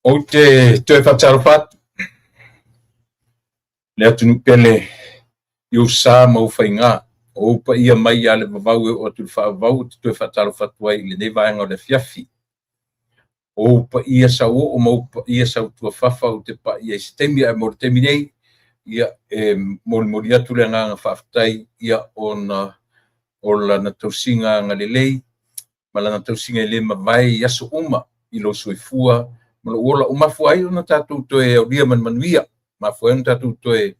Ou te toe faatalofa atu le atunuu pele i ou sa ma ou faiga, o ou paia mai ia le vavau e oo atu i le faavavau, ou te toe faatalofa atu ai i lenei vaega o le afiafi. O ou paia sauoo ma ou paia sautuafafa ou te pai i ai se taimi, ae mo le taimi nei, ia, e molimoli atu le agaga faafetai ia ona o lana tausiga agalelei ma lana tausiga e le mavae i aso uma i lou soifua ma lou ola. Ua mafua ai ona tatou toe aulia ma le manuia, mafua ai ona tatou toe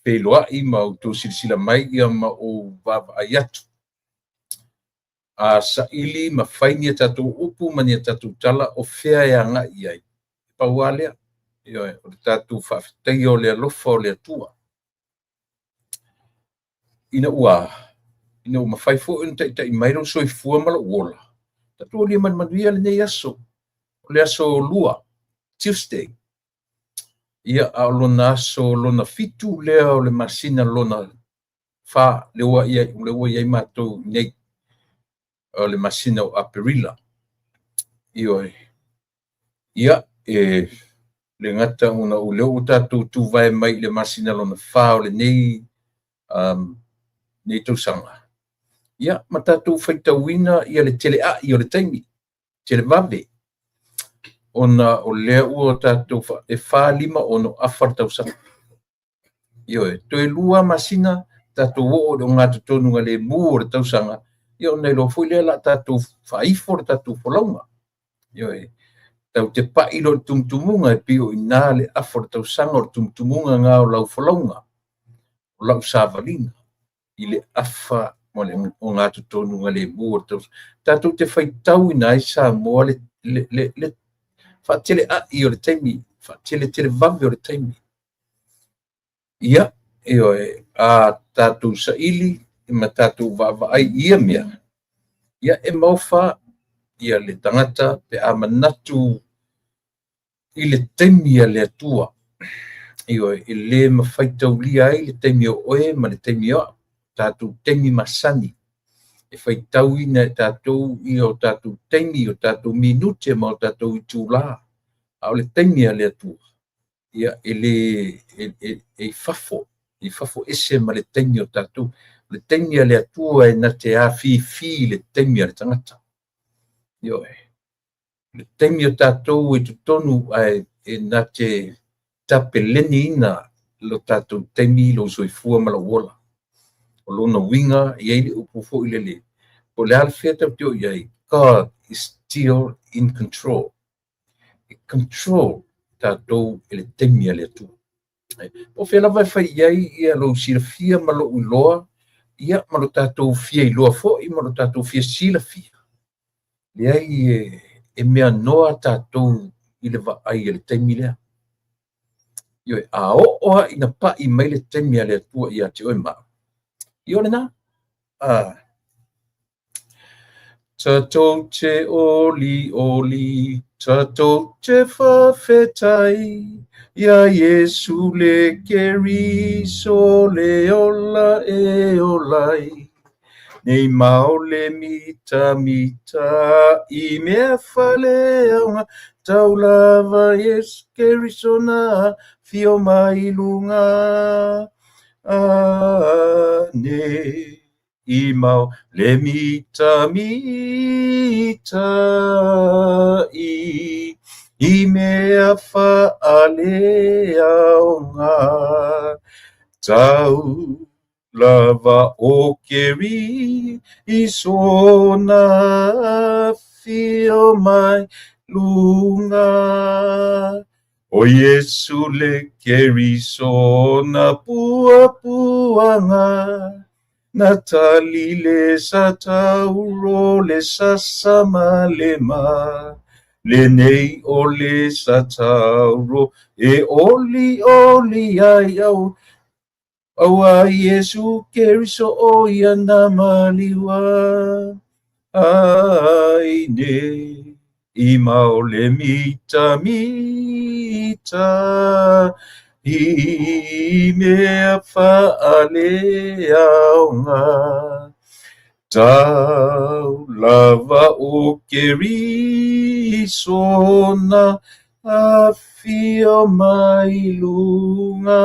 feiloai ma outou silasila mai ia ma ou vaavaai atu. A saili ma fai ni a tatou upu ma ni a tatou tala o fea e agai i ai, pau lava lea, ioe, o le tatou faafetaia o le alofa o le Atua. Ina ua ina ua mafai foi ona taitai mai lou soifua ma lou ola, tatou aulia ma le manuia lenei aso, o le aso Lua, Tuesday, ia, a o lona aso lona 7 lea o le masina lona 4, lea ua i ai, lea ua i ai matou nei, o le masina o Aperila. Ioe. Ia, e le gata ona o lea ua tatou tuvae mai i le masina lona 4 o lenei nei tausaga, ia, ma tatou faitauina ia le teleai o le taimi, televave, ona o lea ua tatou e 4, 5, 6 afa le tausaga. Ioe, toe 2 masina tatou oo i le ogatotonu lemu o le tausaga, ia ona iloa foi lea la tatou faaifo le tatou folauga. Ioe, tau te pai lo le tumutumuga e pei o ina le afa o le tausaga o le tumutumuga ngā o lau folauga, o lau savaliga i le afa ma le ogatotonu lemu o le tausaga. Tatou te faitauina ai Samoa le faateleai o le taimi, faateletelevave o le taimi. Ia, ioe, a tatou saili ma tatou vaavaai i ia mea, ia e maofa ia le tagata pe a manatu i le taimi a le Atua. Ioe, e le mafai taulia ai le taimi o oe ma le taimi o au, tatou taimi masani. E faitauina e tatou ia o tatou taimi, o tatou minute ma o tatou itulā, a o le taimi a le Atua, ia e le e i fafo, i fafo ese ma le taimi o tatou. O le taimi a le Atua e na te afifi i le taimi a le tagata. Ioe, le taimi o tatou i totonu ae e na te tapeleniina lo tatou taimi, lou soifua ma lou ola. O lona uiga, e i ai le upu foi lele, po o le a le fea tatou te o i ai, God is still in control. E control tatou e le taimi a le Atua. Po o fea lava e fai i ai ia lou silafia ma lou iloa, ia ma lo tatou fia iloa foi ma lo tatou fia silafia, leai e mea noa tatou i le vaai a le taimi lea. Ioe, a oo lava ina pai mai le taimi a le Atua ia te oe ma au, ia o lena. Tatou te oli oli, tatou te faafetai, ia Iesu le Keriso le ola e ola ai. Nei mao le mitamita i mea faaleaoga, tau lava Iesu Keriso na afio mai i luga. Ane i mao le mitamita i mea faaleaoga. Tau lava o Keriso na afio mai luga. O Iesu le Keriso na puapuaga, na tali le satauro le sasa ma le ma. Lenei o le satauro e oli oli ai au, aua Iesu Keriso o ia na maliua. Ai nei i mao le mitamita i mea faaleaoga. Tau lava o Keriso na Afio mai i luga,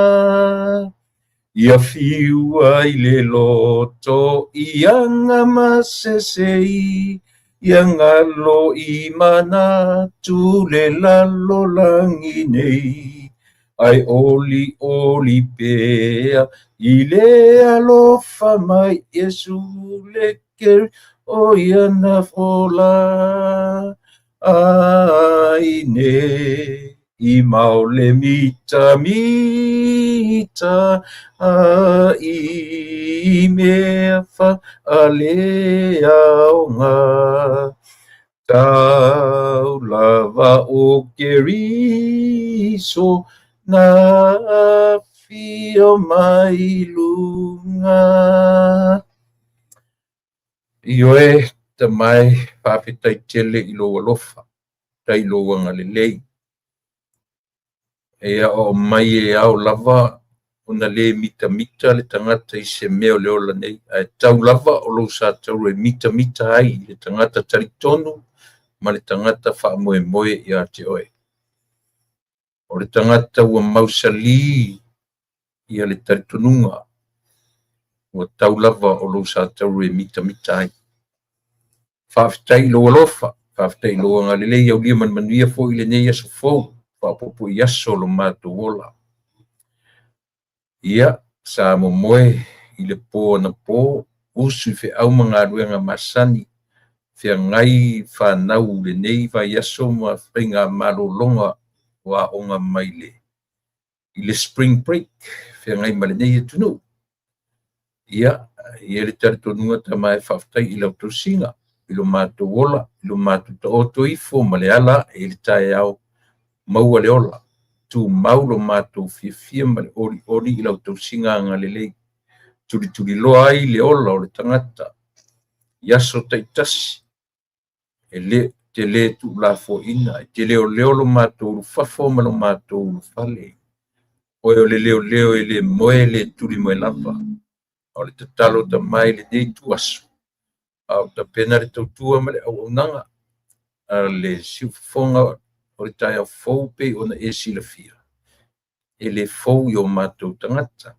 Ia fiu ai le loto i aga masese i, Ia galo i manatu le lalolagi nei, Ae olioli pea i le alofa mai Iesu le O ia na fola ai nei i mau le mitamita ai mea faaleaoga. Tau lava o Keriso na afio mai luga. Ioe, Tama e, faafetai tele i lou alofa, faafetai i lou agalelei. E aoao mai e ao lava ona le mitamita le tagata i se mea o le ola nei, ae tau lava o lou satauro e mitamita ai le tagata talitonu ma le tagata faamoemoe ia te oe. O le tagata ua mausali ia le talitonuga, ua tau lava o lou satauro e mitamita ai. Faafetai i lou alofa, faafetai i lou agalelei, aulia ma le manuia foi i lenei aso fou, faaopoopo i aso o lo matou ola. Ia, sa momoe i le po anapo, usu i feau ma galuega masani, feagai fanau i lenei vaiaso ma faiga malologa o aoga mai le i le spring break, feagai ma lenei atunuu. Ia, e i ai le talitonuga Tama e faafetai i lau tausiga, i lo matou ola, i lo matou taoto ifo ma le ala ae i le taeao, maua le ola, tumau lo matou fiafia ma le olioli i lau tausiga agalelei, tulituliloa ai le ola o le tagata i aso taitasi, e le te le tuulafoaiina, e te leoleo lo matou ulufafo ma lo matou ulufale. Oe o le leoleo e le moe le tuli moe lava. A o le tatalo Tama i lenei ituaso, a o tapena le tautua ma le auaunaga a le siufofoga o le taeao fou pei ona e silafia, e le fou i o matou tagata.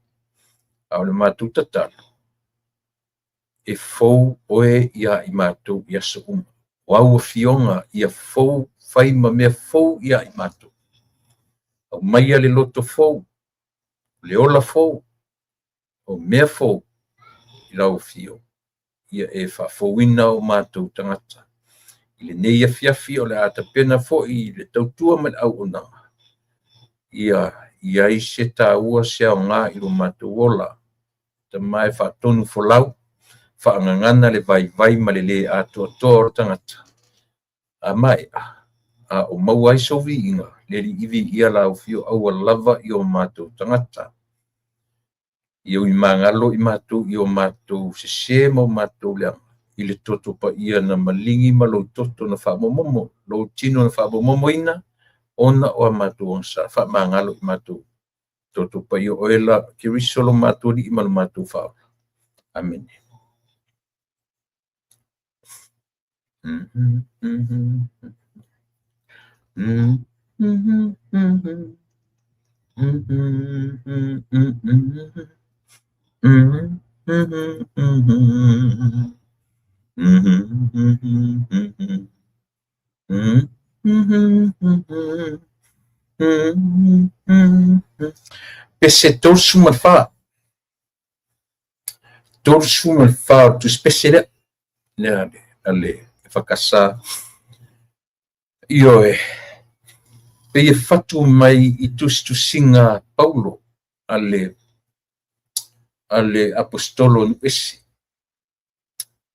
A o le matou tatalo, e fou oe ia i matou i aso uma. O au afioga ia fou, fai ma mea fou ia i matou. Aumaia le loto fou, le ola fou, o mea fou i lau afio, ia e faafouina o matou tagata. I lenei afiafi o le a tapena foi le tautua ma le auaunaga, ia i ai se taua, se aoga i lo matou ola. Tama e faatonu folau, faagagana le vaivai ma le le atoatoa o le tagata. A maea, a o maua ai sou viiga, le Alii viia lau afio, aua lava i o matou tagata. Ia uimagalo i matou i o matou sesē ma o matou leaga, i le toto paia na maligi ma lou toto na faamomomo, lou tino na faamomomoina, ona o a matou agasala, faamagalo i matou. Toto paia oe la Keriso lo matou Alii ma lo matou Faaola. Amene. Pese 34. 34 o le tusi pese lea. Lea a le EFKS. Ioe, pei e fatu mai i tusitusiga a Paulo a le aposetolo nuu ese.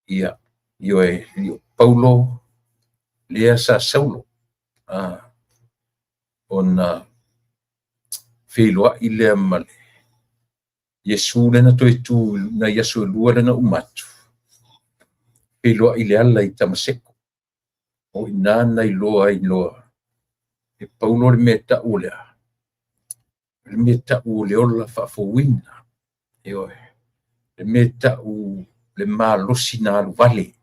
Ia, ioe, e le o Paulo lea sa Saulo ona feiloai lea ma le Iesu lea na toe tu nai aso e lua lea na uma atu, feiloai i le ala i Tamaseko. O i ina na iloa ai loa e Paulo le mea e tau o le a? O le mea e tau o le ola faafouina. Ioe. Le mea e tau le malosi na alu vale.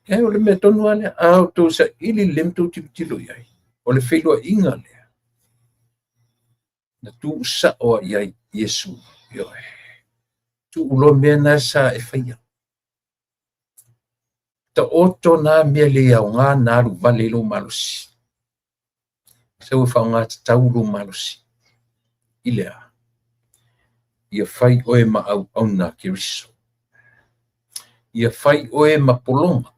E, o le mea tonu lava lea. A outou saili lelei ma outou tilotilo i ai. O le feiloaiga lea na tuusao ai i ai Iesu. Ioe. Tuu loa mea na sa e faia. Taoto na mea le aoga na alu vale i lou malosi. Sau e faaaoga tatau lou malosi. I le a? Ia fai oe ma auauna a Keriso. Ia fai oe ma pologa.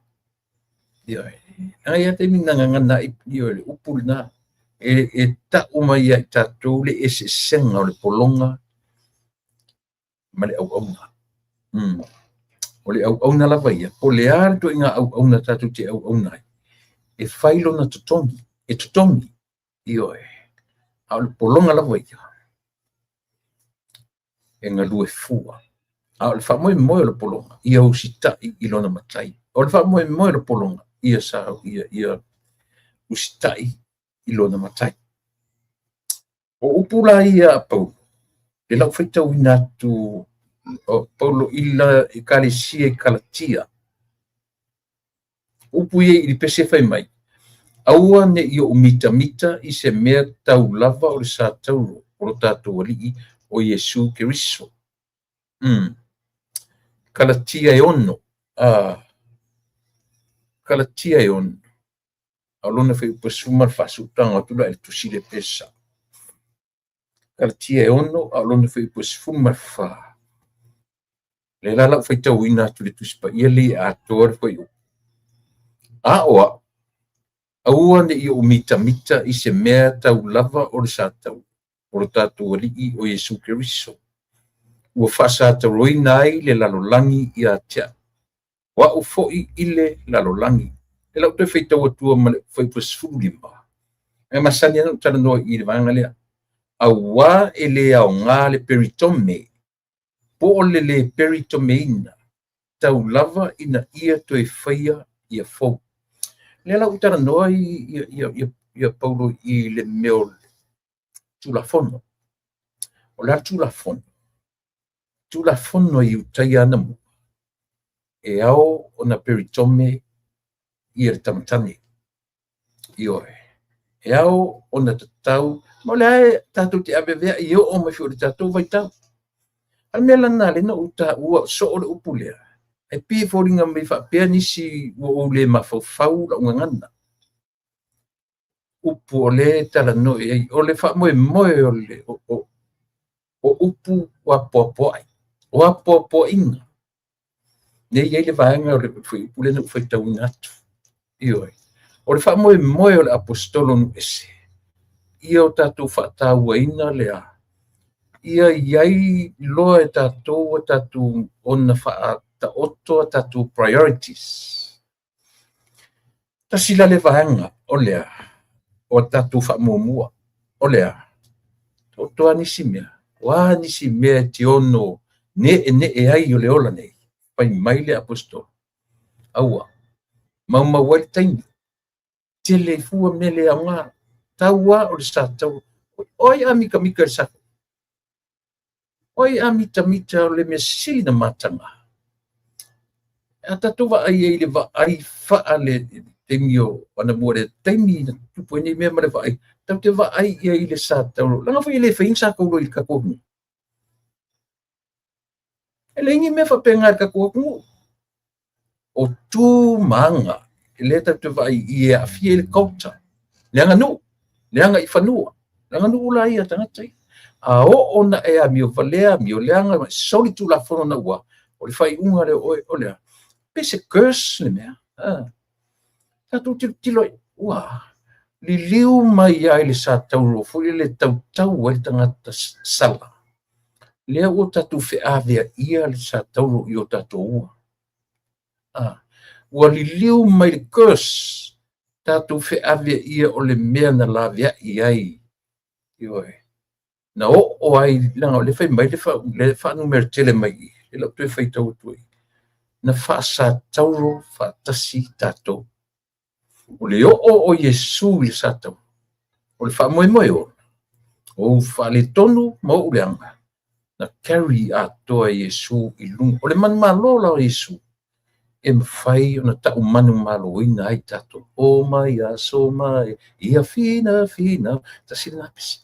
Ioe. Leaga e i ai taimi na gagana ai, ioe, le upu lena e tau mai ia i tatou le eseesega o le pologa ma le auauna. O le auauna lava ia, po o le a le ituaiga auauna tatou te auauna ai, e fai lona totogi, e totogi, ioe, a o le pologa lava ia, e galue fua. A o le faamoemoe o le pologa, ia usitai i lona matai. O le faamoemoe o le pologa, ia sa, ia, ia usitai i lona matai. O upu la ia a Paulo, le lau faitauina atu o Paulo i la Ekalesia i Kalatia. Upu ia i le pese fai mai, aua ne i ou mitamita i se mea tau lava o le satauro o lo tatou Alii o Iesu Keriso. Kalatia e 6. Kalatia e 6. A o lona fuaiupu e 14, sutaga atu la i le tusi le pesa. Kalatia e 6, a o lona fuaiupu e 14. Lea la lau faitauina atu le Tusi Paia lea e atoa le fuaiupu. A o au, aua ne i ou mitamita i se mea tau lava o le satauro o lo tatou Alii o Iesu Keriso, ua faasatauroina ai le lalolagi ia te au, o au foi i le lalolagi. E lau toe faitau atua ma le fuaiupu 15. E masani ana ou talanoa i le vaega lea. Auā e le aoga le peritome, po o le le peritomeina, tau lava ina ia toe faia ia fou. Lea la ua talanoa ia Paulo i le mea o le Tulafono. O le a le Tulafono? Tulafono a Iutaia anamua, e ao ona peritome ia le tamatane. Ioe. E ao ona tatau, ma o lea e tatou te aveaveai e oo mai foi i le tatou vaitau. A o le mea la lena lea na ou taua soo le upu lea, e pei e foliga mai faapea nisi ua ou le mafaufau lau gagana. Upu o lea e talanoa i ai, o le faamoemoe o le o upu o apoapoai, o apoapoaiga. Lea e i ai le vaega o le fuaiupu lea na ou faitauina atu. Ioe. O le faamoemoe o le aposetolo nuu ese, ia o tatou faatauaina le a, ia i ai loa e tatou a tatou ona faataoto a tatou priorities. Tasi la le vaega o le a, o a tatou faamuamua, o le a, taoto a nisi mea, o a nisi mea e te ono ne'ene'e ai o le ola nei, fai mai le aposetolo, aua, maumau ai le taimi, tele fua mea le aoga, tau a o le satauro. O ai a mitamita i le satauro? O ai a mitamita o le mea sili na mataga? A tatou vaai ai i le vaai faa le taimi o anamua le taimi na tupu ai nei mea ma le vaai, tatou te vaai i ai i le satauro. Leaga foi e le faia ni satauro i le tatou atunuu. E leai ni mea faapena i le tatou atunuu. O tu ma aga, lea tatou te vaai i e aafia i le culture, le aganuu, le agaifanua, le aganuu la ia a tagata ia. A oo ona e amio valea, amio leaga, ma soli tulafono naua, o le faaiuga lea o oe, o le a? Pe se curse le mea. Tatou tilotilo, ua liliu mai ai le satauro foi le tautau ai le tagata sala. Lea ua tatou feaveaia le satauro i o tatou ua. Ua liliu mai le curse, tatou feaveaia o le mea na laveai ai. Ioe. Na oo ai, leaga o lea fai mai le faanumera tele mai i, le lau toe faitau atu ai. Na faasatauro faatasi tatou. O le oo o Iesu i le satauro, o le faamoemoe ona, o ou faaletonu ma ou leaga, na carry atoa e Iesu i luga. O le manumalo la o Iesu, e mafai ona ta'u manumaloina ai tatou. O mai aso mai, ia fina fina, tasi lena pese.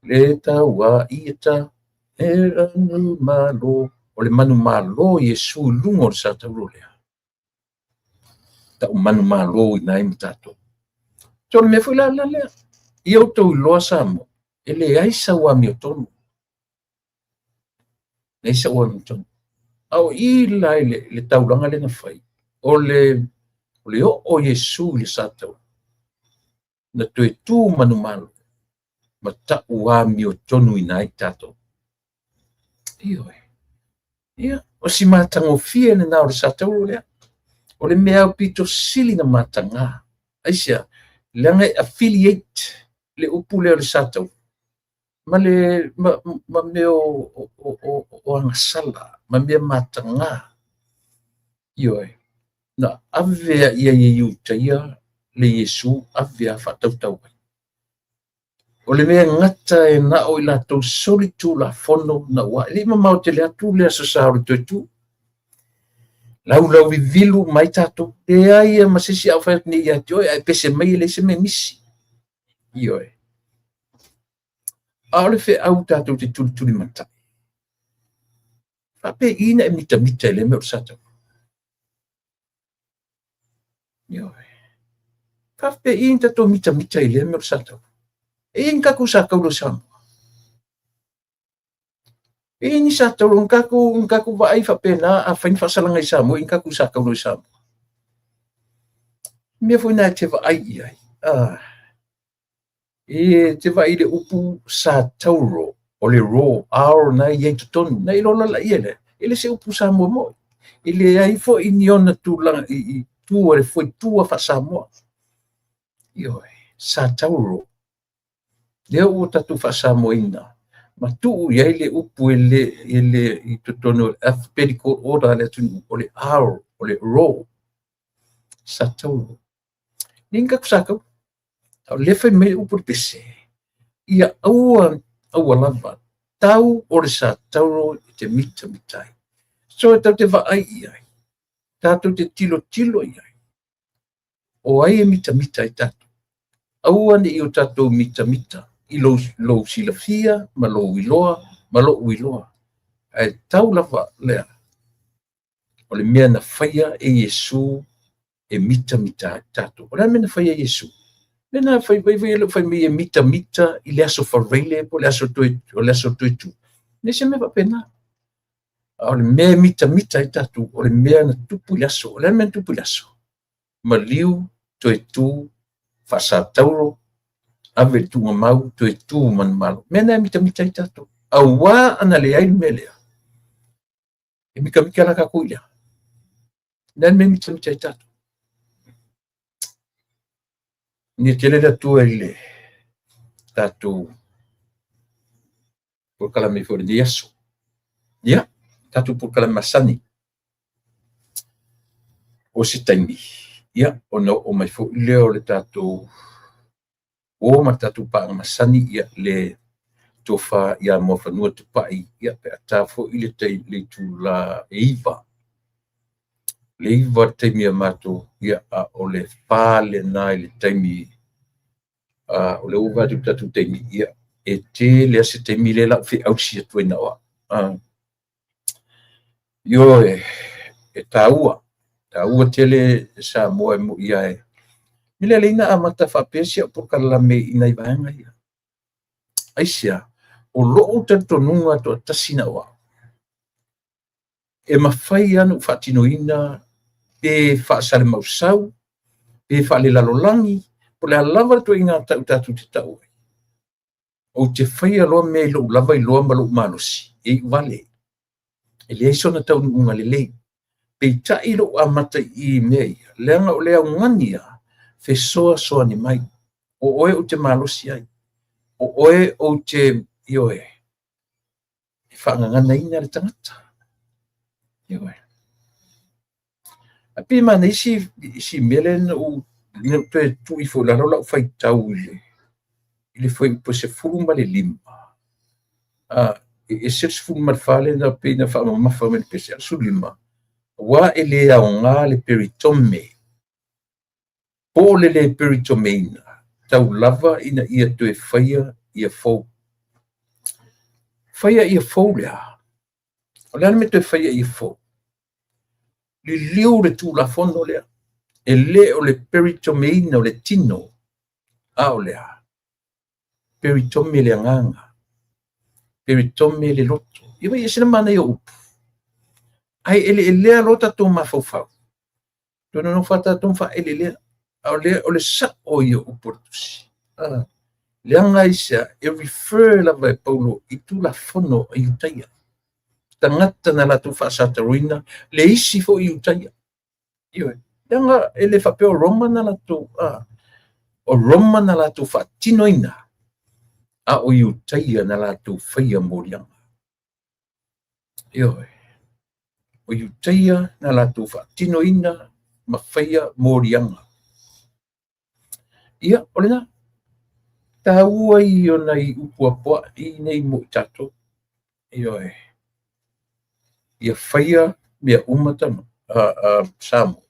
Le taua ia ta, e anu malo. O le manumalo Iesu i luga o le sa tauro lea. Ta'u manumaloina ai ma tatou. So o le mea foi la lea, ia outou iloa Samoa, e leai sau amiotonu. Leai sau amiotonu. A o i la i le taulaga lea na fai, o le oo Iesu i le sa tauro, na toe tu manumalo, ma ta'u amiotonuina ai tatou. Ioe. Ia, o si matagofie lena o le sa tauro lea. O le mea aupito sili na mataga. Aisea, leaga e affiliate le upu lea o le sa tauro ma le ma mea o agasala, ma mea mataga. Ioe, na ave ia i Iutaia le Iesu ave a faatautau ai. O le mea gata e na o i latou solitulafono na ua e le i mamao tele atu le aso sa o le toe tu. Laulau vivilu mai tatou, leai ia ma se isi a ou fai atu nei ia te oe, ae pese mai e leai se mea e misi. Ioe. A o le feau tatou te tulitulimatai. Faapei na e mitamita i lea mea o le sa tauro. Ioe. Faapei na tatou mitamita i lea mea o le sa tauro. E i ai ni tatou sa tauro i Samoa. E i ai ni sa tauro, na tatou vaai faapena a fai ni faasalaga i Samoa, i ni tatou sa tauro i Samoa. Mea foi na e te vaai i ai. E te vaai i le upu sa tauro, o le ro, R na i ai totonu, na i lola la ia lea. E le se upu Samoa moi. E leai foi ni ona tulaga i tua le foi tua faa-Samoa. Ioe, sa tauro. Lea ua tatou faasamoaina ma tuu i ai le upu e le i totonu o le alphabetical order a le atunuu, o le R, o le ro, sa tauro. Leai ni tatou sa tauro. A o lea fai mai le upu o le pese, ia aua, aua lava, tau o le sa tauro i te mitamita ai. So e tatou te vaai i ai, tatou te tilotilo i ai, o ai e mitamita ai tatou. Aua ne i o tatou mitamita i lou silafia ma lou iloa ma lou iloa. Ae tau lava lea, o le mea na faia e Iesu e mitamita ai tatou. O le a le mea na faia e Iesu? Le na fai vai vai le fai mai e mitamita i le aso Faraile po o le aso toe, o le aso toe tu. Le se mea faapena. A o le mea e mitamita ai tatou, o le mea na tupu i le aso. O le a le mea na tupu i le aso? Maliu, toe tu, faasatauro, ave le tuugamau, toe tu manumalo. Mea na e mitamita ai tatou. Auā ana leai le mea lea, e mikamika la tatou i lea. Le a le mea e mitamita ai tatou. Nia tele le Atua i le tatou polokalame foi i lenei aso. Ia, tatou polokalame masani. O se taimi, ia, ona oo mai foi lea o le tatou o ma le tatou paaga masani, ia, le tofa ia Muafanua Tupai, ia, pe a ta foi le itula e 9. Le 9 le taimi a matou, ia, a o le 4 lena i le taimi, o le ua vaai atu tatou taimi, ia, e tele a se taimi lea la ou feausi atu ai na o au. Ioe, e taua, taua tele Samoa e moi ai. Mele lea na amata faapea si au polokalame i nai vaega ia. Aisea, o lou talitonuga toatasi na o au, e mafai lava ona ou faatinoina pe faasalemausau, pe faalelalolagi, po o le a lava le ituaiga tau tatou te tau ai. Ou te faia loa mea i lou lava iloa ma lou malosi, e iu vale. E leai sona taunuuga lelei. Peitai lou amata i mea ia, leaga o le augani a fesoasoani mai. O oe ou te malosi ai. O oe ou te, ioe, e faagaganaina le tagata. Ioe. Ae pei e manaia isi mea lea na ou toe tuu ifo i lalo lau faitau i le fuaiupu 15. E ese le 14 lea na pei na faamamafa mai le pese, a o le 15. Aua e le aoga le peritome po o le le peritomeina, tau lava ina ia toe faia ia fou. Faia ia fou le a? O le a le mea toe faia ia fou? Liliu le Tulafono lea, e le o le peritomeina o le tino, a o le a? Peritome le agaga, peritome le loto. Ia vaai e ese le manaia o upu. Ae eleelea loa tatou mafaufau, toe nonofo lava tatou ma faaeleelea. A o lea, o le sao ia o upu o le Tusi. Leaga aisea? E refer lava e Paulo i Tulafono a Iutaia, tagata na latou faasataroina le isi foi Iutaia. Ioe, leaga e le faapea o Roma na latou, o Roma na latou faatinoina, a o Iutaia na latou faia moliaga. Ioe, o Iutaia na latou faatinoina ma faia moliaga. Ia, o lena, taua ia o nai upu apoa'i nei mo i tatou. Ioe, ia faia mea uma tama, Samoa,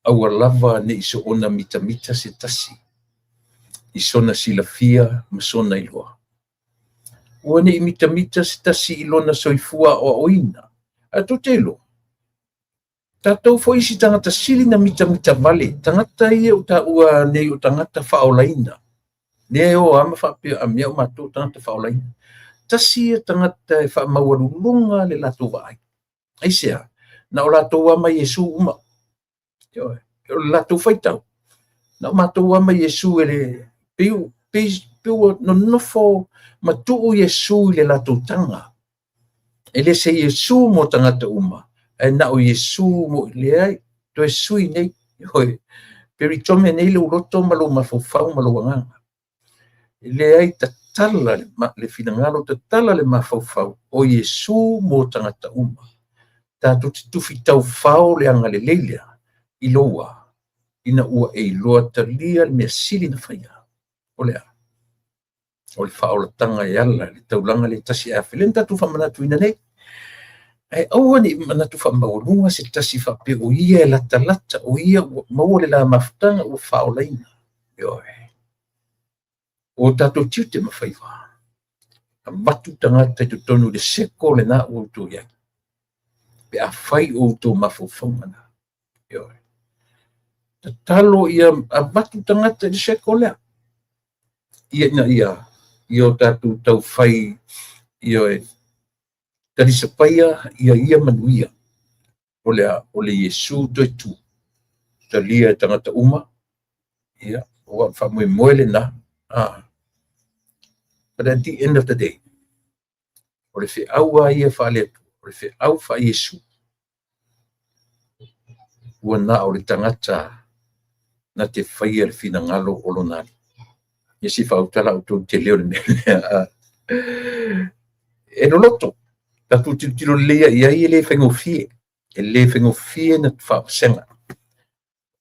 aua lava ne i soona mitamita se tasi i sona silafia ma sona iloa. Ua ne i mitamita se tasi i lona soifua aoaoina. Ae tou te iloa, tatou foi isi tagata sili na mitamita vale, tagata ia ua taua nei o tagata faaolaina, lea e o lava ma faapea, a mea o matou o tagata faaolaina. Tasi ia tagata e faamaualuluga le latou vaai. Aisea? Na o latou lava ma Iesu uma. O le latou faitau, na o matou lava ma Iesu e le pei pei ua nonofo ma tuu Iesu i le latou taga. E le se Iesu mo tagata uma, ae na o Iesu mo leai, toe sui nei. Ioe, peritome nei lou loto ma lou mafaufau ma lou agaga. E leai, tatala le finagalo, tatala le mafaufau, o Iesu mo tagata uma. Tatou te tufi taufao le agalelei lea i lou a, ina ua e iloa talia le mea sili na faia. O le a? O le faaolataga e ala i le taulaga le tasi e afe. Lea na tatou faamanatuina nei. Ae aua ne i manatu faamaualuga se tasi faapea o ia e latalata, o ia ua maua le la mafutaga ua faaolaina. Ioe. O tatou tiute ma faiva, avatu tagata i totonu i le seko lena ua outou i ai, pe afai o outou mafaufauga na. Ioe. Tatalo ia avatu tagata i le seko lea, ia ina ia ia o tatou taufai, ioe, talisapaia ia ia manuia. O le a? O le Iesu toe tu, talia e tagata uma, ia, ua faamoemoe lena. But at the end of the day, o le feau a ia faale-Atua, o le feau faa-Iesu, ua na o le tagata na te faia le finagalo o lona Alii. Ia se i faautala outou i le tele o le mea lea. E loloto, tatou tilotilo lelei i ai, e le faigofie. E le faigofie na faavasega.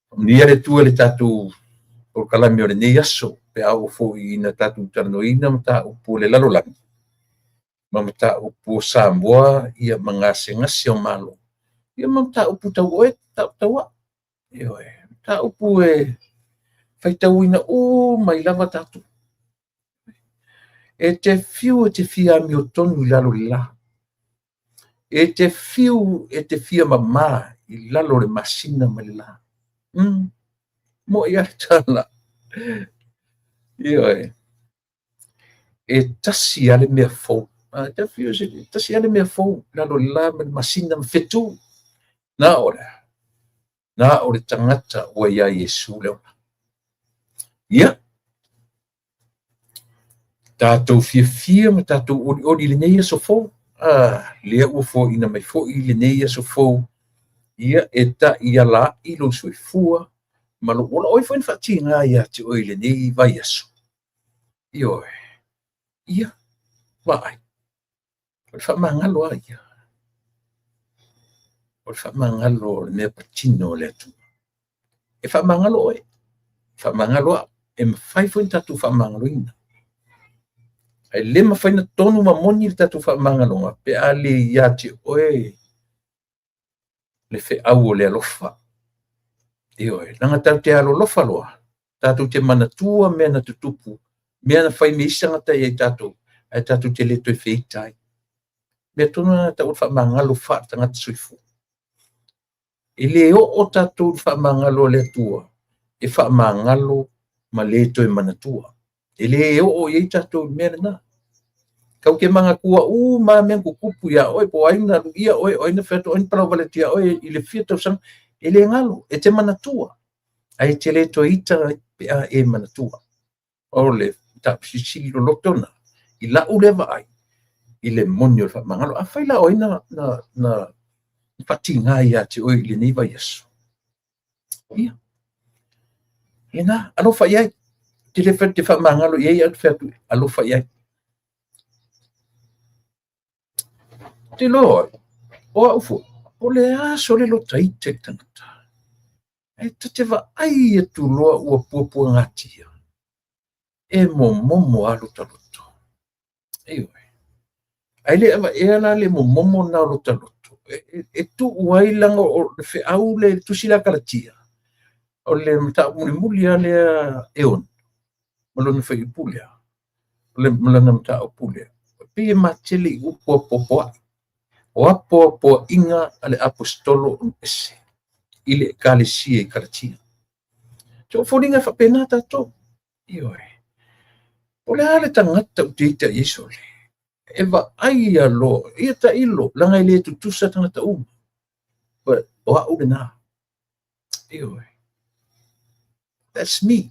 Faamanuia le Atua i le tatou polokalame o lenei aso, pe a oo foi ina tatou talanoaina mataupu o le lalolagi ma mataupu o Samoa, ia ma gasegase o Malo, ia ma mataupu tau oe, mataupu tau au. Ioe, mataupu e faitauina uma ai lava tatou. E te fiu e te fia amiotonu i lalo o le la. E te fiu e te fia mamā i lalo o le masina ma le la. Mo'i a le tala. Ioe. E tasi lava le mea fou. E te fiu se tasi lava le mea fou i lalo o le la ma le masina ma fetu. Na o le na o le tagata ua iā Iesu le ola. Ia, tatou fiafia ma tatou olioli i lenei aso fou. Lea ua foaiina mai foi lenei aso fou. Ia, e taiala ai lou soifua ma lou ola. O ai foi na faatiga ia te oe i lenei vaiaso? Ioe. Ia, vaai. O le faamagalo a ia. O le faamagalo o le mea patino o le Atua. E faamagalo oe, faamagalo au. E mafai foi ona tatou faamagaloina. Ae le mafai na tonu ma moni le tatou faamagaloga pe a le ia te oe. le feau o le alofa. Ioe, leaga tatou te alolofa loa, tatou te manatua mea na tutupu, mea na fai me isi tagata ia i tatou, ae tatou te le toe feita ai. Mea tonu lena e tau o le faamagalo faale-tagata soifua. E le oo tatou i le faamagalo a le Atua, e faamagalo ma le toe manatua. E le oo i ai tatou i le mea lena. Tatou te manatua uma lava mea na tutupu ia oe, po o ai na luia oe, o ai na fai atu, o ai na palauvale atu ia oe i le fia tausaga. E le galo, e te manatua, ae e te le toe ita pe a e manatua. O le mataupu silisili loloto lena i lau lea vaai i le moni o le faamagalo. Afai la o ai na faatiga ia te oe i lenei vaiaso, ia, lena, alofa i ai. Ou te le fai atu e te faamagalo i ai, ae ou te fai atu, alofa i ai. Ou te iloa, o au foi, o le a sole lota ita i le tagata, ae ta te vaai atu loa ua puapuagatia, e momomo lava lota loto. Ioe. Ae le avaea la le momomo lena o lota loto, e tuu ai leaga o le feau le tusi lea a Kalatia, o le mataupu mulimuli lava lea e 6, ma lona fuaiupu lea, ma lana mataupu lea, e pei e matele i upu apoapoai. O apoapoaiga a le aposetolo ese i le Ekalesia i Kalatia. So, o foliga e faapena tatou. Ioe. O le a le tagata ou te ita i ai sole? E vaai loa, ia tailo, leaga e le tutusa tagata uma. But o au lena. Ioe. That's me.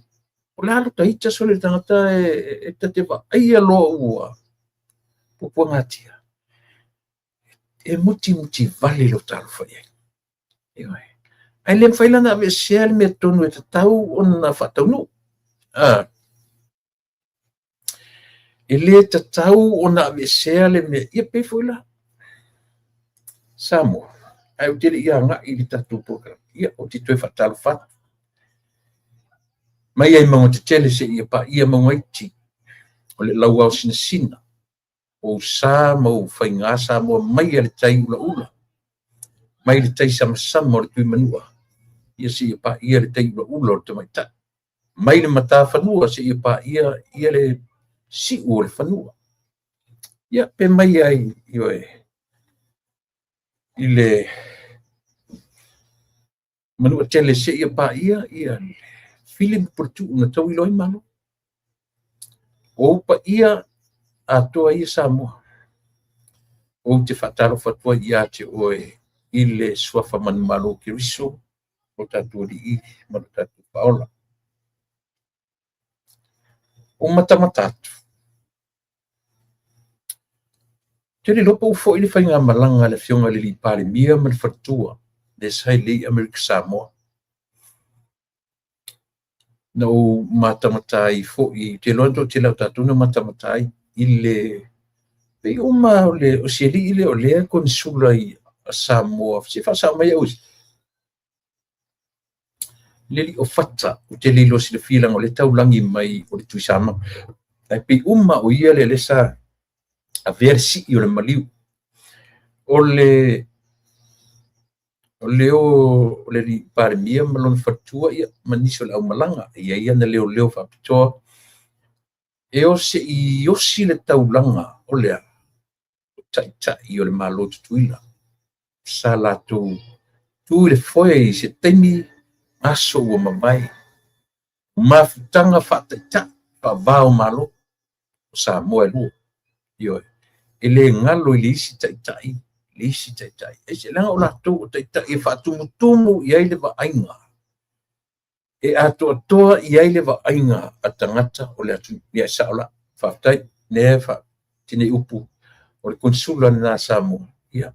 O le a lota ita sole le tagata e ta te vaaia loa ua puapuagatia. E mutimuti vale lota alofa i ai. Ioe. Ae le mafai la ona aveesea le mea tonu e tatau ona faataunuu. E le tatau ona aveesea le mea, ia pei foi la Samoa, ae ou te le i agai i le tatou polokalame. Ia, ou te toe faatalofa atu. Mai ai mauga tetele seia paia mauga iti, o le lauao sinasina, o ou sa ma ou faiga Samoa mai a le tai ulaula, mai le tai samasama o le Tuimanua, ia seia paia le tai ulaula o le tamaitai, mai le matafanua seia paia ia le siu o le fanua. Ia, pe mai ai, ioe, i le Manuatele seia paia ia le fili ma puletuu na tauilo ai Malo. O ou paia atoa ia Samoa, ou te faatalofa atu ai ia te oe i le suafa manumalo o Keriso, o tatou Alii ma lo tatou Faaola. O matamata atu, ou te le iloa po ua foi le faigamalaga a le Afioga i le Alii Palemia ma le faletua, lea sa i lei Amerika Samoa. Na ou matamata ai foi, ou te iloa na toatele o tatou na matamata ai i le pei uma o le o si alii lea o lea e konesula i Samoa. Se faasao mai au le alii o Fata, ou te le iloa silafia leaga o lea e taulagi mai o le Tuisamau. Ae pei uma o ia lea lea sa avea le sii o le maliu. O le o le alii Palemia ma lona faletua, ia, ma nisi o le aumalaga, e i ai ana leoleo faapitoa, e o se i osi le taulaga o le a? O taitai o le Malo Tutuila. Sa latou tu i le foe i se taimi aso ua mavae. Mafutaga faataitai, faava o Malo o Samoa e lua. Ioe. E le galo i le isi taitai, le isi taitai. Aisea? Leaga o latou o taitai e faatumutumu i ai le vaaiga, e atoatoa i ai le vaaiga a tagata o le atunuu. Ia, e sao la. Faafetai. Lea e faatinei upu o le konesula lena a Samoa. Ia,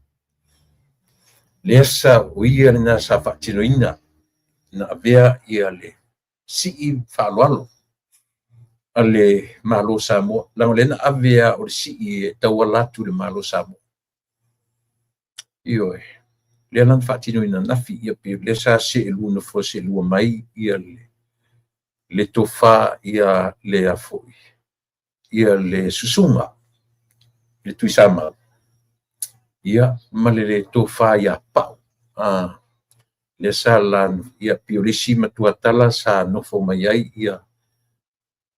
lea sa, o ia lena sa faatinoina na avea ia le sii faaaloalo a le Malo o Samoa, leaga o lea na ave lava o le sii e tauala atu i le Malo o Samoa. Ioe, lea la na faatinoina ananafi, ia pei o lea sa seelua nofoa seelua mai ia le tofa ia le afoi ia le susuga i le Tuisamau, ia ma le tofa ia Pau. Lea sa la, ia, pei o le isi matuatala sa nofo mai ai ia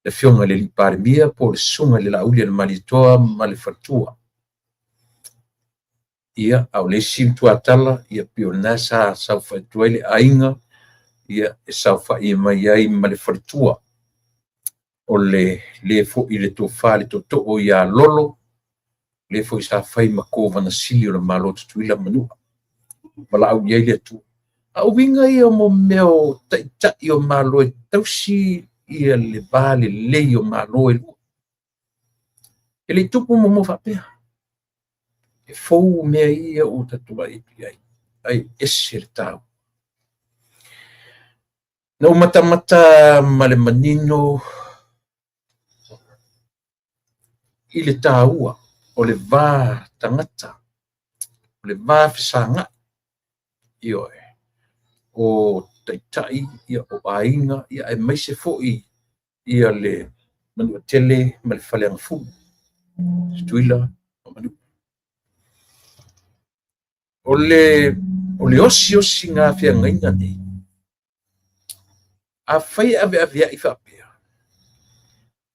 le Afioga i le Palemia po o le Susuga i le Laaulialemalietoa ma le faletua. Ia, a o le isi matuatala, ia pei o lena sa saofai atu ai le aiga, ia, e saofai mai ai ma le faletua. O le le foi le tofa i le tootoo ia Lolo, le foi sa fai ma Kovana Sili o le Malo o Tutuila ma Manua, valaau i ai le Atua. A o uiga ia o mea o taitai o Malo e tausi ia le va lelei o Malo e lua. E le i tupu muamua faapea. E fou mea ia ua tatou vaai atu i ai, ai ese le taua. Na ou matamata ma le manino i le taua o le va tagata, o le va fesagai, ioe, o taitai, ia, o aiga, ia, aemaise foi ia le Manuatele ma le Faleagafulu, Tutuila ma Manua. O le osiosiga feagaiga nei, afai e aveaveai faapea,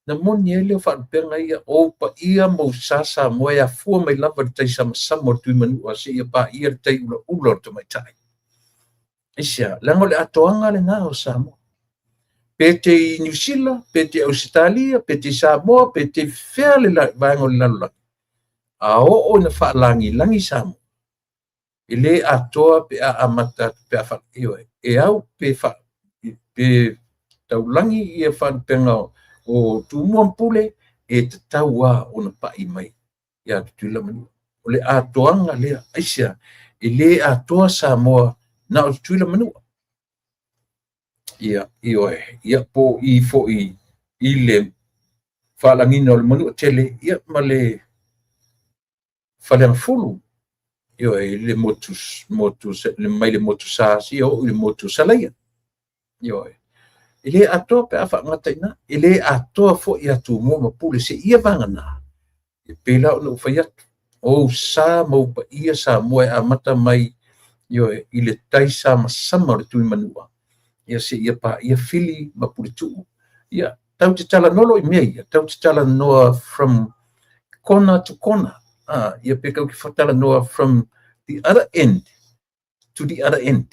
na moni ai lea o faalupega ia, o ou paia ma ou sa Samoa e afua mai lava i le taisamasama o le Tuimanua seia paia le tai ulaula o le tamaitai. Aisea? Leaga o le atoaga lena o Samoa. Pe te i Niu Sila, pe te i Ausetalia, pe te i Samoa, pe te i fea le vaega o le lalolagi, a oo ina faalagilagi Samoa, e le atoa pe a amata atu, pe a ioe, e au pe, pe taulagi ia faalupega o Tumua ma Pule, e tatau lava ona pai mai ia Tutuila ma Manua. O le atoaga lea, aisea? E le atoa Samoa na o Tutuila ma Manua. Ia, ioe, ia po i foi i le faalagiga o le Manuatele, ia ma le Faleagafulu, ioe, i le motu, motu, mai le motu sa seia oo i le motu Salaia. Ioe. E le atoa pe a faagata i ina. E le atoa foi ia Tumua ma Pule seia vagana. E pei la ona ou fai atu, o ou sa ma ou paia Samoa e amata mai, ioe, i le taisamasama o le Tuimanua, ia seia paia Fili ma Puletuu. Ia, tatou te talanoa loa i mea ia, tatou te talanoa from corner to corner. Ia pe tatou te talanoa from the other end to the other end.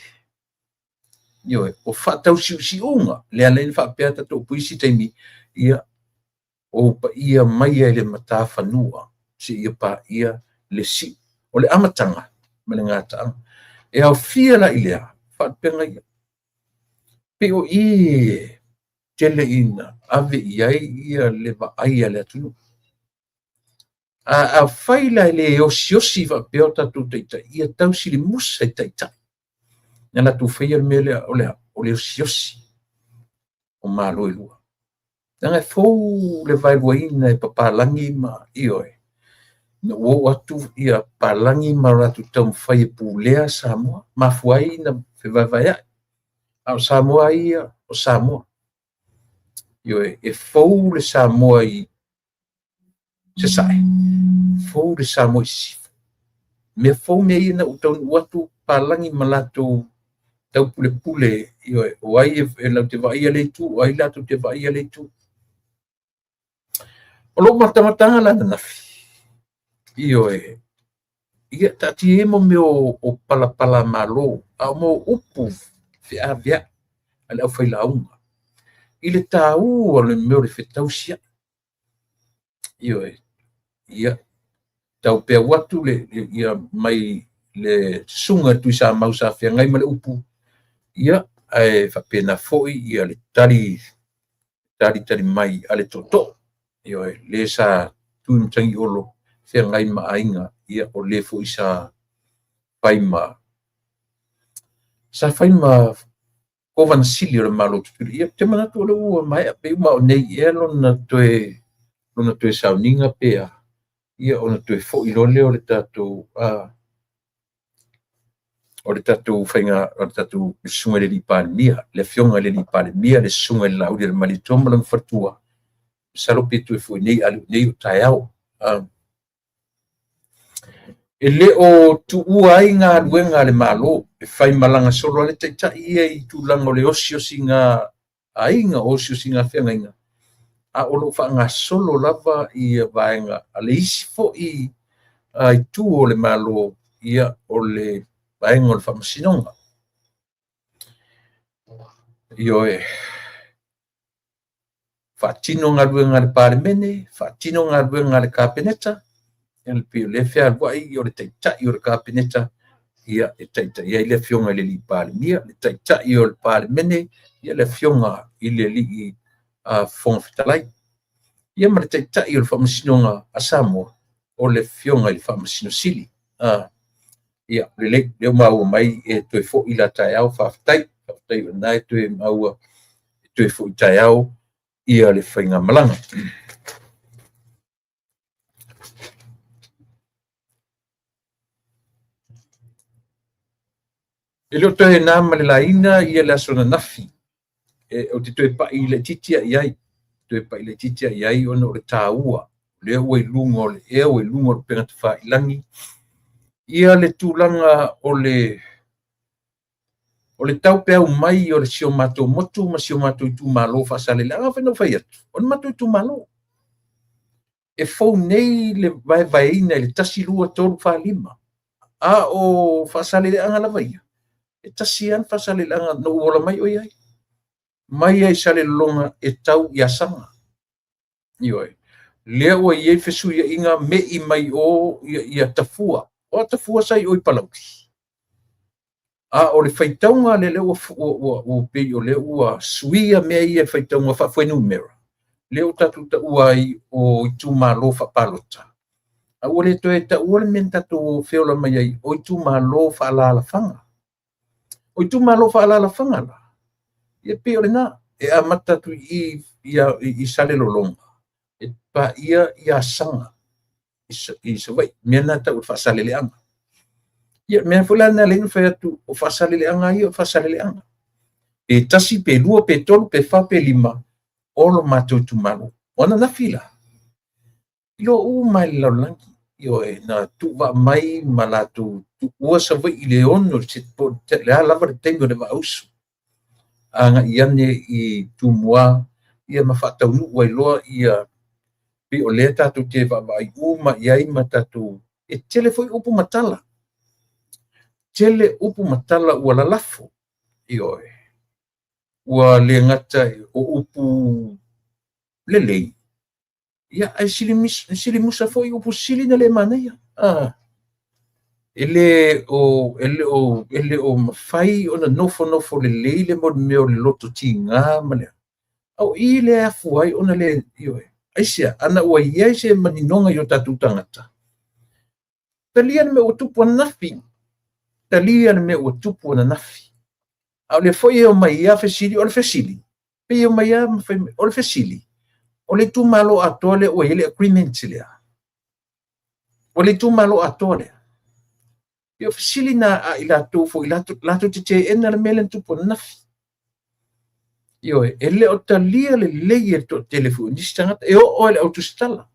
Ioe, o faatausiusiuga, lea la ina faapea tatou upu i isi taimi, ia, o ou paia mai ai le matafanua seia paia le siu. O le amataga ma le gataaga. E aofia la i lea faalupega ia. Pei o i e tele ina ave i ai ia le vaai a le atunuu. A afai la e le osiosi faapea o tatou taitai, ia tausilimusa i taitai na latou faia le mea lea o le a? O le osiosi o Malo e lua. Leaga e fou le vaeluaina e papalagi ma, ioe, ina ua oo atu ia papalagi ma latou taumafai e pulea Samoa, mafua ai na fevaevaeai. A o Samoa ia, o Samoa. Ioe, e fou le Samoa i Sasae, fou le Samoa i Sisifo. Mea fou mea ia na ou taunuu atu papalagi ma latou taupulepule, ioe, o ai e latou te vaaia lea itu, o ai latou te vaaia lea itu. O lou matamataga la ananafi, ioe, ia taatia ia mo mea o palapalamalo, a o mo upu feaveai a le aufailauga i le taua o le mea o le fetausiai. Ioe, ia taupeau atu le, ia mai le susuga i le Tuisamau sa feagai ma le upu, ia, ae faapena foi ia le tali talitali mai a le tootoo, ioe, le sa Tuimatagiolo feagai ma aiga, ia, o le foi sa fai ma Kovana Sili o le Malo o Tutuila. Ia, ou te manatu o lea ua maea, pe uma o nei ea lona toe sauniga pe a, ia ona toe foi loa lea o le tatou faiga, o le tatou susuga i le Palemia, le Afioga i le Palemia, le Susuga i le Laaulialemalietoa ma lona faletua. Masalo pe toe foi nei, a le o nei o taeao. E le o tuua ai galuega a le Malo e faimalaga solo ai le Taitai ia i tulaga o le osiosiga aiga, osiosiga feagaiga, a o lo o faagasolo lava ia vaega a le isi foi itu o le Malo, ia o le vaega o le Faamasinoga. Ioe, faatino galuega a le Palemene, faatino galuega a le Kapeneta, ia pei o lea e fealuai o le Taitai o le Kapeneta, ia e taitai ai le Afioga i le Alii Palemia, le Taitai o le Palemene, ia le Afioga i le Alii Fofoga Fetalai, ia ma le Taitai o le Faamasinoga a Samoa, o le Afioga i le Faamasino Sili. Ia, lelei, lea ua maua mai e toe foi la taeao, faafetai, faafetai o lena e toe maua e toe foi taeao ia le faigamalaga. E le o toe na ma le laina ia le aso ananafi, ou te toe pai laitiiti lava i ai, toe pai laitiiti lava i ai ona o le taua, lea ua i luga o le ea, ua i luga o le upega tafailagi, ia le tulaga o le taupeau mai o si o matou motu ma si o matou itumalo Faasaleleaga. Pei ona ou fai atu, o le matou itumalo, e fou nei le vaevaeina i le 1, 2, 3, 4, 5, a o Faasaleleaga lava ia, e tasi lava le Faasaleleaga na ou ola mai o i ai, mai lava i Salelologa e tau i Asaga. Ioe, lea ua i ai fesuiaiga mei mai o ia Tafua, o Tafua sa i o i Palauli, a o le faitauga lea ua pei o lea ua suia mea ia i faitauga faafuainumera, lea ua tatou taua ai o itumalo faapalota, a ua le toe taua le mea na tatou feola mai ai o itumalo faaalaalafaga. O itumalo faaalaalafaga la, ia pei o lena, e amata atu i i Salelologa, e paia ia Asaga i Savaii, mea na e tau o le Faasaleleaga. Ia o le mea foi la lena e ala ai ona fai atu o Faasaleleaga lava ia o Faasaleleaga. Pe 1 pe 2 pe 3 pe 4 pe 5, o lo matou itumalo. O ananafi la, iloa uma lava e le lalolagi, ioe, na tuuvaa mai ma latou tuua Savaii i le 6 po o le a lava le taimi o le vaa usu, agai ane i Tumua ia ma faataunuu ai loa ia, pei o lea tatou te vaavaai uma i ai ma tatou, e tele foi upu ma tala, tele upu ma tala ua lalafo, ioe, ua le gata o upu lelei, ia ae silimusa foi upu sili na le manaia. E le o mafai ona nofonofo lelei le mea o le loto tiga ma le, a o i lea e afua ai ona le, ioe, aisea? Ana ua i ai se maninoga i o tatou tagata, talia le mea ua tupu ananafi, talia le mea ua tupu ananafi. A o lea foi e omai lava fesili, o le fesili, pei e omai lava ma fai mai, o le fesili, o le itumalo atoa lea ua i ai le agreement lea? O le itumalo atoa lea? Ia o fesili na a i latou foi latou te teena le mea lea na tupu ananafi. Ioe, e le o talia lelei e le toatele foi o nisi tagata, e oo lava i le au tusitala.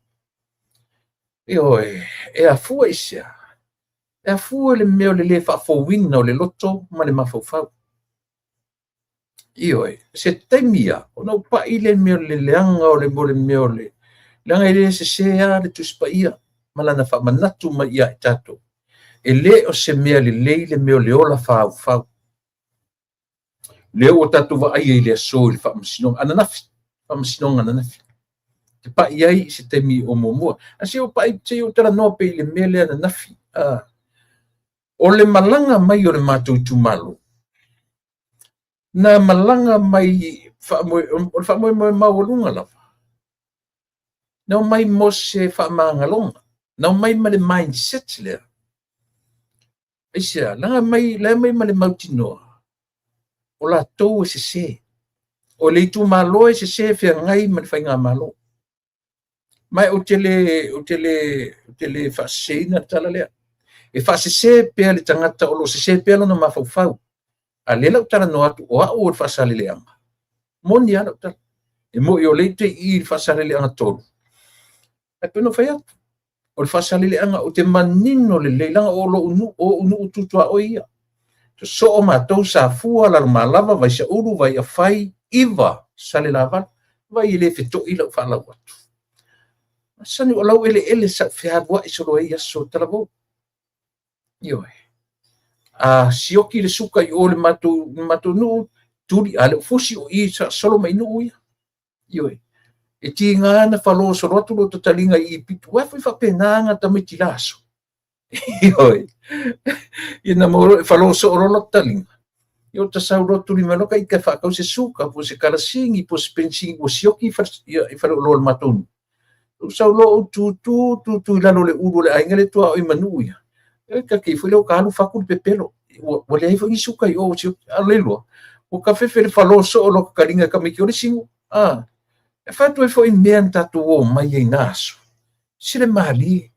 Ioe, e afua i se a? E afua i le mea o le le faafouina o le loto ma le mafaufau. Ioe, se taimi lava, ona ou pai lea i le mea o le leaga o le mea o le leaga e le sese lava le Tusi Paia ma lana faamanatu mai ia i tatou. E le o se mea lelei le mea o le ola faufau. Lea ua tatou vaaia i le aso i le faamasinoga ananafi, faamasinoga ananafi. Te pai ai i se taimi o muamua. A se i pai, se i ou talanoa pea i le mea lea ananafi. O le malaga mai o le matou itumalo, na malaga mai, o le faamoemoe maualuga lava, na omai mo se faamagaloga, na omai ma le mindset lea. Aisea, leaga mai, la mai ma le mautinoa, o latou e sese. O le itumalo e sese e feagai ma le faigamalo. Ma ou te le faaseseina le tala lea. E faasese pea le tagata o lo o sese pea lona mafaufau. A lea la ou talanoa atu o au o le Faasaleleaga, moni lava lau tala. E moni o lea ou te i i le Faasaleleaga 3, ae pei ona ou fai atu, O le Faasaleleaga, ou te manino lelei, leaga o lou nuu, o ou nuu tu tuaoi ia. Sosoo matou Safua, Lalomalava, Vaisaulu, Vaiafai, Iva, Salelavalu. Vai e le feto'i lau faalau atu. Masani o laueleele sa ou fealuai solo ai i aso talavou. Ioe. A sioki le suka i o le matou, le matou nuu, tuli, a le o fusi o i solo mai nuu ia. Ioe. E tiga na falo solo atu lo tataliga i pitu. Uai foi faapena aga tamaiti la aso. Ioe. Ia na mo e falo soo lo lo tataliga. Ia o tasau lo tuli mai loka i ka whaakau se suka, po se kalasingi, po se pensingi, ua sioki i whare, ia, i whare o lo le matou nuu. Ou sau loa ou tutu, tutu i lalo o le ulu o le aiga le tuaoi i manu ia. E ka kei foi lea o ka alu faku le pepelo. Ua, ua leai foi ni suka i o, a le iloa. Ua ka fefe le falo soo lo ka kaliga ka miki o le sigo. Ah, e fai atu ai foi mea na tatou o mai ai na aso. Se le malie.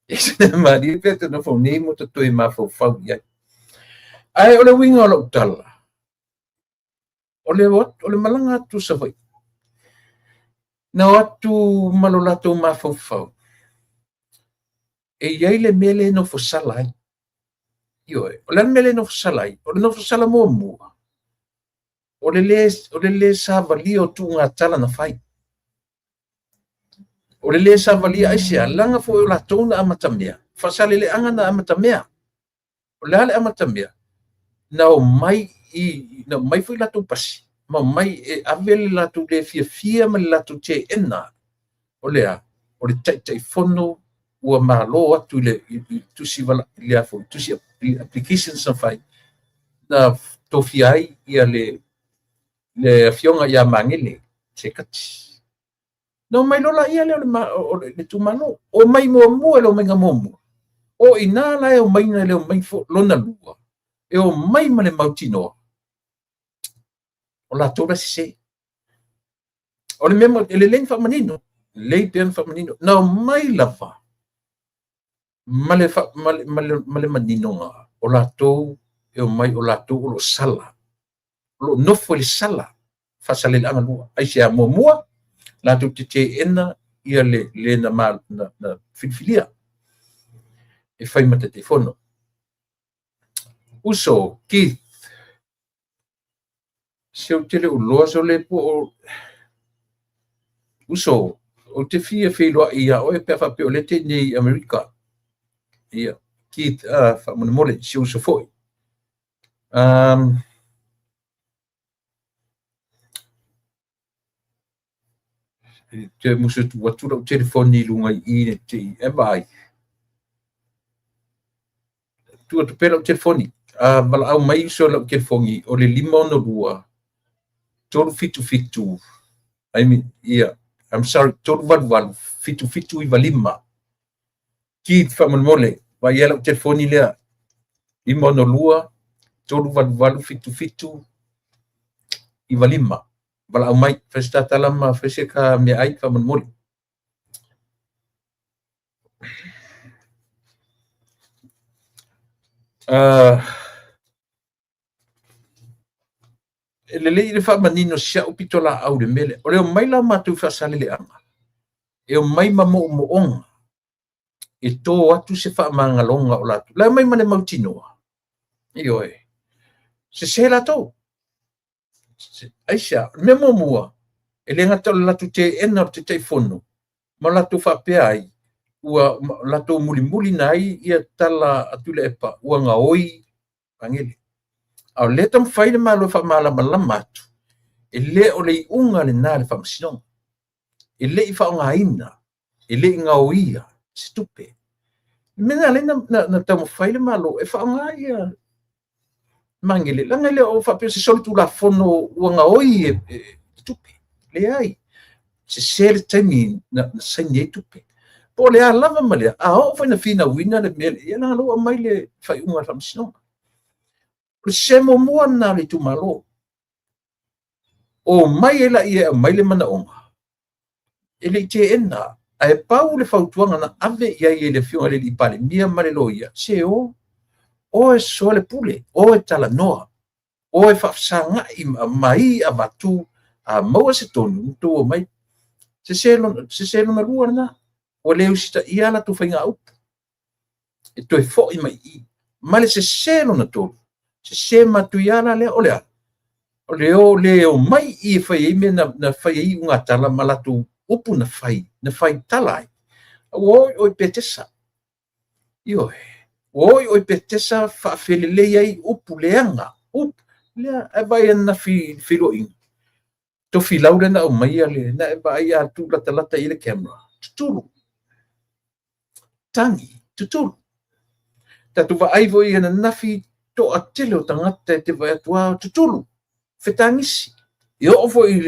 E se le malie pe te nofo nei mo te toe mafaufau i ai. Ae o le uiga o lau tala, o le, o le malaga atu Savaii, na o atu ma lo latou mafaufau, e i ai le mea lea e nofo sala ai. Ioe, o le a le mea lea e nofo sala ai? O le nofo sala muamua, o le lē, o le lē savalia o tuugatala na fai. O le lē savalia aisea, leaga foi o latou na amatamea, Faasaleleaga na amatamea. O le a le amatamea? Na omai i, na omai foi latou pasi, ma omai e ave le latou le fiafia ma le latou teena. O le a? O le Taitaifono ua malo atu i le, i tusi vala, i le a foi, tusi i applications na fai, na tofia ai ia le, le afioga ia Magele Sekati. Na omai loa laia lea o le, o le, le itumalo. Omai muamua i le omaiga muamua. O i ina la e omai na le omai fo, lona lua. E omai ma le mautinoa. O latou la sese. O le mea, e lelei na faamanino. Lelei pea na faamanino. Na omai lava ma le, ma le, ma le, ma le maninoga o latou e omai o latou o lo o sala. O lo o nofo i le sala. Faasaleleaga lua. Aisea muamua, latou te teena ia le, le na, ma, na, na filifilia e fai ma Taitaifono. Uso, Keith, se ou te le o iloa se o le po o... Uso, ou te fia feiloai ia oe pe a faapea o lea te i inei i Amerika. Ia, Keith, ah, faamolemole, si uso foi. Te musu tu atu lau telefoni i lunga i i ne te i e vaai. Tu atu pea lau telefoni. Valaau mai uso lau telefoni o le 562 377 I mean, yeah, I'm sorry, 388 7795. Keith, faamolemole, vaai lau telefoni lea. 562 388 7795. Valaau mai, fai se tatala ma fai se ka meaai faamolemole. E lelei le faamanino si a'u pitolaau i le mea lea. O le omai la o matou i Faasaleleaga, e omai ma moomooga e tō atu se faamagaloga o latou. La e omai ma le mautinoa. Ioe. Sese latou. Aisea, o le mea muamua, e le gata o le latou teena o le Taitaifono, ma latou faapea ai, ua latou mulimulina ai ia tala a Tuilaepa, ua gaoi Magele. A o lea e taumafai le Malo e faamalamalama atu, e le o le iuga lena a le Faamasinoga. E le i faaaogaina, e le i gaoia se tupe. Le mea lena lea na, na taumafai le Malo e faaaoga ia Magele, leaga e le o faapea se solitulafono ua gaoi e, e, tupe. Leai, sese le taimi na, na saini ai tupe. Po o le a lava ma lea, a oo foi na finauina le mea lea, ia leaga lea ua aumai le faaiuga a le Faamasinoga. O le sese muamua lena a le itumalo. Omai ai laia e aumai le manaoga, e le i teena, ae pau le fautuaga na ave i ai e le afioga i le alii Palemia ma le loia, se o, o e soa le pule, o e talanoa, o e faafesagai ma aumai avatu, a maua se tonu, na outou omai. Sese lona, sese lona lua lena. Ua le usitaia a latou faigaupu. E toe foi mai i i. Ma le sese lona tolu, sese matuia la lea, o le a? O le o le omai i i e fai ai mea na fai ai iugatala ma latou upu na fai, na fai tala ai. Ua o i o i Petesa. Ioe. Ua o i o i Petesa faafelelei ai upu leaga, upu lea ae vaai ananafi i le feiloaiga. Tofilau lea na aumaia le, na e vaai a tu latalata i ai le camera, tutulu. Tagi, tutulu. Tatou vaai foi ananafi toatele o tagata e te vaai atu lava tutulu, fetagisi. E oo foi i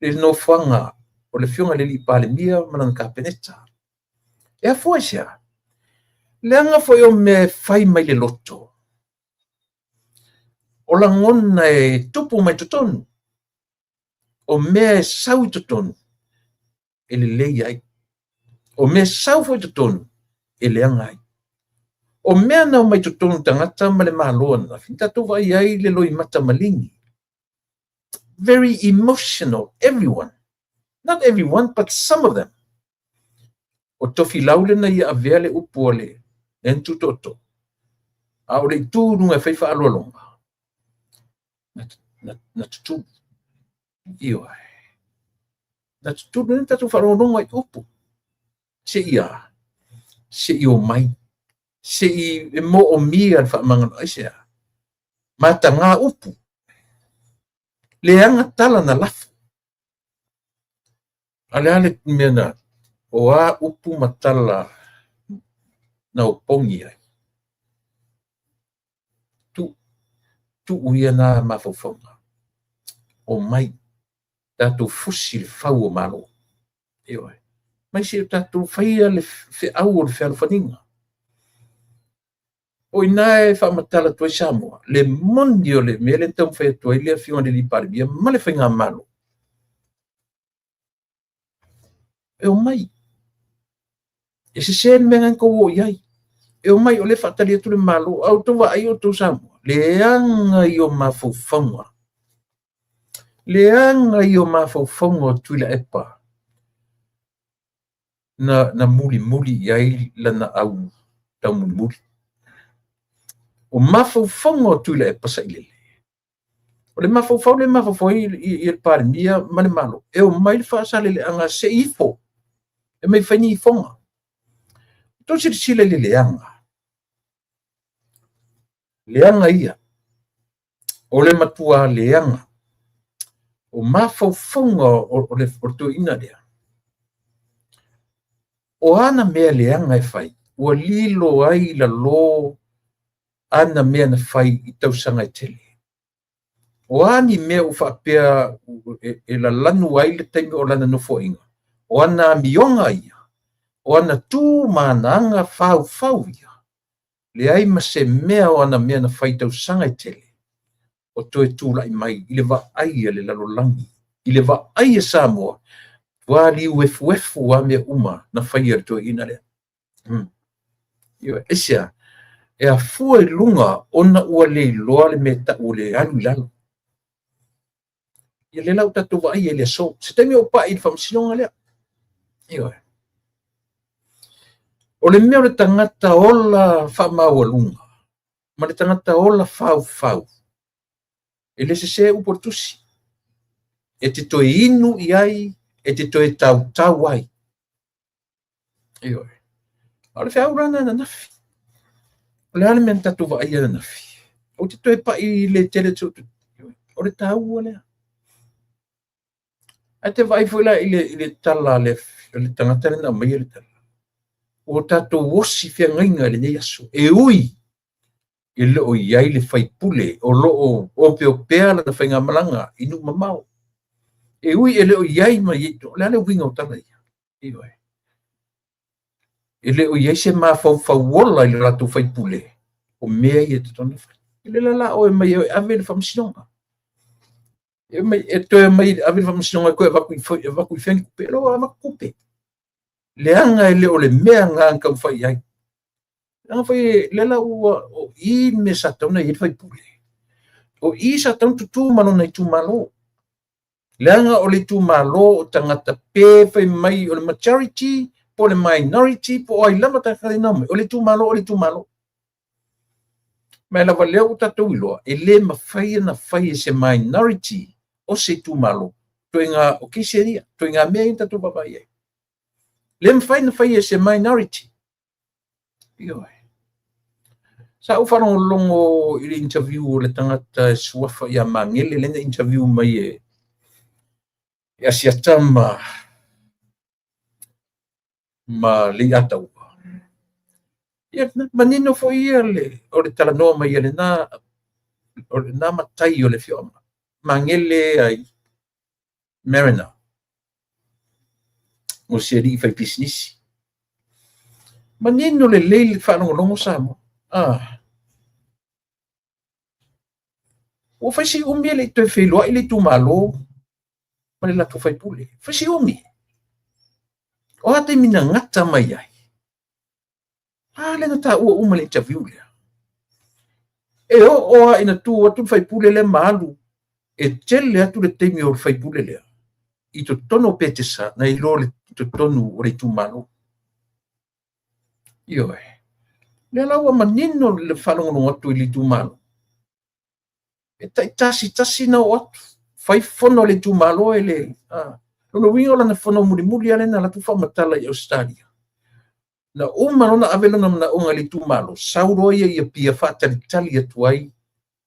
le nofoaga o le Afioga i le alii Palemia ma lana Kapeneta. E afua i se a? Leaga foi o mea e fai mai le loto, o lagona e tupu mai totonu, o mea e sau i totonu e lelei ai, o mea e sau foi i totonu e leaga ai. O mea na omai totonu tagata ma le Malo ananafi, na tatou vaai ai le loimata maligi. Very emotional, everyone. Not everyone, but some of them. O Tofilau lea na ia avea le upu a le lea na tutoatoo, a o le itu i luga e fai faaaloaloga, na tutulu. Ioe. Na tutulu lea na tatou faalogologo ai i upu. Se i a? Se i omai. Se i moomia le faamagalo. Aisea? Mataga upu. Leaga tala na lafo. A o le a le mea na, o a upu ma tala na opogi ai? Tu, tuu ia na mafaufauga. Omai, tatou fusi le fau o Malo. Ioe. Mai se i o tatou faia le feau o le fealofaniga. O i ina e faamatala atu ai Samoa, le moni o le mea lea na taumafai atu ai le Afioga i le alii Palemia ma le Faigamalo, e omai. E sese le mea na tou o i ai. E omai o lea e faatali atu le Malo. A outou vaai outou Samoa, leaga ia o mafaufauga. Leaga ia o mafaufauga o Tuilaepa na mulimuli i ai lana au taumulimuli. O mafaufauga o Tuilaepa sailele. O le mafaufau lea e mafaufau ai i le Palemia ma le Malo, e omai le faasaleleaga se i ifo, e omai e fai ni ifoga. Outou silasila i le leaga. Leaga ia. O le matua leaga. O mafaufauga o le toeaina lea. O ana mea leaga e fai, ua lilo ai i lalo ana mea na fai i tausaga e tele. O a ni mea ua faapea e lalanu ai le taimi o lana nofoaiga, o ana amioga ia, o ana tu ma ana aga faufau ia, leai ma se mea o ana mea na fai i tausaga e tele, o toe tulai mai i le vaai a le lalolagi, i le vaai a Samoa, ua liuefuefu a mea uma na faia e le toeaina lea. Aisea? E afua i luga ona ua le iloa le mea e tau o le alu i lalo. Ia lea la ua tatou vaai ai i le aso. Se taimi ou pai i le faamasinoga lea. Ioe. O le mea o le tagata ola faamaualuga ma le tagata ola faufau, e le sese upu o le tusi. E te toe inu i ai, e te toe tautau ai. Ioe. A o le feau la lena ananafi. O le a le mea na tatou vaai ananafi? Ou te toe pai le tele atu. O le taua lea. Ae te vaai foi la i le tala a le tagata lea na aumaia le tala. Ua tatou osi feagaiga i lenei aso. E ui e le o i ai le faipule o lo o opeopea lana faigamalaga i nuu mamao. E ui e le o i ai ma i ai, o le a le uiga o tala ia? Ioe. E le o i ai se mafaufau ola i le latou faipule o mea ia e tatau ona fai. E le la oe mai e ave i le faamasinoga. E mai e toe mai ave i le faamasinoga e toe avatu i fea ni tupe. E le o avatu tupe. Leaga e le o le mea lena na taumafai i ai. Leaga foi lea la ua o i le mea sa tatau ona i ai le faipule. O i sa tatau ona tutu ma lona itumalo. Leaga o le itumalo o tagata pe fai mai o le majority po o le minority po o ai lava tagata na omai, o le itumalo o le itumalo. Ma e lava lea ua tatou iloa, e le mafai ona fai e se minority o se itumalo ituaiga o case ia, ituaiga mea ia na tatou vaavaai i ai. Le mafai ona fai e se minority. Ioe. Sa ou faalogologo i le interview o le tagata e suafa ia Magele, lea na interview mai e Asiata ma Leiataua. Ia, manino foi ia le, o le talanoa mai a lena, o lena matai o le afioaga. Magele ai Mariner, o se alii faipisinisi. Manino lelei le faalogologo Samoa. Ah. Ua fai si umi e le i toe feiloai le itumalo ma le latou faipule. Fai si umi. O a taimi na gata mai ai? A lea na taua uma i le interview lea. E oo lava ina tu atu le faipule lea ma alu, e tele atu le taimi o le faipule lea i totonu o Petesa nai lo le totonu o le itumalo. Ioe. Lea la ua manino le faalogologo atu i le itumalo. E taitasi tasi na oo atu, fai fono a le itumalo e le... Lona uiga o lana fono mulimuli lava lea na alu atu faamatala i Ausetalia. Na uma loa ona ave lona manaoga i le itumalo, sau loa ia i Apia faatalitali atu ai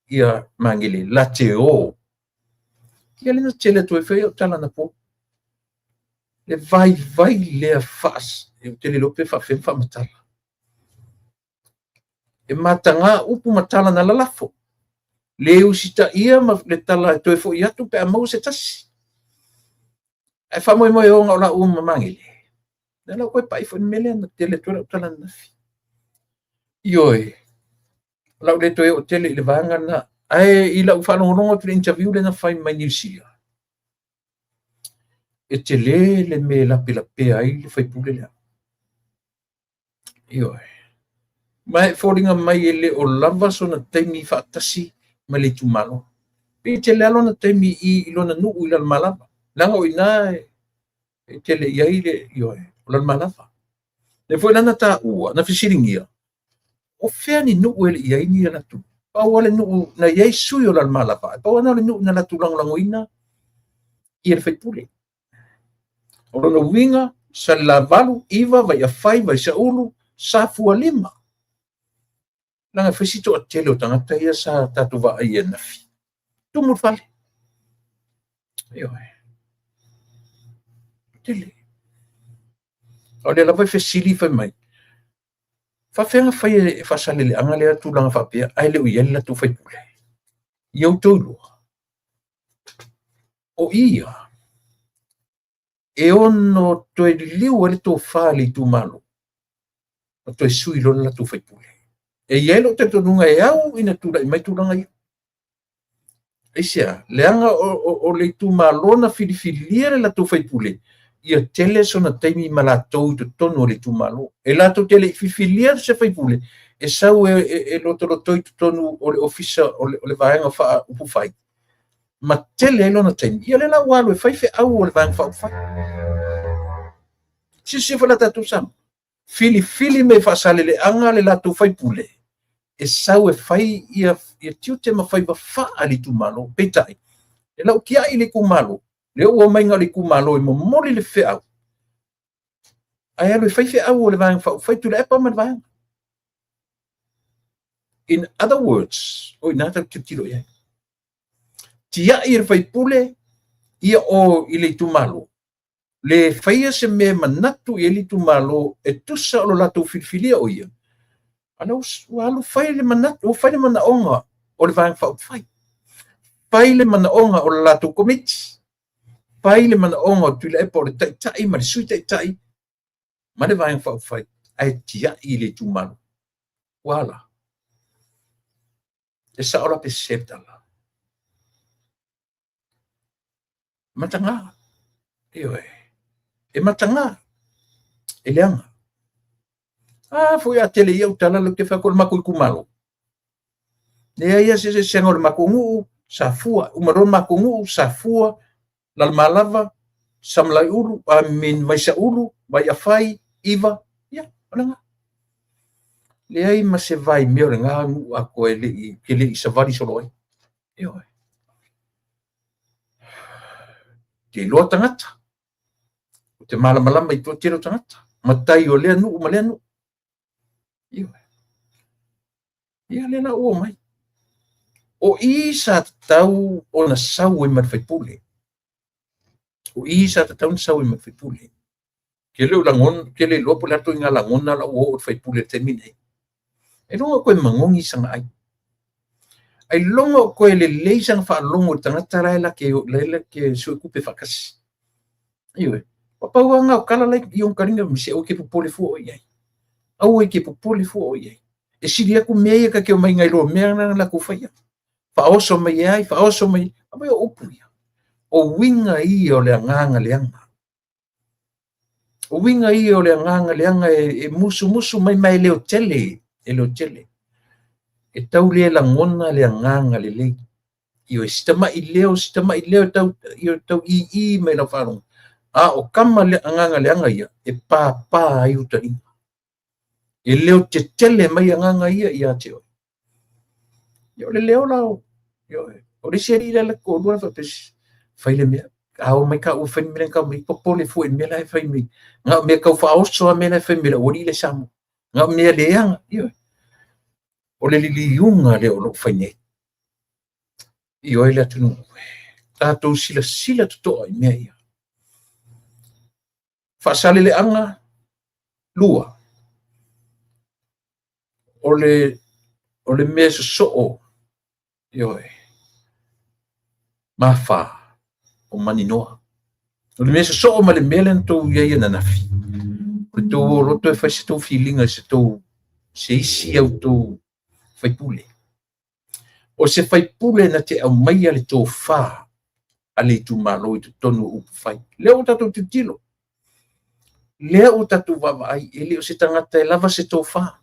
ia Magele la te o. Ia lea na tele atu ai foi au tala anapo. Le vaivai lea faas, ou te le iloa pe faafefea ona faamatala. E mataga upu ma tala na lalafo. Le usitaia ma le tala e toe foi atu pe a maua se tasi. Ae faamoemoeoga o laua ma Magele. Lea la ua toe pai foi le mea lea na tele atu ai lau tala ananafi. Ioe, o lau le toe oo tele i le vaega lena. Ae i lau faalogologo atu i le interview lea na fai mai Niu Sila, e tele le mea e lapelapea ai le faipule lea. Ioe. Ma e foliga mai e le o lava sona taimi faatasi ma le itumalo. Pei e tele lava lona taimi i lona nuu i Lalomalava. Leaga o i ina e tele i ai le, ioe, o Lalomalava. Lea foi la na taua, na fesiligia, o fea ni nuu e le i i ai ni a latou? Pau lava le nuu na i ai sui o Lalomalava, pau lava lena o le nuu na latou lagolagoina ia le faipule. O lona uiga, Salelavalu, 9, Vaiafai, Vaisaulu, Safua 5. Leaga e fai si toatele o tagata ia sa tatou vaai ananafi. Tumu le fale. Ioe. Tele. O lea lava e fesili fai mai, faafefea ona fai e Faasaleleaga lea tulaga faapea ae le o i ai le latou faipule? Ia outou iloa, o ia e ono toe liliu ai le tofa i le itumalo ma toe sui loa le latou faipule. E i ai lou talitonuga e au ina tulai mai tulaga ia. Aisea? Leaga o le itumalo na filifilia le latou faipule, ia tele sona taimi ma latou i totonu o le itumalo. E latou te le i filifilia se faipule e sau e lotoloto i totonu o le ofisa o le vaega faaupufai ma tele ai lona taimi. Ia lea la ua alu e fai feau o le vaega faaupufai. Silasila foi la tatou Samoa, filifili mai e Faasaleleaga le latou faipule e sau e fai ia tiute ma faiva faa le itumalo. Peitai, e lau tiai le itumalo, lea ua omai na o le itumalo e momoli le feau, ae alu e fai feau o le vaega faaupufai Tuilaepa ma le vaega. In other words, o i ina tatou tilotilo i ai. Tiai e le faipule ia o i le itumalo, le faia se mea e manatu i ai le itumalo e tusa o lo latou filifilia o ia, a lea ua alu fai le manatu, ua fai le manaoga o le Vaega Faaupufai, fai le manaoga o le latou komiti, fai le manaoga o Tuilaepa o le Taitai ma le Sui Taitai ma le Vaega Faaupufai, ae tiai i le itumalo. Ua ala. E sao la pe sese le tala? Mataga. Ioe. E mataga. E leaga. A foi a tele ia tala lea ou te fai atu o le matou itumalo. Leai lava se eseesega o le matou nuu, Safua, uma loa le matou nuu, Safua, Lalomalava, Samalaeulu, I mean Vaisaulu, Vaiafai, 9, ia, o lena. Leai ma se vaimea o lena nuu atoa e le i, ke le i savali solo ai. Ioe. Te iloa tagata. O te malamalama i toatele o tagata. Matai o lea nuu ma lea nuu. Ioe. Ia lea la ua omai. O i sa tatau ona sau ai ma le faipule. O i sa tatau ona sau ai ma le faipule. Ke le o lagona, ke le iloa po o le a le ituaiga lagona la ua oo i le faipule i le taimi lenei. Ailoga koe magogi sana ai. Ailoga o koe lelei sana faalogo i le tagata la e la ke, la e la ke suetupe faatasi. Ioe. Ua pau lava lena o tala la i ona taliga ma se aua e te popole fua oe i ai. Aua e te popole fua oe i ai. E sili atu mea ia ta te omai nai lo mea na latou faia. Faaoso mai ai, faaoso mai. Aumai o upu ia. O uiga ia o le agaga leaga. O uiga ia o le agaga leaga e musumusu mai ma e leo tele, e leo tele. E tau le lagona le agaga lelei. Ioe, si tamai leo, si tamai leo e tau, ioe, tau ii mai lau faalogo. A o kama le agaga leaga ia, e pāpā ai uta lima. E leo tetele mai agaga ia ia te oe. Ia, o le leo la o, ioe, o le isi alii lea la toalua la faapea, fai le mea, a o mai ka ua fai le mea lea mai, popole fua i le mea la e fai mai. Na o mea tau faaoso a mea la e fai mai le aualii lea i Samoa. Na o mea leaga, ioe. O le liliuga lea o lo o fai nei. Ioe le atunuu. Tatou silasila totoa i mea ia. Faasaleleaga 2. O le mea sosoo, ioe, ma fa o Maninoa. O le mea sosoo ma le mea lea na tou i ai ananafi, o le tou o loto e fai se tou filiga i se tou, se isi au tou faipule. O se faipule na te aumaia le tofa a le itumalo i totonu o upufai. Lea ua tatou tilotilo, lea ua tatou vaavaai, e le o se tagata e lava se tofa,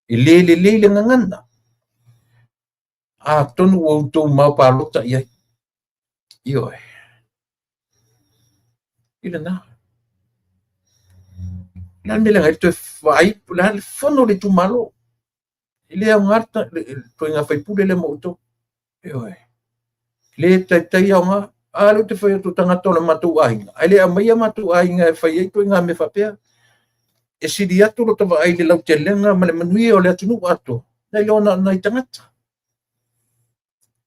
e le lelei le gagana. Atonu ua outou mao palota i ai. Ioe. I lena. O le a le mea leaga ai le toe vaai, o le a le fono o le itumalo. E le aoga le ituaiga faipule lea mo outou. Ioe. Le taitai aoga. A lea ou te fai atu o tagata o le matou aiga, ae le aumaia matou aiga e fai ai ituaiga mea faapea. E sili atu lota vaai i le lautelega ma le manuia o le atunuu atoa, nai lo na o nai tagata.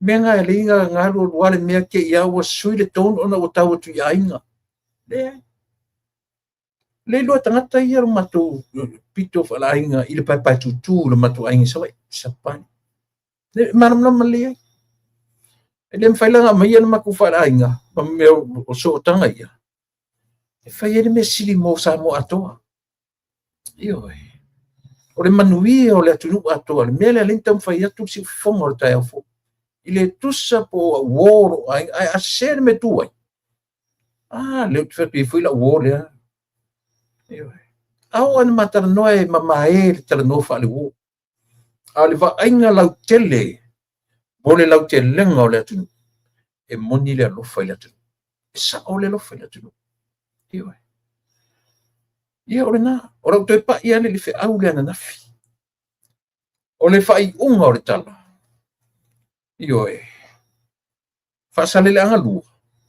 Mea na e alai na alu alu lava le mea te i lava ua sui le tone ona ua tau atu i aiga. Leai. Le iloa tagata ia lo matou pito faaleaiga i le paepae tutu i lo matou aiga i Savaii, Sapani. Le malamalama lelei ai. E le mafai la ona aumaia le matou faaleaiga ma mea o sootaga ia e fai ai le mea sili mo Samoa atoa. Ioe. O le manuia o le atunuu atoa, le mea lea lea na taumafai atu le siufofoga o le taeao fou. I le tusa po o au uo o lou aiga, ae a sese le mea e tu ai, a, lea ou te fai atu e i ai foi lau uo lea. Ioe. A oo lava ina ma talanoa e mamae le talanoa faale-uo. A o le vaaiga lautele mo le lautelega o le atunuu, e moni le alofa i le atunuu. E sao le alofa i le atunuu. Ioe. Ia o lena, o lau toe pai lava le feau lea ananafi. O le faaiuga o le tala, ioe, Faasaleleaga 2,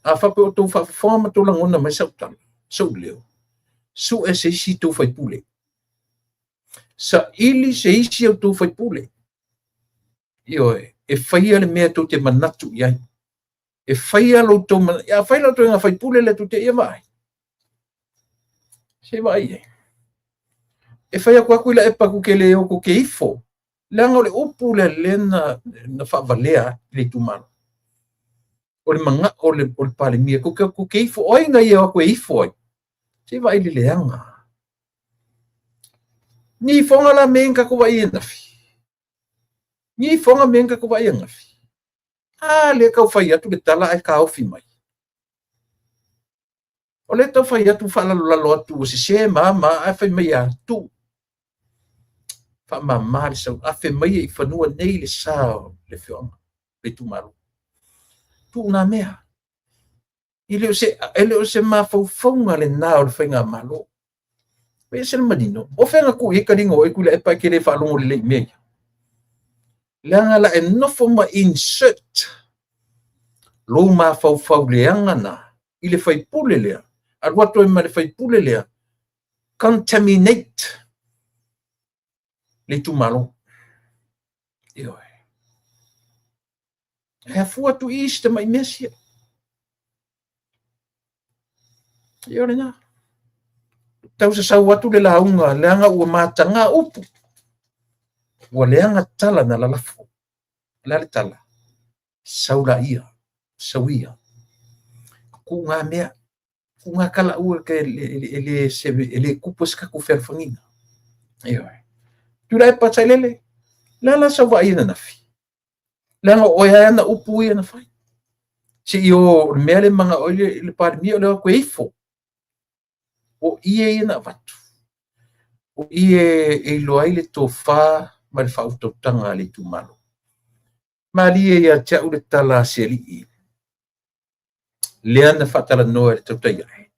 a faapea ua outou faafofoga ma outou lagona mai sau tala, sou leo, sue se isi tou faipule. Saili se isi a outou faipule. Ioe, e faia le mea tou te manatu i ai. E faia lo outou manatu. A fai la outou faipule lea tou te ia vaai. Se i vaai i ai. E fai atu atu i la epa tu ke le o ko ke ifo. Leaga o le upu lea lea na faavalea i le itumalo. O le manao o le Palemia, tou te ifo, o ai na ia o atu e ifo ai? Se i vaai i le leaga. Ni ifoga la me na tatou vaai ananafi. Ni ifoga me na tatou vaai ananafi. A lea tau fai atu le tala ae taofi mai. O lea tau fai atu faalalolalo atu ua sese ma ma ae fai mai a tuu. Faamama le sau afe mai i fanua nei le sa o le afioaga, le itumalo. Tuu nā mea. E le o se mafaufauga lena o le faigamalo. E ese le manino, o fea na tuu i ai taliga o oe Tuilaepa e te le faalogo lelei i mea ia? Leaga la e nofo ma insert lou mafaufau leaga na i le faipule lea, alu atu ai ma le faipule lea, contaminate le itumalo. Ioe. E afua atu i si tamai mea sia. Ia o lena. Tau sasau atu le lauga leaga ua mataga upu. Ua leaga tala na lalafo. O le a le tala? Sau laia, sau ia. Tuu ngā mea, tuu ngā tala aua e le e le tupu ai se tatou fealofagiga. Ioe. Tuilaepa Sailele, le a la sau vaai ananafi? Leaga o oe lava ana upu ia na fai. Se i o, o le mea lea e manao ai le Palemia o le o atu e ifo. O ie ia na avatu. O ie e iloa ai le tofa ma le faautautaga a le itumalo. Malie ia te au le tala a se alii lea na faatalanoa i le tautai ae.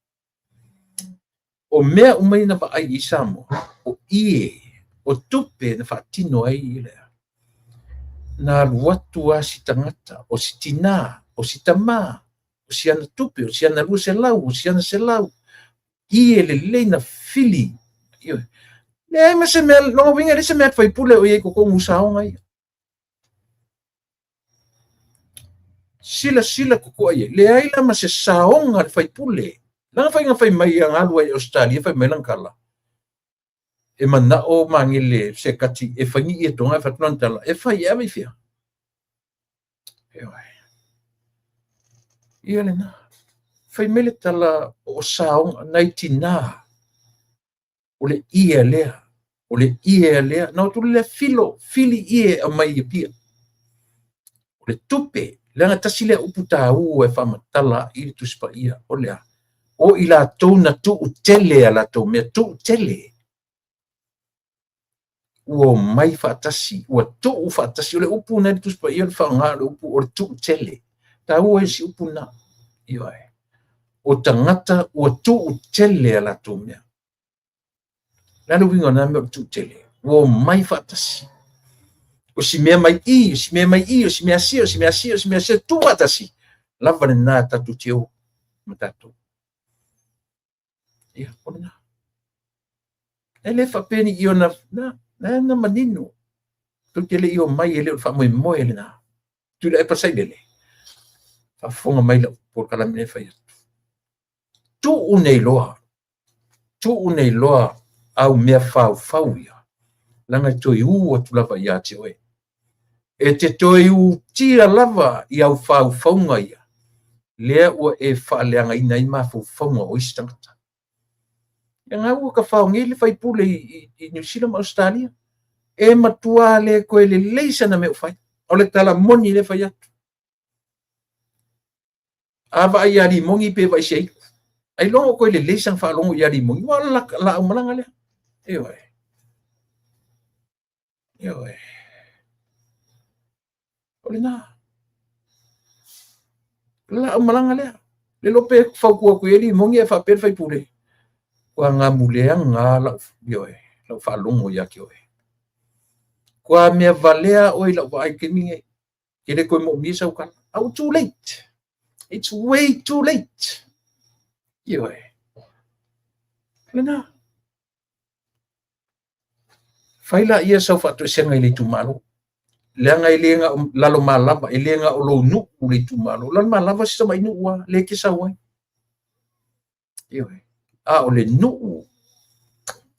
O mea uma ia na vaai i ai Samoa, o ie, o tupe na faatino ai le na alu atu lava si tagata, o si tinā, o si tamā, o si ana tupe, o si ana 200, o si ana 100, ie lelei na fili. Ioe. Leai ma se mea, lona uiga e leai se mea a le faipule o i ai i totonu o saoga ia. Silasila totoa i ai, leai la ma se saoga a le faipule. Leaga faiga fai mai ia na alu ai i Ausetalia fai mai lana tala, e manao Magele Sekati e fai ni ietoga ae fai atu lana tala, e fai e ave i fea? Ioe. Ia lena. Fai mai le tala o saoga nai tinā o le ie lea, o le ie lea, na o atu lea filo, fili ie e aumai i Apia. O le tupe, leaga tasi lea upu taua e faamatala i le Tusi Paia, o le a? O i latou na tuu tele a latou mea, tuu tele. Ua omai faatasi, ua tuu faatasi. O le upu na i le Tusi Paia o le faaaoga o le upu o le tuu tele. Taua i si upu na. Ioe. O tagata ua tuu tele a latou mea. Le a le uiga o lena mea o le tuu tele? Ua omai faatasi. O si mea mai i, o si mea mai i, o si mea sia, o si mea sia, o si mea sia, tuu faatasi. Lava lena tatou te o ma tatou. Ia, o lena. E le faapea ni i ona, na, na, na manino. Tou te le i omai e le o le faamoemoe lena. Tuilaepa Sailele, faafofoga mai lau polokalame lea e fai atu. Tuu nei loa, tuu nei loa au mea faufau ia, leaga e toe u atu lava ia te oe. E te toe utia lava i au faufauga ia, lea ua e faaleagaina ai mafaufauga o isi tagata. Ia ngā ua tafao nei le faipule i Niu Sila ma Ausetalia. E matua le toe lelei sana mea o fai. O le tala moni lea fai atu. A vaai ia Limoni pe vaai se aitu. Ailoga o toe lelei sana faalogo ia Limoni. Ua o le laau malaga lea. Ioe. Ioe. O lena. Laau malaga lea. Le iloa pe fautua atu i ai Limoni ae faapea le faipule. Ua gamuleaga lau, ioe, lau faalogo ia te oe. Ua mea valea oe i lau vaai i le taimi lenei. E le toe moomia sau tala. A ua too late. It's way too late. Ioe. Lena. Fai laia sau faatoesega i le itumalo. Leaga e le na o Lalomalava, e le na o lou nuu le itumalo. Lalomalava si tamai nuu lava, lea e te sau ai. Ioe. A o le nuu,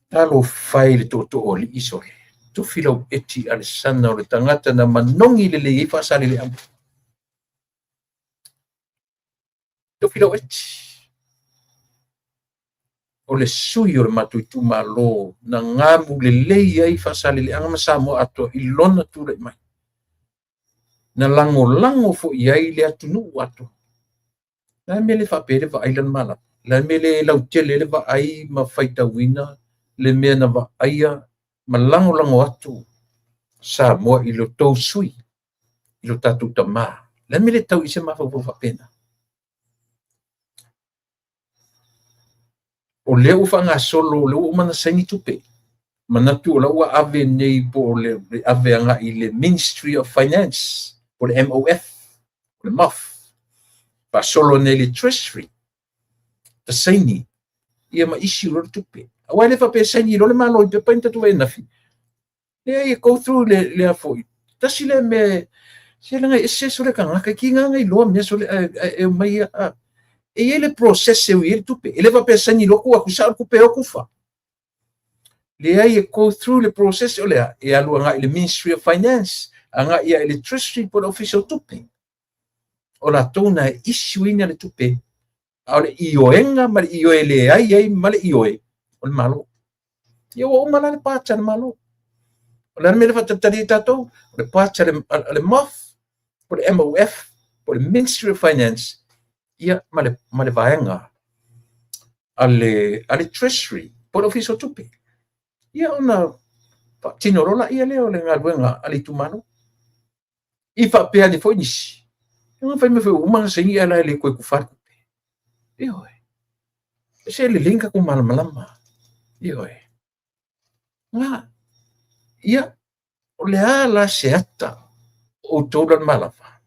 talofa e i le tootoo alii sole. Tofilau Eti Alesana o le tagata na manogi lelei ai Faasaleleaga. Tofilau Eti. O le sui o le matou itumalo na gamu lelei ai Faasaleleaga ma Samoa atoa i lona tulai mai. Na lagolago foi i ai le atunuu atoa. Le a le mea le faapea ai le vaai Lalomalava? Le a le mea le lautele ai le vaai ma faitauina le mea na vaaia ma lagolago atu Samoa i lo tou sui, i lo tatou tamā? Le a le mea le tau i se mafaufau faapena? O lea ua faagasolo, o lea ua uma ona saini tupe. Manatu o la ua ave nei po o le ave agai i le Ministry of Finance, po o le MOF, o le MOF, faasolo nei i le Treasury, ta saini, ia ma issue loa le tupe. Aua e le faapea e saini loa le Malo i pepa ia na tatou vaai ananafi. Leai, e go through le, lea foi. Tasi lea mea, se leaga e ese sole tagata, e tiga na iloa mea sole, ae e omai ia, a. E i ai le process e ui ai le tupe. E le faapea e saini loa tuu atu sao le tupe e o tufa. Leai, e go through le process o le a, e alu agai i le Ministry of Finance, agai ia i le Treasury po o le Ofisa o Tupe. O latou na e issue ina le tupe, a o le ioega ma le ioe leai ai ma le ioe o le Malo. Ia ua uma la le part a le Malo. O le a le mea le faatalitali ai tatou? O le part a le MOF, po o le MOF, po o le Ministry of Finance, ia ma le vaega a le Treasury, po o le Ofisa o Tupe. Ia ona faatino loa laia lea o le galuega a le itumalo. I faapea ane foi nisi, ia fai mai foi ua uma ona saini ae la e le toe tufa le tupe. Ioe. Se lelei na tatou malamalama. Ioe. Na, ia, o le a la se ata o outou Lalomalava?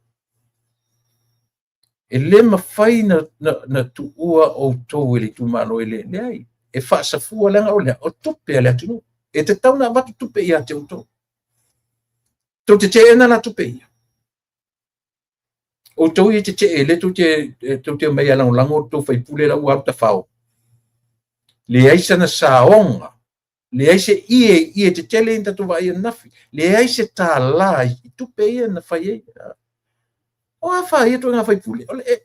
E le mafai na tuua outou e le itumalo e le, leai, e faasafua leaga o le a? O tupe a le atunuu. E tatau ona avatu tupe ia te outou. Tou te teena la tupe ia. Outou ia tetee, lea tou te omai e lagolago le tou faipule la ua alu tafao. Leai sana saoga, leai se ie i ie tetele ia na tatou vaai ananafi, leai se tālā i tupe ia na fai ai. O a fa ia ituaiga faipule? O le,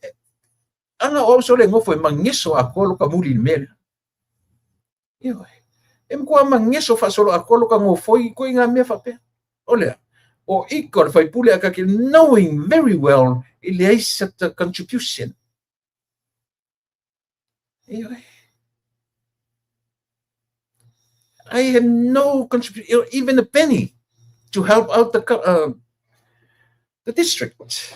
ana o au sole nofo e mageso atoa loka muli i le mea lea. Ioe. E matua mageso faasoloatoa loka nofoi i ituaiga mea faapea. O le a? O ika o le faipule a kake knowing very well e leai sata contribution. Ioe. I have no contribution, even a penny, to help out the district,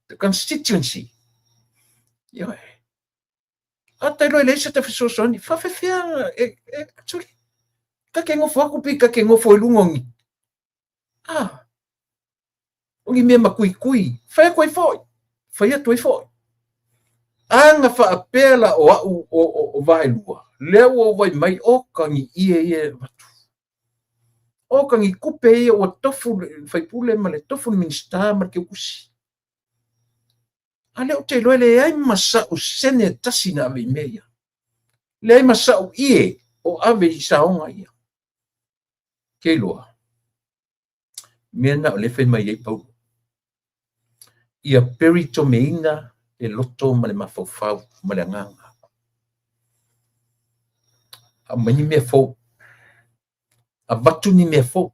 the constituency. Ioe. A tailo e leai se fesoasoani, faafefea e, e, sorry, ka ke nofo aku pe ka ke nofo i luga o ni, ah, o ni mea makuikui, fai atu ai foi, fai atu ai foi. Ana faapea la o au o Vaelua, lea ua ou vaai mai, o ka ni ie ia e avatu. O ka ni tupe ia ua tofu le faipule ma le tofu le Minisita ma le Keukusi. A lea ou te iloa e leai ma sa'u sene e tasi na ave i mea ia. Leai ma sa'u ie o ave i saoga ia. Ke iloa, mea na o lea e fai mai ai Paulo. Ia peritomeina le loto ma le mafaufau ma le agaga. Aumai ni mea fou. Avatu ni mea fou.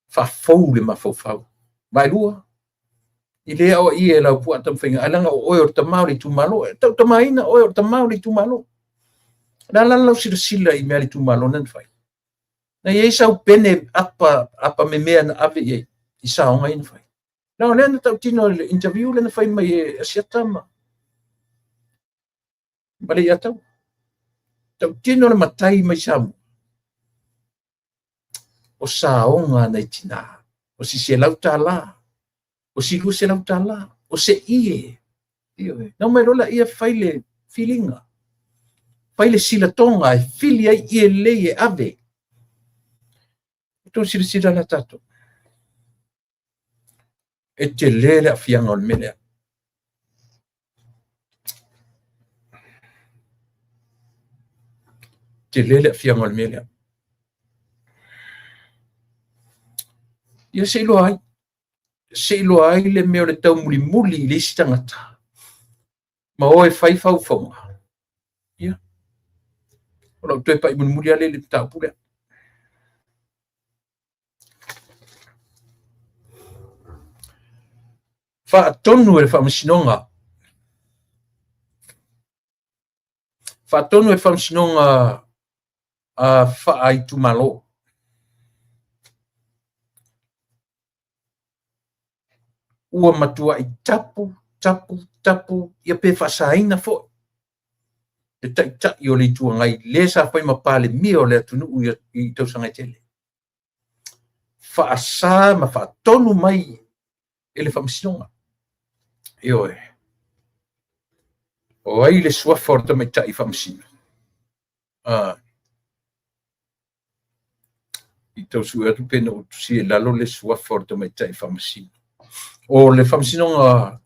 Faafou le mafaufau. Vaelua, e le aoaia e lau puaa taumafaiga, ae leaga o oe o le tama o le itumalo. E tautamaina oe o le tama o le itumalo. O le a la lau silasila i mea a le itumalo na na fai? Na i ai sau pene apa, apa memea na ave i ai i saoga ia na fai. Leaga o lea na tautino i le interview lea na fai mai e Asiata ma Leiataua. Tautino le matai mai Samoa. O saoga a nai tinā, o si $100, o si $200, o se ie. Ioe. Na omai loa laia fai le filiga, fai le silatoga e fili ai ie lelei e ave. Outou silasila la tatou. E tele le aafiaga o le mea lea. Tele le aafiaga o le mea lea. Ia se i iloa ai, se i iloa ai le mea o le taumulimuli i le isi tagata ma o e fai faufauga. Ia, o lau toe pai mulimuli lava lea i le mataupu lea. Faatonu e le Faamasinoga Faatonu e le Faamasinoga Faaitumalo. Ua matuai tapu, tapu, tapu, ia pe faasaina foi. Le Taitai o le Itu Agai, le sa fai ma Palemia o le atunuu i tausaga e tele. Faasa ma faatonu mai e le Faamasinoga. Ioe. O ai le suafa o le tamaitai faamasino? I tau sue atu pe na ou tusia i lalo le suafa o le tamaitai faamasino. O le Faamasinoga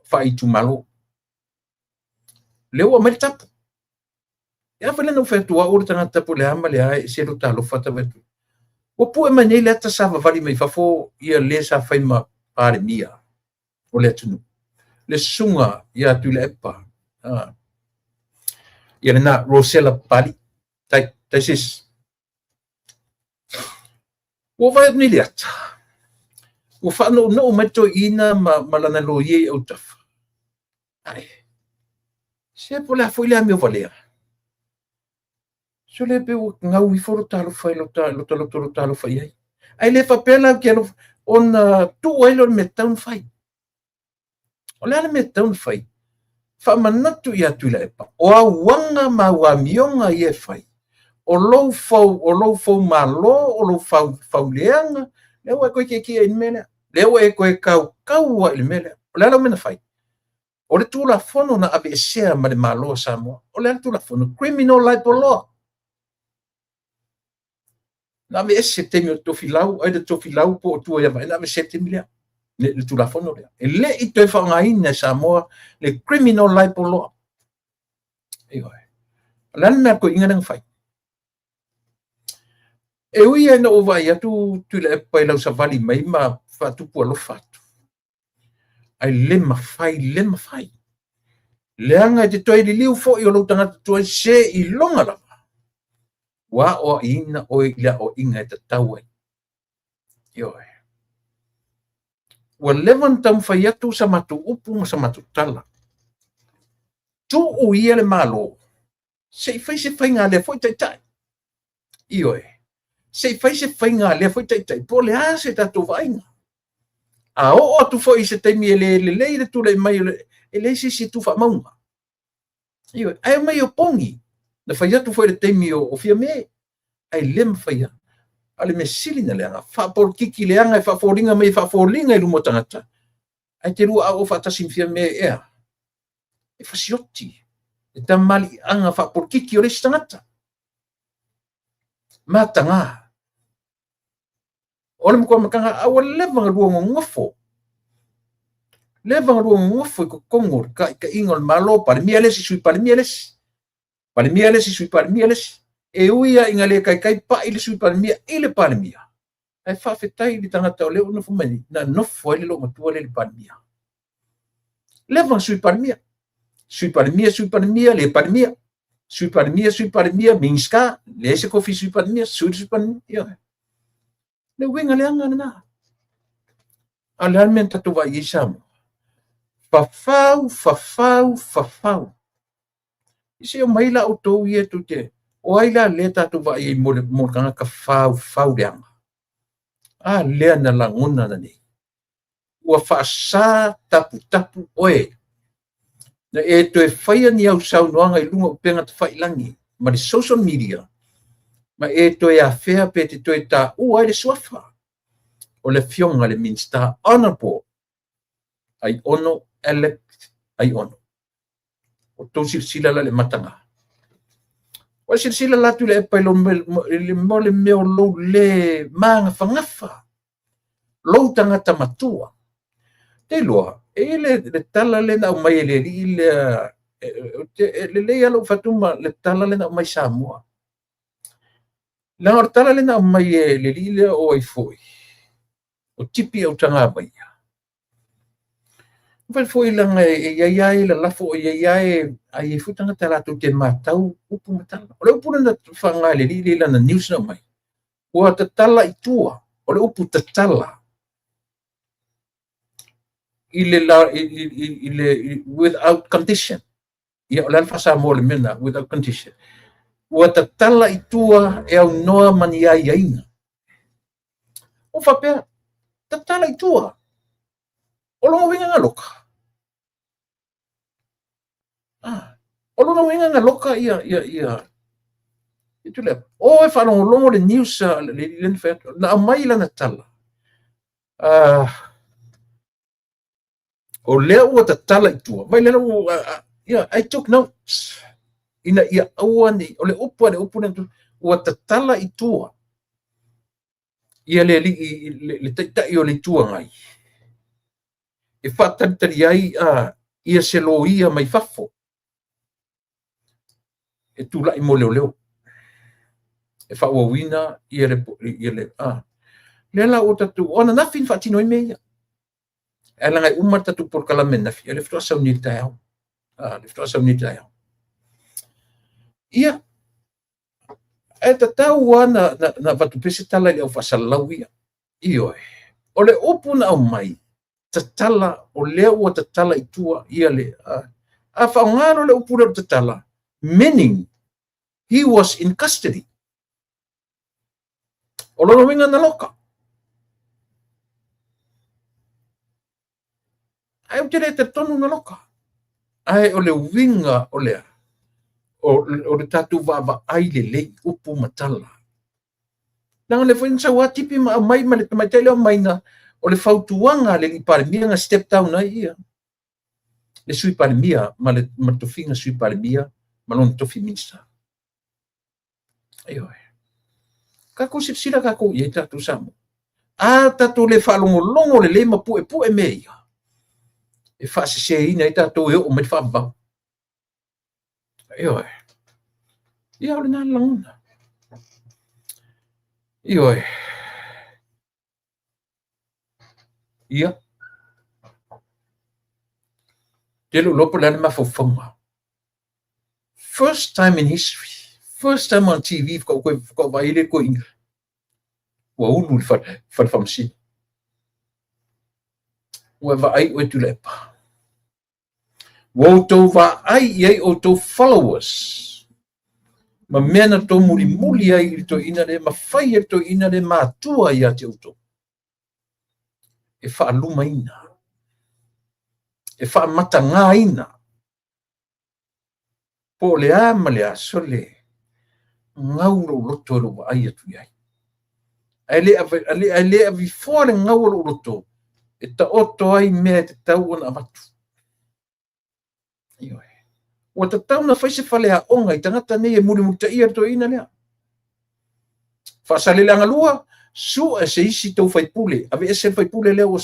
faaitumalo. Lea ua aumai le tapu. E a foi la na ou fai atu au o le tagata po o le a ma le a, e ese lota alofa ta vaai atu. Ua pue mai nei le ata savavali mai fafo ia le sa fai ma Palemia o le atunuu. Le susuga ia Tuilaepa. Ia lena, Rosella Papalii. Tai, tai sis. Ua vaai atu nei le ata. Ua faanounou mai le toeaina ma lana loia i autafa. Ae, se po o le a foi le amio valea. Sole pe ua gau ifo lota alofa i lota, lota loto lota alofa i ai. Ae le faapea la ou te alofa, ona tuu ai lea o le mea tatau ona fai. O le a le mea tatau ona fai? Faamanatu ia Tuilaepa, o au aga ma au amioga ia e fai, o lou fau, o lou foumalo, o lou fau, fauleaga, lea ua e toe tietie i le mea lea. Lea ua e toe tautau ai i le mea lea. O le a lau mea na fai? O le Tulafono na aveesea ma le Malo o Samoa. O le a le Tulafono? Criminal Libel Law. Na aveese i le taimi o Tofilau, either Tofilau po o tua ia Vaai, na aveesea i le taimi lea, le Tulafono lea. E le i toe faaaogaina e Samoa le Criminal Libel Law. Ioe. O le a le mea a le toeaina lea na fai? E ui lava ina ou vaai atu Tuilaepa i lau savali mai ma faatupu alofa atu, ae le mafai, le mafai. Leaga e te toe liliu foi o lou tagata tuai seiloga lava ua aoaiina oe i le aoaiga e tatau ai. Ioe. Ua leva ona taumafai atu sa matou upu ma sa matou tala. Tuu ia le Malo se i fai se faiga a lea foi taitai. Ioe. Se i fai se faiga a lea foi taitai, po o le a se tatou vaaiga. A oo atu foi i se taimi e le lelei le tulai mai, e leai se isi e tu faamauga. Ioe. Ae omai e opogi. Na fai atu foi i le taimi o Fiame, ae le mafai lava. A o le mea sili ona leaga, faapolokiki leaga e faafoliga mai e faafoliga i luma o tagata, ae te lua auau faatasi ma Fiame ea. E fasioti le tamaliiaga faapolokiki o le isi tagata. Mataga. O le matua mataga, a ua leva ona lua nonofo. Leva ona lua nonofo i totonu o le taitaiga o le Malo, Palemia le isi, Sui Palemia le isi. Palemia le isi, Sui Palemia le isi. E ui lava ina le taitai pai le Sui Palemia i le Palemia, ae faafetai i le tagata o lea ua nofo mai nei, na nofo ai le loomatua lea i le Palemia. Leva ona Sui Palemia. Sui Palemia, Sui Palemia, le Palemia. Sui Palemia, Sui Palemia, Minisita, leai se tofi Sui Palemia, Sui Sui Palemia. Ioe. Le uiga leaga lena. A o le a le mea na tatou vaai ai Samoa? Fafau, fafau, fafau. Se omai la outou ia tou te, o ai la lea tatou vaai ai mo le tagata faufau leaga? A lea na lagona nanei. Ua faasa taputapu oe. Na e toe faia ni au saunoaga i luga o upega tafailagi ma le social media, ma e toe afea pe te toe taua ai le suafa o le afioga i le Minisita Honorable Aiono Alec Aiono. O tou silasila la i le mataga. Ua silasila la Tuilaepa i le mea o lou le magafagafa, lou tagata matua. Te iloa, e i ai le tala lea na aumai e le alii lea, e lelei lava lou fai atu ma le tala lea na aumai i Samoa. Leaga o le tala lea na aumai e le alii lea o ai foi, o Tipi Autagavaia. Fai foi leaga e i ai lava e lalafo, e i ai lava e, a i ai foi tagata latou te matau upu ma tala. O le upu lea na faaaoga e le alii lea i lana news na aumai, ua tatala i tua. O le upu tatala i le, la, i, i, i, le without condition. Ia, o le a le faa-Samoa o le mea lena, without condition. Ua tatala i tua e aunoa ma ni aiaiga. Ua faapea, tatala i tua. O lona uiga na loka. Ah. O lona uiga na loka ia ia ia ia Tuilaepa. O e faalogologo le news a le alii lea na fai atu, na aumai lana tala, o lea ua tatala i tua. Vai lea ua, yeah, I took notes ina ia aua ne i, o le upu a le upu lea, ua tatala i tua ia le alii, le taitai o le Itu Agai e faatalitali ai ia se loia mai fafo e tulai mo leoleo e faaauauina ia le ia le a lea la ua tatou o ananafi na faatino ai mea ia. Ae leaga e uma le tatou polokalame ananafi, o lea faatoa sau nei i le taeao. A, lea faatoa sau nei i le taeao. Ia, ae tatau lava na avatu pea se tala i le au faasalalau ia. Ioe. O le upu na aumai, tatala, o lea ua tatala i tua ia le a faaaoga loa le upu lea o le tatala, meaning he was in custody. O lona uiga na loka. Ae ou te le talitonu na loka. Ae o le uiga o lea, o le tatou vaavaai lelei i upu ma tala. Leaga o lea foi na sau lava tipi ma aumai ma le tamaitai lea aumai na o le fautuaga a le alii Palemia na step down ai ia le Sui Palemia ma le tofiga Sui Palemia ma lona tofi Minisita. Ioe. Tatou silasila tatou i ai tatou Samoa. A tatou le faalogologo lelei ma puepue mea ia, e faaseseina ai tatou e oo mai le faavavau. Ioe. Ia o lena le lagona. Ioe. Ia. Te le o iloa po o le a le mafaufauga. First time in history, first time on TV, faatoa vaai ai le toeaina ua ulu i le fale faamasino. Ua e vaai oe Tuilaepa. Ua outou vaai i ai outou followers ma mea na outou mulimuli ai i le toeaina lea ma fai ai le toeaina lea matua ia te outou e faalumaina, e faamatagaina po o le a ma le a, sole, gau lou loto i lou vaai atu i ai. Ae le avifoa le gau o lou loto e taoto ai mea e tatau ona avatu. Ioe. Ua tatau ona fai se faleaoga i tagata nei e mulimulitaia le toeaina lea. Faasaleleaga 2, sue se isi tou faipule, aveese le faipule lea ua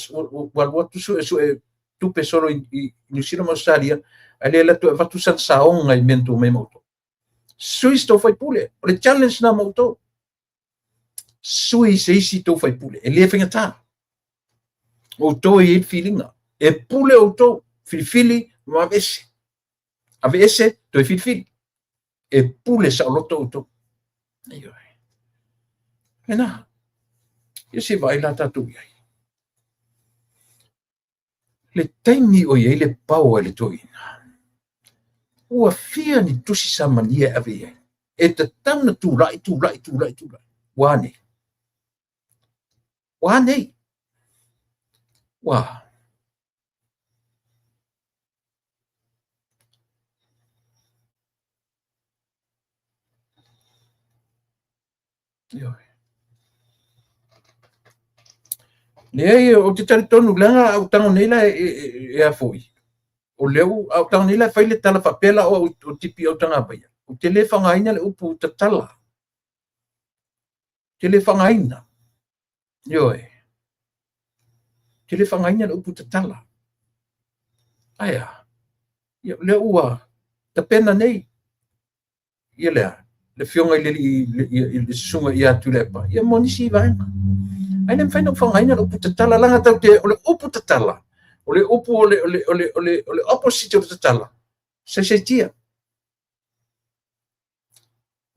alu atu sue sue tupe solo i Niu Sila ma Ausetalia, ae le alu atu e avatu sana saoga i mea na tuu mai ma outou. Sui se tou faipule, o le challenge na ma outou. Sui se isi tou faipule, e le faigata. Outou e i ai le filiga, e pule outou, filifili ma aveese. Aveese, toe filifili. E pule saoloto outou. Ioe. Lena. Ia se i vaai la tatou i ai. Le taimi o i ai le pao a le toeaina, ua fia ni tusi samania e ave i ai. E tatau na tulai, tulai, tulai, tulai. Ua a nei? Ua a nei? Ua. Ioe. Leai, ou te talitonu, leaga a ou tago nei la e a foi, o lea ua, a ou tago nei la e fai le tala faapea la o au o Tipi Autagavaia, ou te le faaaogaina le upu tatala. Ou te le faaaogaina. Ioe. Ou te le faaaogaina le upu tatala. Ae a? Ia, o lea ua tapena nei ia lea, le afioga i le alii, i le susuga ia Tuilaepa, ia mo nisi vaega. Ae le mafai ona ou faaaogaina le upu tatala, leaga tatou te, o le upu tatala, o le upu o le, o le, o le, o le, o le opposite o le tatala, saisaitia.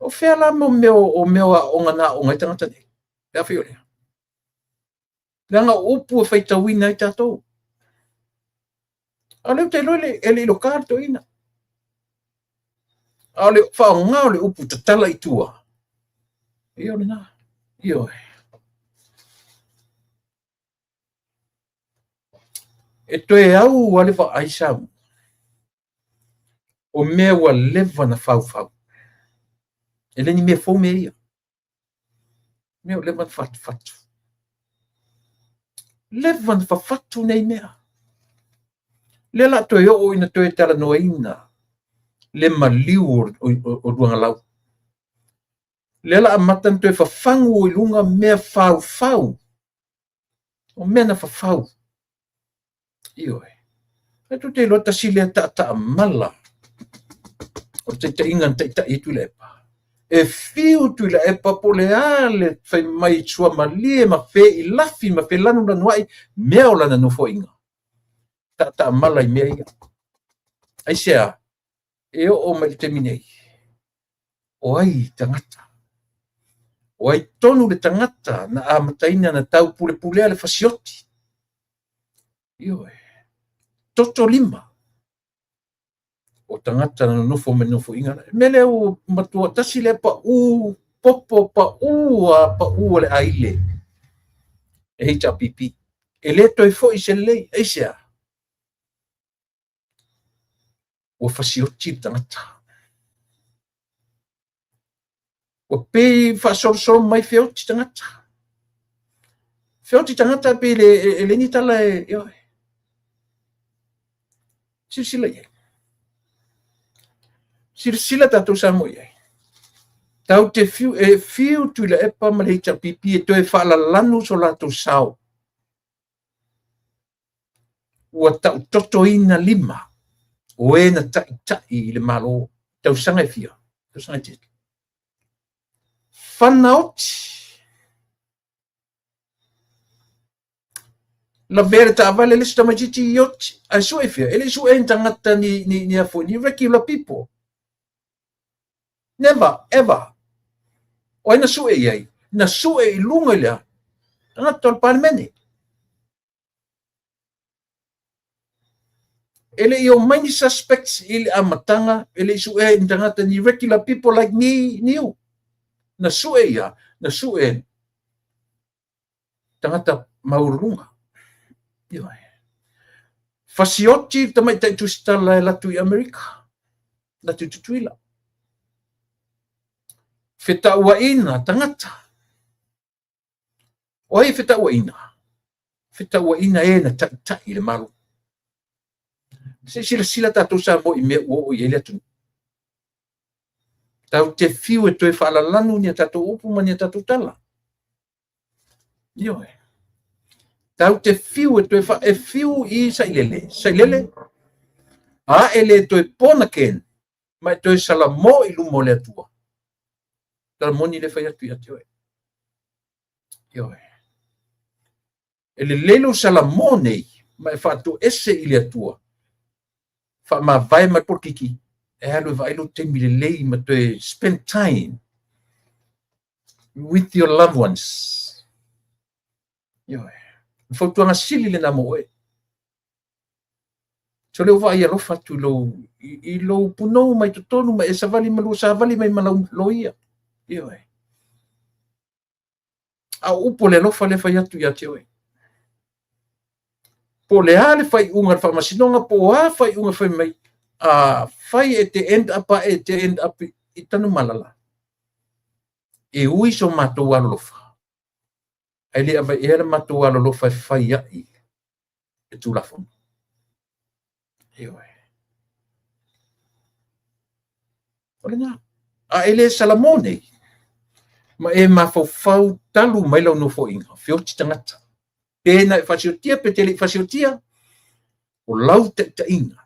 O fea la mo mea o mea o aoga na aoga ai tagata nei? Pe afai o lea. Leaga o upu e faitauina ai tatou. A o lea ou te iloa e le i loka le toeaina. A o le faaaoga o le upu tatala i tua, ia o lena. Ioe. E toe au lava le vaai Samoa. O mea ua leva na faufau. E le ni mea fou mea ia. Mea ua leva na fatufatu. Leva na fafatu nei mea. Lea la toe oo ina toe talanoaina le maliu o Luagalau. Lea la amata na toe fafagu i luga mea faufau. O mea na fafau. Ioe. E tou te iloa tasi lea taataamala o le taitaiga na taitai ai Tuilaepa. E fiu Tuilaepa po o le a le fai mai suamalie ma feilafi ma felanulanuai mea o lana nofoaiga. Taataamala i mea ia. Aisea? E oo mai i le taimi nei, o ai tagata? O ai tonu le tagata na amataina na taupulepulea le fasioti? Ioe. Toto lima o tagata na nonofo mai nofoaiga. Le mea lea ua matua tasi lea pau popo pau a pau o le aile e HRPP. E le toe foi se lelei. Aisea? Ua fasioti le tagata. Ua pei faasolosolo mai feoti tagata. Feoti tagata pei le, e le ni tala e, ioe. Silasila i ai. Silasila tatou Samoa i ai. Tau te fiu, e fiu Tuilaepa ma le HRPP e toe faalalanu so latou sao. Ua tautotoina lima o e na taitai i le Malo tausaga e fia, tausaga e tele. Fanaoti. Lavea le taavale le isi tamaitiiti i oti, ae sue fia, e le i sue ni tagata ni, ni, ni afoi, ni regular people. Never, ever. O ai na sue i ai? Na sue i luga i le a? Tagata o le Palemene. E le i omai ni suspects i le amataga, e le i suea i ni tagata, ni regular people like me, ni you. Na sue ia, na sue tagata maualuluga. Ioe. Fasioti le tamaitai tusitala e latu i Amerika, latu i Tutuila. Fetauaina tagata. O ai e fetauaina? Fetauaina e na taitai i le Malo. Se i silasila tatou Samoa i mea ua oo i ai le atunuu. Tatou te fiu e toe faalalanu ni a tatou upu ma ni a tatou tala. Ioe. Tatou te fiu e toe fa e fiu i Sailele. Sailele, a e le toe born again, ma e toe salamo i luma o le Atua. Tala moni le fai atu ia te oe. Ioe. E lelei lou salamo nei, ma e faatoese i le Atua. Faamavae mai polokiki, e alu e vaai lou taimi lelei ma toe spend time with your loved ones. Ioe. O fautuaga sili lena mo oe. So le ua vaai alofa atu i lou, i lou punou mai totonu ma e savali ma lua savali mai ma lau loia. Ioe. A o upu o le alofa lea fai atu ia te oe. Po o le a le faaiuga a le faamasinoga, po o a faaiuga fai mai, a fai e te end up a e te end up i Tanumalala, e ui so matou alolofa, ae le avaea le matou alolofa e fai ai le Tulafono. Ioe. O lena. A e le salamo nei, ma e mafaufau talu mai lau nofoaiga, feoti tagata. Pe na e fasiotia, pe te le i fasiotia, o lau taitaiga,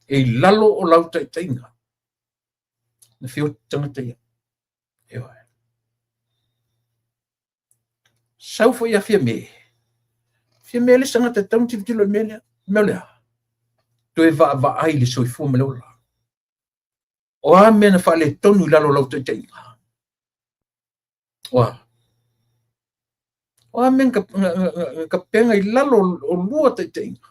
e i lalo o lau taitaiga, na feoti tagata ia. Ioe. Sau foi ia Fiame. Fiame le isi tagata e tatau ona tilotilo i le mea lea. Mea o le a? Toe vaavaai i le soifua ma le ola. O a mea na faaletonu i lalo o lau taitaiga? O a? O a mea na tapena i lalo o lua taitaiga?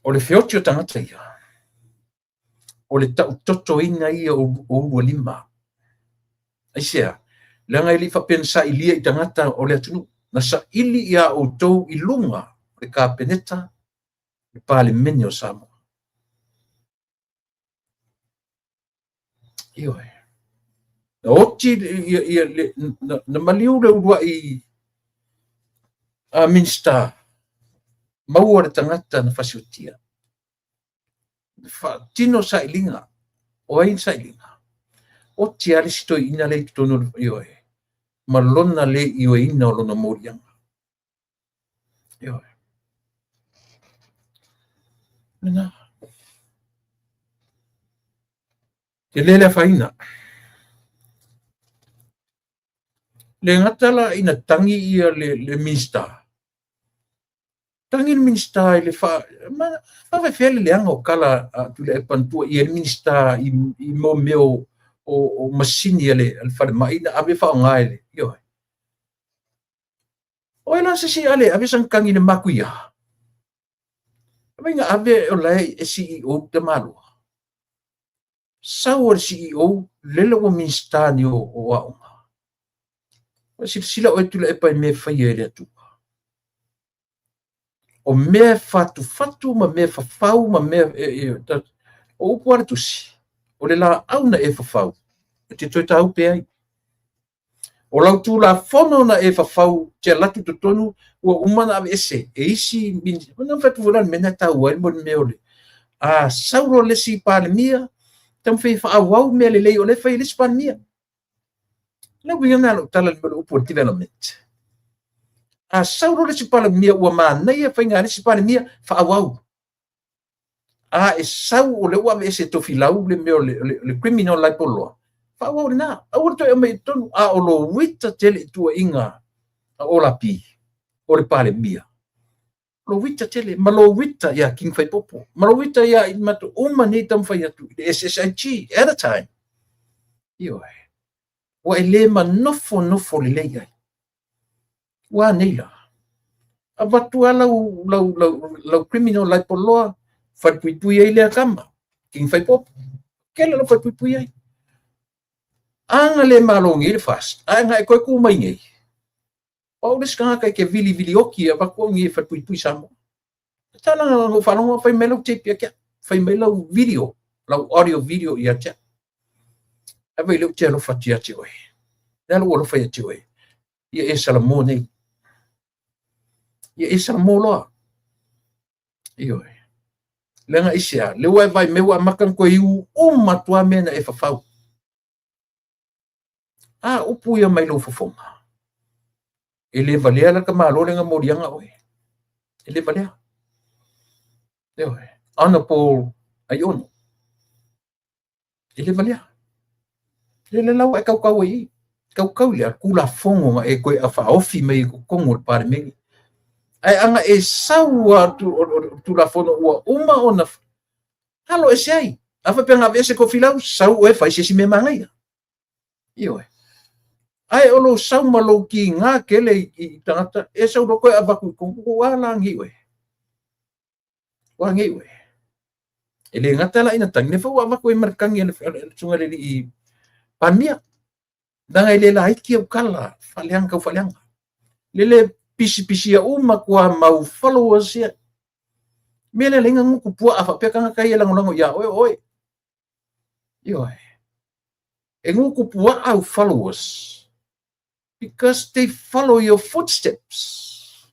O le feoti o tagata ia. O le tautotoina ia o ulua lima. Aisea? Leaga e le i faapea na sailia i tagata o le atunuu. Na saili iā outou i luga o le Kapeneta. Le Palemene o Samoa. Ioe. Na oti ia, ia, le, na, na maliu le uluai a Minista maua le tagata na fasiotia. Faatino sailiga. O ai sailiga? Oti a le isi toeaina lea i totonu o le, ioe, ma lona le ioeina o lona moliaga. Ioe. Lena. Tele le afaina. Le gata la ina tagi ia le Minista. Tagi le Minista i le fa... Ma, faafefea le leaga o tala a Tuilaepa na tuuaia ai le Minista i mo mea o masini a le falemai na ave faaaoga e le... Ioe. O ai la se isi ale ave sana tagi i le matuia? Vaai na ave o la e CEO tamaloa. Sau a le CEO, lele ua Minista ni o aoga. Ua silasila oe Tuilaepa i mea e faia e le Atua. O mea e fatufatu ma mea e fafau ma mea e, o upu a le tusi, o le laau na e fafau, e te toe tāupe ai. O lau Tulafono na e fafau te alu atu i totonu, ua uma ona aveese e isi Minista. Na fai atu foi la le mea na taua ai mo le mea o le a sau loa le isi Palemia, taumafai e faaauau mea lelei o lea e fai e le isi Palemia. Le uiga lena o lau tala i le upu o le development. A sau loa le isi Palemia ua manaia faiga a le isi Palemia, faaauau. A e sau o lea ua aveese e Tofilau le mea o le criminal libel law, faaauau lena. Aua le toe aumai i totonu, a o lo uita tele i tuuaiga a Olapi o le Palemia. Lo uita tele, ma lo uita ia King Faipopo, ma lo uita ia i matou uma nei taumafai atu i le SSIG at a time. Ioe. Ua e le manofonofo lelei ai. Ua nei la. Avatu lava lau criminal libel law, falepuipui ai lea tama, King Faipopo. Kele lau falepuipui ai. Aga le malo nei le FAST, ae na e toe tu mai nei. O au le isi tagata e te vilivilioki e avatu au nei e falepuipui Samoa. E tala na ou faalogo, fai mai lau tape ia te au, fai mai lau video, lau audio video ia te au. Ae vai lea ou te alofa atu ia te oe. Le ala ua alofa ia te oe. Ia e salamo nei. Ia e salamo loa. Ioe. Leaga aisea, lea ua e vaai mai ua amata ona toe iu uma atu lava mea na e fafau. A upu ia mai lou fofoga. E le valea la ka malo le moliaga oe. E le valea. Ioe. Honorable Aiono. E le valea. Le le lau e kaukau ai i. Kaukau le Tulafono na e toe faaofi mai i totonu o le Palemene. Ae aga e sau a o Tulafono ua uma ona alo ese ai. A faapea na aveese Tofilau, sau oe fai se isi mea manaia. Ioe. Ae o lou sau ma lou kiga tele i tagata, e sau loa toe avatu i totonu, ua la nei oe. Ua nei oe. E le gata la ina tagi, lea foi ua avatu ai ma le tagi a le susuga i le alii Palemia. Leaga e le laiti au tala, faaleaga tau faaleaga. Lele pisipisia uma tua mau followers ia. Mea lea laina gutu puaa faapea tagata ia e lagolago ia oe o oe. Ioe. E gutu puaa au followers because they follow your footsteps.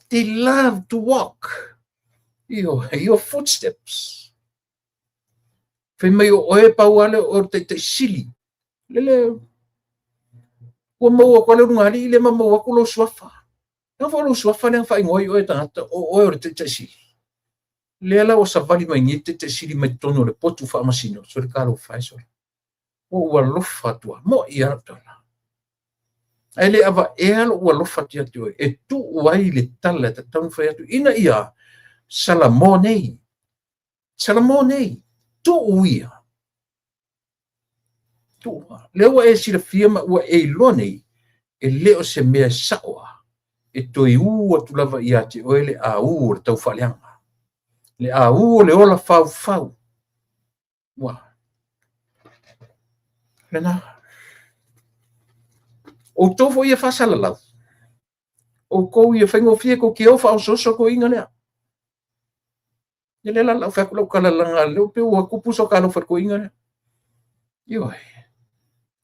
They love to walk your footsteps. Fai mai o oe pau ale o le taitai sili. Lele ua maua atu ale luga alii le ma maua atu lou suafa. Leaga foi o lou suafa lea na faaigoa ai oe e tagata o oe o le taitai sili. Lea la ua savali mai nei le taitai sili mai totonu o le potu faamasino, sole talofa e sole. Ua ou alofa atu lava, mo'i lava lau tala. Ae le avaea lou alofa atu ia te oe, e tuu ai le tala e tatau ona fai atu, ina ia salamo nei, salamo nei, tuu ia. Tuu. Lea ua e silafia ma ua e iloa nei, e le o se mea e sao a, e toe ū atu lava ia te oe le aū o le taufaaleaga. Le aū o le ola faufau. Ua. Lena. Outou foi ia faasalalau. Outou ia faigofie tou te o faaosooso toeaiina lea. Ia lea la o le a ou fai atu lau tala leaga o lea pei ua tupu so ta alofa i le toeaina lea. Ioe.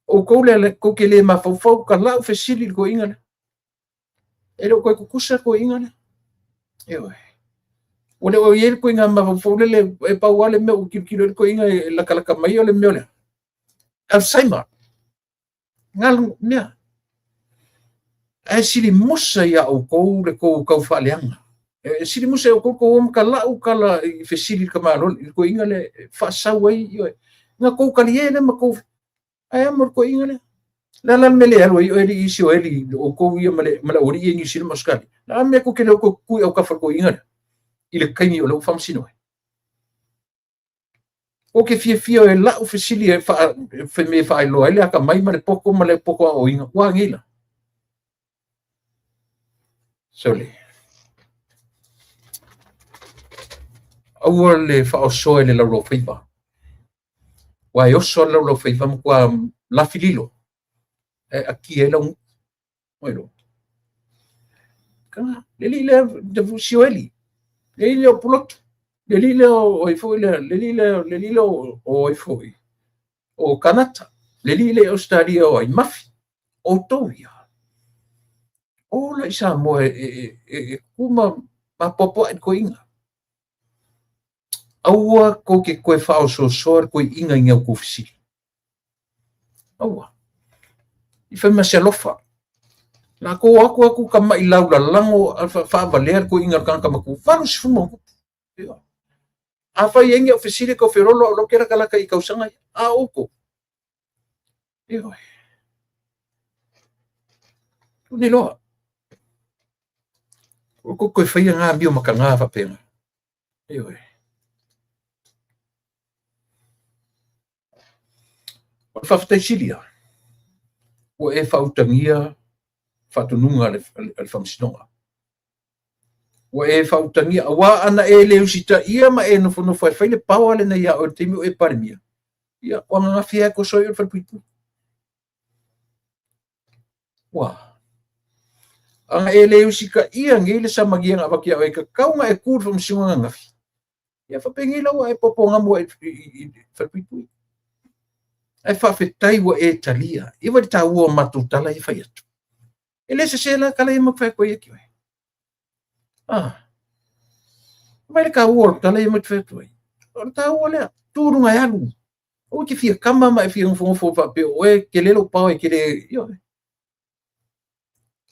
Outou lea tou te le mafaufau ta lau fesili i le toeaina lea. E le o toe tutusa le toeaina lea. Ioe. Ua le o i ai le ituaiga mafaufau lele, e pau lava le mea ua tilotilo i ai le toeaina e latalata mai o le mea o le Alzheimer. Galu mea. Ae sili musa ia outou le tou taufaaleaga. E sili musa ia outou tou o ma talau tala i fesili i le tamaloa, i le toeaina lea e faasau ai, ioe. Na tou talie lea ma tou, ae a mo le toeaina lea? O le a la le mea e le alu ai oe alii Isioeli, outou ia ma le aualii ia i Niu Sila ma Ausetalia? O le a le mea tou te le o toe tutu i autafa o le toeaina lea i le taimi o lea ua faamasino ai? Ou te fiafia e lau fesili e fai mea e faailoa ai le atamai ma le poto ma le poto aoaoina. Ua a nei la? Sole. Aua le faaosoa i le laulaufaiva. Ua e oso lava le laulaufaiva matua lafi lilo e atia ai lau gutu. Oi lo. Ka, le alii lea Sioeli, le alii lea o Pulotu, le alii lea o ai foi lea, le alii lea, le alii lea o ai foi, o Kanata, le alii lea i Ausetalia o ai, Mafi, outou ia. Ola i Samoa e tutu ma apoapoai le toeaina. Aua tou te toe faaosoosoa le toeaina i ni a outou fesili. Aua. I fai ma se alofa. La tou o atu atu tamai laulalago faavalea le toeaina o le tagata matua. 80 ma ona tupu. Afai e i ai ni au fesili e tau feololo au, o la ou te latalata i tausaga ia. A o outou? Ioe. Ua iloa. Ua tou toe faia na amio mataga faapena. Ioe. O le faafetai sili lava, ua e faautagia faatonuga a le Faamasinoga. Ua e faautagia, aua ana e le usitaia ma e nofonofo e fai le power lena ia oe i le taimi o e Palemia, ia, o ananafi lava e toso ai oe i le falepuipui. Ua. Ana e le usitaia nei le samagia na avatu ia oe, e tatau ona e tu i le Faamasinoga ananafi, Ia faapenei la ua e popogamu ai i le falepuipui. Ae faafetai ua e talia. Ia vaai i le taua o matou tala ia e fai atu. E le sese la tala ia matou fai atu ai ia te oe. Ah. Vaai le taua o tala ia matou fai atu ai. O le taua lea, tu i luga e alu. Aua e te fia kama ma e fia nofonofo faapea o oe, tele lou power e te le... Ioe.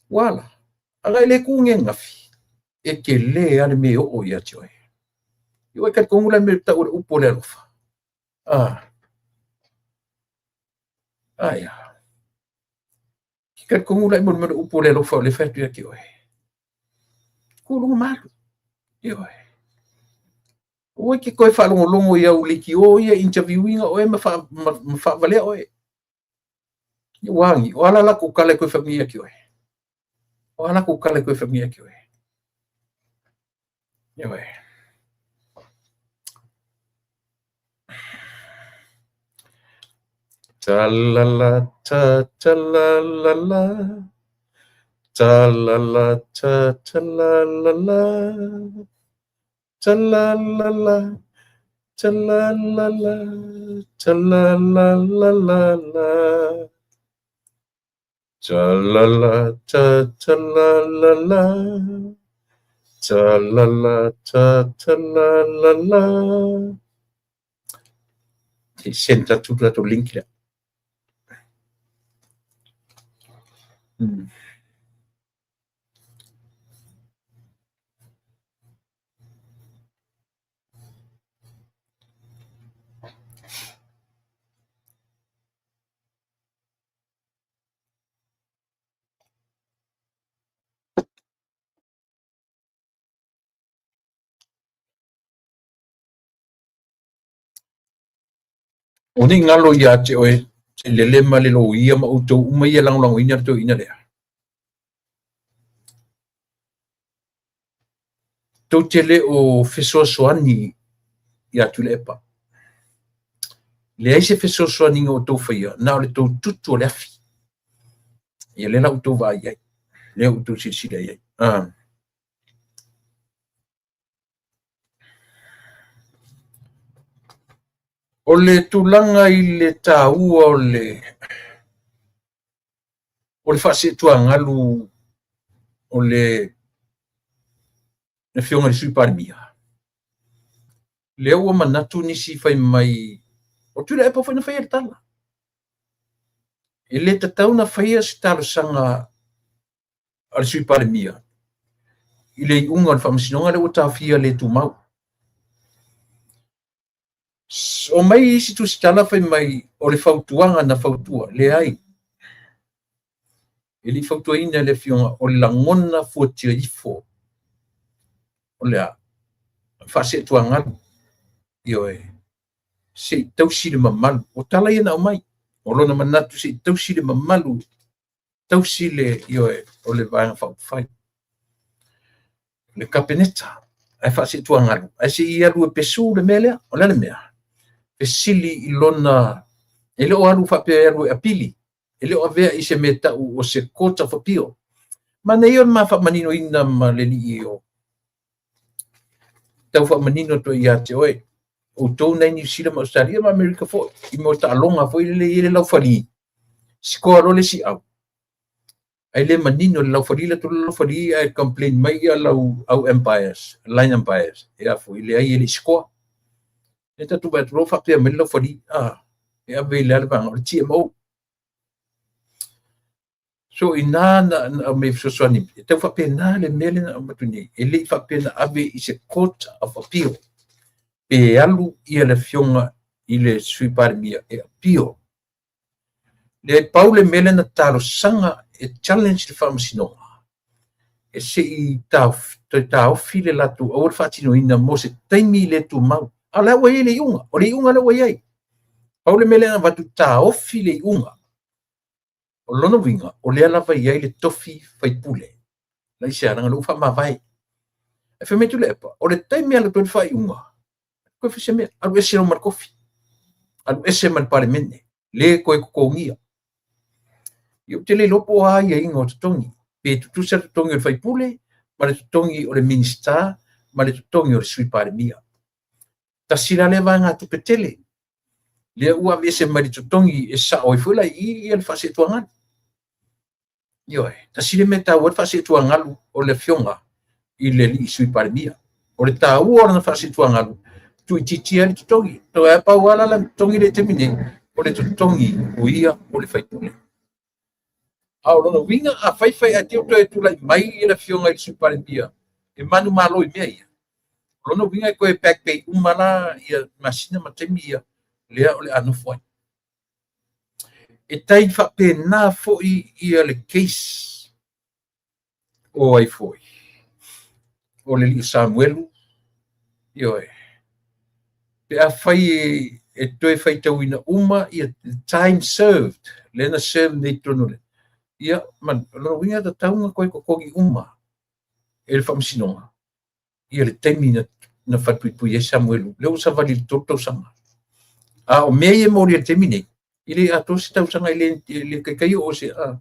Ua ala. Aga e le tu nei ananafi, e tele lava le mea e oo ia te oe. Ua e talitonu la i le mea e tau o le upu o le alofa? Ah. Aia. Ke talitonu la i mo le mea o le upu o le alofa o lea e fai atu ia te oe. Tu i luga ma alu. Ioe. Aua e te toe faalogologo i au leitio ia interview ina oe ma faavalea oe. Ua agi, o a la latou tala e toe fai mai ia te oe? O a latou tala e toe fai mai ia te oe? Ioe. Ta la la ta ta la la la. Ta la la ta ta la la la. Ta la la la. Ta la la la. Ta la la la la la. Ta la la ta ta la la la. Ta la la ta ta la la la. Se i send atu le tatou link lea. O nei galo ia te oe, lele ma le loia ma outou uma ia lagolagoina le toeaina lea. Tou te le o fesoasoani iā Tuilaepa. Leai se fesoasoaniga o outou faia, na o le tou tutu o le afi. Ia lea la ua outou vaai i ai, lea ua outou silasila i ai. Ah. O le tulaga i le taua o le o le faaseetuagalu o le Afioga i le Sui Palemia, lea ua manatu nisi fai mai, o Tuilaepa foi na faia le tala. E le tatau ona faia se talosaga a le Sui Palemia i le iuga o le faamasinoga lea ua taofia le tumau. O mai isi tusitala fai mai o le fautuaga na fautua, leai. E le i fautuaina e le Afioga, o le lagona fuatia ifo o le a? Faaseetuagalu. Ioe. Se i tausi le mamalu. O tala ia na aumai. O lona manatu se i tausi le mamalu, tausi le, ioe, o le Vaega Faaupufai, le Kapeneta, ae faaseetuagalu, ae se i alu e pesu le mea lea. O le a le mea? Fesili i lona, e le o alu faapea e alu e apili, e le o avea i se mea tau o se Court of Appeal. Manaia o le ma faamaninoina ma le alii o tau faamanino atu ia te oe, outou na i Niu Sila ma Ausetalia ma Amerika foi, i mea o taaloga foi lele e i ai le laufali, sikoa loa le isi au, ae le manino le laufali la tolu laufali ae complain mai ia lau au umpires, line umpires, e a foi, leai e le i sikoa. E tatou vaai atu loa faapea mai le laufali, e ave i le a le vaega o le TMO. So ina na aumai fesoasoani, e tau faapena le mea lea na aumai atu nei, e le i faapea na ave i se Court of Appeal, pe alu ia le Afioga i le Sui Palemia e appeal. Le pau le mea lea na talosaga e challenge le faamasinoga, e se i taofi le latou aua le faatinoina mo se taimi le tumau. A o la ua i ai le iuga, o le iuga lea ua i ai. Pau le mea lea na avatu taofi le iuga. O lona uiga, o lea lava e i ai le tofi faipule. Leai se alaga, lea ua faamavae. E fai mai Tuilaepa, o le taimi e alu atu ai le faaiuga, toe fai se mea, alu ese loa ma le tofi, alu ese ma le Palemene, le toe totogia. Ia ou te le iloa po o a aiaiga o totogi, pe tutusa le totogi o le faipule ma le totogi o le Minisita ma le totogi o le Sui Palemia. Tasi la lea vaegatupe tele, lea ua aveese mai le totogi e sao ai foi la i i le faaseetuagalu. Ioe, tasi le mea e taua ai le faaseetuagalu o le Afioga i le alii Sui Palemia. O le taua o lana faaseetuagalu, tuuitiitia ai le totogi. Toe pau lava la le totogi lea i le taimi nei, o le totogi o ia o le faipule. A o lona uiga, a fai fai ae te i ua toe tulai mai le Afioga i le Sui Palemia e manumalo i mea ia, o lona uiga e toe back pay uma la ia masina ma taimi ia lea o le a nofo ai. E tai faapena foi ia le case o ai foi, o le alii o Samuelu, ioe, pe a fai e toe faitauina uma ia time served, lea na serve nei totonu le, ia, ma o lona uiga e tatau ona toe totogi uma e le faamasinoga ia le taimi na falepuipui ai Samuelu, lea ua savali i le 3 tausaga. A o mea ia e molia i le taimi nei, e le atoa se tausaga, e le taitai oo se a.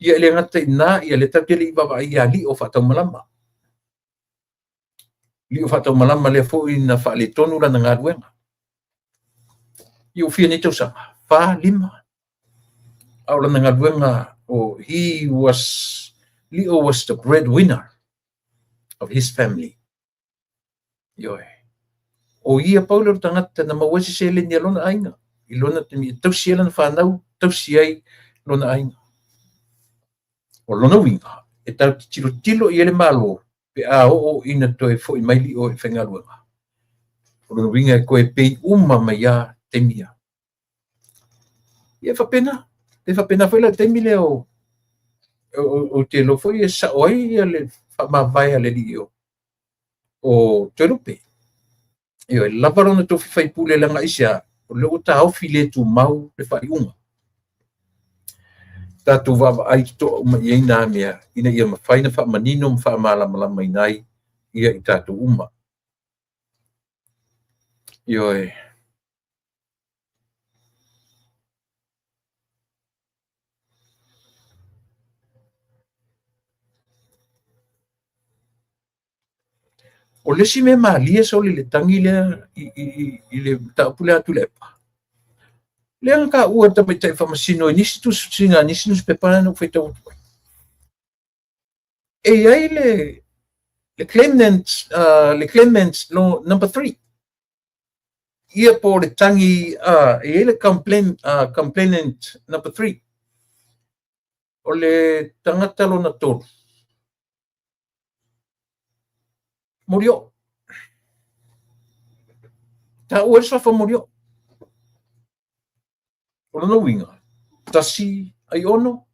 Ia e le gata i ina, ia lea tatou te le i vaavaai ia Lio faataumalama. Lio faataumalama lea foi na faaletonu lana galuega. Ia ua fia nei tausaga? 4, 5. A o lana galuega, o he was, Lio was the breadwinner of his family. Ioe. O ia pau lea o le tagata na maua ai se seleni a lona aiga i lona taimi e tausi ai lana fanau, tausi ai lona aiga. O lona uiga, e tatou te tilotilo i ai le Malo pe a oo ina toe foi mai Lio i faigaluega. O lona uiga e toe pei uma mai a taimi ia. Ia faapena. E faapena foi la le taimi lea o ou te iloa foi e sao ai ia le faamavae a le alii o Toelupe. Ioe, lava lona tofi faipule leaga aisea, o lea ua taofi le tumau le faaiuga. Tatou vaavaai totoa uma i ai nā mea ina ia mafai ona faamanino ma faamalamalamaina ai ia i tatou uma. Ioe. O le isi mea malie sole i le tagi lea i le mataupu lea a Tuilaepa, lea na taua e le tamaitai faamasino i nisi tusitusiga a nisi nusipepa lea na ou faitau atu ai. E i ai le claimant, le claimant number 3, ia po o le tagi, e i ai le complainant number 3, o le tagata lona tolu, Molioo. Taua ai le suafa Molioo. O lona uiga, 1 Aiono,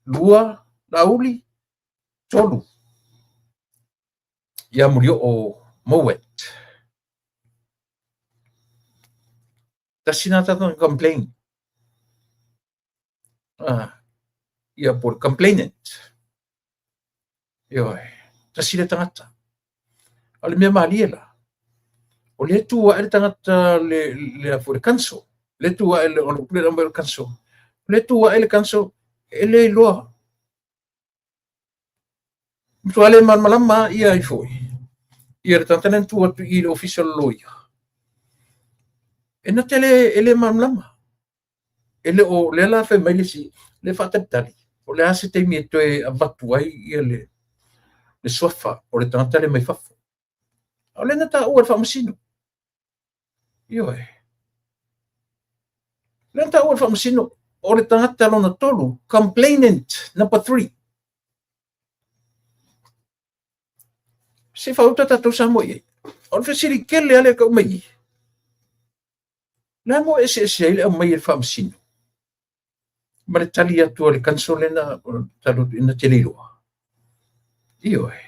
2 Laauli, 3 ia Molioo Mowat. Tasi lena tagata na complain. Ia po o le complainant. Ioe, tasi le tagata. A o le mea malie la, o lea tu ae le tagata le council, lea tu ae le, o le upu lea aumai o le council, o lea tu ae le council e le iloa. Matua le malamalama ia ai foi. Ia le tagata lea na tu atu i le ofisa o le loia. E na te le, e le malamalama. E le o, lea la fai mai le isi, le faatalitali, o le a se taimi e toe avatu ai ia le suafa o le tagata lea mai fafo. A o lea na taua e le faamasino. Ioe. Lea na taua e le faamasino, o le tagata lona tolu, complainant number 3. Se i faauta tatou Samoa i ai. O le fesili tele lava lea e tau mai i. Le a mo eseese ai le aumai e le faamasino ma le tali atu a le council lea na tali atu na te le iloa. Ioe.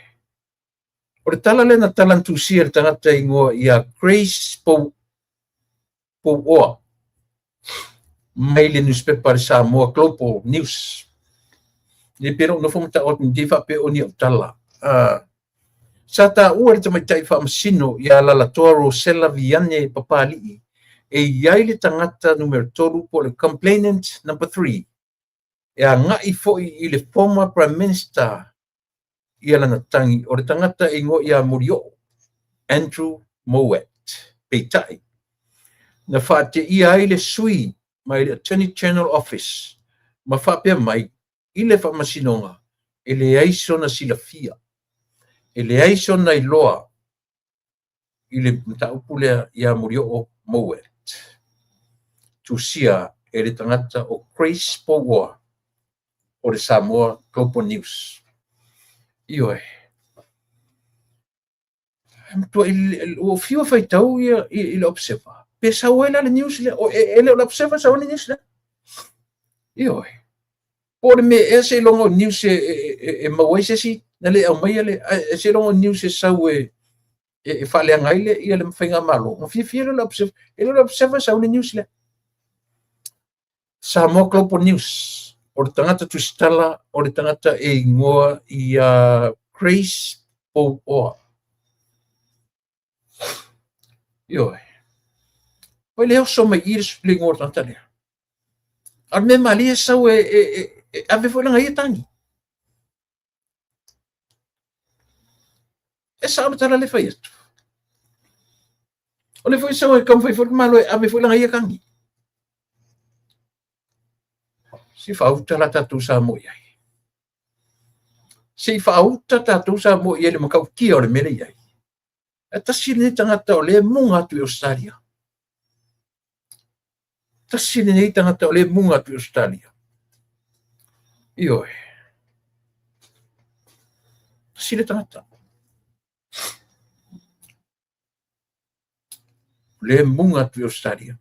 O le tala lea na tala na tusia e le tagata ingoa ia Grace Pouoa mai le newspaper le Samoa Global News. Le pe lou nofo ma tau atu ni faapea o ni au tala. Sa taua le tamaitai faamasino ia Lalatoa Rosella Viane Papali'i e i ai le tagata numera 3 po o le complainant number 3 e agai foi i le former Prime Minister ia lana tagi o le tagata e igoa ia Molioo, Andrew Mowat. Peitai, na faateia ai le sui mai le Attorney General Office ma faapea mai i le faamasinoga e leai sona silafia, e leai sona iloa i le mataupu lea ia Molioo Mowat. Tusia e le tagata o Grace Pouoa o le Samoa Global News. Ioe. Ua fiu e faitau ia i le Observer. Pe sau ai la le news lea. E le o le Observer sau ai le news lea. Ioe. Po o le mea ea seiloga o news e maua ai se isi na le aumaia le, seiloga o news e sau e faaleaga ai le ia le faigamalo. Na fiafia lea o le Observer. E le o le Observer sau le news lea. Samoa Global News, o le tagata tusitala, o le tagata e ingoa ia Grace Pouoa. Ioe. Oi le oso mai i le ingoa o le tagata lea. A o le mea malie sau e ave foi lana ia tagi. E sao le tala le fai atu. O le foi sau e taumafai foi le Malo e ave foi lana ia tagi. Se i faauta la tatou Samoa i ai. Se i faauta tatou Samoa i ai le matautia o le mea lea i ai. E tasi lenei tagata o lea e muga atu i Ausetalia. Tasi lenei tagata o lea e muga atu i Ausetalia. Ioe. Tasi le tagata. O lea e muga atu i Ausetalia.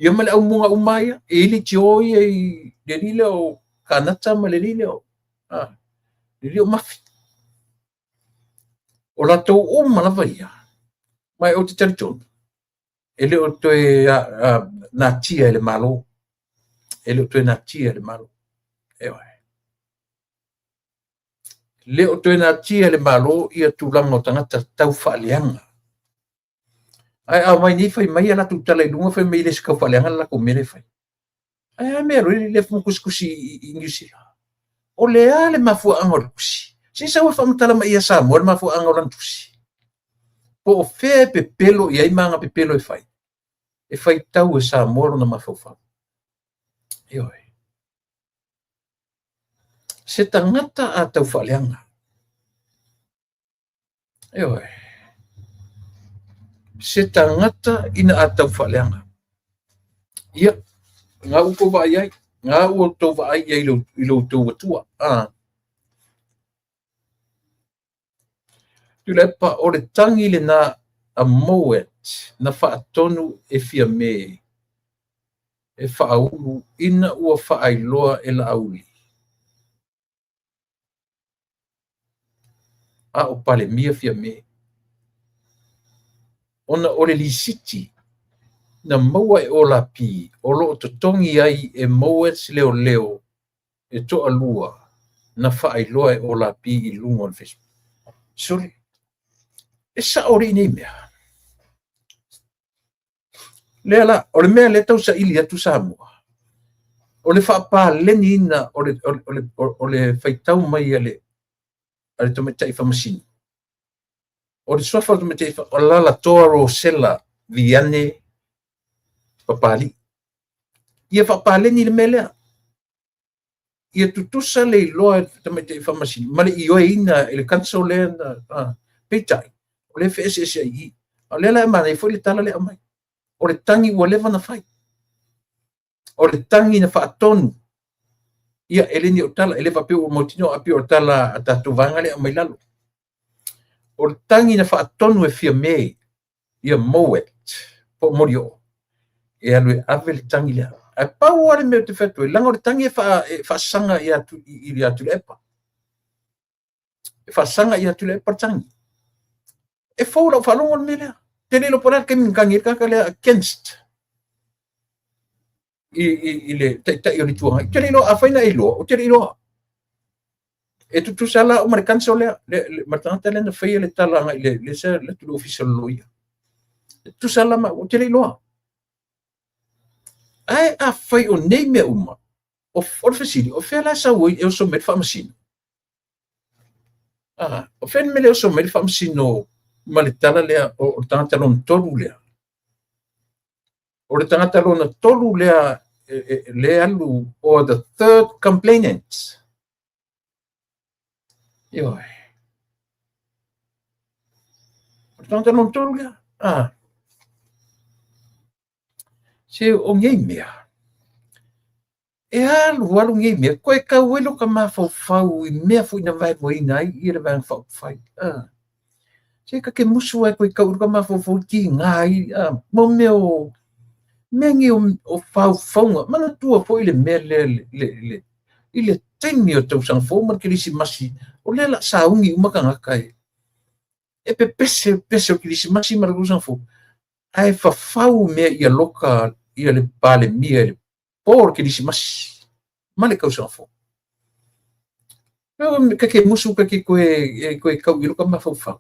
Ia ma le au muga uma ia, e i le tio ia i le alii lea o Kanata ma le alii lea o, le alii o Mafi. O latou uma lava ia, ma ou te talitonu, e le o toe natia e le Malo. E le o toe natia e le Malo. Ioe. Le o toe natia e le Malo ia tulaga o tagata tau faaleaga. Ae a omai nei fai mai a latou tala i luga, fai mai e le se tau faaleaga le latou mea lea e fai. Ae a mea loa le tusitusi i Niu Sila. O le a le mafuaaga o le tusi? Se i sau e faamatala mai ia Samoa le mafuaaga o lana tusi. Po o fea e pepelo i ai ma ana pepelo e fai, e faitau e Samoa lona mafaufau. Ioe. Se tagata a taufaaleaga. Ioe. Se tagata ina a taufaaleaga. Ia, na ua outou vaai ai, na ua outou vaai ai i lo outou Atua. Ah. Tuilaepa, o le tagi lena a Mowat na faatonu e Fiame e faaulu ina ua faailoa e Laauli a o Palemia Fiame ona o le lisiti na maua e Olapi o lo o totogi ai e Mowat leoleo e toalua na faailoa e Olapi i luga o le Facebook. Sole, e sao alii nei mea. Lea la, o le mea lea tau saili atu Samoa, o le faapaleniina o le faitau mai a le tamaitai faamasino. O le suafa o le tamaitai o Lalatoa Rosella Viane Papalii. Ia faapaleni le mea lea. Ia tutusa le iloa e le tamaitai faamasino ma le ioeina e le council lea na peitai, o lea feeseeseai i i. A o lea la e manaia foi le tala lea aumai. O le tagi ua leva na fai. O le tagi na faatonu. Ia, e le ni o tala, e le faapea ua mautinoa, a pei o le tala a tatou vaega lea aumai lalo. O le tagi na faatonu e Fiame, ia Mowat, po o Molioo, e alu e ave le tagi lea. Ae pau lava le mea ou te fai atu ai, leaga o le tagi e faasaga ia Tuilaepa. E faasaga ia Tuilaepa le tagi. E fou lau faalogo le mea lea. Te le iloa po o le a le taimi na tagi ai le tagata lea against i le taitai o le Itu Agai. Ou te le iloa, afai na e iloa, ou te le iloa. E tutusa la au ma le council lea, ma le tagata lea na faia le tala agai i le se le atu i le ofisa o le loia. E tutusa la ma au, ou te le iloa. Ae afai o nei mea uma, o le fesili, o fea la e sau ai e oso mai le faamasino? Ah, o fea le mea lea e oso mai le faamasino ma le tala lea o le tagata lona tolu lea? O le tagata lona tolu lea le alu or the third complainant. Ioe. O le tagata lona tolu lea. Ah. Se o nei mea, e alu alu nei mea, koe tau ai lota mafaufau i mea foi na vaeluaina ai ia le Vaega Faaupufai. Ah. Se ta te musu ai koe tau i lota mafaufau i tiga ai, ah, mo mea o mea nei o faufauga. Manatua foi le mea lea i le taimi o tausaga fou ma le Kerisimasi, o lea la sauni uma tagata e pepese pepese o Kerisimasi ma le tausaga fou, ae fafau mea ia loka ia le Palemia i le po o le Kerisimasi ma le tausaga fou. Ka ke musu ka ke koe e koe kau i loka mafaufau.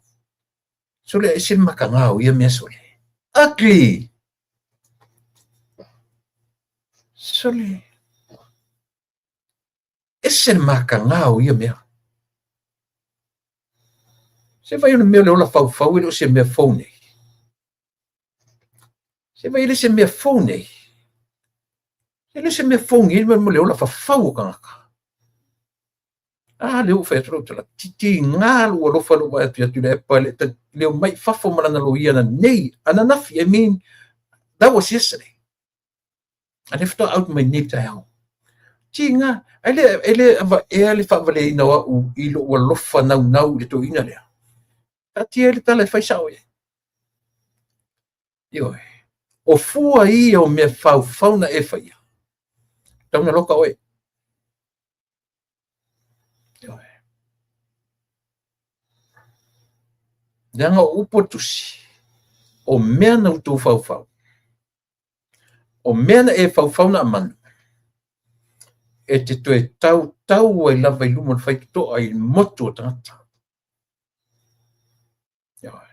Sole e se makaga o ia mea sole. Ugly! Sole. Ese le makaga o ia mea. Se vai o le mea o le ola faufau e le o se mea fou nei. Se vai e le se mea fou nei. E le se mea fou nei mo le ola fafau o tagata. A lea ua fai atu lau tala, tiga lou alofa lou vaai atu ia Tuilaepa e le le omai i fafo ma lana loia ananei, ananafi, I mean, that was yesterday. A lea faatoa out mai nei taeao. Tiga, ae le, e le avaea le faavaleina o au i lou alofa naunau i le toeaina lea. Taatia ai le tala e fai sao i ai. Ioe. O fua ia o mea faufau na e faia. Tau na loka oe. Ioe. Leaga o upu o le tusi, o mea na outou faufau, o mea na e faufau na amanu, e te toe tautau ai lava i luma o le faitotoa i le motu o tagata. Ioe.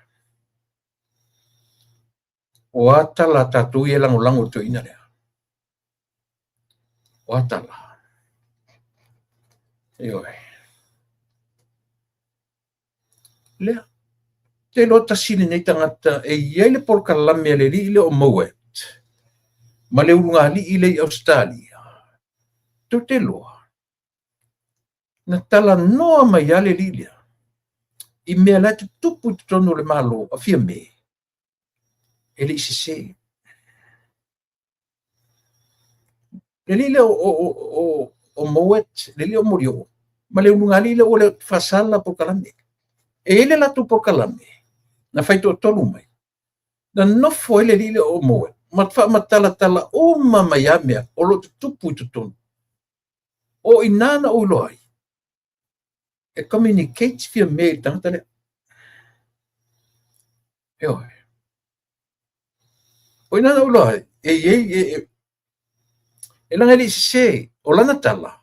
O a tala a tatou ia e lagolago i le toeaina lea? O a tala? Ioe. Lea. Te iloa tasi lenei tagata e i ai le polokalame a le alii lea o Mowat ma le ulugalii lea i Ausetalia. Tou te iloa, na talanoa mai lava le alii lea i mea la e tutupu i totonu o le Malo a Fiame, e le i sese. Le alii lea o Mowat, le alii o Molioo, ma le ulugalii lea ua le faasala polokalame. E i ai le latou polokalame na fai toatolu mai, na nofo ai le alii lea o Mowat ma faamatalatala uma mai lava mea o lo o tutupu i totonu. O i ina na ou iloa ai, e communicate Fiame i le tagata lea. Ioe. O i ina na ou iloa ai, e i ai, e leaga e le i sese, o lana tala,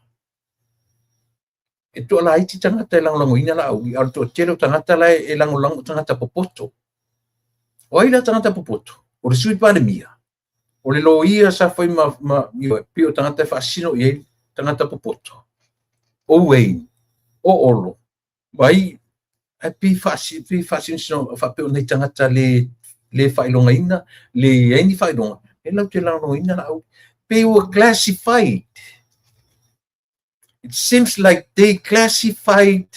e toalaiti tagata e lagolagoina Laauli, a o le toatele o tagata la e lagolago o tagata popoto. O ai la tagata popoto? O le Sui Palemia, o le loia sa fai ma pei o tagata e faasino i ai tagata popoto, o Wayne, o Olo, ma ai ae pei faasinosino faapea o nai tagata le faailogaina, le i ai ni faailoga, e latou te lagolagoina Laauli. Pei ua classified. It seems like they classified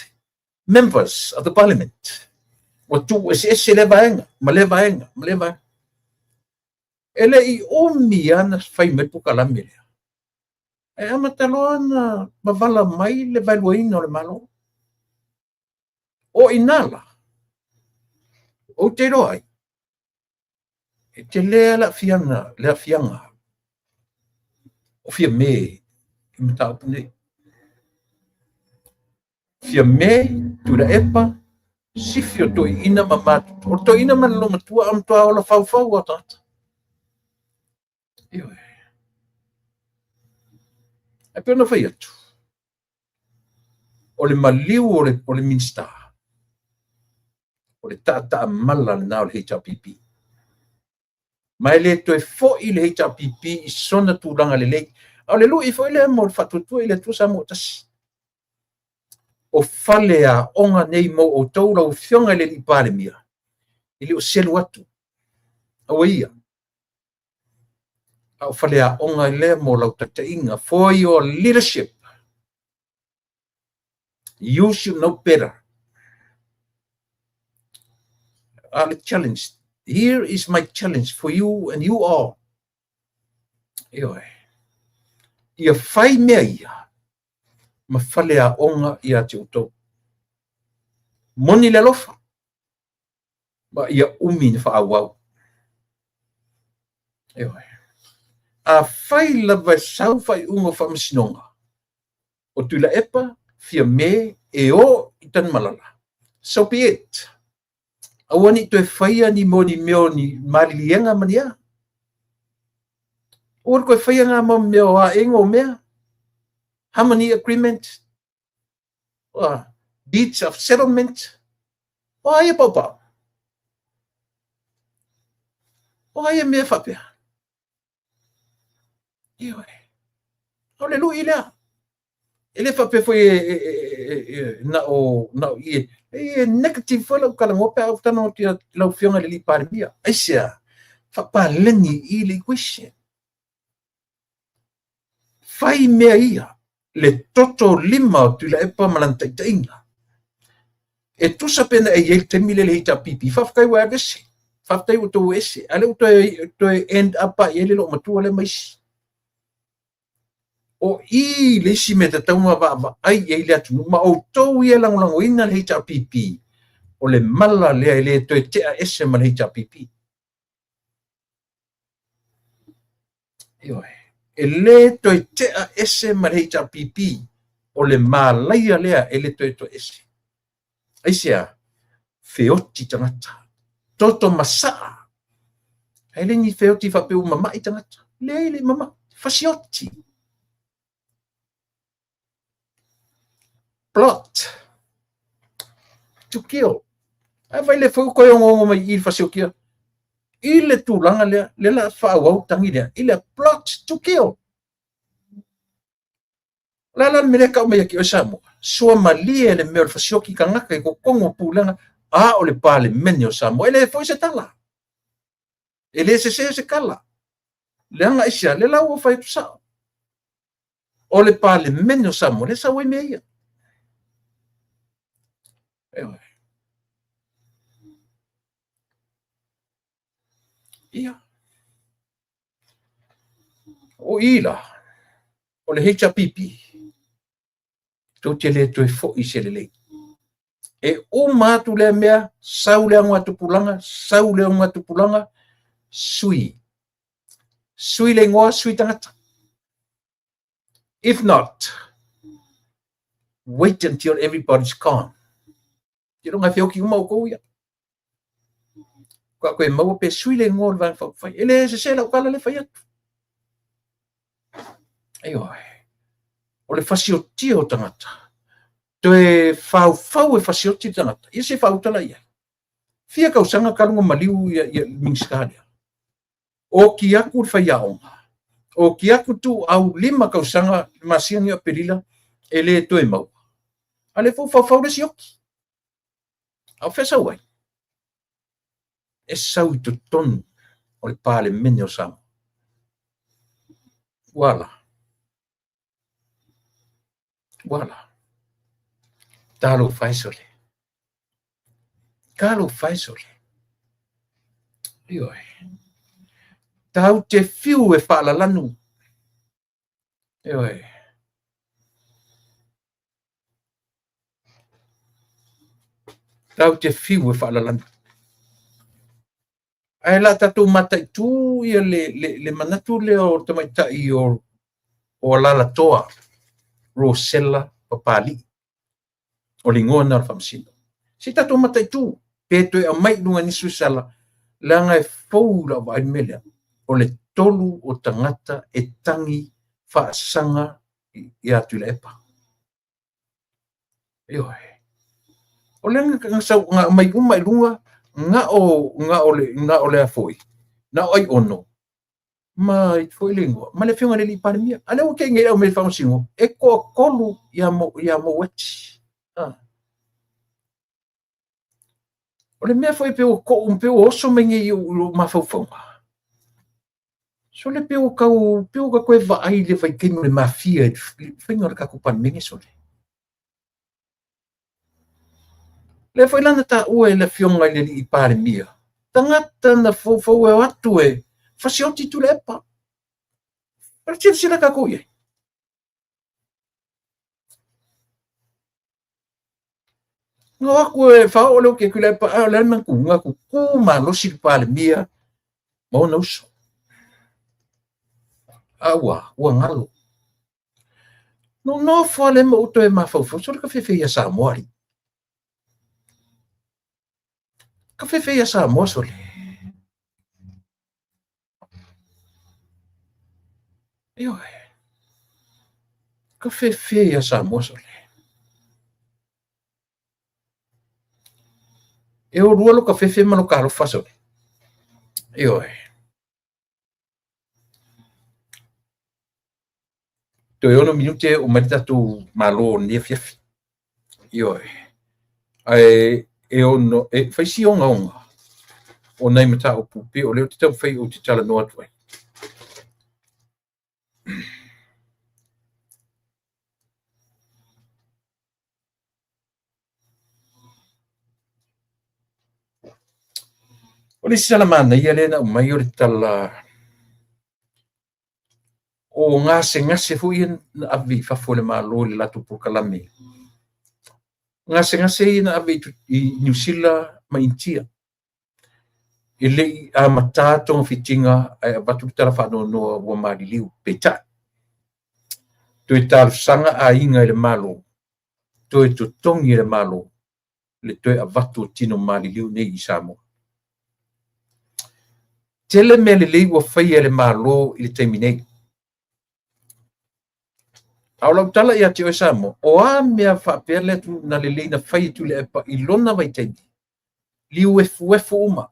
members of the parliament. Ua tuu eseese lea vaega, ma lea vaega, ma lea vaega. E le i umi lava na fai mai le polokalame lea. Ae amata loa ona mavala mai le vaeluaina o le Malo. O i ina la, ou te iloa ai, e tele le aafiaga o Fiame i mataupu nei. Fiame, Tuilaepa, sifi o toeaiina ma matutua. O le toeaina ma le loomatua a matua ola faufau lava o tagata. Ioe. Ae pei ona fai atu, o le maliu o le Minisita, o le taataamala lena o le HRPP. Ma e le toe foi le HRPP i sona tulaga lelei. A o le lui foi lea mo le faatuatua i le Atua Samoa tasi. O faleaoga nei mo outou lau Afioga i le alii Palemia, e le o selu atu. Aua ia. A o faleaoga lea mo lau taitaiga, for your leadership. You should know better. A le challenge. Here is my challenge for you and you all. Ioe. Ia fai mea ia ma faleaoga ia te outou. Moni le alofa, ma ia umi na faaauau. Ioe. A fai lava e sau faaiuga o faamasinoga, o Tuilaepa, Fiame, e o i Tanumalala, so be it. Aua ne i toe faia ni mea o ni mea o ni maliliega ma ni a. Aua le toe faia ngā mau mea o aega o mea. Harmony agreement, deeds of settlement. O ai e paupau? O ai e mea faapea? Ioe. O le lui lea. E le faapea foi e na o i e negative foi lau talanoa pe a ou talanoa atu i lau Afioga i le alii Palemia. Aisea? Faapaleni i le equation. Fai mea ia le toto lima o Tuilaepa ma lana taitaiga. E tusa pe na e i ai le taimi lea le HRPP. Faafetai ua aveese. Faafetai ua outou ese. A lea ua toe end up i ai le loomatua lea ma isi. O i le isi mea tatau ona vaavaai i ai le atunuu, ma outou ia e lagolagoina le HRPP, o le mala lea e le toe tea ese ma le HRPP. Ioe. E le toe tea ese ma le HRPP, o le malaia lea e le toe toe ese. Aisea? Feoti tagata. Toto masaa. Ae le ni feoti faapea ua mamai tagata. Leai, le mamai. Fasioti. Plot. To kill. Ae vai le foi ua toe onoono mai i le fasiotia. I le tulaga lea, lea la faaauau tagi lea, i le plot to kill. O le a la le mea lea e tau mai ia te oe Samoa? Suamalie le mea o le fasioki tagata i totonu o pulega. A o le Palemene o Samoa. E le foi se tala. E le sese se tala. Leaga aisea? Lea la ua fai atu sao. O le Palemene o Samoa lea e sau ai mea ia. Ioe. Ia. O i la, o le HRPP, tou te le toe foi i se lelei. E uma atu lea mea, sau le augatupulaga, sau le augatupulaga, sui. Sui le igoa, sui tagata. If not, wait until everybody's gone. Seiloga e feoti uma outou ia. Faatoa toe maua pe sui le igoa o le Vaega Faaupufai. E le sese lau tala lea e fai atu. Ioe. O le fasiotia o tagata. Toe faufau e fasioti le tagata. Ia se i faauta la i ai. Fia tausaga talu ona maliu ia, ia Minisita lea. Oti atu le faiaoga. Oti atu Tuuau 5 tausaga le masina nei o Aperila e le toe maua. A lea foi ua faufau le isi oti. A o fea e sau ai? E sau i totonu o le Palemene o Samoa. Ua ala. Ua ala. Talofa e sole. Talofa e sole. Ioe. Tau te fiu e faalalanu. Ioe. Tau te fiu e faalalanu. Ae la tatou mataitu ia le, le, le manatu lea o tamaitai o, o Alalatoa, Rosella Papalii. O le igoa lena o le faamasino. Se i tatou mataitu, pe toe aumai i luga nisi o sala, leaga e fou i lau vaai le mea lea. O le tolu o tagata e tagi faasaga ia Tuilaepa. Ioe. O lea na sau na aumai uma i luga na o na o le na o le a foi. Na o Aiono ma i foi le igoa ma le afioga i le alii Palemia. A lea ua tei nei le aumai faamasino e toatolu ia mo ia Moeti. Ah. O le mea foi pe ua to'u, pe ua oso mai nei i ou mafaufauga, sole pe ua tau, pe ua toe vaai i le vaitaimi o le mafia i le faiga o le tatou Palemene, sole. Lea foi la na taua e le afioga i le alii Palemia, tagata na foufou e o atu e fasioti Tuilaepa. O le silasila tatou i ai. Na o atu e faaoo le oti e Tuilaepa, a o le a le manatu, na tutu malosi le Palemia ma ona uso. A ua, ua galo. Na ou nofo lava lea ma ou toe mafaufau, sole ka fefe ia Samoa alii. Ka fefe ia Samoa sole. Ioe. Ka fefe ia Samoa sole. E o lua lo ka fefe ma lo ka alofa sole. Ioe. Toe 6 minute o mai le tatou malo o lenei afiafi. Ioe. Ae e ono, e fai si ogaoga o nai mataupu pei o lea ou te taumafai ou te talanoa atu ai. O le isi tala manaia lea na aumai o le tala o gasegase foi ia na ave i fafo e le Malo i le latou polokalame. Gasegase ia na ave i Niu Sila ma Initia. E le i amata togafitiga ae avatu le tala faanoanoa ua maliliu. Peitai, toe talosaga aiga i le Malo, toe totogi e le Malo le toe avatu o tino maliliu nei i Samoa. Tele mea lelei ua faia e le Malo i le taimi nei. A o lau tala ia te oe Samoa, o a mea faapea lea na lelei na fai e Tuilaepa i lona vaitaimi, liu efuefu uma.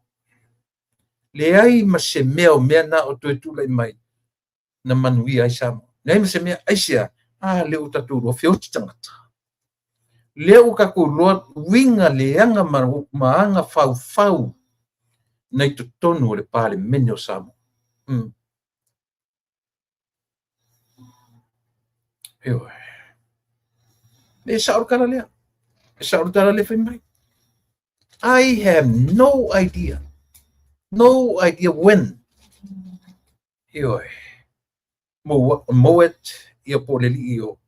Leai ma se mea o mea na o toe tulai mai na manuia ai Samoa. Leai ma se mea, aisea? A lea ua tatou iloa, feoti tagata. Lea ua tatou iloa uiga leaga ma aga faufau na i totonu o le Palemene o Samoa. Ioe. E sao le tala lea. E sao le tala lea fai mai. I have no idea. No idea when. Ioe. Mowat, ia po o le alii o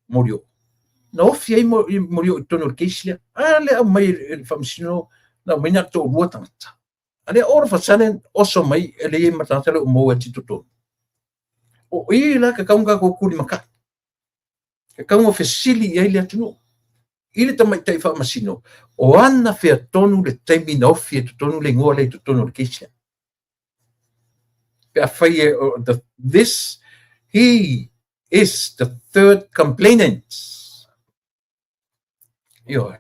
Molioo. Na ofi ai Molioo i totonu o le case lea. A lea aumai e le faamasino, na aumai na o le toalua tagata. A lea all of a sudden oso mai e leai ma tagata lea o Mowat i totonu. O i la tatau ona tatou tulimatai. Tatau ona fesili i ai le atunuu. I le tamaitai faamasino, o ana fea tonu le taimi na ofi ai totonu le igoa lea i totonu o le case lea. Pe afai e, this, he is the third complainant. Ioe.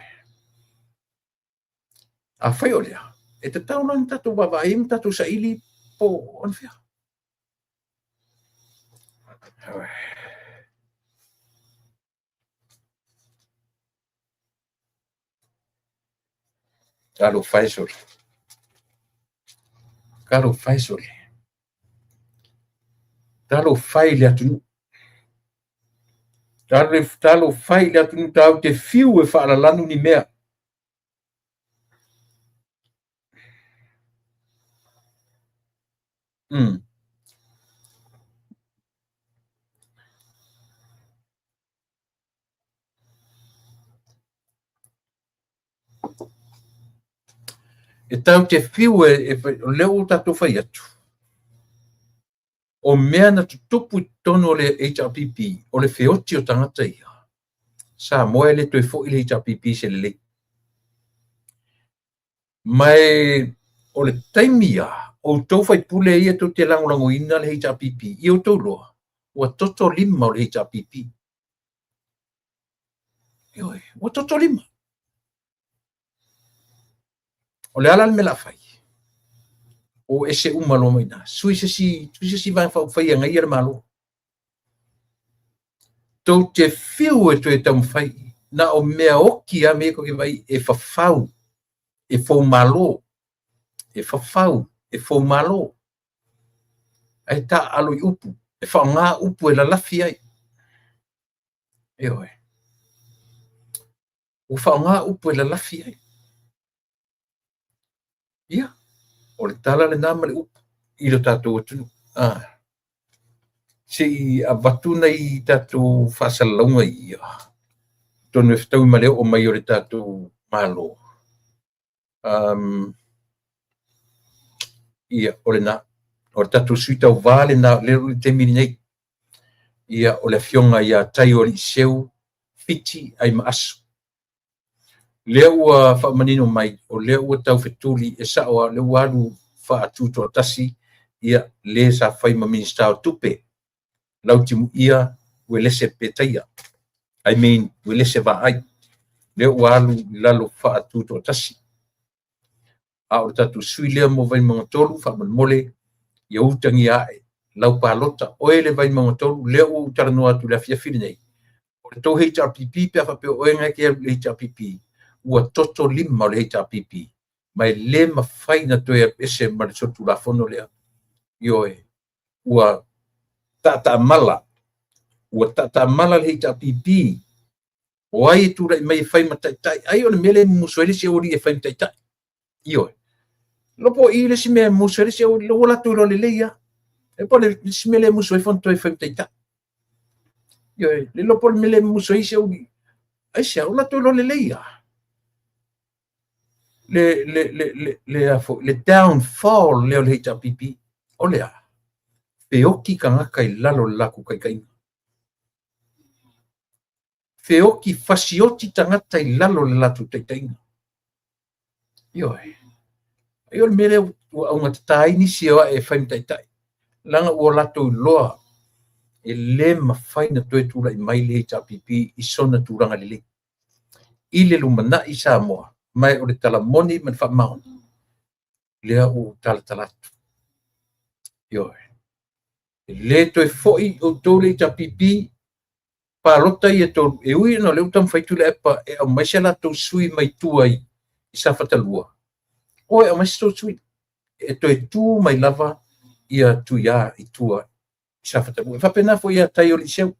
Afai o lea, e tatau la ona tatou vaavaai ma tatou saili po o anafea. Talofa e sole. Talofa e sole. Talofa i le atunuu. Talofa i le atunuu tatou te fiu e faalalanu ni mea. E tatou te fiu e, o lea ua tatou fai atu, o mea na tutupu i totonu o le HRPP, o le feoti o tagata ia, Samoa e le toe foi le HRPP i se lelei. Ma o le taimi ia, outou faipule ia tou te lagolagoina le HRPP, ia outou iloa, ua toto lima o le HRPP. Ioe, ua toto lima. O le a la le mea o le a fai? O ese uma loa mai i ina. Sui se isi Vaega Faaupufai e agaia le Malo. Tou te fiu e toe taumafai, na o mea oti lava mea ia tou te vaai e fafau, e foumalo, e fafau, e foumalo. Ae taaalo i upu, e faaaoga upu e lalafi ai. Ioe. Ua faaaoga upu e lalafi ai. Ia, o le tala lena ma le upu i lo tatou atunuu. Se i avatu nai tatou faasalalauga ia, atonu e fetaui ma le oo mai o le tatou Malo. Ia, o lena. O le tatou sui tauva lena o lea i le taimi lenei. Ia, o le afioga ia Taioaliiseu Fiti Aimaasu. Lea ua faamanino mai, o lea ua tau fetuli, e sao lava, o lea ua alu faatutoatasi, ia, le sa fai ma Minisita o Tupe, Lautimuia Uelese Petaia, I mean Uelese Vaai, lea ua alu i lalo faatutoatasi. A o le tatou sui lea mo Vaimauga 3, faamolemole, ia utagia ae lau palota, oe le Vaimauga 3, lea ua ou talanoa atu i le afiafi lenei, o le tou HRPP pe a faapea o oe na e te alu i le HRPP, ua toto lima o le HRPP, ma e le mafai ona toe alu ese ma le solitulafono lea. Ioe, ua taataamala, ua taataamala le HRPP, o ai e tulai mai e fai ma taitai, ai o le mea lea e mumusu ai le isi aualii e fai ma taitai. Ioe. Lopo i le isi mea e musu ai le isi aualii, ua latou iloa lelei lava. E po o le isi mea lea e musu ai Fonotoe e fai ma taitai. Ioe, le iloa po o le mea lea e musu ai isi aualii. Aisea, ua latou iloa lelei lava. Le, le, le, le, le, a foi, le downfall lea o le HRPP, o le a? Feoti tagata i lalo o le latou taitaiga. Feoti, fasioti tagata i lalo o le latou taitaiga. Ioe. Ai o le mea lea ua augatata ai nisi e o ae e fai ma taitai, leaga ua latou iloa e le mafai ona toe tulai mai le HRPP i sona tulaga lelei i le lumanai Samoa, ma o le tala moni ma le faamaoni lea ua ou talatala atu. Ioe. E le toe foi outou le HRPP. Palota ia e 3, e ui ona o lea ua taumafai Tuilaepa e aumai se latou sui mai tua i Safata 2, o e aumai se tou sui, e toe tu mai lava ia Tuia i tua i Safata 2. E faapena foi ia tai o Liceu.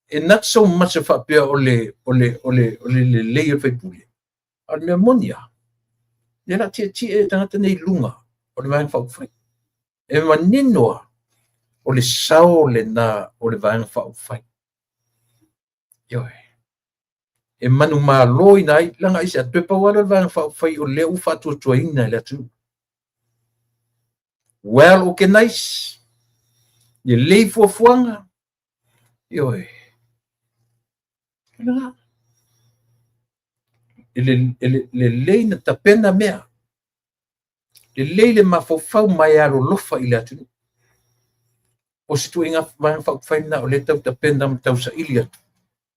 E not so much e faapea o le lelei o le faipule, a o le mea moni lava, lea o le a tietie tagata nei i luga o le Vaega Faaupufai. E manino lava, o le sao lena o le Vaega Faaupufai. Ioe. E manumaloina ai, leaga aisea, toe pau lava lea o le Vaega Faaupufai o lea ua faatuatuaina e le atunuu. Well organized, lelei fuafuaga, ioe. O lena. E lelei na tapena mea. Lelei le mafaufau ma e alolofa i le atunuu. O se ituaiga Vaega Faaupufai lena o lea e tau tapena ma tausaili atu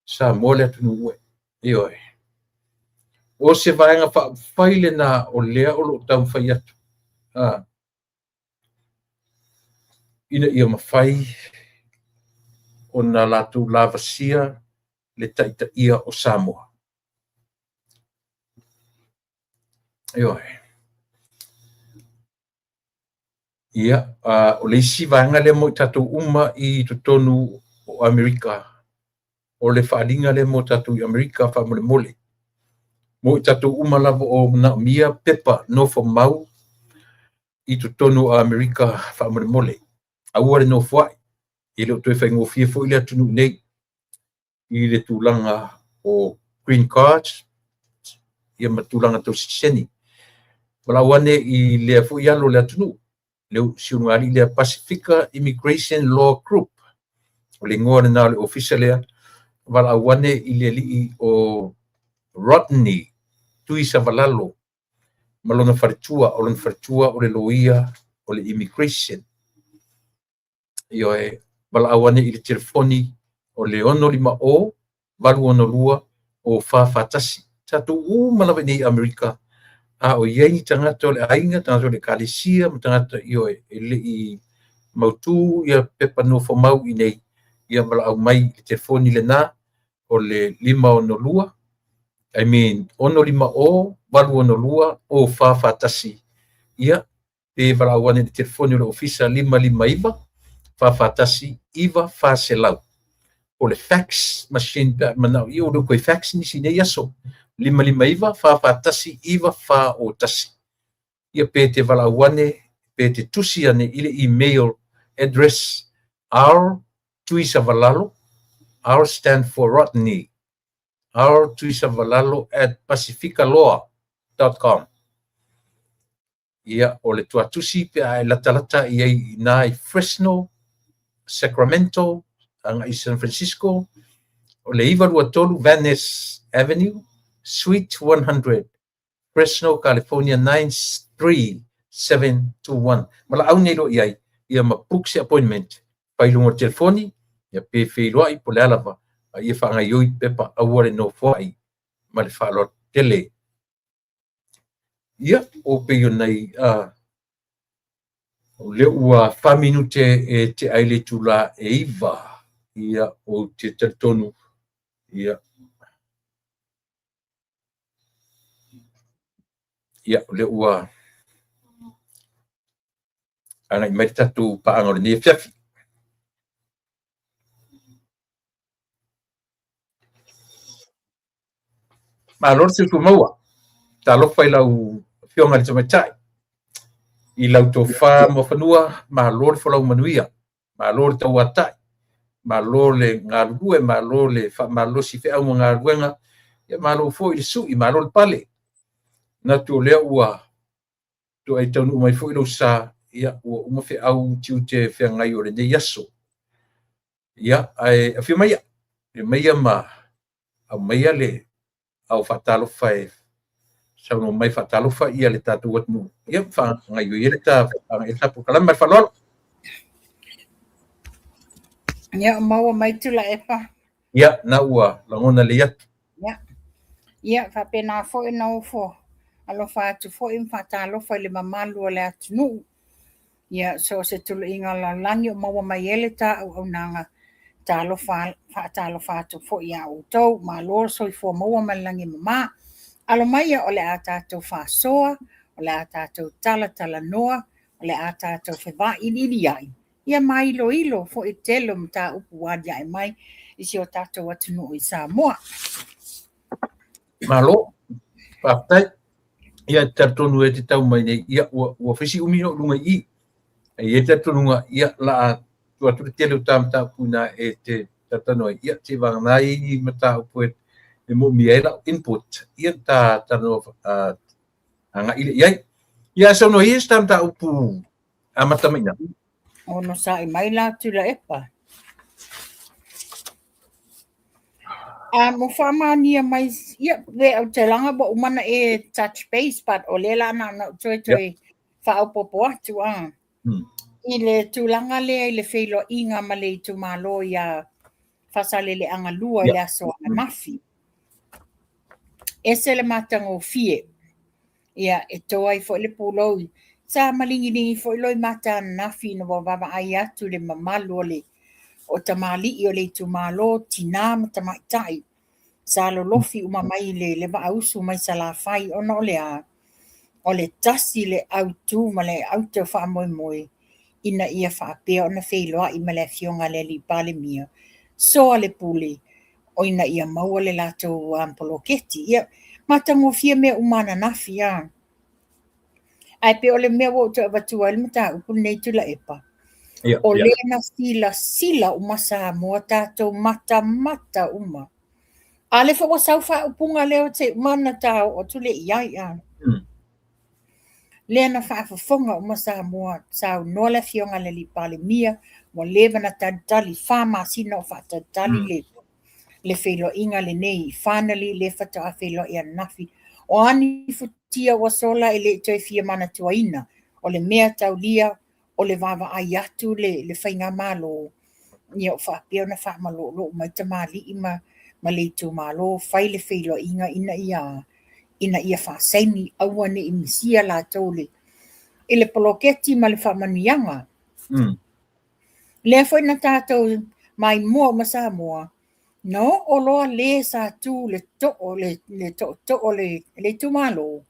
Samoa le atunuu e. Ioe. O se Vaega Faaupufai lena o lea o lo o taumafai atu ina ia mafai ona latou lavasia le taitaia o Samoa. Ioe. Ia, o le isi vaega lea mo i tatou uma i totonu o Amerika, o le faaaliga lea mo tatou i Amerika faamolemole. Mo i tatou uma lava o manaomia pepa nofomau i totonu o Amerika faamolemole. Aua le nofoai, e le o toe faigofie foi le atunuu nei i le tulaga o green cards ia ma tulaga tau sitiseni. Valaau ane i lea foi alo o le atunuu, le si ulugalii lea Pacifica Immigration Law Group, o le igoa lena o le ofisa lea. Valaau ane i le alii o Rodney Tuisavalalo ma lona faletua, o lona faletua o le loia o le immigration. Ioe, valaau ane i le telefoni o le 650 862 o 441. Tatou uma lava i nei Amerika, a o i ai ni tagata o le aiga, tagata o le ekalesia ma tagata ioe e le i mautu ia pepa nofomau i nei, ia valaau mai i le telefoni lena o le 562, I mean 650 862 o 441. Ia, pe valaau ane i le telefoni o le ofisa 559 441 9400. O le fax machine pe manao ia o le koe fax nisi nei aso 559 441 9401. Ia pe te valaau ane, pe te tusi ane i le email address R Tuisavalalo, R stand for Rodney, R Tuisavalalo at pacificaloa.com. Ia, o le tuatusi pe a e latalata i ai i na i Fresno, Sacramento, agai i San Francisco, o le 923 Van Ness Avenue, Suite 100, Fresno, California 93721. Valaau nei loa i ai, ia ma book se appointment, fai luga o le telefoni, ia pe feiloai po o le a lava, a ia faagaoioi pepa aua le nofoai ma le faaaloalo tele. Ia, o pei o nai o lea ua 4 minute e te ai le itula e 9. Ia, ou te talitonu, ia, ia, o lea ua agai mai le tatou paaga o lenei afiafi. Malo le soifua maua. Talofa i lau afioga i le tamaitai, i lau tofa Muafanua, malo le folau manuia, malo le tauatai, malo le galulue, malo le faamalosi feau ma galuega, ia malo foi le sui, malo le pale. Manatu o lea ua toai taunuu mai foi lou sa, ia ua uma feau tiute feagai o lenei aso. Ia, ae afio maia, afio maia ma aumaia le au faatalofa e saunoa mai faatalofa ia le tatou atunuu. Ia, faagaoioi ai le ta polokalame ma le faaaloalo. Ia, maua mai Tuilaepa. Ia, na ua lagona lelei atu. Ia, ia faapena foi na ofo alofa atu foi ma faatalofa i le mamalu o le atunuu. Ia, so o se tuluiga o le lalolagi o maua mai ai le ta auaunaga. Talofa, faatalofa atu foi iā outou, malo le soifua maua ma le lagi e mama. Alo maia o le a tatou faasoa, o le a tatou talatalanoa, o le a tatou fevailiiliai, ia mailoilo foi le tele o mataupu ua aliae mai i si o tatou atunuu i Samoa. Malo, faafetai. Ia, e talitonu e te tau mai nei, ia, ua fai si umi o luga i i. E i ai le talitonuga, ia, la a tuu atu le tele o ta mataupu ina e te talatalanoa ai, ia, seivagana ai ni mataupu e moomia ai lau input, ia, ta talanoa agai lea i ai. Ia, ae saunoa ia i se ta mataupu amata mai i ina. Onosai mai la Tuilaepa. A mo faamaonia mai, ia, pe ou te laga ua uma ona e touch base, but o lea la na ona ou toe toe faaopoopo atu a. I le tulaga lea i le feiloaiga ma le itumalo ia Faasaleleaga 2 i le aso ananafi. Ese le matagofie. Ia, e to ai foi le pulou. Sa maligi foi loimata ananafi ina ua vaavaai atu i le mamalu o le o tamalii o le itumalo, tinā ma tamaitai. Sa lolofi uma mai le, le vaausu mai Salafai ona o le a? O le tasi le autū ma le aute o faamoemoe ina ia faapea ona feiloai ma le Afioga i le Alii Palemia, soa le pule o ina ia maua le latou poloketi. Ia, matagofie mea uma ananafi, a. Ae pei o le mea ua ou toe avatua ai le mataupu lenei Tuilaepa, o lea na silasila uma Samoa, tatou matamata uma. A lea foi ua sau faaupuga lea se i uma ona ta oo atu lea i ai, a. Lea na faafofoga uma Samoa, saunoa le Afioga i le Alii Palemia, ua leva ona talitali, 4 masina o faatalitali le feiloaiga lenei. Finally, lea faatoa feiloai ananafi. O a ni futia ua sola e le i toe fia manatuaina, o le mea taulia o le vaavaai atu le faigamalo, ia o faapea ona faamalooloo mai tamalii ma le itumalo, fai le feiloaiga ina ia faasaini, aua ne i misia latou i le poloketi ma le faamanuiaga. Lea foi na tatou maimoa uma Samoa, na oo loa le sa tu le too le tootoo o le itumalo,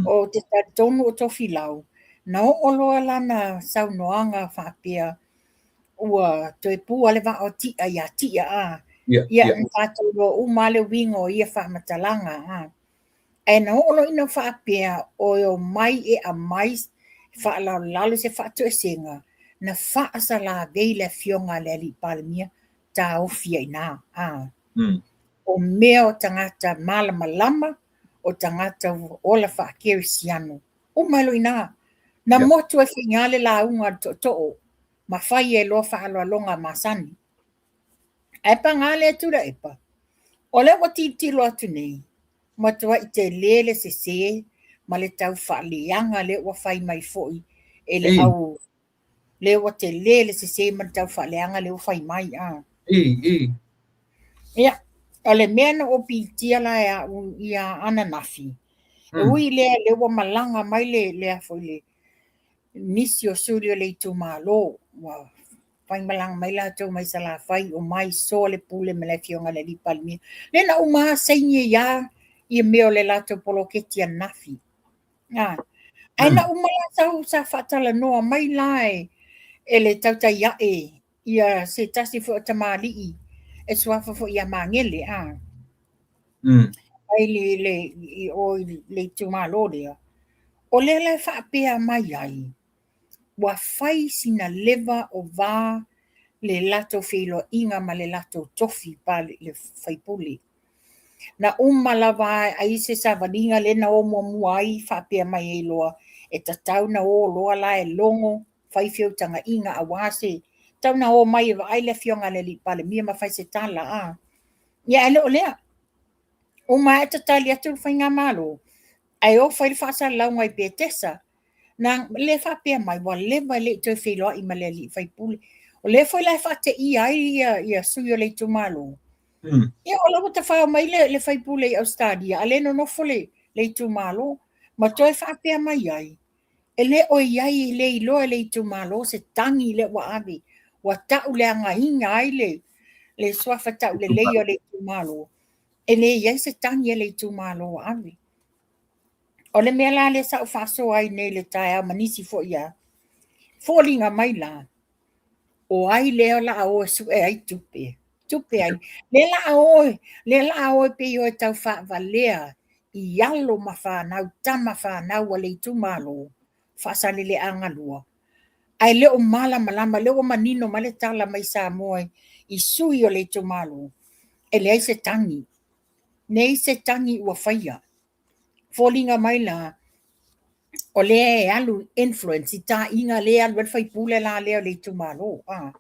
o te talitonu o Tofilau, na oo loa lana saunoaga faapea, ua toe pua le vaa o Tia ia Tia a. Ia, na tatou iloa uma lava le uiga o ia faamatalaga a. Ae na oo loa ina faapea, o e omai e aumai faalaolalo se faatoesega, na faasalavei le Afioga a le Alii Palemia, taofi ai i ina. A. O mea o tagata malamalama, o tagata ola faakerisiano, uma ai loa i ina. Na motu ai foi i ina le lauga a le tootoo, ma fai ai loa faaaloaloga masani. Ae paga lea Tuilaepa, o lea ua tilotilo atu nei, matuai tele le sese ma le tau faaleaga lea ua fai mai foi e le au lea ua tele le sese ma le tau faaleaga lea ua fai mai a. Ia, o le mea na ou pitia la e au ia ananafi, e ui lea lea ua malaga mai le a foi le nisi o suli o le itumalo, ua fai malaga mai latou mai Salafai, o mai soa le pule ma le Afioga i le Alii Palemia. Lea na uma saini ai lava ia mea o le latou poloketi ananafi. Ae na uma la sau sa faatalanoa mai la e le tautai ae ia se tasi foi o tamalii e suafa foi ia Magele a. Ai le i o i le itumalo lea. O lea la e faapea mai ai, ua fai sina leva o va le latou feiloaiga ma le latou tofi pa le faipule. Na uma lava ai se savaliga lea na o muamua ai faapea mai ai loa, e tatau na o loa la e logo fai feutagaiga aua se tau na o mai e vaai le Afioga i le Alii Palemia ma fai se tala a. Ia ae le o lea. Uma ae tatali atu le faigamalo, ae o fai le faasalalauga i Petesa. Na le faapea mai, ua leva e le i toe feiloai ma le alii faipule. O lea foi la e faateia ai ia sui o le itumalo. Ia o la ua tafao mai le faipule i Ausetalia, a le nonofo le itumalo, ma toe faapea mai ai, e le o i ai, e le iloa e le itumalo se tagi lea ua ave, ua tauleagaina ai le le suafa taulelei o le itumalo, e le i ai se tagi a le itumalo ua ave. O le mea la lea sa ou faasoa ai nei i le taeao ma nisi foi a, foliga mai la, o ai lea o le a o e sue ai tupe, tupe ai. Lea la a o, lea la a o e pei o e tau faavalea i alo ma fanau, tama fanau a le itumalo, Faasaleleaga 2, ae le o malamalama, lea ua manino mai le tala mai Samoa i sui o le itumalo, e leai se tagi, leai se tagi ua faia. Foliga mai la, o lea e alu influence i taaiga lea e alu ai le faipule la lea o le itumalo. A.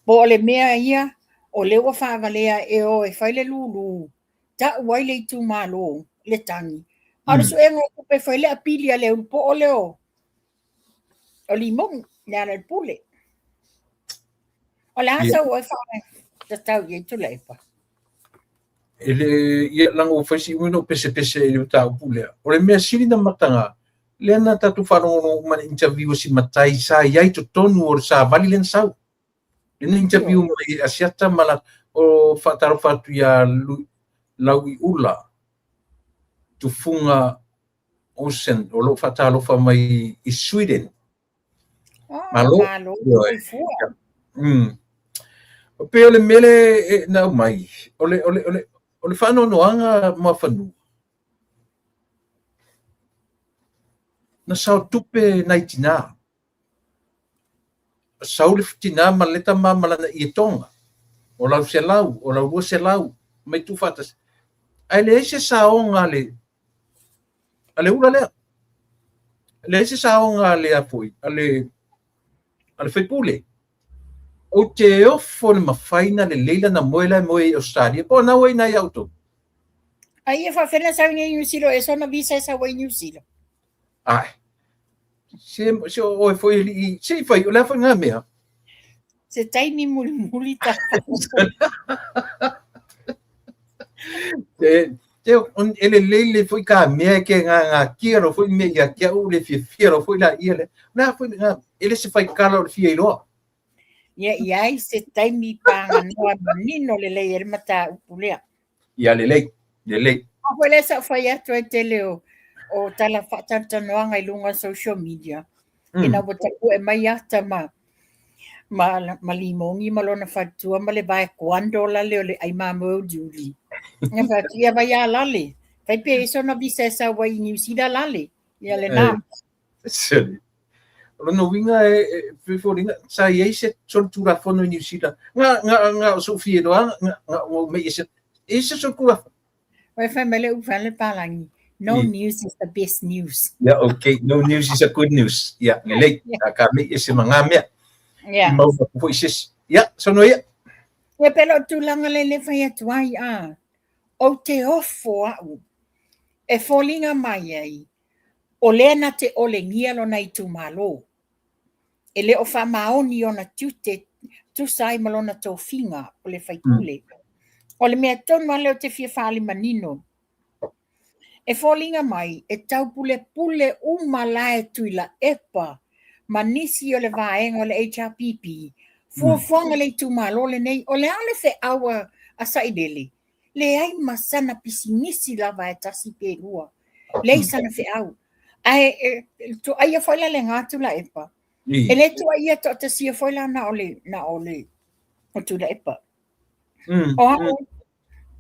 Po o le mea ia, o lea ua faavalea e o e fai le lulu tau ai le itumalo le tagi. A o le suega o tupe e fai le apili a le ulupoo lea o Limogi, Lealailepule. O le a sau oe faatatau i ai Tuilaepa? E le, ia, leaga ua fai si umi ona ou pesepese i le mataupu lea. O le mea sili ona mataga, lea na tatou faalogologo uma i le interview a si matai sa i ai i totonu o le savali lea na sau. Lea na interview mai e Asiata ma la, o faatalofa atu ia Lauiula Tufuga Olsen o lo o faatalofa mai i Sweden. Oh, malo, malo, soifua. O pei o le mea lea e na aumai, o le, o le, o le, o le faanoanoaga Muafanua, na sao tupe nai tinā. Sau le tinā ma le tama ma lana ietoga, o lau 100, o lau 200, mai tuufaatasi. Ae leai se saoga a le, a le ula lea. Leai se saoga a le a foi, a le, a le faipule. Ou te ofo i le mafai na lelei lana moe la e moe i Australia, po o na ua i ina ia outou. Ai e faafefea ona sau i Niu Sila, o ea sona visa e sau ai i Niu Sila? Ae, se, se o oe foi e lii, se i fai, o le a foi ngā mea? Se taimi mulimuli ta. Te, te, on, e lelei le foi ka mea e ke ngā ngā kia ro foi mea ia kia u le fia fia ro foi la ia le. O le a foi ngā, e le se fai kala o le fia iloa. Ia i ai se taimi pāganoa manino lelei e le mataupu lea. Ia lelei, lelei. A foi lea sa ou fai atu ai tele o, o tala faatalatalanoaga i luga o social media. Ina ua tapu'e mai ata ma, ma, ma Limogi ma lona faletua ma le vae kuando la lea o le ai mamoe uliuli. Ia fai atu, ia vai a lale. Fai pe i sona visa e sau ai i Niu Sila lale. Ia lena. Sele. O lona uiga e, e, e foliga, sa i ai se solitulafono i Niu Sila. Nga, nga, nga o sou fia iloa, nga, nga o mei e se, e se solitulafono. Oi fai mai le upu le palangi. No news is the best news. Yeah, okay. No news is a good news. Yeah, lelei. Yeah. Ka mei e se ma ngā mea. Yeah. I mau ma foi se. Yeah, so no ia. Ia pe lo tulaga le le fai atu ai a. Ou te ofo au. E foliga mai ai O lea na te olegia lona itumalo. E le o faamaoni ona tiute tusa ai ma lona tofiga o le faipule. O le mea tonu lava lea ou te fia faaali manino, e foliga mai e taupulepule uma la e Tuilaepa ma nisi o le vaega o le HRPP, fuafuaga le itumalo lenei. O le a le feau a Sailele? Leai ma sana pisinisi lava e tasi pe lua. Leai sana feau. Ae e, tuaia foi la le gā Tuilaepa. E le tuaia toatasia foi la na o le, na o le o Tuilaepa. O au,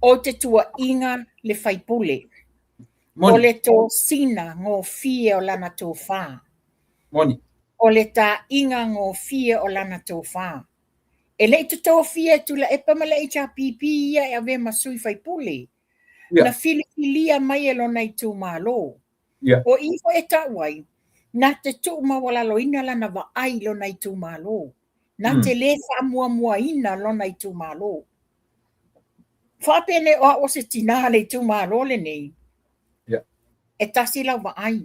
o te tuaiga le faipule. O le tosina gofie o lana tofā. Moni. O le taaiga gofie o lana tofā. E le i totofia e Tuilaepa ma le HRPP ia e avea ma sui faipule. Na filifilia mai e lona itumalo. O i foi e tau ai, na te tuumaualaloina lana vaai i lona itumalo. Na te le faamuamuaina lona itumalo. Faapenei o au o se tinā le itumalo lenei. E tasi lau vaai.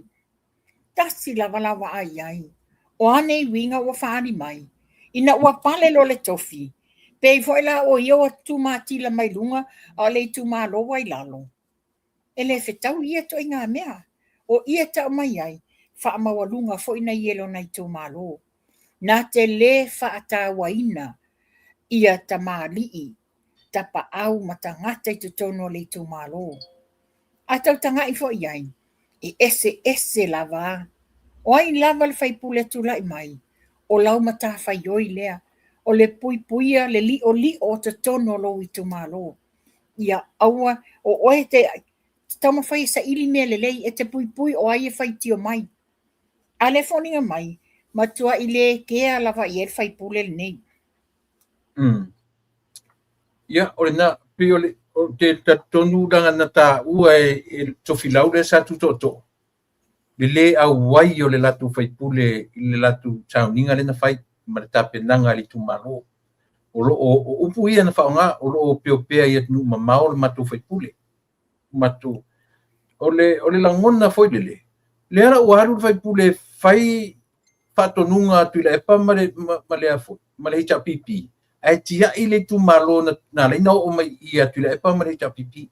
Tasi lava lau vaai i ai. O a nei uiga ua faaali mai, ina ua pale loa le tofi, pei foi la o ia ua tumatila mai luga a o le itumalo ua i lalo. E le fetau ia ituaiga mea. O ia e tau mai ai, faamaualuga foi na ia i lona itumalo. Na te le faatauaina. ia tamalii, tapaau ma tagata i totonu o le itumalo. A tautaga'i foi i ai, e eseese lava a. O ai lava le faipule e tulai mai, o lau matafaioi lea, o le puipuia le li'oli'o o totonu o lou itumalo. Ia aua, o oe e te taumafai e saili mea lelei, e te puipui o ai e faitio mai. A o lea e foliga mai, matuai le kea lava i ai le faipule lenei. Ia, o lena, pei o le, ou te talitonu leaga na taua e le Tofilau lea sa tutootoo, le lē auai o le latou faipule i le latou sauniga lea na fai ma le tapenaga a le itumalo. O lo o, o upu ia na faaaoga, o lo o opeopea i atunuu mamao le matou faipule. Matou, o le lagona foi lele, lea la ua alu le faipule e fai faatonuga a Tuilaepa ma le, ma le, ma le HRPP, ae tiai le itumalo na ala ai ona oo mai i ia Tuilaepa ma le HRPP.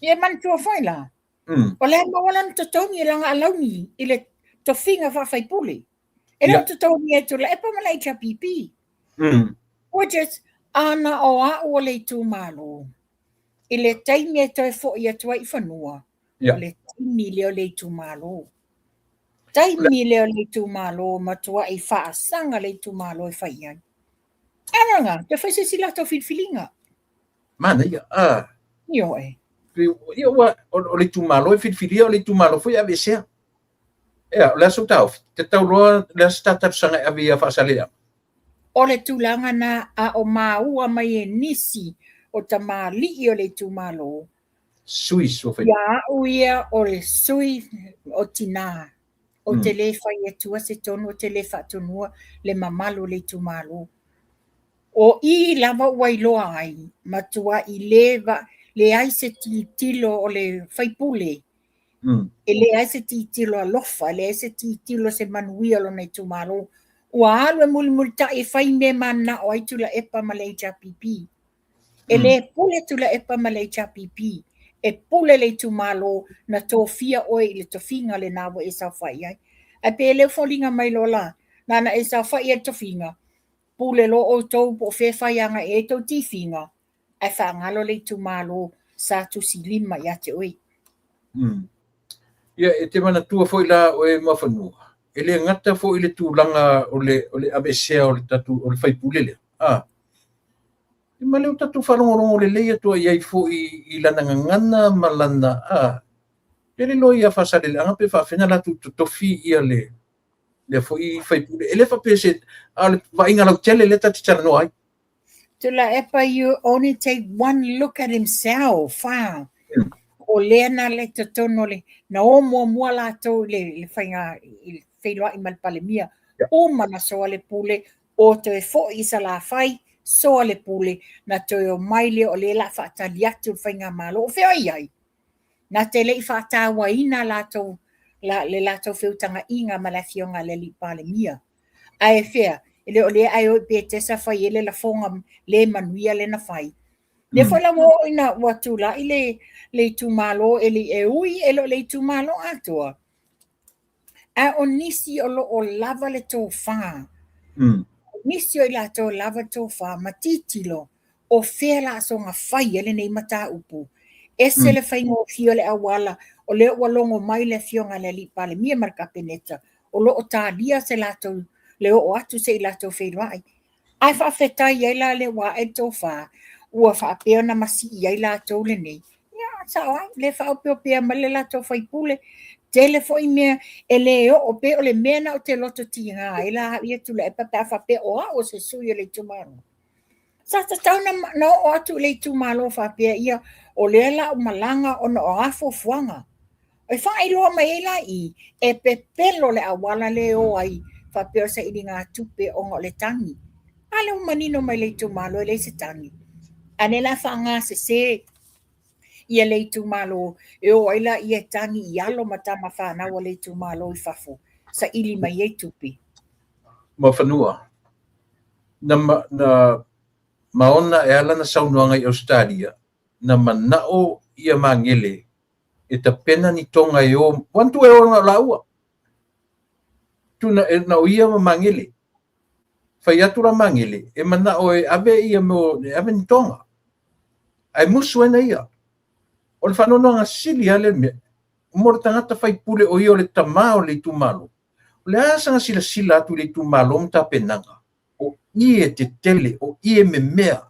Ia manatua foi la, o la e maua lana totogi, lana alauni i le tofiga faafaipule. E le o totogi e Tuilaepa ma le HRPP. Which is, ana o a'u o le itumalo, i le taimi e toe fo'i atu ai i fanua, o le taimi lea o le itumalo. Taimi lea o le itumalo, matua'i faasaga le itumalo e fai ai. Aga, toe fai se isi latou filifiliga. Manaia. Ah. Ioe. Ia ua, o le itumalo e filifilia, o le itumalo foi e aveesea. Ea, o le a sou taofi? Tatau loa le a se ta talosaga e ave ia Faasaleleaga? O le tulaga na a o maua mai e nisi o tamalii o le itumalo. Sui suafa. Ia a'u ia o le sui o tinā, ou te lē fai atua se tonu, ou te lē faatonua le mamalu o le itumalo. O i lava ua iloa ai, matua'i lē leai se tilotilo o le faipule. E leai se tilotilo alofa, e leai se tilotilo se manuia o lona itumalo. Ua alu e mulimulita'i e fai mea e manana'o ai Tuilaepa ma le HRPP. E lē pule Tuilaepa ma le HRPP, e pule le itumalo na tofia oe i le tofiga lena ua e saofa'i ai. Ae pei e le o foliga mai loa la, na ona e saofa'i ai i le tofiga, pule loa outou po o fea e fai agai ai tou tifiga, ae faagalo le itumalo sa tusilima ia te oe. Ia, e te manatua foi la oe Muafanua, e le gata foi le tulaga o le aveesea o le tatou o le faipule lea. Ah. E ma lea ua tatou faalogologo lelei atu ai foi i lana gagana ma lana a e le iloa ia Faasaleleaga pe faafefea ona latou totofi ia le lea foi faipule. E le faapea se a o le vaaiga lautele lea ta te talanoa ai. Tuilaepa, you only take one look at himself. Ah. O lea na le totonu o le, na o muamua latou i le faiga, i le feiloai ma le Palemia. Uma na soa le pule, o toe fo'i i Salafai, soa le pule, na toe o mai lea o lea la faatali atu le faigamalo. O fea o i ai? Na te le i faatauaina latou, la, le latou feutaga'iga ma le afioga a le alii Palemia. Ae fea, e le o lea ae o i Petesa fai ai le lafoga le manuia lea na fai. Lea foi la ua oo ina ua tula'i le, le itumalo e le, e ui e le o le itumalo atoa, a o nisi o lo o lava le tofa. Nisi o i latou e lava le tofa ma tilotilo o fea la soona fai ai lenei mataupu. Ese le faigofie o le auala, o lea ua logo mai le afioga i le alii Palemia ma le Kapeneta, o lo o talia se latou le oo atu se i latou feiloai. Ae faafetai ai la lea ua ae le tofa, ua faapea ona masii ai latou lenei. Ia, sao ai, le faaopeopea mai le latou faipule. Tele foi mea e le oo, pe o le mea na ou te loto tiga ai la au ia Tuilaepa pe a faapea o au o se sui o le itumalo. Sa tatau na oo atu i le itumalo faapea ia, o lea la u malaga ona o a fuafuaga. E faailoa mai ai la i, e pepelo le auala le o ai faapea o sailigatupe ona o le tagi. A lea ua manino mai le itumalo e leai se tagi. A lea la faagasese ia le itumalo e o ai la ia e tagi i alo ma tama fanau a le itumalo i fafo, saili mai ai tupe. Muafanua, na, na maona e ala na saunoaga i Ausetalia, na mana'o ia Magele e tapena ni toga e o, manatua e o na o laua. Tuna e na o ia ma Magele. Fai atu la Magele, e manao e ave ia mo, e ave ni toga. Ae musu ai na ia. O le faanoanoaga sili lava lea mea, mo le tagata faipule o ia o le tama o le itumalo. O le a sana silasila atu i le itumalo ma tapenaga? O i e tetele, o i e memea,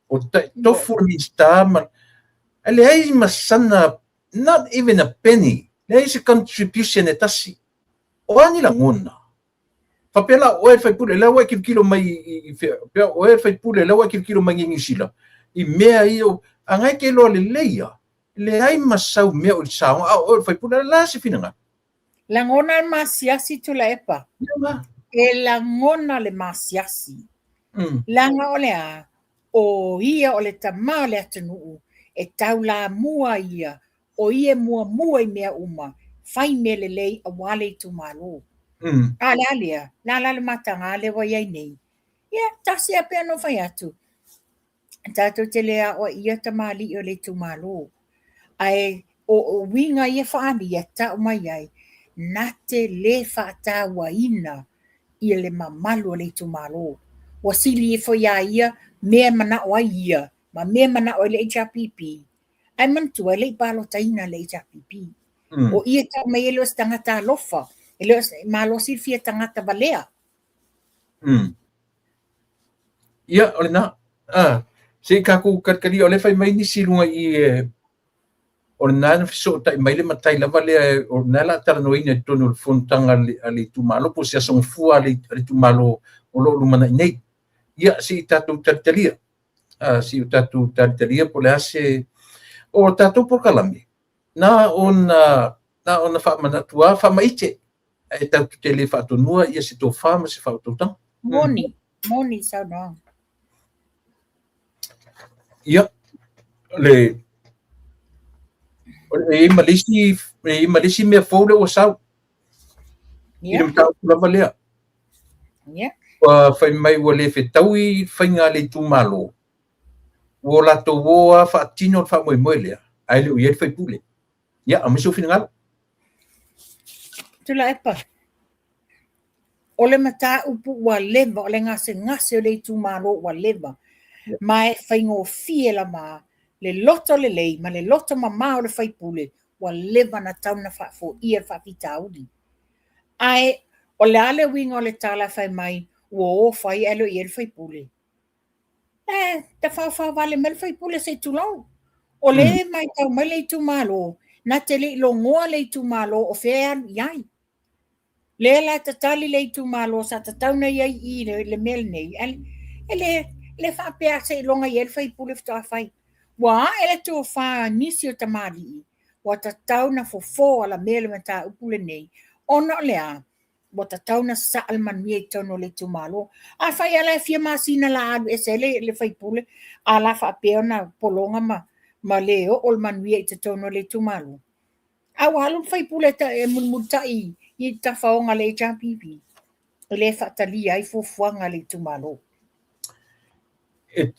o tofu le Minisita ma... Ae leai ma sana, not even a penny, leai se contribution e tasi. O a ni lagona? Faapea la oe le faipule, lea ua e tilotilo mai i fea, pea oe le faipule, lea ua e tilotilo mai i Niu Sila, i mea ia, a na e te iloa lelei lava, leai ma sau mea o i le saoga, a o oe o le faipule, o le a se finagalo? Lagona le masiasi Tuilaepa. E lagona le masiasi. Leaga o le a? O ia o le tama o le atunuu, e taulamua ia, o ia e muamua i mea uma, fai mea lelei aua le itumalo. A o le a lea? O le a la le mataga lea ua i ai nei? Ia, tasi lava pei ona ou fai atu, tatou te le aoaia tamalii o le itumalo. Ae o uiga ia faaalia tau mai ai, na te le faatauaina ia le mamalu o le itumalo. Ua sili ifo iā ia mea e manao ai ia ma mea e manao ai le HRPP. Ae manatua e le i palotaina le HRPP. O ia e tau mai e le o se tagata alofa, e le o se Malo silafia tagata valea. Ia, o lena. Ah, se i tatou talitalia, o lea e fai mai nisi i luga i i e, o lena na fesootai mai le matai lava lea, o lena o le a talanoaina i totonu o le fonotaga a le itumalo, po o se aso gafua a le itumalo o lo o lumanai nei. Ia, se i tatou talitalia. Ah, se i tatou talitalia po o le a se... O tatou polokalame, na ona, na ona faamanatu lava, faamaite, ae tatou te le faatonua ia se tofa ma se faautautaga. Moni, moni saunoaga. Ia, le e i ai ma le isi, e i ai ma le isi mea fou lea ua sau. I le mataupu lava lea. Ua fai mai ua le fetaui faiga a le itumalo, ua latou o lava faatino le faamoemoe lea, ae le o i ai le faipule. Ia, aumai sou finagalo. Tuilaepa, o le mataupu ua leva, o le gasegase o le itumalo ua leva, ma e faigofie lava le loto lelei ma le loto mama o le faipule ua leva ona tatau ona faafoia le faafitauli. Ae o le a le uiga o le tala e fai mai ua o fai ae le o i ai le faipule? E tafaofao vale mai le faipule se i tulou. O lea e matau mai le itumalo, na te le i logoa le itumalo o fea e alu i ai. Lea la e tatali le itumalo sa tatau ona i ai i i le mea lenei, e le, le faapea seiloga i ai le faipule faatoa fai. Ua ae le tofa a nisi o tamalii, ua tatau ona fofo alamea le mataupu lenei, ona o le a? Ua tatau ona sasaa le manuia i totonu o le itumalo. Afai lava la e fia masina la alu ese ai le faipule, a la faapea ona pologa ma le oo le manuia i totonu o le itumalo. A ua alu le faipule e mulimulitai i tafaoga a le HRPP, e le faatalia ai fuafuaga a le itumalo.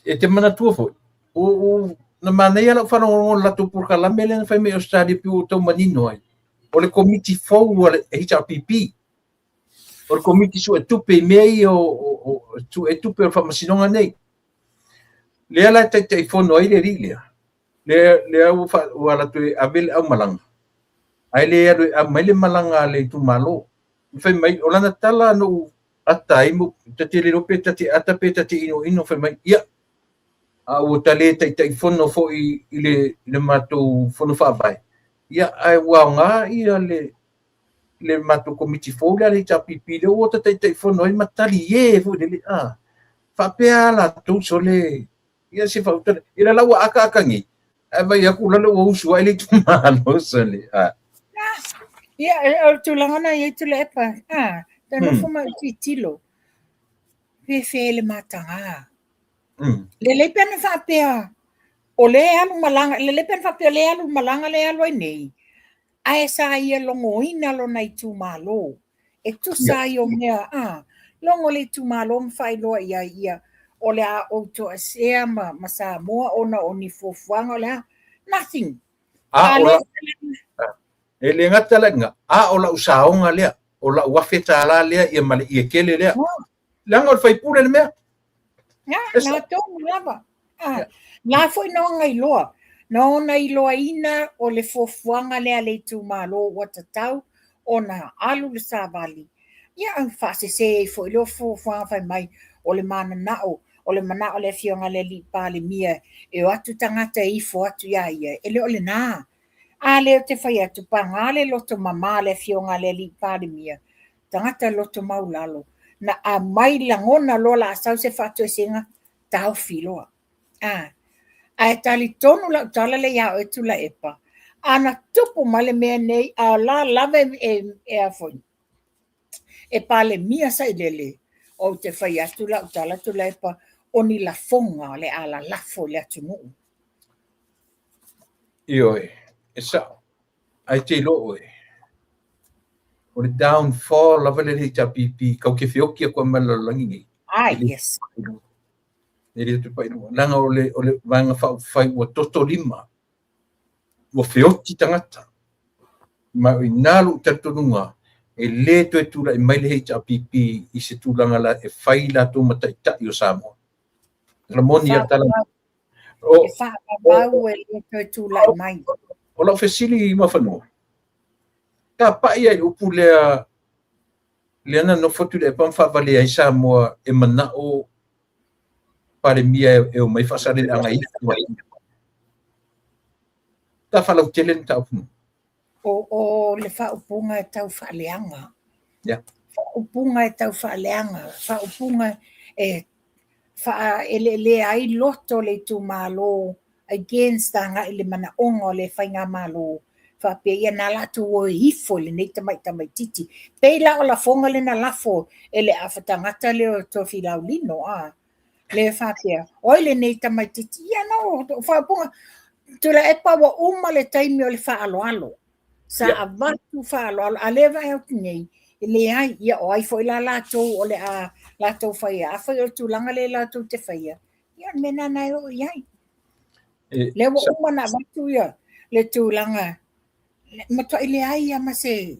E te manatua foi, o na manaia lau faalogologo i le latou polokalame lea na fai mai i Ausetalia pei ua tau manino ai. O le komiti fou a le HRPP, o le komiti suetupe i mea ia o suetupe o le faamasinoga nei. Lea la e taitaifono ai le alii lea, lea ua alu atu e ave le aumalaga, ae le alu e aumai le malaga a le itumalo. Fai mai, o lana tala na ou ata ai, ta te le iloa pe ta te ata pe ta te inoino, fai mai, ia, a ua ta le taitaifono foi i le matou fono faavae, ia, ae ua aoga ia le matou komiti fou lea a le HRPP, lea ua ta taitaifono ai ma talie foi lele, a, faapea lava latou sole, ia se faautala, ia la ua akaaka nei, ae vaai atu lale ua usu ai le itumalo sole, a. Ia, o le tulaga na i ai Tuilaepa, a, ta nofo ma tilotilo, fefe le mataga. Lelei pe ana faapea, o lea e alu malaga, lelei pe ana faapea o lea e alu malaga lea e alu ai nei, ae sa ia logoina lona itumalo e tusa ai o mea, a, logo le itumalo ma faailoa i ai ia, o le a ou toesea ma Samoa ona o ni fuafuaga o le a, nothing. A, o la, e le gata la i lena, a o lau saoga lea, o lau $1,000 lea ia ma le ie kele lea. Leaga o le faipule le mea. Na, na tonu lava. Ah, la foi na ona iloa. Na ona iloaina o le fuafuaga lea a le itumalo ua tatau ona alu le savali. Ia, faasese ai foi lea fuafuaga fai mai o le mananao, o le manao o le afioga i le alii Palemia e o atu tagata e ifo atu ia ia, e le o lena. A lea ou te fai atu, paga le loto mama o le afioga i le alii Palemia, tagata loto maulalo, na aumai lagona loa la a sau se faatoesega, taofi loa. A, ae talitonu lau tala lea ia oe Tuilaepa, a na tupu mai le mea nei, a o la lava e, e, e a foi, e Palemia Sailele, ou te fai atu lau tala Tuilaepa, o ni lafoga o le a lalafo i le atunuu. Ioe, e sa'o, ae te iloa oe, o le downfall lava lea le HRPP kau te feoki atu ma le lalolagi nei. Ah, yes. E le toe pai i luga. Leaga o le, o le vaega faaupufai ua toto lima, ua feoti tagata. Ma o i ina lou talitonuga, e le toe tulai mai le HRPP i se tulaga la e fai latou ma taitai o Samoa. O le moni ia tala. O, e faavavau e le toe tulai mai. O lau fesili i Muafanua, tapai ai upu lea lea na nofo Tuilaepa ma faavalea ai Samoa e manao Palemia e omai faasaleleaga i Ta faalautele le mataupu. O, o le faaupuga e tau faaleaga. Yeah. Faaupuga e tau faaleaga, faaupuga e faaeleelea ai loto o le itumalo against agai i le manaoga o le faigamalo faapea ia na latou o e ifo i lenei tamai tamaititi. Pei la o lafoga le na lafo e le afa tagata lea o Tofilau Lino a le faapea o ai lenei tamaititi ia no o faaupuga Tuilaepa ua uma le taimi o le faaaloalo sa yeah. avatu faaaloalo a lea vaai atu nei e leai ia o ai foi la latou o le a latou faia afai o le tulaga lea latou te faia ia o le mea lena e oo i ai e, lea ua uma na avatu ia le tulaga matuai leai ia ma se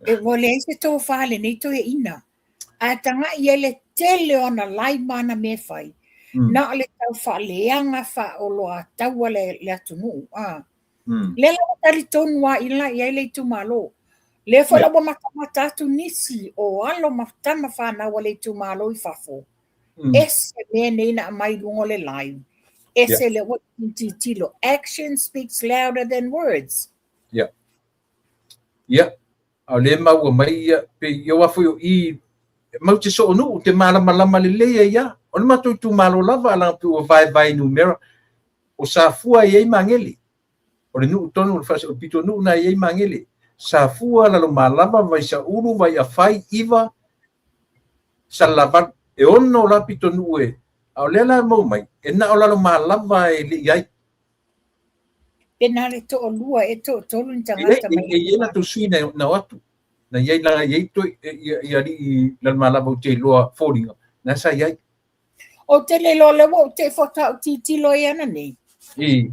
e ua leai se tofa lenei toeaina Ae tagai i ai le tele o ana lai ma ana mea e fai, na o le tau faaleaga faaoloataua le, le atunuu. A. Lea la ua talitonu lava i la i ai le itumalo. Lea foi la ua matamata atu nisi o alo ma tama fanau a le itumalo i fafo. Ese mea nei na aumai i luga o le live. Ese lea ua tilotilo. Action speaks louder than words. Yeah. Yeah. A o lea e maua mai ia, pei ia aua foi o i, mau te soonuu, te malamalama lelei ai lava. O le matou itumalo lava, leaga pei ua vaevae i numera, o Safua e i ai Magele. O le nuu tonu, o le pitonuu lena e i ai Magele. Safua, Lalomalava, Vaisaulu, Vaiafai, Iva, Salelavalu. E ono la pitonuu e, a o lea la e maua mai, e na o Lalomalava e le i ai. Pe na le toalua e toatolu ni tagata mai. E i ai latou sui na na o atu. Na i ai leaga e i ai toi ia ia alii Lalomalava ou te iloa foliga, na sa i ai. Ou te le iloa lea ua ou te faatoa ou tilotilo ai ananei. I.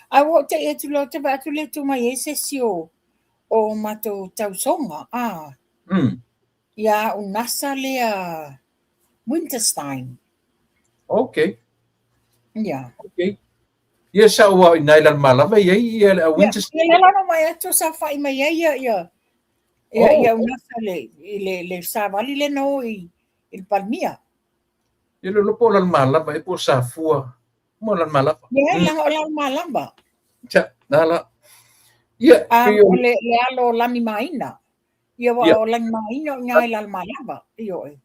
Ae ua ou te i atu loa ou te vaai atu le tu mai ai se isi o o matou tausoga. Ah. Ia Unasa lea Winterstein. Okay. Yeah. Okay. Ia sa ua i nai Lalomalava i ai ia le Winterstein. Ia la mai atu sa fai mai ai ia ia ia oh. ia Unasa le le le savali le no i i le Palemia. Ia le lopo Lalomalava e po Safua. Mo Lalomalava. Ia mm. la o Lalomalava. Cha, na la. Ia, um, le le alo lani maina. Ia wa o lani maina o ngai Lalomalava. Ioe.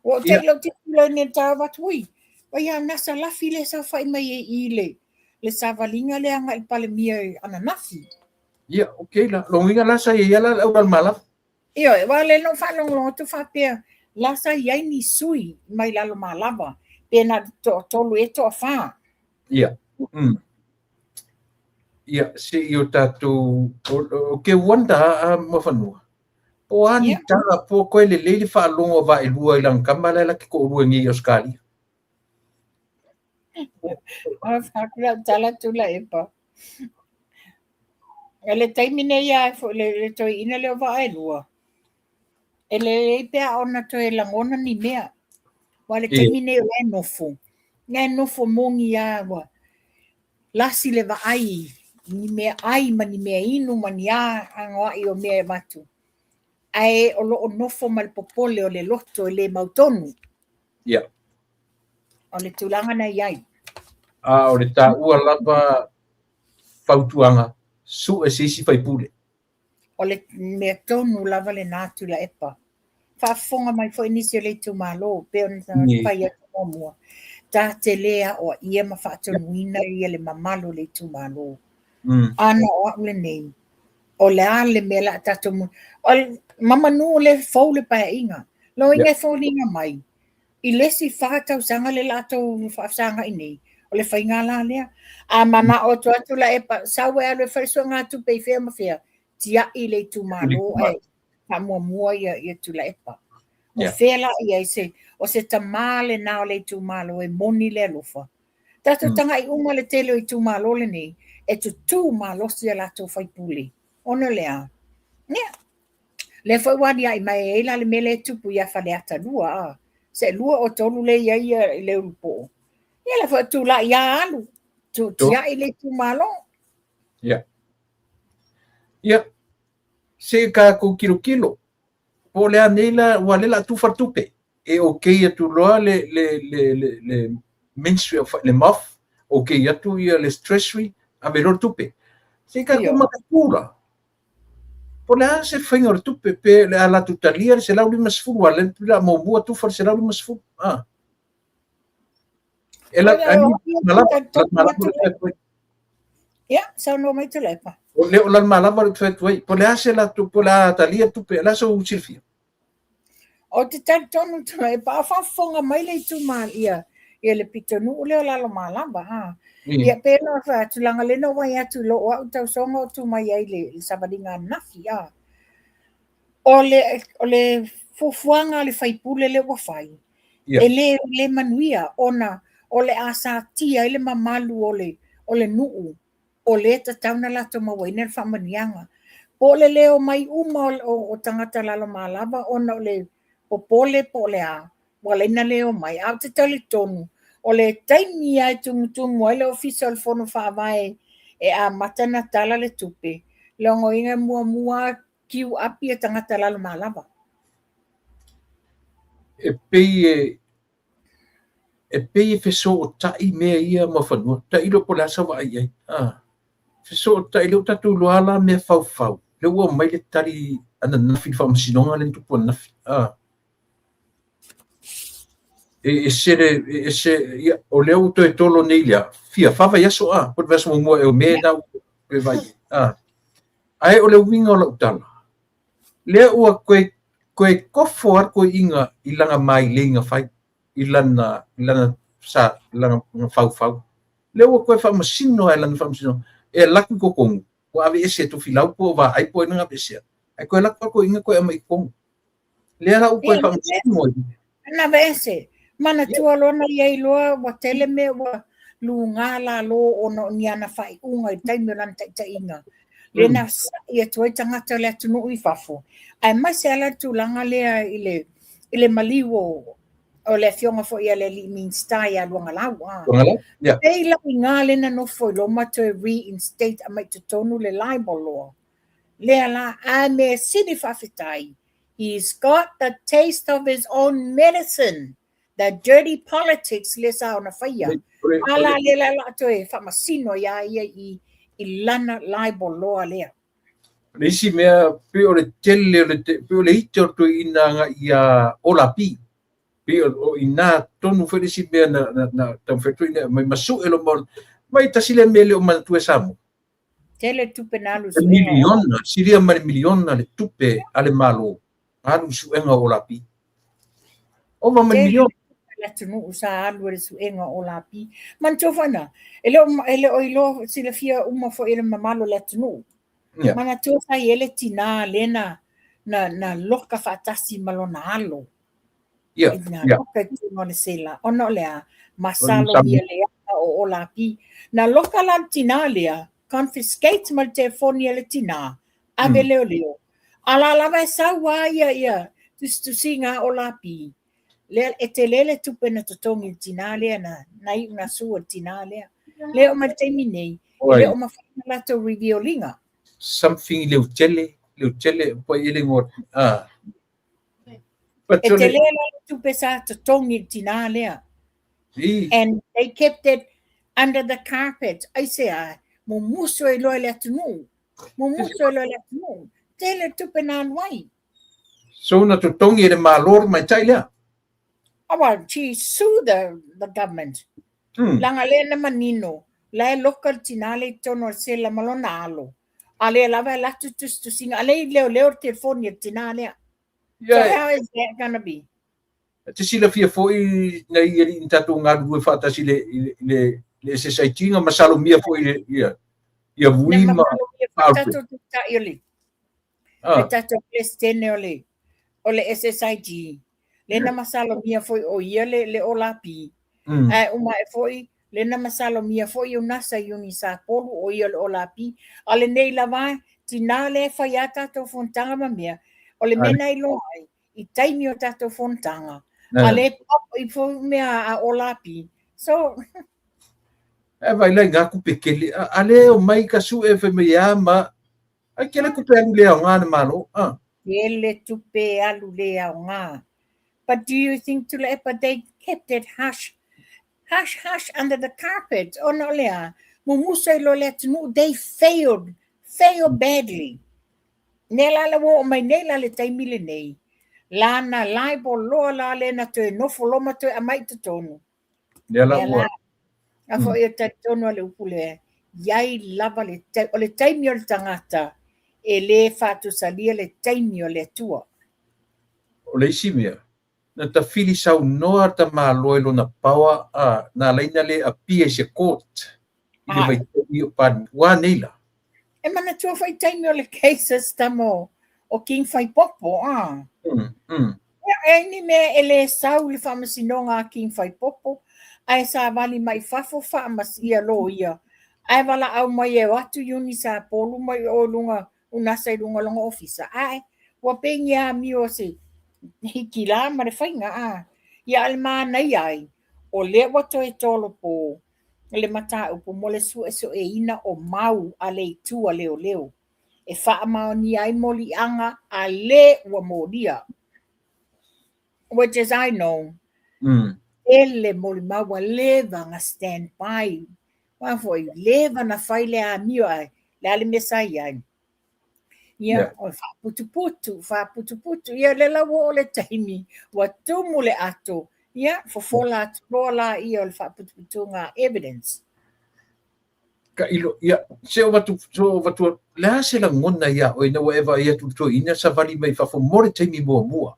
Ua ou te i lau tilotilo i le tau avatu, ui, oi a nasa lafi le saofai mai e i le, le savaliga lea agai i le Palemia ananafi. Ia, okay la. Lona uiga la sa i ai la le au Lalomalava. Ioe, aua o lea na ou faalogologo atu faapea, la sa i ai ni sui mai Lalomalava, pe na o le toatolu ea toafa. Ia. Mm. Ia, se i o tatou, o ke wonder a Muafanua, Po a ni tala, po koe lelei le faalogo a Vaaelua i lana tama la e la te toalua nei i Ausetalia. Tala Tuilaepa. Le taimi nei a le, le toeaina lea o Vaaelua. E lelei pe a ona toe lagona ni mea. Aua o le taimi nei o la e nofo, la e nofo moni lava ua lasi le vaai i ni mea ai ma ni mea inu ma ni a anoai o mea e avatu. Ae o lo o nofo ma le popole o le loto e le mautonu. Ia. O le tulaga na i ai. A o le taua lava fautuaga, sue se isi faipule. O le mea tonu lava lena Tuilaepa. Faafofoga mai foi nisi o le itumalo, pei ona fai atu muamua, ta te le aoaia ma faatonuina ia le mamalu o le itumalo. A na o au lenei, o le a le mea o le a tatou... Mamanu o lea e fou le Paeaiga. Loiga e foliga mai, i le isi 4 tausaga lea o le a tou faafesagai nei, o le faiga la lea. A manao atu lava Tuilaepa, sau e alu e fai suegatupe i fea ma fea, tiai le itumalo ae faamuamua ia Tuilaepa. O fea la i ai se, o se tamā lena o le itumalo e moni le alofa. Tatou tagai uma le tele o itumalo lenei, e tutū malosi a latou faipule. Ona o le a? Ia, lea foi ua aliae mai ai la le mea lea e tupu ia Faleata 2, a. Se 2 o 3 lea i ai ia i le Ulupo. Ia la foi tulai a alu, tu tiai le itumalo. Ia. Ia, se tatou tilotilo, po o le a nei la, ua lea la tufa le tupe. E okay atu loa le, le, le, le, le Ministry of, le MOF, okay atu ia le Treasury, ave loa le tupe. Se tatou mataitu la. Po o le a se faiga o le tupe, pe o le a latou talia le 150, aua o lea o le a muamua tufa le 150. Ah. E la, Ia, saunoa mai Tuilaepa. O le o Lalomalava le fai atu ai, po o le a se latou, po o le a talia le tupe, o le a sou silafia? Ou te talitonu Tuilaepa, a faafofoga mai le itumalo, ia, ia le pitonuu lea o Lalomalava, a. Ia, pei ona fai atu, leaga lea na ou vaai atu i lou au tausoga o tu mai ai i le savaliga ananafi, a. O le, o le fuafuaga a le faipule lea ua fai, e le, le manuia ona o le a satia ai le mamalu o le, o le nuu o lea e tatau ona latou mauaina le faamanuiaga. Po o le le omai uma o, o, o tagata lalomalava ona o le popole po o le a, ua ala ai ona le omai. Ae ou te talitonu, o le taimi lava e tumutumu ai le Ofisa o le Fono Faavae e amata ona tala le tupe, logoina muamua queue up ia tagata lalomalava. E pei e e pei e fesootai mea ia ma fanua. Tailo po o le a sau vaai i ai. Ah. Fesootai lea ua tatou iloa la mea faufau. Lea ua aumai le tali ananafi i le faamasinoga lea na tupu ananafi. Ah. E ese le, e ese, ia, o lea ua toe tolo nei lea, fia, fa vaiaso a, po o le vaiaso muamua ea o Me na ua toe vaai i ai. Ah. Ae o le uiga o lau tala, lea ua toe, toe kofo lava le toeaina i lana maileiga fai, i lana, i lana sa, lana faufau. Lea ua toe faamasino lava i lana faamasinoga, e alu atu i totonu, ua aveese e Tofilau po o Vaai po o ai na aveesea, ae toe alu atu lava le toeaina toe aumai i totonu. Lea la ua toe faamasino ai. Na aveese. Manatua loa na i ai loa ua tele mea ua luga lalo ona o ni ana faaiuga i le taimi o lana taitaiga. Lea na sa'i atu ai tagata o le atunuu i fafo, aemaise lava la le tulaga lea i le, i le maliu o, o le afioga foi a le alii Minisita ia Luagalau. Ah. Luagalau? Yeah. Pei la i ngā lea na nofo i Roma toe reinstate aumai totonu le libel law. Lea la, a mea sili faafetai, he's got the taste of his own medicine, the dirty politics lea sa ona faia. A la lea la la toe faamasino iā ia i, i lana libel law lea. O le isi mea, pei o le tele o le, pei o le ite o le toeaina agai ia Olapi. Pei o i nā tonu foi le isi mea na, na, na taumafai atu ai mai masuʻe lo ma mai tasi lea mea e le o manatua e Samoa. Tele tupe na alu i E suega o miliona, silia ma le miliona le tupe a le Malo na alu i suega o Olapi. Ova ma le Tele miliona. tupe a le atunuu sa alu i le suega o Olapi. Manatua foi na, e le o, e le o iloa silafia uma foi e le mamalu o le atunuu. Ia. Manatua sa i ai le tinā lea na, na, na loka faatasi ma lona alo. Ia, Na ia. loka i totonu o le sela. Ona o le a? Masalomia leaga o Olapi. Na loka la le tinā lea, confiscate ma le telefoni a le tinā, ave leoleo. A la lava e sau lava ia, ia tusitusiga a Olapi, lea e tele le tupe na totogi i le tinā lea na, na iu na sue e le tinā lea. Lea oo mai le taimi nei, e le o mafai ona latou reveal ina. Something Leutele, Leutele, po i le ingoa, ah. E tele la le tupe sa totogi i le tinā lea. And they kept it under the carpet. Aisea, mumusu ai loa i le atunuu. Mumusu ai loa i le atunuu. Tele le tupe na alu ai. So na totogi e le Malo le tamaitai lea? Oh, well, she sued the government. Leaga lea na manino, la e loka le tinā lea i totonu o le sela ma lona alo. A lea lava e alu atu tusitusiga, a lea i leoleo le telefoni a le tinā lea. So how is that gonna be? E te silafia foi nai alii na tatou galulue faatasi i le, i le, i le SSIG na masalomia foi le, ia, ia Vui ma Alfred. Tatou taitai o le, le tatou Peresetene o le, o le SSIG. Le na masalomia foi o ia le, le Olapi. Ae uma ae foi, le na masalomia foi o Nasa i Iuni Sapolu o ia le Olapi. A o lenei lava, tinā lea e fai a tatou fonotaga ma mea, o le mea na iloa ai, i taimi o tatou fonotaga, a le pop i fo mea a Olapi. So, E vai lai ngā kupe kele, a le o mai ka suʻe fai mai a ma, ai kele kupe alu le aoga le Malo, a. Kele tupe alu le aoga. But do you think Tuilaepa they kept it hush, hush, hush under the carpet? Ona o le a, mumusu ai loa le atunuu, they failed, failed badly. Lea la la ua oo mai nei la le taimi lenei, la na libel loa la lea na toe nofo loa ma toe aumai i totonu. Lea la ua. A foi e talitonu a le upu lea, iai lava le taimi, o le taimi o le tagata e le faatusalia le taimi o le Atua. O le isi mea, na tafili saunoa tamaloa i lona power a na alai na le appear i se court i le vaitaimi o Palemia. Ua a nei la? E manatua foi taimi o le cases tama o King Faipopo, a. Ia, e ai ni mea e le sau i le faamasinoga a King Faipopo, ae savali mai fafo faamas ia loia, ae valaau mai e o atu Iuni Sapolu mai o i luga unasa i luga o lona ofisa. Ae, ua pei ni amio se hikilā ma le faiga, a. Ia, a o le manaia ai, o lea ua toe tolopo le mataupu mo le suesueina o mau a le itu a leoleo e faamaonia ai moliaga a le ua molia. Which is I know, tele molimau ua leva na stand by. Aua foi, leva na fai le amio ae le a le mea sa i ai. Ia, o le faaputuputu, faaputuputu. Ia, lea la ua oo le taimi, ua tumu le ato. Ia, fofola atu loa laia o le faaputuputuga evidence. Ka ilo, ia, se o vatu, se o vatu, le a se lagona iā oe ina ua e vaai atu i le toeaina savali mai fafo mo le taimi muamua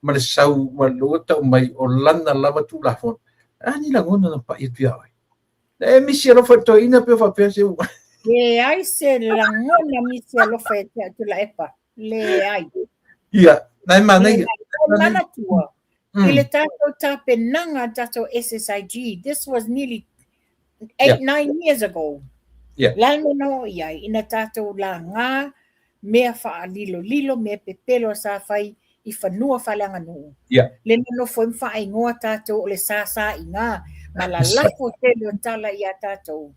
ma le sau ma le tau mai o lana lava Tulafono. A ni lagona na paʻi atu iā oe? Na e misi alofa i le toeaina pe o faapea se ua. Leai se lagona misi alofa ia te au Tuilaepa. Leai. Ia, na e manaia. Leai. Manatua, i le tatou tapenaga, tatou SSIG, this was nearly 8, 9 years ago. La le mea na oo i ai, ina tatou laga mea faalilolilo, mea pepelo sa fai i fanua faaleaganuu. Le na nofo ai ma faaigoa tatou o le sāsāiga ma lalafo tele o tala iā tatou.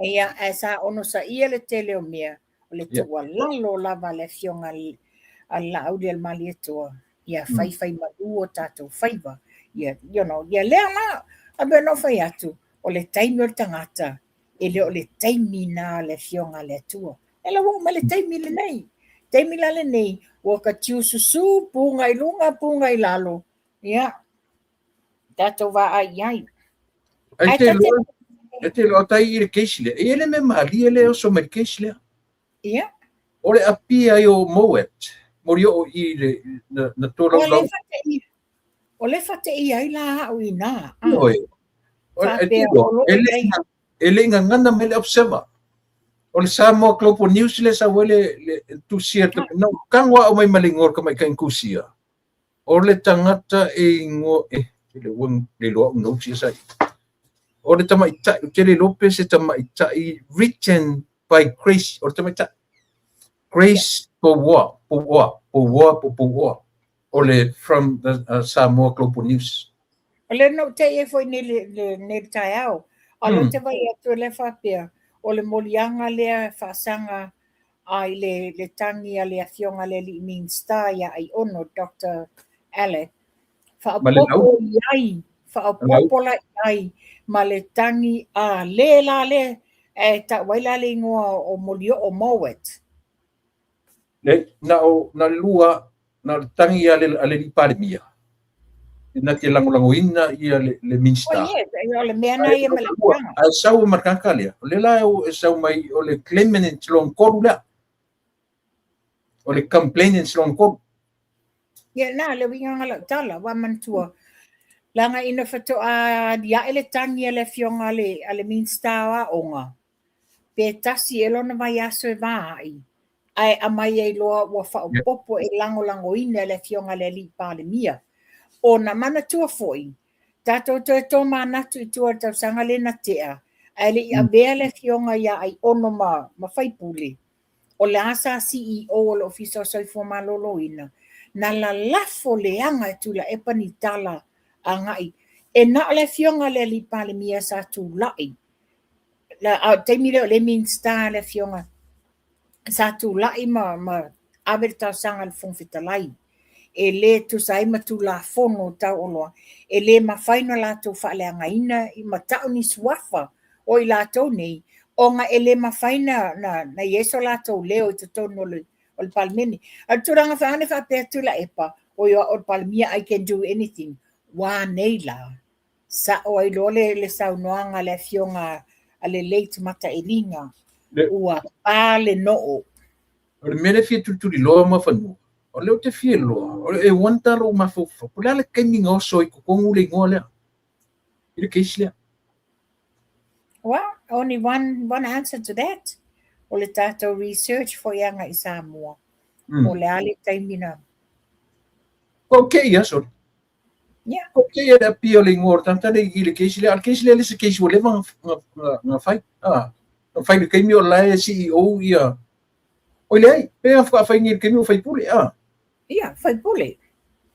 Ia, ae sa onosaia le tele o mea, o le tuualalo lava a le Afioga a le Laaulialemalietoa, ia faifaimalu o tatou faiva. Ia, you know, ia lea la, a pei ona ou fai atu, o le taimi o le tagata, e le o le taimi na o le Afioga a le Atua. E la ua oo mai le taimi lenei. Taimi la lenei, ua ka tiususu, puga i luga, puga i lalo. Ia, tatou vaai i ai. Ai te loa, e te loa tai i le case lea. E le mea malie le oso mai le case lea. Ia. O le apia ai o Mowat, mori o i le, na, na tō lau. O le whate'i ai la au i nā. Oi. E le gagana mai le Observer. O le Samoa Global News le sau ai le tusia. Na tago au mai ma le igoa o le tamaitai tusia. O le tagata e igoa e le ua le iloa au notes ia sa i. O le tamaitai, ou te le iloa pe se tamaitai written by Grace, o le tamaitai. Grace yeah. Pouoa, Pouoa, Pouoa po Pouoa. O le from the Samoa Global News. O lea na ou te i ai foi nei le, nei le taeao. A o lea ou te vaai atu o lea e faapea, o le moliaga lea e faasaga a i le, le tagi a le afioga a le alii Minisita ia Aiono, Doctor Alec, faaopoopo i ai, faaopoopo la i ai ma le tagi a le la le, e tau ai la le igoa o Molioo Mowat. Le, na o, na le lua, na o le tagi a le, a le alii Palemia, na te lagolagoina ia le, le Minista. Oh, yes, o le mea na ia ma le tulaga. Ae sau ma le tagata lea, o lea la e sau mai o le claimant lona tolu lea. O le complainant lona tolu. Ia, na, le uiga o lau tala, ua manatua, leaga ina faatoa aliae le tagi a le afioga a le, a le Minista o Aoga, pe tasi ea lona vaiaso e va ai, ae aumai ai loa ua faaopoopo e lagolagoina e le Afioga i le Alii Palemia. Ona manatua foi, tatou toe tomanatu i tua i le tausaga lea na tea, ae le i avea le Afioga ia Aiono ma, ma faipule, o la sa CEO o le Ofisa o Soifua Maloloina, na lalafo leaga e Tuilaepa ni tala agai. E na o le Afioga i le Alii Palemia sa tulai a o le taimi lea o lea e Minisita le Afioga sa tulai ma, ma ave le talosaga i le Fofoga Fetalai e le tusa ai ma Tulafono Taualoa, e le mafai ona latou faaleagaina ma tau ni suafa o i latou nei, ona e le mafai na, na, na i ai so latou leo i totonu o le, o le Palemene. A o le tulaga faana faapea Tuilaepa, oi o au o le Palemia, I can do anything. Ua nei la? Sa'o ai loa le, le saunoaga a le afioga a le late Mataeliga, ua pa le noo. O le mea lea e fia tulituliloa Muafanua, o lea ou te fia iloa, o le, e wonder lou mafaufau, po o le a le taimi na oso ai i totonu le igoa lea, i le case lea. Well, only one answer to that. O le tatou research foi aga i Samoa. O le a le taimi na. Ko kei aso. Yeah. Ko kei le apia o le igoa o le tagata lea i le case lea, a o le case lea le se case ua leva na fai. Ah, na fai le taimi o la e CEO ia. Oi leai, pe a fai nei le taimi o faipule, ah. Ia, faipule.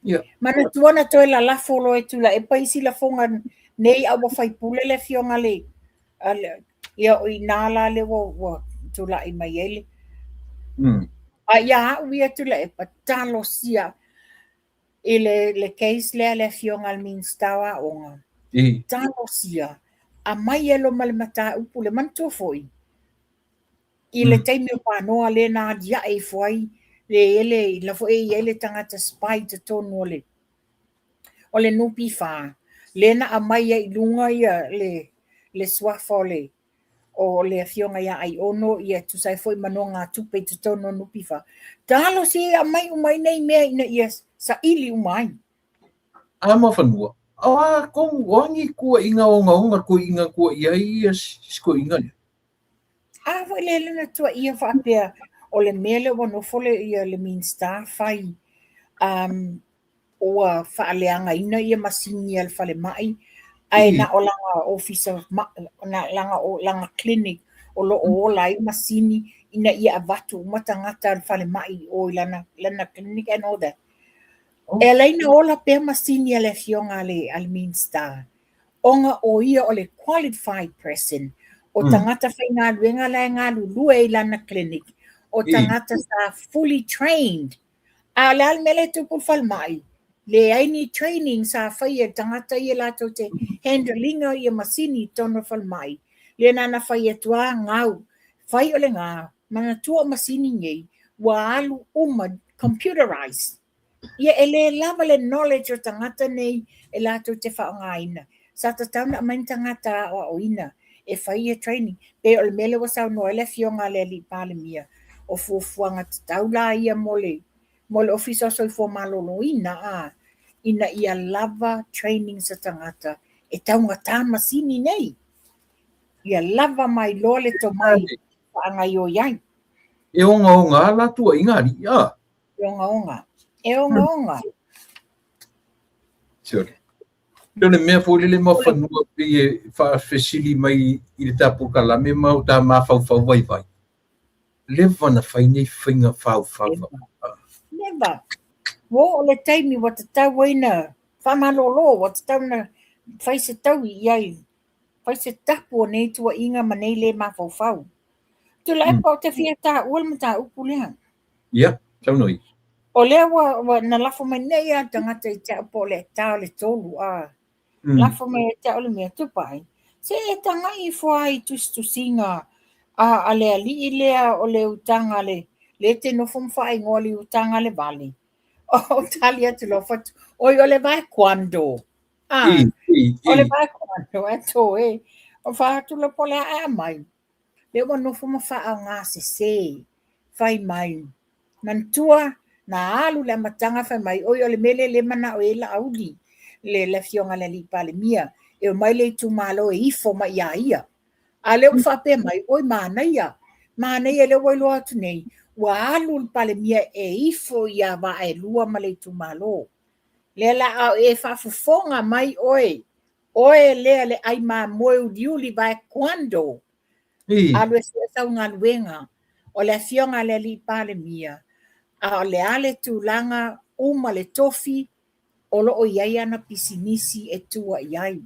Ia. Manatua na toe lalafo loa e Tuilaepa isi lafoga nei a ua faipule le afioga le, a le ia o i nā la le ua, ua tulai mai ai le. A ia au ia Tuilaepa, talosia I le, le case lea le afioga a le Minisita o Aoga, I. talosia, aumai e loa ma le mataupu lea, manatua foi, i le taimi o Panoa lea na aliae ifo ai le ele, la foi e i ai le tagata spy i totonu o le, o le NPF, lea na aumai ai i luga ia le, le suafa o le, o le afioga ia Aiono, ia tusa ai foi ma nogatupe i totonu o NPF. Talosia ia aumai uma ai nei mea ina ia saili uma ai. A Muafanua, o a tonu, o a ni tuuaiga ogaoga tuuaiga na tuuaia ai ia si toeaina lea? A foi lea le na tuuaia faapea o le mea lea ua nofo le, ia, le Minisita fai um, ua faaleagaina ia masini a le falemai ae na o lana ofisa na lana o lana clinic o lo o ola ai masini ina ia avatu uma tagata a le falemai i o i lana lana clinic and all that. E ala ai ona ola pea masini a le afioga a le a le Minista ona o ia o le qualified person o tagata faigaluega la e galulue i lana clinic o tagata sa fully trained. A o le a le mea lea e tupu i le falemai? Leai ni training sa faia e le tagata ia latou te handle ina ia masini i totonu o le falemai. Lea na ona fai atu lava gau. Fai o le ga, manatua o masini nei, ua alu uma computerized. Ia e le lava le knowledge o tagata nei e latou te faaaogaina. Sa tatau ona aumai ni tagata aoaoina e fai ia training. Pei o le mea lea ua saunoa ai le Afioga a le Alii Palemia, o fuafuaga tatau la ia mo le, mo le Ofisa o Soifua Maloloina, a, ina ia lava trainings a tagata e taugata masini nei. Ia lava mai loa le tomai e faagaioi ai. E ogaoga lava la tuuaiga alii, a? E ogaoga. E ogaoga. Sione. O le mea foi lele Muafanua pei e faafesili mai i le ta polokalame ma o ta mafaufau vaivai. Leva na fai nei faiga faufau. Leva. Ua oo le taimi ua tatau ai na faamalolo, ua tatau na fai se taui i ai, fai se tapu o nei tuuaiga ma nei le mafaufau. Tuilaepa, ou te fia taua le mataupu lea. Ia, saunoa. O lea ua, ua na lafo mai nei a tagata i te au po o le ta o le tolu, a. Lafo mai ia te au le mea, Tupai, se e tagai ifo lava i tusitusiga a, a le alii lea o le utaga le, le te nofo ma faaigoa le utaga le vale. Ou tali atu loa fatu, oi o le vae quando. Ah, o le vae quando, e tō e. O fa atu loa po o le a e aumai. Lea ua nofo ma faaaoga sese, fai mai. Manatua, na alu le amataga fai mai, oi o le mea lea lea manao i ai Laauli, le, le afioga i le alii Palemia, e omai le itumalo e ifo mai ia ia. A lea ua faapea mai, oi manaia, manaia lea ua iloa atu nei, ua alu le Palemia e ifo ia Vaaelua ma le itumalo. Lea la a e faafofoga mai oe, oe lea le ai mamoe uliuli vae quando, Alu e sue sau galuega, o le afioga a le alii Palemia, a o le a le tulaga uma le tofi, o lo o i ai ana pisinisi e tua i ai.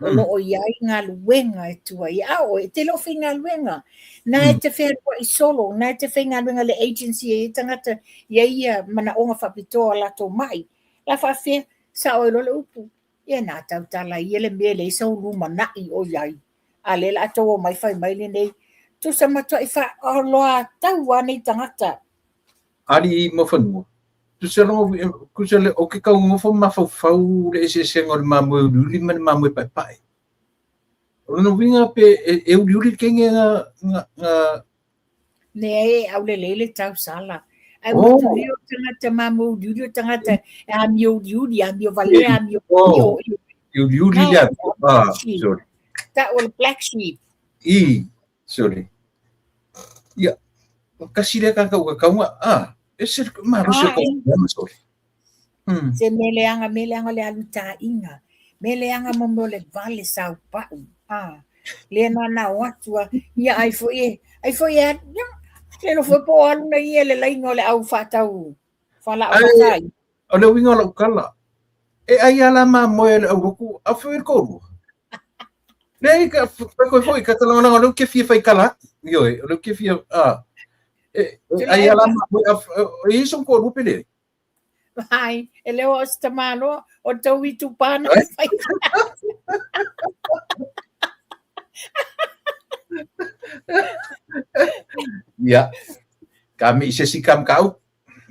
O lo o i ai galuega e tua i ai. A o oe, e te le o faigaluega. Na e te fealuai solo, na e te faigaluega i le agency e i ai tagata, e i ai ia manaoga faapitoa o latou mai. La faafefea, sao ai loa le upu, ia na tautala ia le mea e leai sou lumanai o i ai. A lea la tou omai fai mai lenei. Tusa matuai faaoloatau lava nei tagata. Alii ma fanua. Tusa loa, tusa le, o ke kau nofo mafaufau le eseesega o le mamoe uliuli ma le mamoe paepae. O lona uiga pe e, e uliuli le kenge na, na, na Leai e aulelei le tausala. Ae ua tulio tagata mamoe uliuli o tagata e amio uliuli, amio valea, amio pio. E uliuli le amio. Ah, sorry. Tau o le black sheep. I, sorry. Ia, o kasi lea tagata ua kakaunga, ah, ese malosi o kau, sorry. Se mea leaga, mea leaga o le alu taaiga. Mea leaga mo mea o le vale saupau. Ah, lea na na o atu a, ia ai foi e, ai foi e, ia, le lo foi po o alu nei ia le laina o le au faatau falaau faataai. O le uiga o lau tala, e ai a la mamoe a le aulotu, a foi le toalua. Leai, ka, fai koe foi, ka talagalaga o lea ou te fia fai tala atu. Ioe, o lea ou te fia, a, e, e ai a la mamoe, a, e i ai sou toalua pe leai? Ai, e le o se tamaloa, o tou itupa na fai. Ia, ka me i se si kam kau.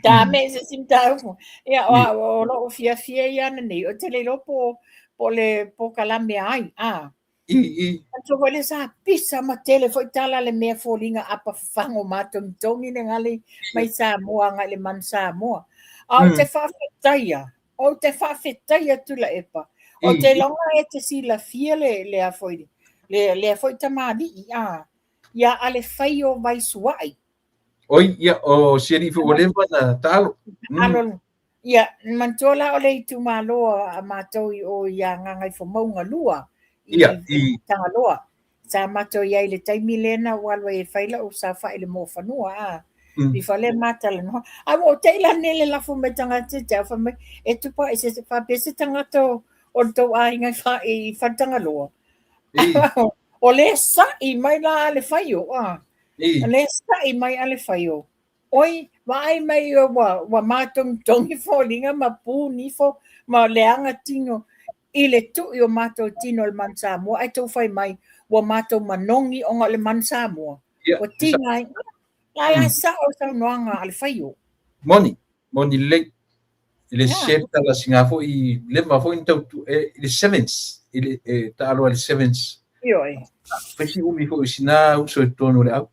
Ka me i se si mataupu. Ia, o, o lou fiafia ia ana nei, o te le iloa po, po le polokalame ai, a. I, i. Manatua foi lea sa pisa ma tele foi tala le mea foliga apa fafago matogitogi le gale mai Samoa agai le Manu Samoa. A ou te faafetaia, ou te faafetaia Tuilaepa. Ou te iloga e te silafia le, lea foi, le, lea foi tamalii, a, ia Alefaio Vaisuai. Oi, ia, o si alii foi ua leva na taalo. Taalo, Ia, manatua la o le itumalo a matou i o ia Gagaifomauga 2 i, Ia, i Tagaloa. Sa matou i ai i le taimi lena ua alu ai e fai lau saofai i le Muafanua, a. I fale ma talanoa. A ua ou te i la nei le lafo mai tagata te au fai mai, e tupa i se faapea se tagata o, o le tou aiga i, fa, i Faletagaloa. O le sa'i mai la a le faio, a. O le sa'i mai a le faio. Oi, vaai mai ua, ua mātogitogi foliga ma puni ifo ma leaga tino i le tui o matou tino i le Manu Samoa, ae tou fai mai ua matou manogi ona o le Manu Samoa. Ua tiga ai. La la sao le saunoaga a le faio. Moni, moni lelei. I le shape tala singa foi leva foi na tau e, i le sevens, i le e, taalo ai le sevens. Ioe. Fai si umi foi sina uso i totonu o le au.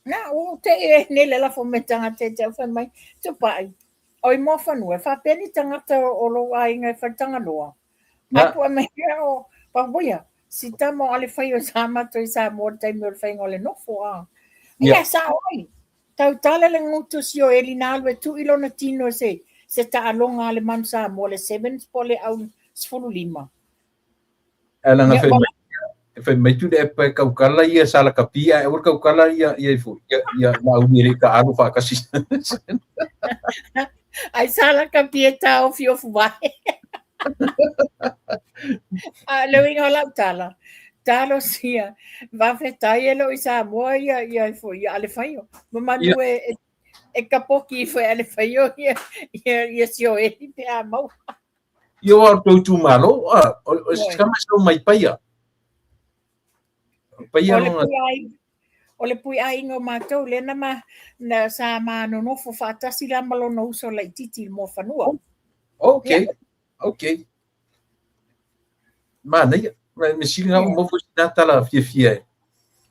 Na, ua ou te i e nei le lafo mai tagata e te au fai mai, Tupai, o i Muafanua, e faapea ni tagata o lou aiga e Faletagaloa. Na. Ae pua mai ia o Papuia, si tama o Alefai o sa matou i Samoa i le taimi o le faiga o le nofo, a. Ia, sao ai. Tautala le gutu si o Eli na alu e tui lona tino i se, se taaloga a le Manu Samoa, le Sevens po o le au 15. Ae leaga fai mai. E fai mai Tuilaepa e tautala ia Salakapi ae aua le tautala ia ia ifo ia ia Laauli e le i taaalo faatasi. Ai Salakapi e taofiofi vae. A le uiga o lau tala, talosia, faafetai e le o i Samoa ia ia ifo ia Alefaio. Ma manu e e kapoki ifo e Alefaio ia ia ia Sioeli pe a maua. Ia aua o le tou itumalo, o se tama e sau mai Paia. Paia o le lona... O le pui aiga o matou, lea na, ma, na sa ma nonofo faatasi la ma lona uso laitiiti i le Muafanua. Oh, okay, yeah. Okay. Manaia, me sili ngā umofo i nā tala fiafia e.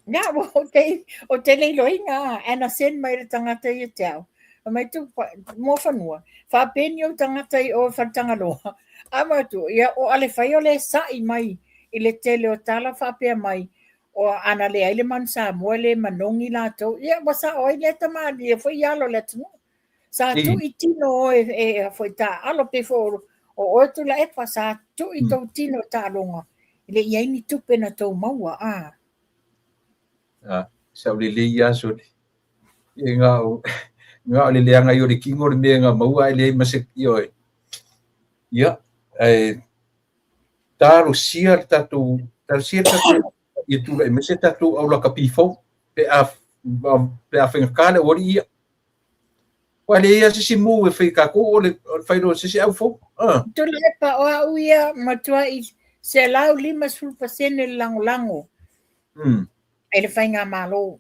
Nga, o te, o te leiloina, ana send mai le tangata ia te au. Mai tu, Muafanua, faapeni ou tagata i o Faletagaloa. A ma tu, ia o Alefai o le sa'i mai i le tele o tala faapea mai, o ana leai le manu Samoa e le manogi latou. Ia, ua sa'o ai lea tamalii foi i alo o le atunuu. Sa tu'i tino oe e foi taaalo pei foi o oe Tuilaepa, sa tu'i tou tino i taaloga, e le i i ai ni tupe na tou maua, a. A, saolelei lava sole. E na o, na o le leaga ai o le tino le mea na maua ae leai ma se, ioe. Ia, ae talosia le tatou, talosia le tatou, ia tulai mai se tatou au lakapi fou, pe a, pe a faigata le aualii ia. Ua leai lava se isi mu e fai e tatou o le fai loa o se isi au fou. Ah. Tuilaepa, o au ia matuai 150% le lagolago e le Faigamalo.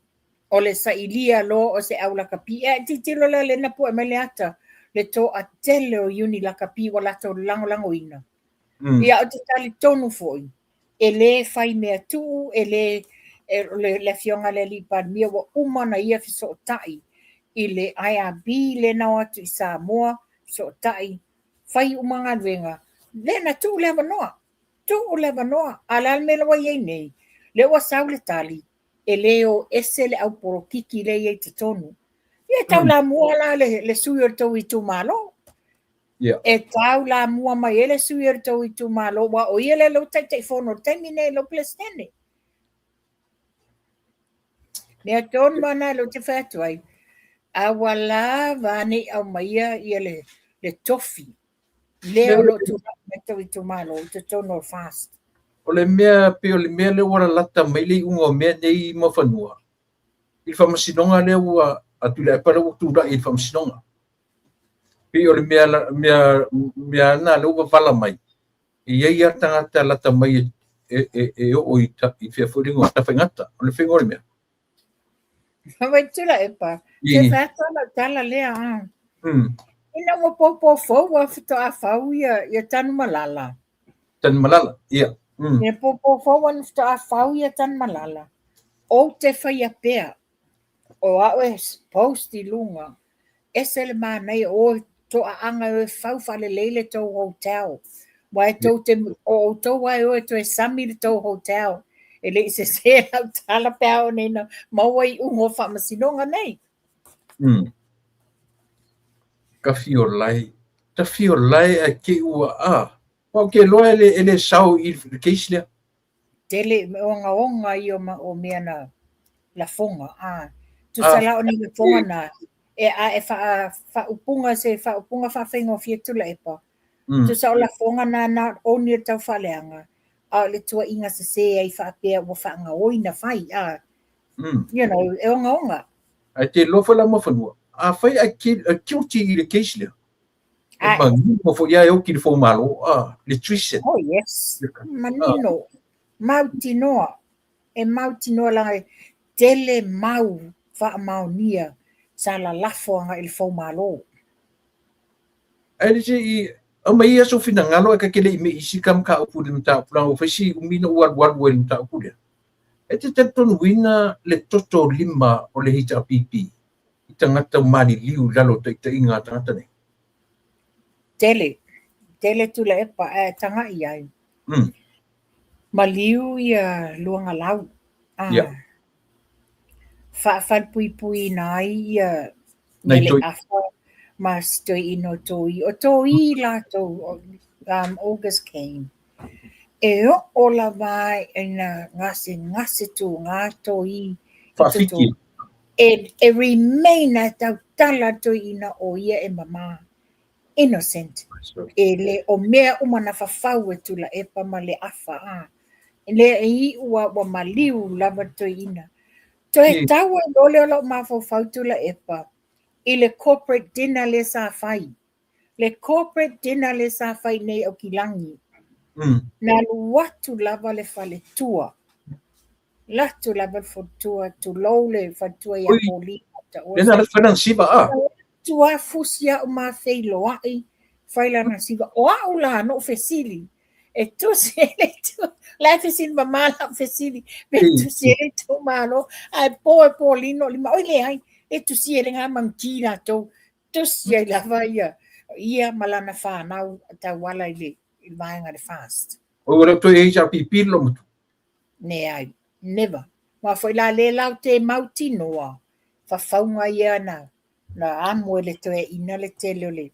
O le sailia loa o se au lakapi. E tilotilo lea lea na pue mai le ata, le toatele o iuni lakapi ua latou lagolagoina. Ia, ou te talitonu foi, e le fai mea tuu, e le, e, le, le afioga i le alii Palemia ua uma ona ia fesootai i le IRB lea na o atu i Samoa, fesootai, fai uma galuega, lea na tuu le avanoa, tuu le avanoa. A o le a le mea la ua i ai nei? Lea ua sau le tali, e le o ese le au polokiki lea e i ai i totonu. Ia e taulamua la le, le sui o le tou itumalo. Yeah. E taulamua mai ai le sui o le tou itumalo, aua o ia lea lou Taitaifono i le taimi nei, lou Peresetene. Mea tonu lava lena lea ou te fai atu ai, a ua lava ne i aumaia ia le, le tofi lea o lo o tulai mai tou itumalo i totonu o le FAST. O le mea, pei o le mea lea ua lalata mai le iuga o mea nei i Muafanua, i le faamasinoga lea ua, a Tuilaepa lea ua tulai i le faamasinoga. Pei o le mea, mea, mea na lea ua wavala mai, e i ai lava tagata lata mai e, e, e, e oo i, ta, i fea foi le igoa, Tafaigata. O le faiga o le mea. Wai Tuilaepa, se fai atu lau tala lea. Ina ua popo fou ua faatoa fau ia, ia Tanumalala. Tanumalala, ia. Ia popo fou ua faatoa fau ia Tanumalala. Ou te faia pea, o au e post i luga, ese le manaia o toaaga e o e fau faalelei le tou hotel. Aua e tou te, o outou lava e o e toe sami le tou hotel. E le i sese lau tala pe a oo nei ina maua iuga o faamasinoga nei. Tafiolae, Tafiolae ae te i ua a. Aua ou te iloa e le, e le sao i le case lea. Tele, ogaoga ia o mea na lafoga. A, tusa la o ni lafoga na, e, a e faaupuga se faaupuga faafaigofie Tuilaepa. Tusa o lafoga na not only o le taufaaleaga, a o le tuuaiga sese ai faapea ua faagaoi na fai. A, you know, e ogaoga. Ae te iloa foi la Muafanua, afai ae guilty i le case lea, e manino foi lava e oti le foumalo, a, le treason. Oh yes, manino, mautinoa, e mautinoa leaga e tele mau faamaonia sa lalafo agai i le foumalo. Ae le se i aumai ia sou finagalo ae ta te le i me'i ka mataupu i le mataupu leaga ua fai si umi ona ou alualu ai i le mataupu lea. E te talitonuina le toto lima o le HRPP i tagata maliliu i lalo o taitaiga a tagata nei? Tele, tele Tuilaepa ae tagai ai. Maliu ia Luagalau. Ah, Yeah. Faafalepuipuiina ai ia Nai le toi. afa ma si toeaina o Toi. O Toi latou, August Kane. E oo lava ina gasegase tuga toi Faafiti. E remain a tautala toeaina o ia e mama. Innocent. E le o mea uma na fafau e Tuilaepa ma le afa a. Lea e iu a ua maliu lava toeaina. Toe tau ai loa lea o lou mafaufau Tuilaepa i le corporate dinner lea sa fai. Le corporate dinner lea sa fai nei Aukilagi. Na alu atu lava le faletua. Latu lava le faletua, tulou le faletua ia Poli. Lena le fai lana siva a. Tua fusi au ma feiloai, fai lana siva. O au la no fesili. E tusi e le tu. La fesili mama la fesili. Pe tusi e le tu malo. Ai po e Polino lima. Oi le ai. E tusi e le ngā mangi la tau. Tusi ai lava ia. Ia ma lana whanau tauala i le vaenga le fast. O ua le toe HRPP lo mutu. Ne ai, never. Ma foi la le lau te mautinoa, fafaunga ia na, na amo e le toeaina le tele o le.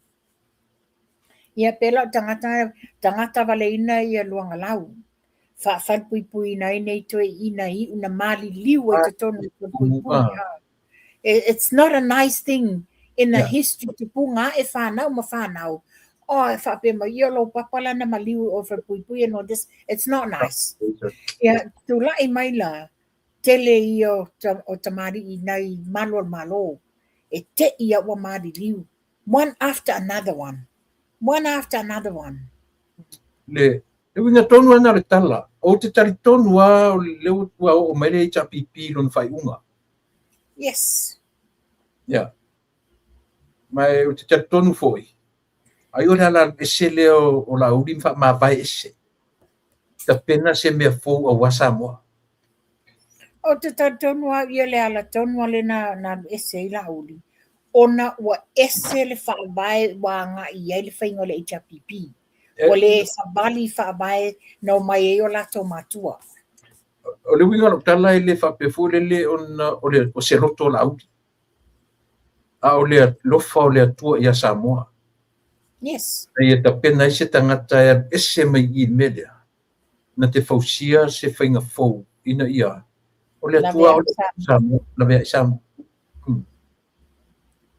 Ia pela o tagata, tagata valeina ia luangalau. Faafalepuipuiina ai nei toeaina iu na maliliu ai totonu o falepuipui. It's not a nice thing in the history tupuga ae whanau ma whanau. Oh, e whaapea mai, ia lou papa lana maliu o falepuipui and all this. It's not nice. Ia, tulai mai la, tele ia o tamalii nai malu o le Malo. E te ia ua maliliu. One after another one. One after another one. Le uiga tonu ana le tala. O te talitonu a o le ua oo mai le HRPP lona faaiuga. Yes. Yeah. Ma e o te talitonu foi. Ai o le ala ese lea o Laauli ma faamavae ese. Tapena se mea fou aua Samoa. O te talitonu au ia le ala tonu a le na alu ese ai Laauli. Ona ua ese le faavae ua agai i ai le faiga o le HRPP. Ua le savali faavae na omai ai o latou matua. O le uiga o lau tala e le faapea foi lele ona o le o se loto o Laauli. A o le alofa o le Atua ia Samoa. Yes. Na ia tapena ai se tagata e alu ese mai i i le mea lea, na te fausia se faiga fou ina ia o le Atua o le Samoa, laveai Samoa.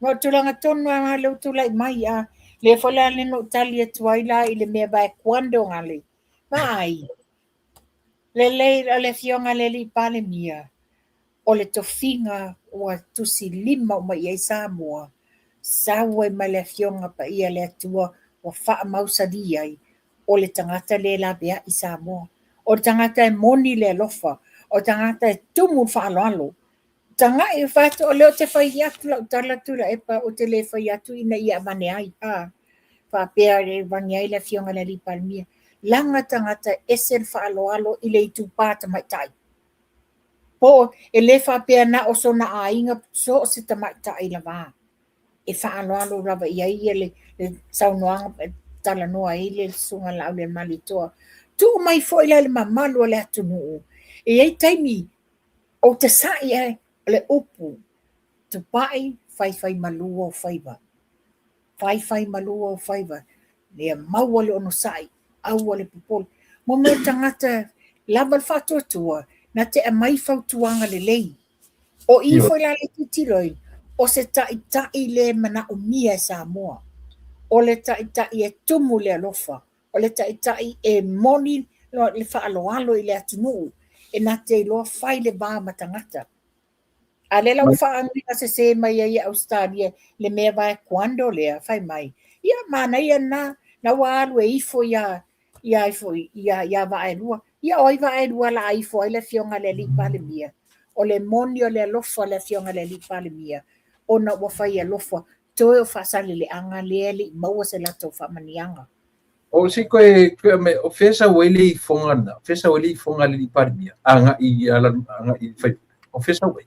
Ma o tulaga tonu lava lea ua tulai mai a lea foi la le na ou tali atu ai la i le mea vae kuando ngale. Vaai. Lelei o le afioga i le alii Palemia, o le tofiga ua tusi lima uma i ai Samoa, sau ai mai le afioga paia a le Atua ua faamausali ai, o le tagata lea e laveai Samoa. O le tagata e moni le alofa, o le tagata e tumu le faaaloalo. Tagai e fai atu, o lea ou te fai atu lau tala Tuilaepa, ou te le fai atu ina ia avane ai, a faapea e avane ai le afioga i le alii Palemia. Laga tagata ese le faaaloalo i le itupa tamaitai. Po e le faapea na o sona aiga so o se tamaitai lava. E faaaloalo lava i ai ia le saunoaga e talanoa ai le Susuga Laaulialemalietoa. Tuu mai foi la i le mamalu o le atunuu. E i ai taimi ou te sa'i ae o le upu, tupai faifaimalu ou faiva. Faifaimalu ou faiva. Ia maua le onosai, aua le popole. Mo mea o tagata lava le faatuatua, na te aumai fautuaga lelei. O i foi la le tilotilo ai, o se taitai le manaomia e Samoa. O le taitai e tumu le alofa. O le taitai e moni le faaaloalo i le atunuu, e na te iloa fai le va ma tagata. A lea la ua faauiga sese mai ai e Ausetalia le mea vae quando lea, fai mai, ia manaia lena, na ua alu e ifo ia ia ifo ia ia Vaaelua. Ia o ai Vaaelua la a ifo ai le afioga i le alii Palemia? O le moni o le alofa o le afioga i le alii Palemia, ona ua fai alofa, toe o faasaleleaga lea e le i maua se latou faamanuiaga. O se koe koe me o fea sau ai le ifoga na, fea sau ai le ifoga a le alii Palemia agai i ala agai i fai o fea sau ai.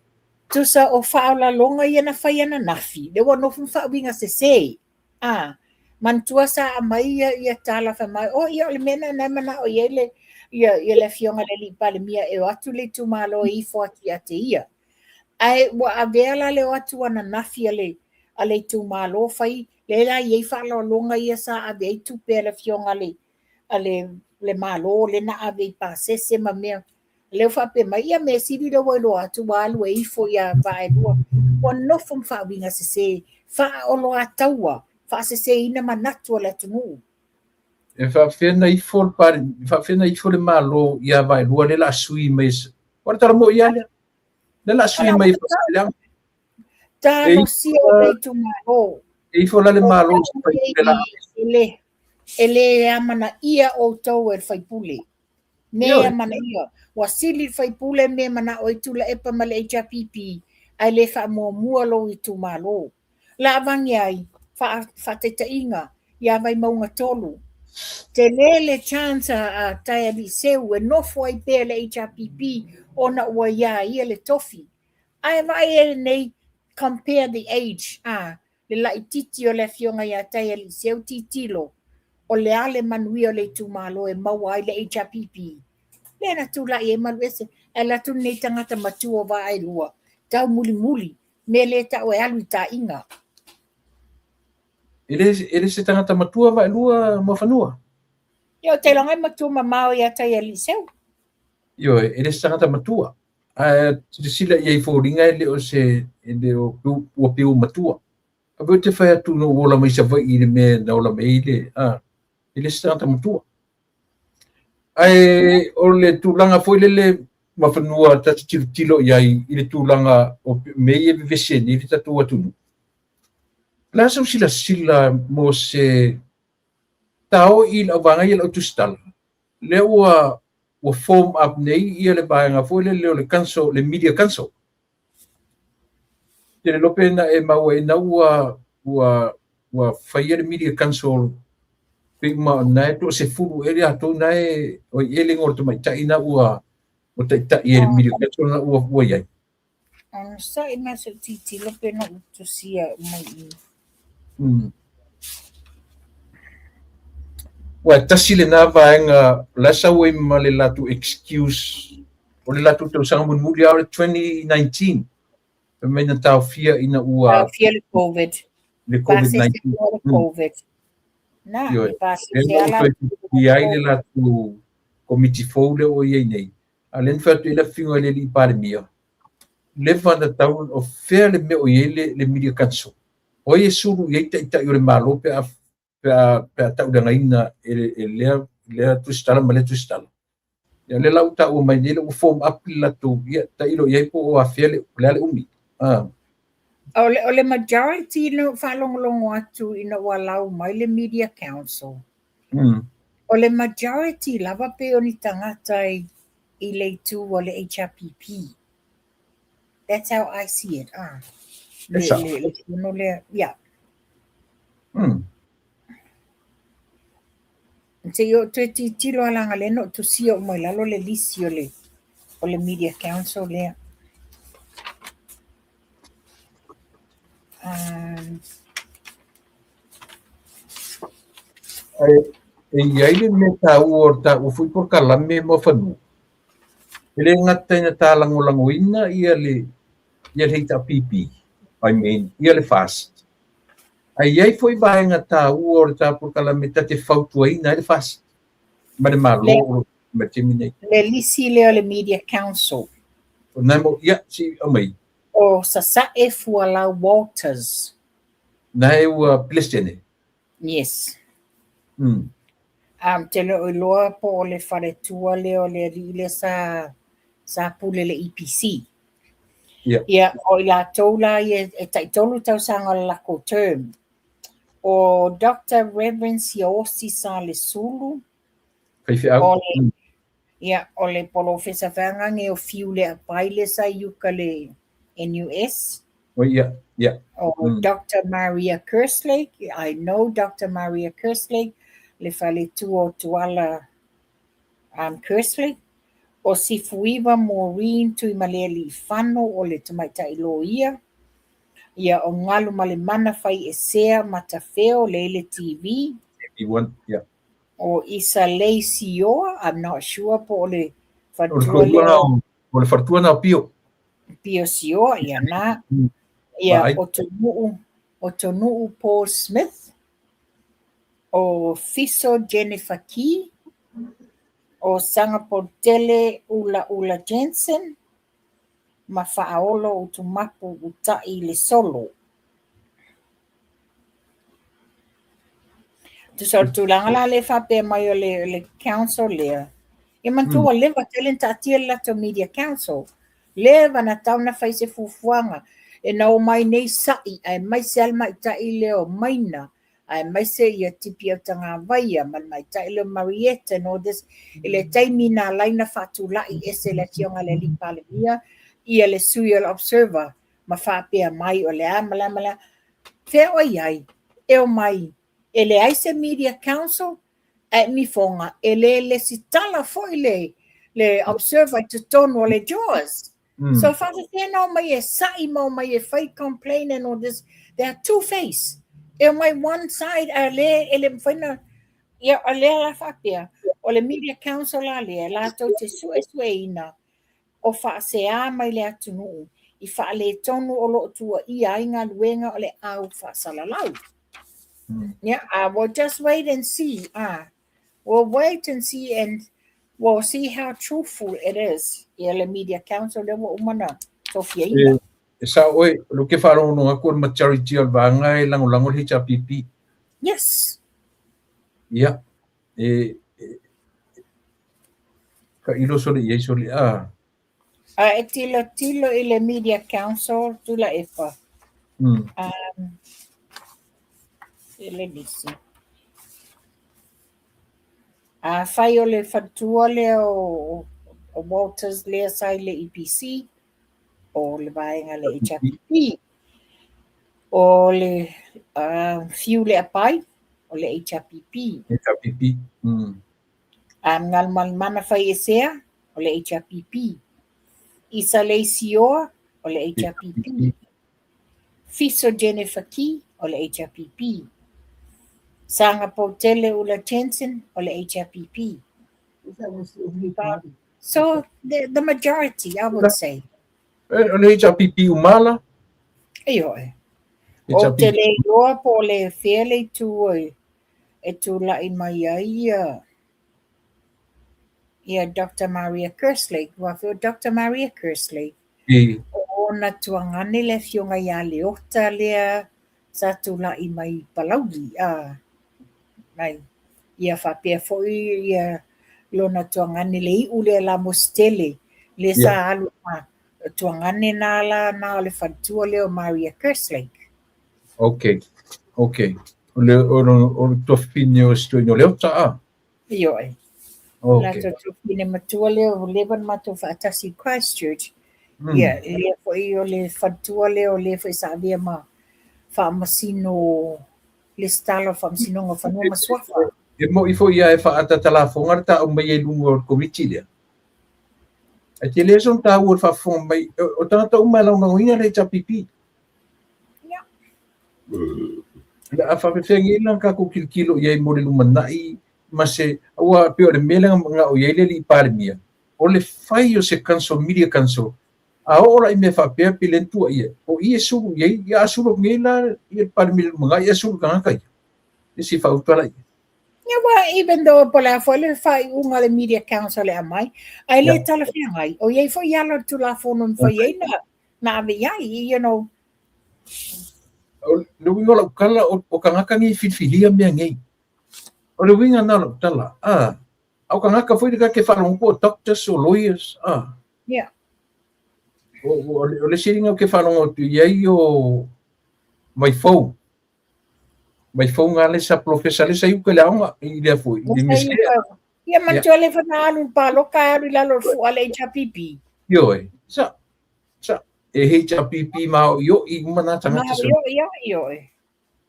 Tusa o faaaloaloga ia na fai ananafi, lea ua nofo ma faauiga sese. A, manatua sa aumai ia, ia tala fai mai, oh ia o le mea lena na e manao i ai le, ia, ia le afioga i le alii Palemia e o atu le itumalo e ifo atu ia te ia. Ae ua avea la le o atu ananafi a le, a le itumalo fai, lea la e i ai faaaloaloga ia sa ave ai tupe a le afioga a le, a le le Malo lea na ave i pasese ma mea. Lea ua faapea mai, ia mea sili lea ua iloa atu ua alu e ifo ia Vaaelua. Ua nofo ma faauiga sese, faaoloataua, faaseseina manatu o le atunuu. E faapefea na ifo le pale, e faapefea na ifo le Malo ia Vaaelua lea la sui mai. O le tala moi ia lea. Lea la sui mai Faasaleleaga. Talosia o le itumalo. E ifo la le Malo E le amanaia outou e le faipule. Me amanaia. Ua sili le faipule me manao ai Tuilaepa ma le HRPP, ae le faamuamua lou itumalo. La avage ai, faataitaiga, ia Vaimauga 3. Tele le chance a Taialii Seu e nofo ai pea le HRPP ona ua ia ia le tofi. Ae vaai ai lenei, compare the age, a, le laititi o le afioga ia Taialii Seu titilo, o le a le manuia o le itumalo e maua ai le HRPP. Lea na tulai ai malu ese, ae alu atu lenei tagata matua o Vaaelua, tau mulimuli, mea le tau e alu i taiga. E le se tagata matua Vaaelua Muafanua? Ia, o te iloa e matua mamao ia Taialii Seu. Ioe, e le se tagata matua. Ae silasila i ai foliga e le o se, e le o ua piu matua. A pe te whai atu no ola mai Savaii i le mea na ola mai ai le, a, e le se tagata matua. Ae o le tulaga foi lele Muafanua ta te tilotilo i ai i le tulaga o mea ia e vevesi ai nei le tatou atunuu. O le a sau silasila mo se taoi i le auvaega ia le au tusitala, lea ua form up nei ia le vaega foi lele o le council, le media council. Te le lope na e maua i na ua faia le media council pe uma na e to se fulu e le atou na e o i ele ngol tamaitai na ua o taitai e le media council na ua iai. Ona sa i mea se titilo pe no utusia mai i. Ua tasi le na vaega la sau ai ma le latou excuse o le latou tausaga mulimuli a o le 2019 fai mai na taofia ina ua taofia le COVID. Le COVID-19. Le COVID. Na, Ioe. pasese ala. I ai le latou komiti fou lea ua i ai nei. A lea na fai atu i le afioga i le alii Palemia, leva na tau o fea le mea o i ai le media council. O ai e sulu i ai taitai o le Malo pe a tauleagaina e lea tusitala ma lea tusitala. Ia lea la ua taua mai nei, ua form up le latou, ia tailo i ai po o afea le, o le a le umi. Ah. O le majority na faalogologo atu ina ua lau mai le media council. O le majority lava pe o ni tagata i le itu o le HRPP. That's how I see it. Ah. Le, le, le, le, le, yeah. Te i o toe titilo alanga le no tusia o mai lalo le lisi o le media council lea. E i ai le mea taua o le taua foi polokalame Muafanua. E le gata ina talagolagoina ia le HRPP, I mean, ia le FAST. Ae i ai foi vaega taua o le ta polokalame ta te fautuaina ai le FAST ma le Malo o lo ma le taimi nei. Le lisi lea o le Media Council. O nai mo, ia, si aumai. O Sasae Fualau Walters. Nai ua Pelestene. Yes. Te le o iloa po o le faletua lea o le alii lea sa pule le EPC. Yeah. Ia, o i latou la ia e taitolu tausaga o le lakou term. O Dr. Reverend Siaosi Salesulu. Faifeau. O le, ia, o le polofesa feagage o Fiu le Apai le sa i uka le NUS. Oh, yeah, yeah. O Dr. Maria Kerslake. I know Dr. Maria Kerslake. Le faletua o Tuala Kerslake. O Sifuiva Maureen Tuimalealiifano o le tamaitai loia. Ia o Galumalemana Faiesea Matafeo le TV. TV1, yeah. O Isalei Sioa, I'm not sure po o le faletua lea. O le faletua na o Pio. Pio Sioa, ia na. Ia o Tonu'u Paul Smith. O Fiso Jennifer Key. O Sagapolutele Ulaula Jensen ma Faaolo Utumapu Uta'i Lesolo. Tusa o le tulaga la lea e faapea mai o le, le council lea, ia manatua ua leva tele na taatia le latou media council. Leva na tatau ona fai se fuafuaga e na omai nei sa'i aemaise lava le maita'i lea o Maina, aemaise ia Tipi Autagavaia ma le maita'i lea o Marietta and all this, i le taimi na ala ai ona faatula'i ese le afioga i le alii Palemia ia le sui o le Observer ma faapea mai o le a ma le a ma le a. Fea o i ai? E omai e leai se media council ae mifoga e le lesitala foi le le observer i totonu o le JAWS. So faafefea na omai e sa'i ma omai e fai complain and all this. They are two face. E omai one side a le e le mafai na ia o lea la faapea o le media council la lea latou te suesueina o faaseā mai le atunuu i faaletonu o lo o tuuaia ai galuega o le au faasalalau. Yeah, we'll just wait and see. We'll wait and see and we'll see how truthful it is. Ia le Media Council lea ua uma na tofiaina. E sao oe, o lea ou te faalogologo atu o le majority o le vaega e lagolago le HRPP. Yes. Ia, e, e tailo sole i ai sole a. A e tilotilo i le Media Council Tuilaepa. I le lisi. Afai o le faletua lea o, o Walters lea sa i le EPC, o le vaega le HRPP, o le Fiu Leapai, o le HRPP. HRPP. Galumalemana Faiesea, o le HRPP. Isalei Sioa, o le HRPP. Fiso Jennifer Key, o le HRPP. Sagapolutele Ula Jensen, o le HRPP. So, the majority, I would say. O le HRPP uma la? Ioe. Ou te le iloa po o le fea le itu e tula'i mai ai ia ia Doctor Maria Kerslake. Ua afio Doctor Maria Kerslake. O ona tuagane le afioga ia Leota lea sa tula'i mai i Palauli, a, mai. Ia faapea foi ia lona tuagane le i'u lea Lamositele, lea sa alu ma tuagane na la na o le faletua lea o Maria Kerslake. Okay. Okay. O le o le o le tuafafine o si toeaina o Leota a? Ioe. Okay. Latou tuafafine matua lea ua leva ona matou faatasi i Christchurch. Ia, lea foi o le faletua lea o le foi sa avea ma faamasino lesitala o Faamasinoga o Fanua ma Suafa. E mo'i foi ia e faaataata lafoga le ta aumaia i luga o le Komiti lea. Ae tele sona taua i le faafofoga mai o tagata uma e lagolagoina le HRPP. Ia. O le a faapefea nei la ona tatou tilotilo i ai mo le lumanai ma se aua pei o le mea lea na manao i ai le alii Palemia, o le fai o se council, media council, a oo la i mea faapea pe le tuuaia, o i e sulu i ai, ia a sulu atu nei la ia le Palemia i le lumanai, ia sulu i tagata ia. E si faauta la ia. Ia well, even though po o le a foi le faaiuga a le Media Council e aumai, ae le talafeagai, o i ai foi ala o le Tulafono e mafai ai na, na ave i ai, you know. O le uiga o lau tala, o tagata nei e filifilia mea nei. O le uiga na o lau tala, a, a o tagata foi lea ta te faalogo atu o doctors, o lawyers, a. Yeah. O le isi lena ou te faalogo atu i ai o Vaifou. Vaifou na le sa polofesa le sa i uka i le aoga i lea foi, i le Iunivesite. Ia manatua le fa na alu i le paloka e alu i lalo o le fua a le HRPP. Ioe, sa, sa, e HRPP maoio'i uma nā tagata sa. Maoio'i lava, ioe.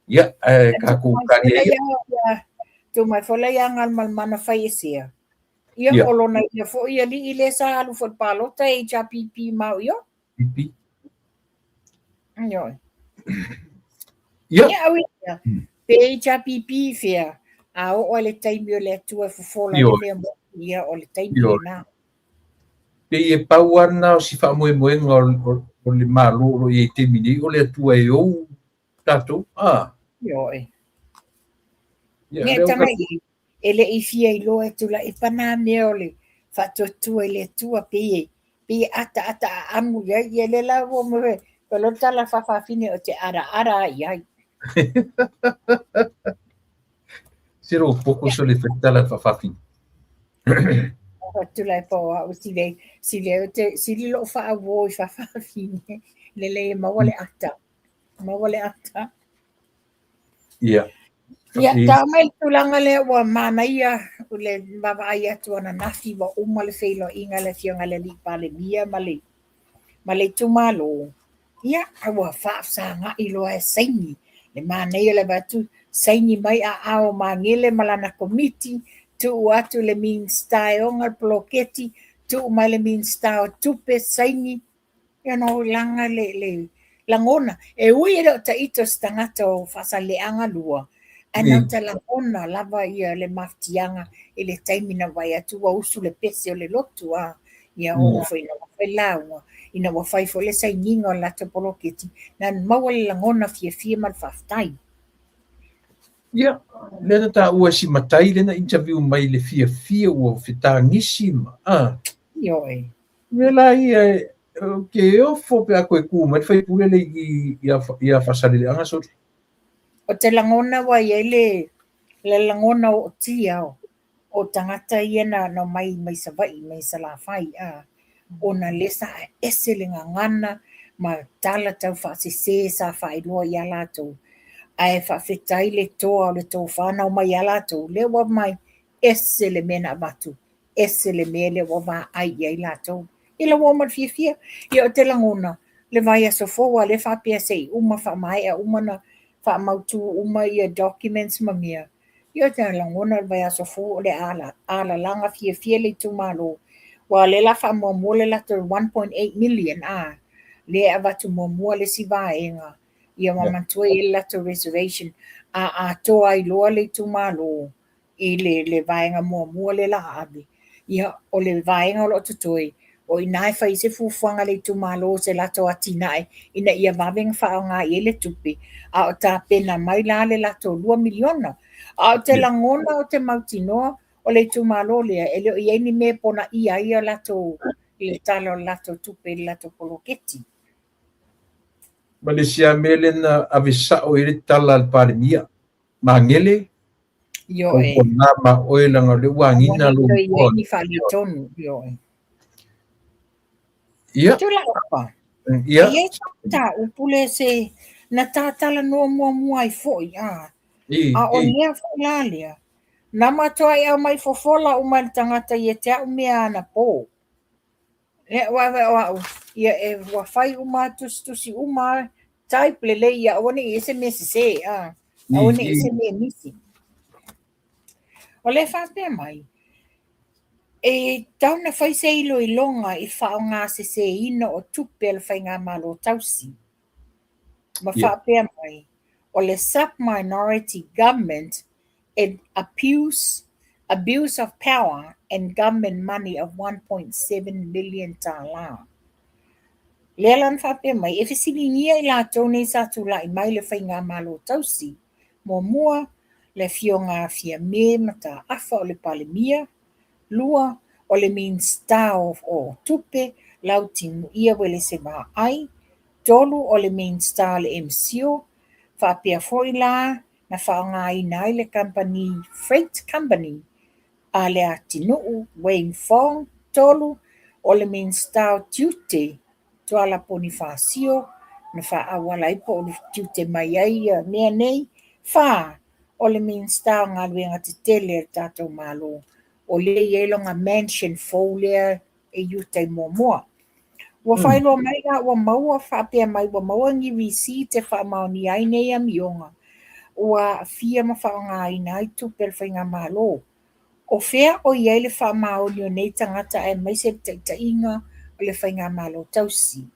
Ia, ae tatou talia ia. Tu mai foi la ia Galumalemana Faiesea. Ia, o lona ia foi alii lea sa alu foi i le palota e HRPP maoio'i. PP. Ioe. Ia. Ia, au ia. Pe HRPP fea, a oo i le taimi o le Atua e fofola le mea moni, ia o le taimi lena. Pei e pau lava lena o si faamoemoega o le Malo o lo o i ai i le taimi nei, o le Atua e ou tatou, a. Ioe. Ia, lea ua. E le i fia iloa e Tuilaepa nā mea o le faatuatua i le Atua pei e pei e ataata aamu i ai. Ia lea la ua mo e lo tala faafafine o te araara ai i ai. Se ro poko so le tala faafafine. Tuilaepa o au sile sile o te sili lou faauo i faafafine lelei e maua le ata. Maua le ata. Ia. Ia, tau mai le tulaga lea ua manaia le vaavaai atu ananafi ua uma le feiloaiga a le Afioga i le Alii Palemia ma le ma le itumalo. Ia, a ua faafesagai loa e saini. Le manaia o le avatu saini mai aao o Magele ma lana komiti, tuu atu le Minisita e ona le poloketi, tuu mai le Minisita o Tupe saini. You know, laga le, le lagona. E ui e le o taito se tagata o Faasaleleaga 2, ae na ta lagona lava ia le mafatiaga i le taimi na vaai atu ua usu le pese o le lotu a. Ia oo foi ina ua fai lauga, ina ua fai foi le sainiga o le latou poloketi, na maua le lagona fiafia ma le faafetai. Ia, lea na taua e si matai lea na interview mai le fiafia ua fetagisi ma, a. Ioe. Mea la ia ou te ofo pe a toe tu mai le faipule le ia Faasaleleaga soli. O te lagona ua i ai le le lagona ootia o tagata ia na na omai mai Savaii mai Salafai a ona lea sa ese le gagana ma tala taufaasese sa faailoa ia latou ae faafetai le toa o le tofa na omai ia latou lea ua omai ese le mea na avatu ese le mea lea ua vaai i ai latou. Ia la ua oma le fiafia. Ia o te lagona, le vaiaso fou a lea faapea se i uma faamaea uma na faamautu uma ia documents ma mea. Ia o te lagona le vaiaso fou o le a alalaga fiafia le itumalo. Ua lea la faamuamua le latou 1.8 million a lea e avatu muamua le isi vaega. Ia ma manatua i ai le latou reservation a atoa ai loa le itumalo i le, le vaega muamua lea la a ave. Ia, o le vaega o lo o totoe, o i ina e fai ai se fuafuaga a le itumalo i se latou atinae ina ia vave ona faaaoga i ai le tupe, a o tapena mai la le latou $2 miliona. A o te lagona o te mautinoa o le itumalo lea e le o i ai ni mea e ponaia ai a latou i le tala o le latou tupe i le latou poloketi. Ma le isi lava mea lea na ave sao i ai le tala a le Palemia, Magele, Ioe. Tautuana ma oe leaga o lea ua agiga lou igoa. Aua ne i toe i ai ni faaletonu. Ioe. Ia. Tuilaepa. Ia. E i ai se mataupu lea se na ta talanoa muamua ai foi, a. A o lea foi la lea, na matuai aumai fofola uma e le tagata ia te au mea anapo. Lea ua o au, ia e ua fai uma tusitusi uma type lelei ia aua ne i i ai se mea sese, a. Aua ne i i ai se mea misi. O lea e faapea mai, e tatau ona fai se iloiloga i faaaogaseseina o tupe a le Faigamalo tausi. Ma faapea mai, o le sub-minority government e abuse, abuse of power and government money of 1.7 million tālā. Lea la na faapea mai, e fesiligia i latou nei sa tulai mai le Faigamalo tausi, muamua, le Afioga a Fiame Mataafa o le Palemia, 2, o le Minisita o Tupe, Lautimuia Uelese Vaai, 3, o le Minisita o le MCIL, faapea foi la na faaaogaina ai le kamupani Freight Company a Leatinuu Wayne Fong, 3, o le Minisita o Tiute Tuala Ponifasio na faaauala ai po o tiute mai ai ia mea nei, 4, o le Minisita o Galuega Tetele a le tatou Malo, o lea e i ai lona mansion fou lea e i uta i Moamoa. Ua faailoa mai la ua maua faapea mai ua maua ni receipt e faamaonia ai nei amioga ua aafia ma faaaogaina ai tupe a le Faigamalo. O fea o i ai le faamaoni o nei tagata aemaise le taitaiga o le Faigamalo tausi?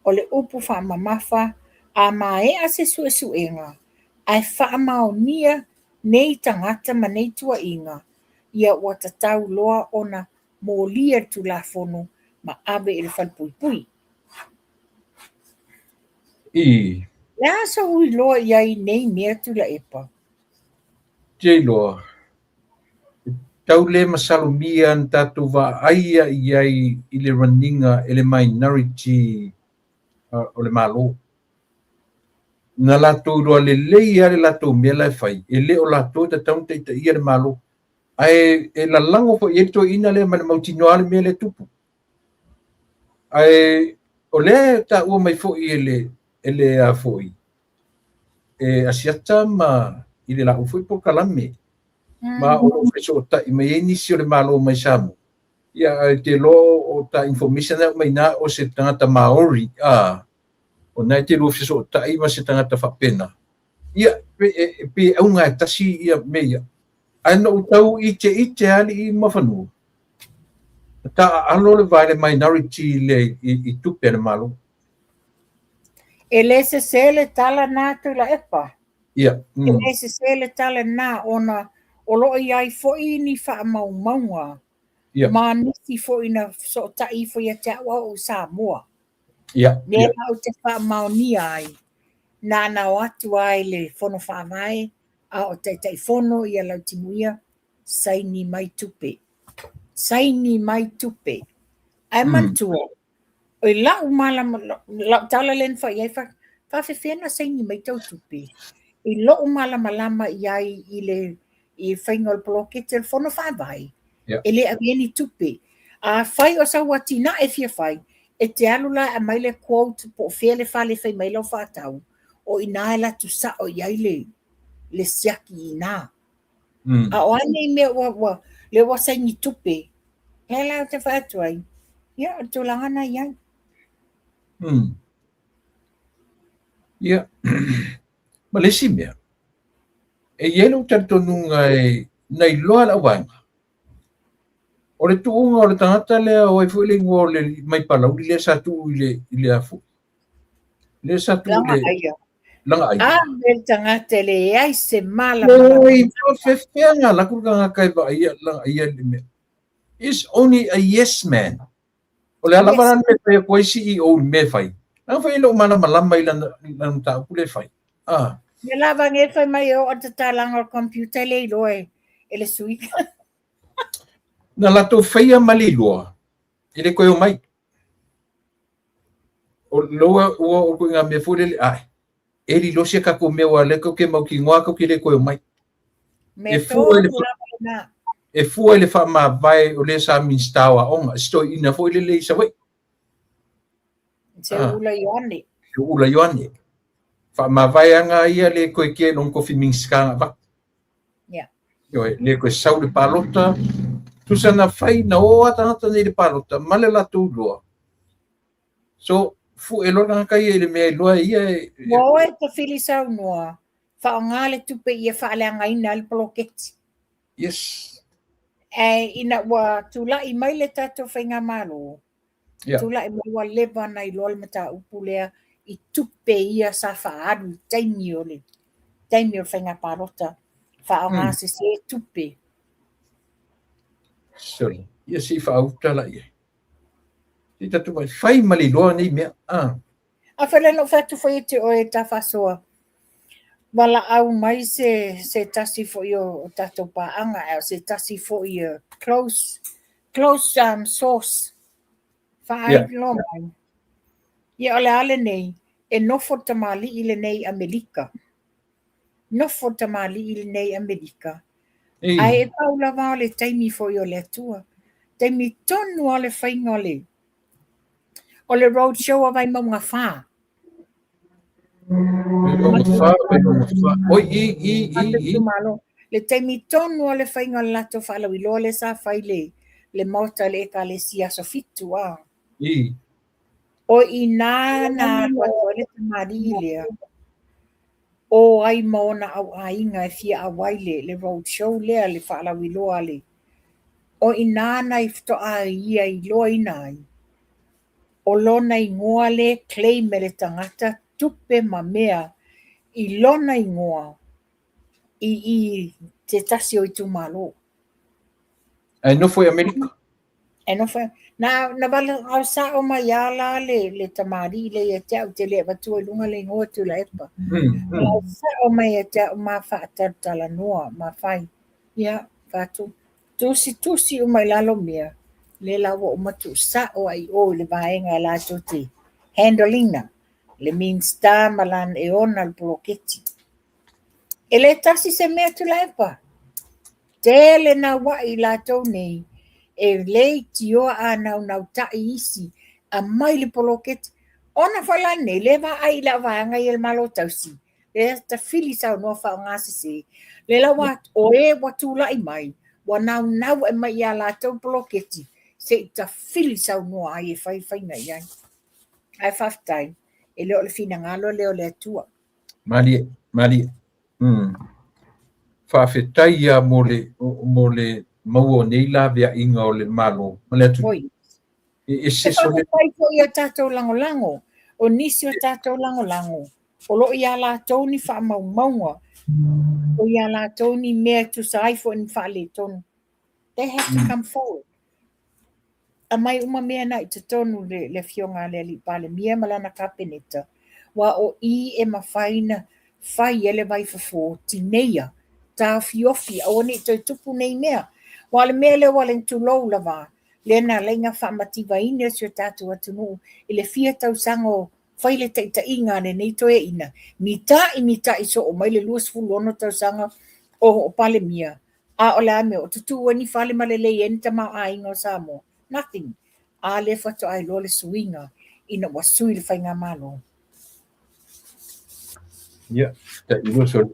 O le upu faamamafa, a maea se suesuega ae faamaonia nei tagata ma nei tuuaiga, ia ua tatau loa ona molia le Tulafono ma ave i le falepuipui. I. Le a sou iloa i ai i nei mea Tuilaepa? Te iloa. Tau le masalomia na tatou vaaia i ai i le run-iga e le minority o le Malo. Na latou iloa lelei lava le latou mea la e fai, e le o latou e tatau ona taitaia le Malo. Ae e lalago foi i ai le toeaina lea ma le mautinoa le mea lea e tupu. Ae o lea e taua mai foi e le e le a foi e Asiata ma i le lau foi polokalame ma o lo o fesootai mai ai nisi o le Malo mai Samoa. Ia, ae te iloa o ta information e aumai na o se tagata Maori, a o na e te lua fesootai ma se tagata faapena. Ia, e pe auga e tasi ia mea ia. Ae na ou tau ite ite alii ma fanua. Ta alo le va i le minority le i tupe a le Malo. E le sese le tala na Tuilaepa. Ia. E le sese le tala na ona o lo o i ai foi ni faamaumauga ma nisi foi na fesootai ifo ia te au a o ou i Samoa. Lea la ou te faamaonia ai, na ona o atu lava i le Fono Faavae a o Taitaifono ia Lautimuia, saini mai tupe, saini mai tupe. Ae manatua, i lau malama, lau tala lea na fai i ai, faafefea ona saini mai tou tupe? I lou malamalama i ai i le i faiga o le poloketi o le Fono Faavae, e le avea ni tupe. Afai o sau atinae e fia fai, e te alu la e aumai le quote po o fea le fale e fai mai lau faatau, o i ina e alu atu sao i ai le, le siaki i ina. A o a nei mea ua, ua, lea ua saini tupe, lea la ou te fai atu ai, ia, o le tulaga na i ai. Ia, ma le isi mea, e i ai lou talitonuga e na iloa le auvaega. O le tuuga o le tagata lea, o ai foi le igoa o le mai Palauli lea sa tuu i le, i le afu. Lea sa tuu i le... Lagaaia. A me le tagata e leai se malamalama. Oi, faafefea na alu atu le tagata e vaaia Lagaaia le mea. Is only a yes man. O le a lava la le mea e fai atu ai CEO i le mea e fai. Leaga foi e le o malamalama i lana mataupu lea e fai. Ah. Ia lava nge fai mai e oo le tatalaga o le computer e le iloa e le sui. Na latou faia ma le iloa, e le toe omai. O loa ua o ituaiga mea foi lele, ae, e lilo se tatou mea aua o lea tatou te mautinoa tatou te le toe omai. E fua i le, e fua i le faamavae o lea sa Minisita o Aoga, si toeaina foi lele i Savaii. Seuula Ioane. Seuula Ioane. Faamavaeaga ia le toe kea i lona tofi Minisita na avatu. Yeah. Ioe, le toe sau i le palota. Tusa na fai, na o lava tagata nei i le palota ma le latou iloa. So, fue loa le tagata ia i le mea e iloa e ia e... Ua o e tafili saunoa, faaaoga le tupe ia faaleagaina ai le poloketi. Yes. Ae ina ua tulai mai le tatou faigamalo, yeah. Tulai mai ua leva ona iloa le mataupu lea i tupe ia sa faaalu i taimi o le taimi o le faiga palota, faaaoga sese tupe. Sorry. Ia se i faauta la i ai. Se i tatou vai fai ma le iloa nei mea. Ah. A fai lea na ou fai atu foi ia te oe ta faasoa, valaau mai se, se tasi foi o, o tatou paaga, ae o se tasi foi o close, close source, faailoa mai. Ia o le a lenei, e nofo le tamalii lenei i Amerika. Nofo le tamalii lenei i Amerika. Ae e pau lava o le taimi foi o le Atua. Taimi tonu lava o le faiga o le o le road show a Vaimauga 4. Vaimauga 4, Vaimauga 4. Oi, i, i, i, i. Le taimi tonu o le faiga o le latou faalauiloa lea sa fai le, le maota le Ekalesia aso 7 a. I. O i nā na alu atu ai le tamalii lea, o ai ma ona au aiga e fia auai le, le road show lea, le faalauiloa a le, o i nā na i faatoa ia iloaina ai, o lona igoa lea e claim e le tagata tupe ma mea i lona igoa i i se tasi o itumalo. Ae nofo i Amerika? E nofo, na, na valaau sao mai a la le, le tamalii lea ia te au, te le avatua i luga le igoa Tuilaepa. Valaau sao mai ia te au ma faatalatalanoa, ma fai. Ia, fai atu. Tusitusi uma i lalo mea, lea la ua uma tuusao ai i o i le vaega latou te handle ina, le Minisita ma lana e ona le poloketi. E le tasi se mea Tuilaepa. Tele naua'i i latou nei e leitioa a naunautai isi aumai le poloketi. Ona foi la lenei, lea e vaai i lau vaega ia le Malo Tausi, lea tafili saunoa faaaogasese, lea la ua, o e ua tulai mai, ua naunau e aumai ia latou poloketi, se i tafili saunoa ai e fai faiga i ai. Ae faafetai, e le o le finagalo lea o le Atua. Malie, malie. Faafetai ia mo le maua o nei laveaiga o le Malo ma le atunuu. Oi. E E se sole. Faafetai foi ia tatou lagolago, o nisi o tatou lagolago, o lo o ia latou ni faamaumauga, o ia latou ni mea e tusa ai foi ni faaletonu. They have to come forward. Aumai uma mea na i totonu le afioga a le Alii Palemia ma lana Kapeneta, ua o i e mafai na fai ai le vaifofo tineia, taofiofi, aua ne i toe tupu nei mea. Ua o le mea lea ua le tulou lava, lea na alai ona faamativaina si o tatou atunuu i le fia tausaga o fai le taitaiga a lenei toeaina, mita'i mita'i soo mai le 26 tausaga o Palemia, a o le a mea o tutu ai ni fale ma lelei ai ni tamaoaiga o Samoa? Nothing. A lea faatoa iloa le suiga ina ua sui le faigamalo. Ia, tailua sole.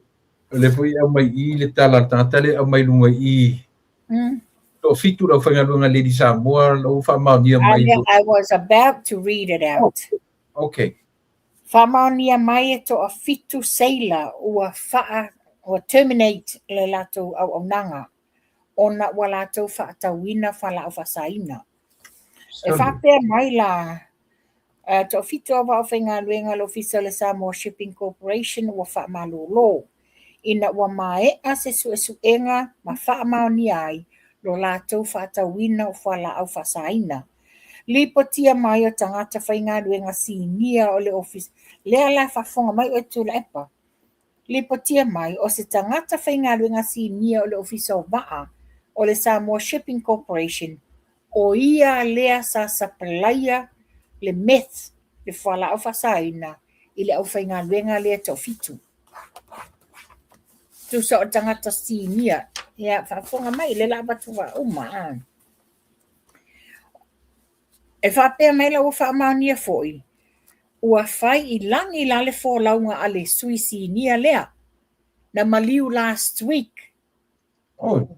O le foi e aumai i le tala a le tagata lea e aumai luga i 7 le aufaigaluega Lady Samoa lau faamaonia mai. I was about to read it out. Oh, okay. Faamaonia mai e 7 seila ua faa ua terminate le latou auaunaga ona ua latou faatauina fualaau faasaina. E faapea mai la, 7 o aufaigaluega le Ofisa o le Samoa Shipping Corporation ua faamalolo ina ua maea se suesuega ma faamaonia ai lo latou faatauina o fualaau faasaina. Lipotia mai o tagata faigaluega sinia o le ofisa, lea la faafofoga mai oe Tuilaepa. Lipotia mai o se tagata faigaluega sinia o le Ofisa o Vaa o le Samoa Shipping Corporation, o ia lea sa sapalaia le meth, le fualaau faasaina, i le aufaigaluega lea 7. Tusa o tagata sinia, ia faafofoga mai le la avatu faauma. E faapea mai la ua faamaonia foi, ua fai i lagi la le folauga a le sui sinia lea, na maliu last week. Oh.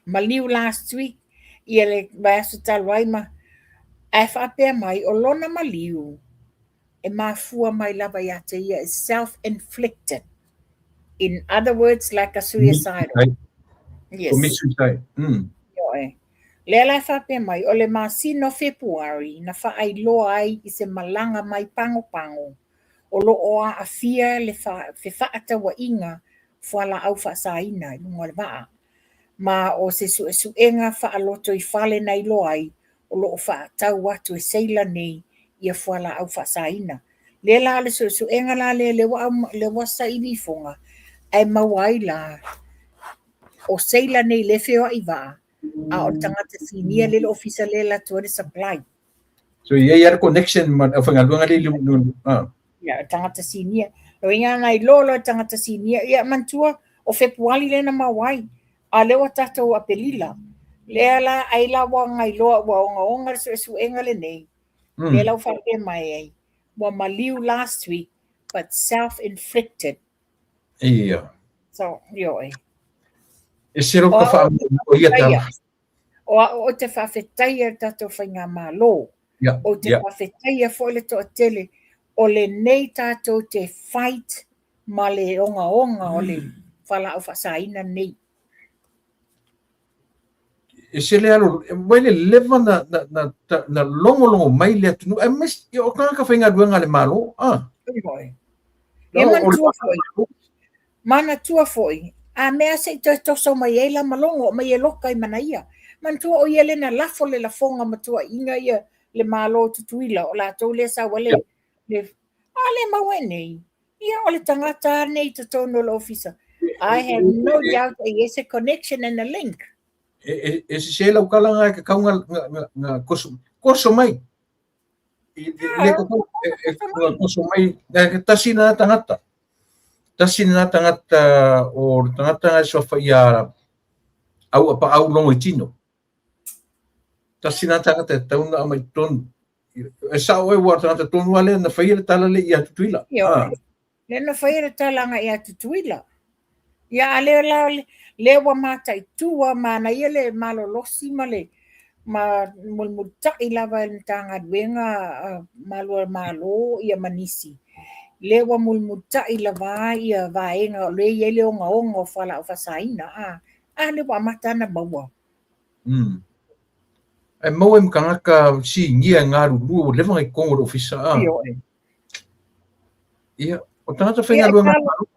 Maliu last week, ia le vaiaso talu ai ma, ae faapea mai o lona maliu, e mafua mai lava ia te ia is self-inflicted. In other words, like a suicidal. Yes. Commit suicide. Ioe. Lea la e faapea mai, o le masina o Fepuari na faailoa ai i se malaga mai Pagopago o lo o aafia le fefaatauaiga fualaau faasaina i luga o le vaa. Ma o se suesuega faalotoifale na iloa ai o lo o faatau atu e seila nei ia fualaau faasaina. Lea la o le suesuega la lea lea ua saili ifoga, ae maua ai la o seila nei le feoai vaa, a o le tagata sinia le ofisa le alu atu ai le supply. So i ai le connection ma le aufaigaluega le i ah. Ia, tagata sinia. Lo inga nai lo lo tagata sinia. Ia, manatua, o Fepuari lea na maua ai. A lea ua tatou Apelila. Lea la, ai la ua ngailoa ua ogaoga le suesuega lenei. Lea la ua faapea mai ai. Ua maliu last week, but self-inflicted. Ia. So, ioe. E se ro ka wha ia tala. O au o te faafetaia le tatou faigamalo. O te faafetaia foi le toatele o lenei tatou te fight ma le ogaoga o le fualaau faasaina nei. E se le alo, vai le leva na logologo mai le atunuu, aemaise o tagata faigaluega a le Malo. Ah. Ioe. Ia manatua foi. Manatua foi, a mea se i toe toso mai ai la malogo, mai e loka i manaia. Manatua o ia le na lafo le lafoga matuaiga ia le Malo Tutuila, o latou lea sau ai le a le maua e nei. Ia o le tagata nei totonu o le ofisa. I have no doubt there is a connection and a link. E, e, e sese lau tala na e tatau na, na, na, na toso, toso mai. I, le tatau, e, e, na toso mai, e, tasi na tagata. Tasi na tagata o le tagata na e suafa ia au apa au logo i tino. Tasi na tagata e tatau na aumai totonu. E sao oe ua tagata tonu lava lea na faia le tala lea ia Tutuila. Ioe. Ah. Lea na faia le tala agai ia Tutuila. Ia a lea la lea ua mataitu a manaia le malolosi ma le ma mulimulita'i lava e le Matagaluega a Malu o le Malo ia ma nisi. Lea ua mulimulita'i lava ia vaega o lea e i ai le ogaoga o fualaau faasaina a. A lea ua amata ona maua. Ae maua ai ma tagata sinia e galulue ua leva ona i totonu o le ofisa a. Ioe. Ia, o tagata faigaluega a le Malo.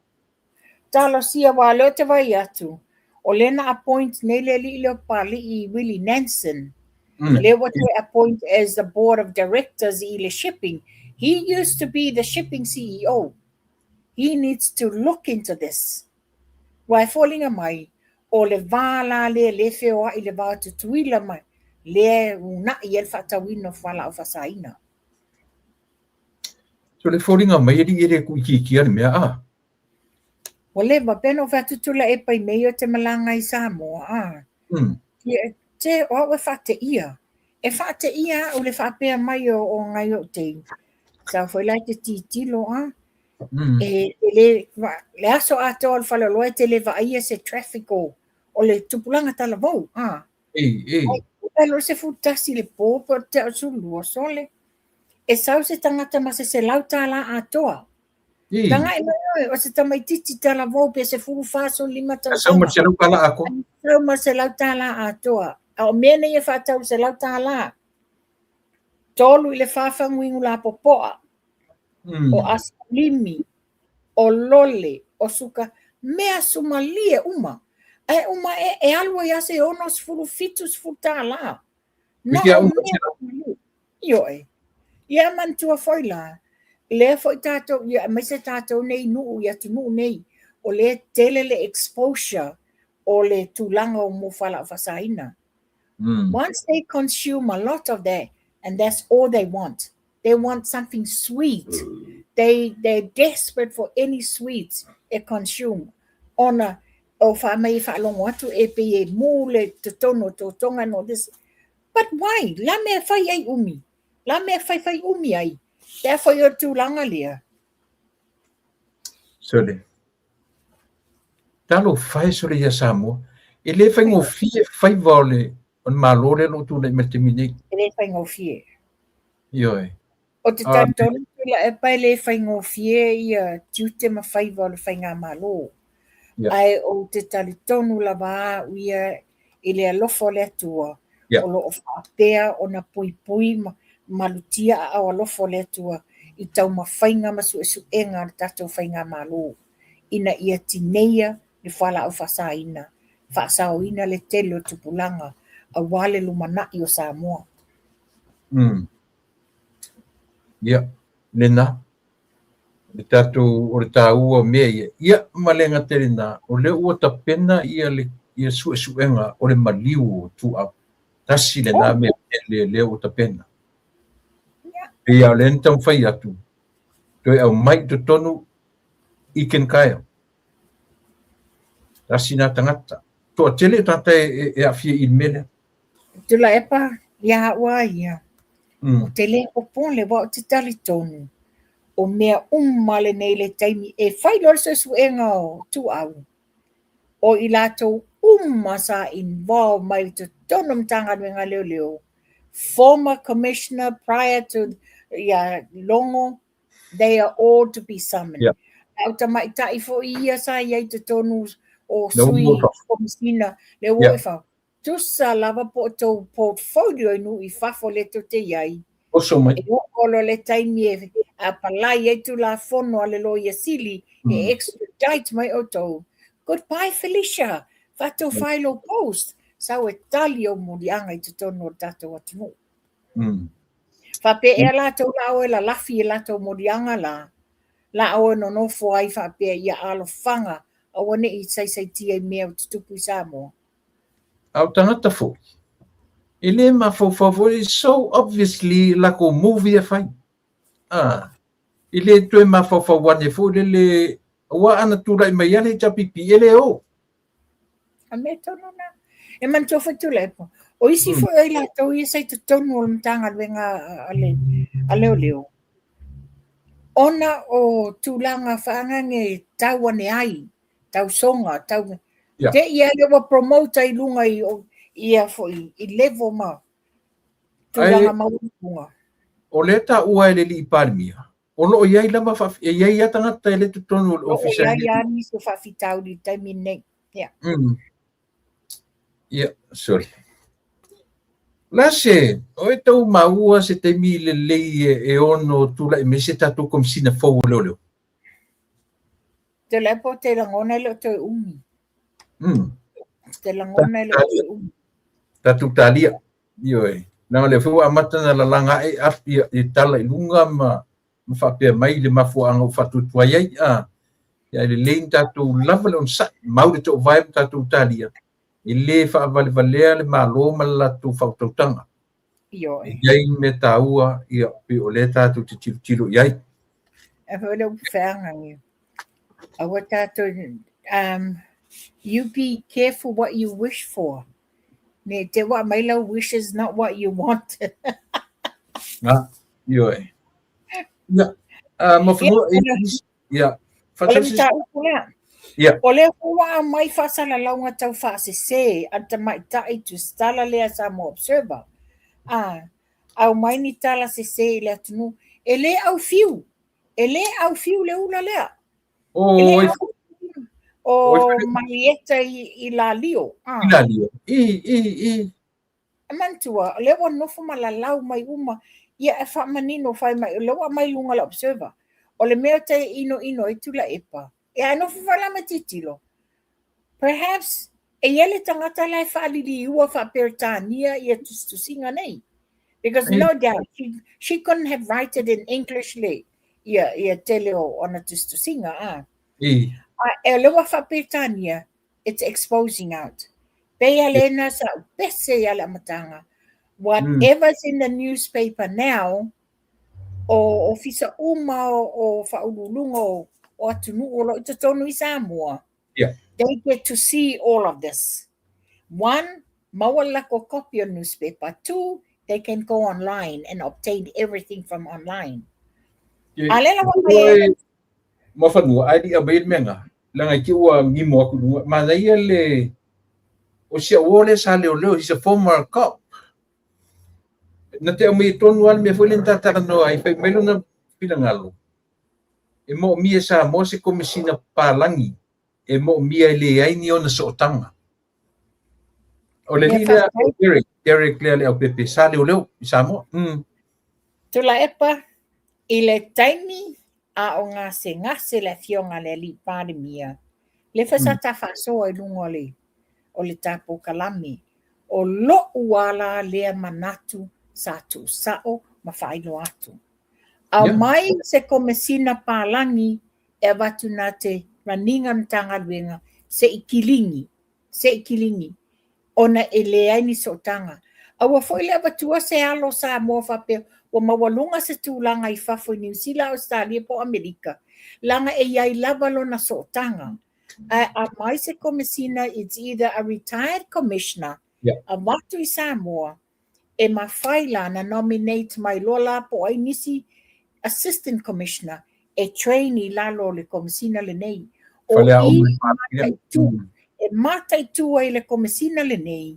Talosia aua o lea ou te vaai atu, o lea na appoint nei le alii lea o Papalii Willie Nanson. Lea ua toe appoint as the board of directors i le shipping. He used to be the shipping CEO. He needs to look into this. Aua e foliga mai, o le va la lea lea e feoai le va o Tutuila ma lea e uunai ai le faatauina o fualaau faasaina. So le foliga mai alii e le tuuitiitia le mea a? Ua leva, pei ona ou fai atu Tuilaepa i mea ia o te malaga i Samoa a. Ia, te, o au e faateia. E faateia au le faapea mai o, o ngai o tei. Sau foi la e te titilo a. E, e le, le aso atoa o le faleoloa e te le vaaia se traffic o, o le tupulaga talavou. A. Ei, ei. Ai, lo se 11 le po, po te o 12 sole. E sau se tagata ma se $100 atoa. Ei. Tagai mai oe, o se tamaitiiti talavou pe 14, 15 tausaga. Sau ma le $100 atoa. Sau ma le $100 atoa. A o mea nei e faatau $100. 3 i le 4 faguinu lapopoa. O asakalimi, o lole, o suka, mea sumalie uma. Ae uma e, e alu ai lava se 60, $70. Na o mea sumalie. Ioe. Ia manatua foi la, lea foi tatou, ia aemaise tatou nei i nuu, i atunuu nei, o lea e tele le exposure o le tulaga o mo fualaau faasaina. Once they consume a lot of that, and that's all they want. They want something sweet. They're desperate for any sweets e consume. Ona o fai mai e faalogo atu e pei e mū le totonu o totoga and all this. But why? La mea fai ai umi. La mea fai fai umi ai. Pe a foi o le tulaga lea. Sole. Talofa e sole ia Samoa. E le faigofie faiva o le, o le Malo lea o lo o tulai mai i le taimi nei. E le faigofie. Ioe. Ou te talitonu Tuilaepa e le faigofie ia tiute ma faiva o le faigamalo. Yeah. Ae ou te talitonu lava au ia i le alofa o le Atua, Yeah. o lo o faapea ona puipui ma malutia aao alofa o le Atua i taumafaiga ma suesuega a le tatou faigamalo ina ia tineia le fualaau faasaina, faasaoina le tele o tupulaga aua le lumanai o Samoa. Ia, lena. Le tatou, o le taua o mea ia. Ia, ma le gata i lena, o lea ua tapena ia le ia suesuega o le maliu o Tuuau. Tasi lena mea tele lea ua tapena. Pei lava o lea na taumafai atu, toe aumai i totonu Iken Kyle. Tasi lena tagata. Toatele tagata e, e aafia i le mea lea. Tuilaepa, ia au a ia. Ou te le popole, aua ou te talitonu, o mea uma lenei le taimi e fai loa le suesuega o Tuuau, o i latou uma sa involve mai i totonu o Matagaluega a Leoleo, former commissioner prior to ia Logo, they are all to be summoned. Yeah. A o tamaitai foi ia sa i ai i totonu o sui komisina, lea ua oo i fafo. Tusa lava po o tou portfolio i nuu i fafo lea tou te i ai. Oso mai. E oo loa le taimi e apalai ai Tulafono a le Loia Sili e extradite mai outou. Goodbye Felicia, fatou fai lou post, sau e tali ou moliaga i totonu o le tatou atunuu. Faapea ea latou la o e lalafi i latou moliaga la, la o e nonofo ai faapea ia alofaga aua ne i saisaitia i mea o tutupu i Samoa. A o tagata foi, e le mafaufau foi, so obviously lakou movie e fai. Ah, e le toe mafaufau ane foi lele, aua ana tulai mai lava le HRPP, e le o. A mea tonu na. E manatua foi Tuilaepa, o isi foi o i latou ia sa i totonu o le Matagaluega a le a Leoleo, ona o tulaga faaagaaga tau ane ai, tausoga, tau te i lea ua promote ai i luga i ia foi i level ma tulaga maualuluga. O lea taua e le alii Palemia, o lo o i ai lava, e i ai lava tagata e le totonu o le ofisa. O lo o i ai lava nisi o faafitauli i le taimi lenei. Yeah. Yeah, sorry. Lase, o e tau maua se taimi lelei e ono tulai mai se tatou Komesina fou o Leoleo? Tuilaepa ou te lagona e le o toe umi. Te lagona e le o toe umi. Tatou talia. Ioe. Leaga o lea foi ua amata ona lalaga ae ia, i tala i luga ma ma faapea mai le mafuaaga ua faatuatuai ai. A, ia, e lelei ni tatou lava le onosai, mau le toovae ma tatou talia, e le faavalevalea le Malo ma le latou faautautaga. Ioe. E i ai mea taua, ia, pei o lea tatou te tilotilo i ai. E foi le upu feaga ia. Aua tatou, you be careful what you wish for. Ne i te ua aumai lau wish is not what you want. Ah, ioe. Ia, ma fanua, ia, O le mataupu lea. Ia. O lea foi ua aumai faasalalauga tau faasese a le tamaitai tusitala lea Samoa Observer. A, aumai ni tala sese i le atunuu. E le aufiu, e le aufiu le ula lea. O, E le aufiu o Marieta i Lalio. I Lalio. I, i, i. E manatua, o lea ua nofo ma lalau mai uma, ia e faamanino fai mai, o lea ua aumai i luga o le Observer. O le mea ou te inoino ai Tuilaepa, ia ae nofo foi la ma tilotilo. Perhaps e i ai le tagata la e faaliliua faa-Peretania ia tusitusiga nei. Because no doubt she couldn't have write it in English le ia ia tele o ana tusitusiga a. A e o lea ua faa-Peretania, it's exposing out. Pei a lena sa ou pese ia le amataga. Whatever's in the newspaper now, o ofisa uma o faauluuluga o atunuu o lo o i totonu i Samoa, they get to see all of this. One, maua le latou copy o le newspaper. Two, they can go online and obtain everything from online. A lea la ua aumai ai. Muafanua, ae le i aumaia le mea na, leaga i te i ua gimo atu i luga, manaia le, o si au uo lea sa leoleo, he's a former cop. Na te aumaia tonu lava le mea foi lea na ta talanoa ai, fai mai lona finagalo, e moomia e Samoa se komesina papalagi e moomia e leai ni ona sootaga. O le alii lea, o Derek, Derek lea Leaupepe, sa leoleo i Samoa. Tuilaepa, i le taimi a o gasegase le afioga a le alii Palemia, lea foi sa ta faasoa i luga o le o le ta polokalame, o lo'u ala lea manatu sa tuusao ma faailoa atu. Aumai se komesina palagi e avatu na te run ina le Matagaluega se i kiligi, se i kiligi, ona e leai ni sootaga. Aua foi le avatua se alo o Samoa faapea ua maualuga se tulaga i fafo i Niu Sila, Ausetalia po o Amerika, leaga e i ai lava lona sootaga. Ae aumai se komesina, it's either a retired commissioner, avatu i Samoa, e mafai la na nominate mai loa la po o ai nisi assistant commissioner e train i lalo o le komesina lenei. O i mataitu, e mataitu ai le komesina lenei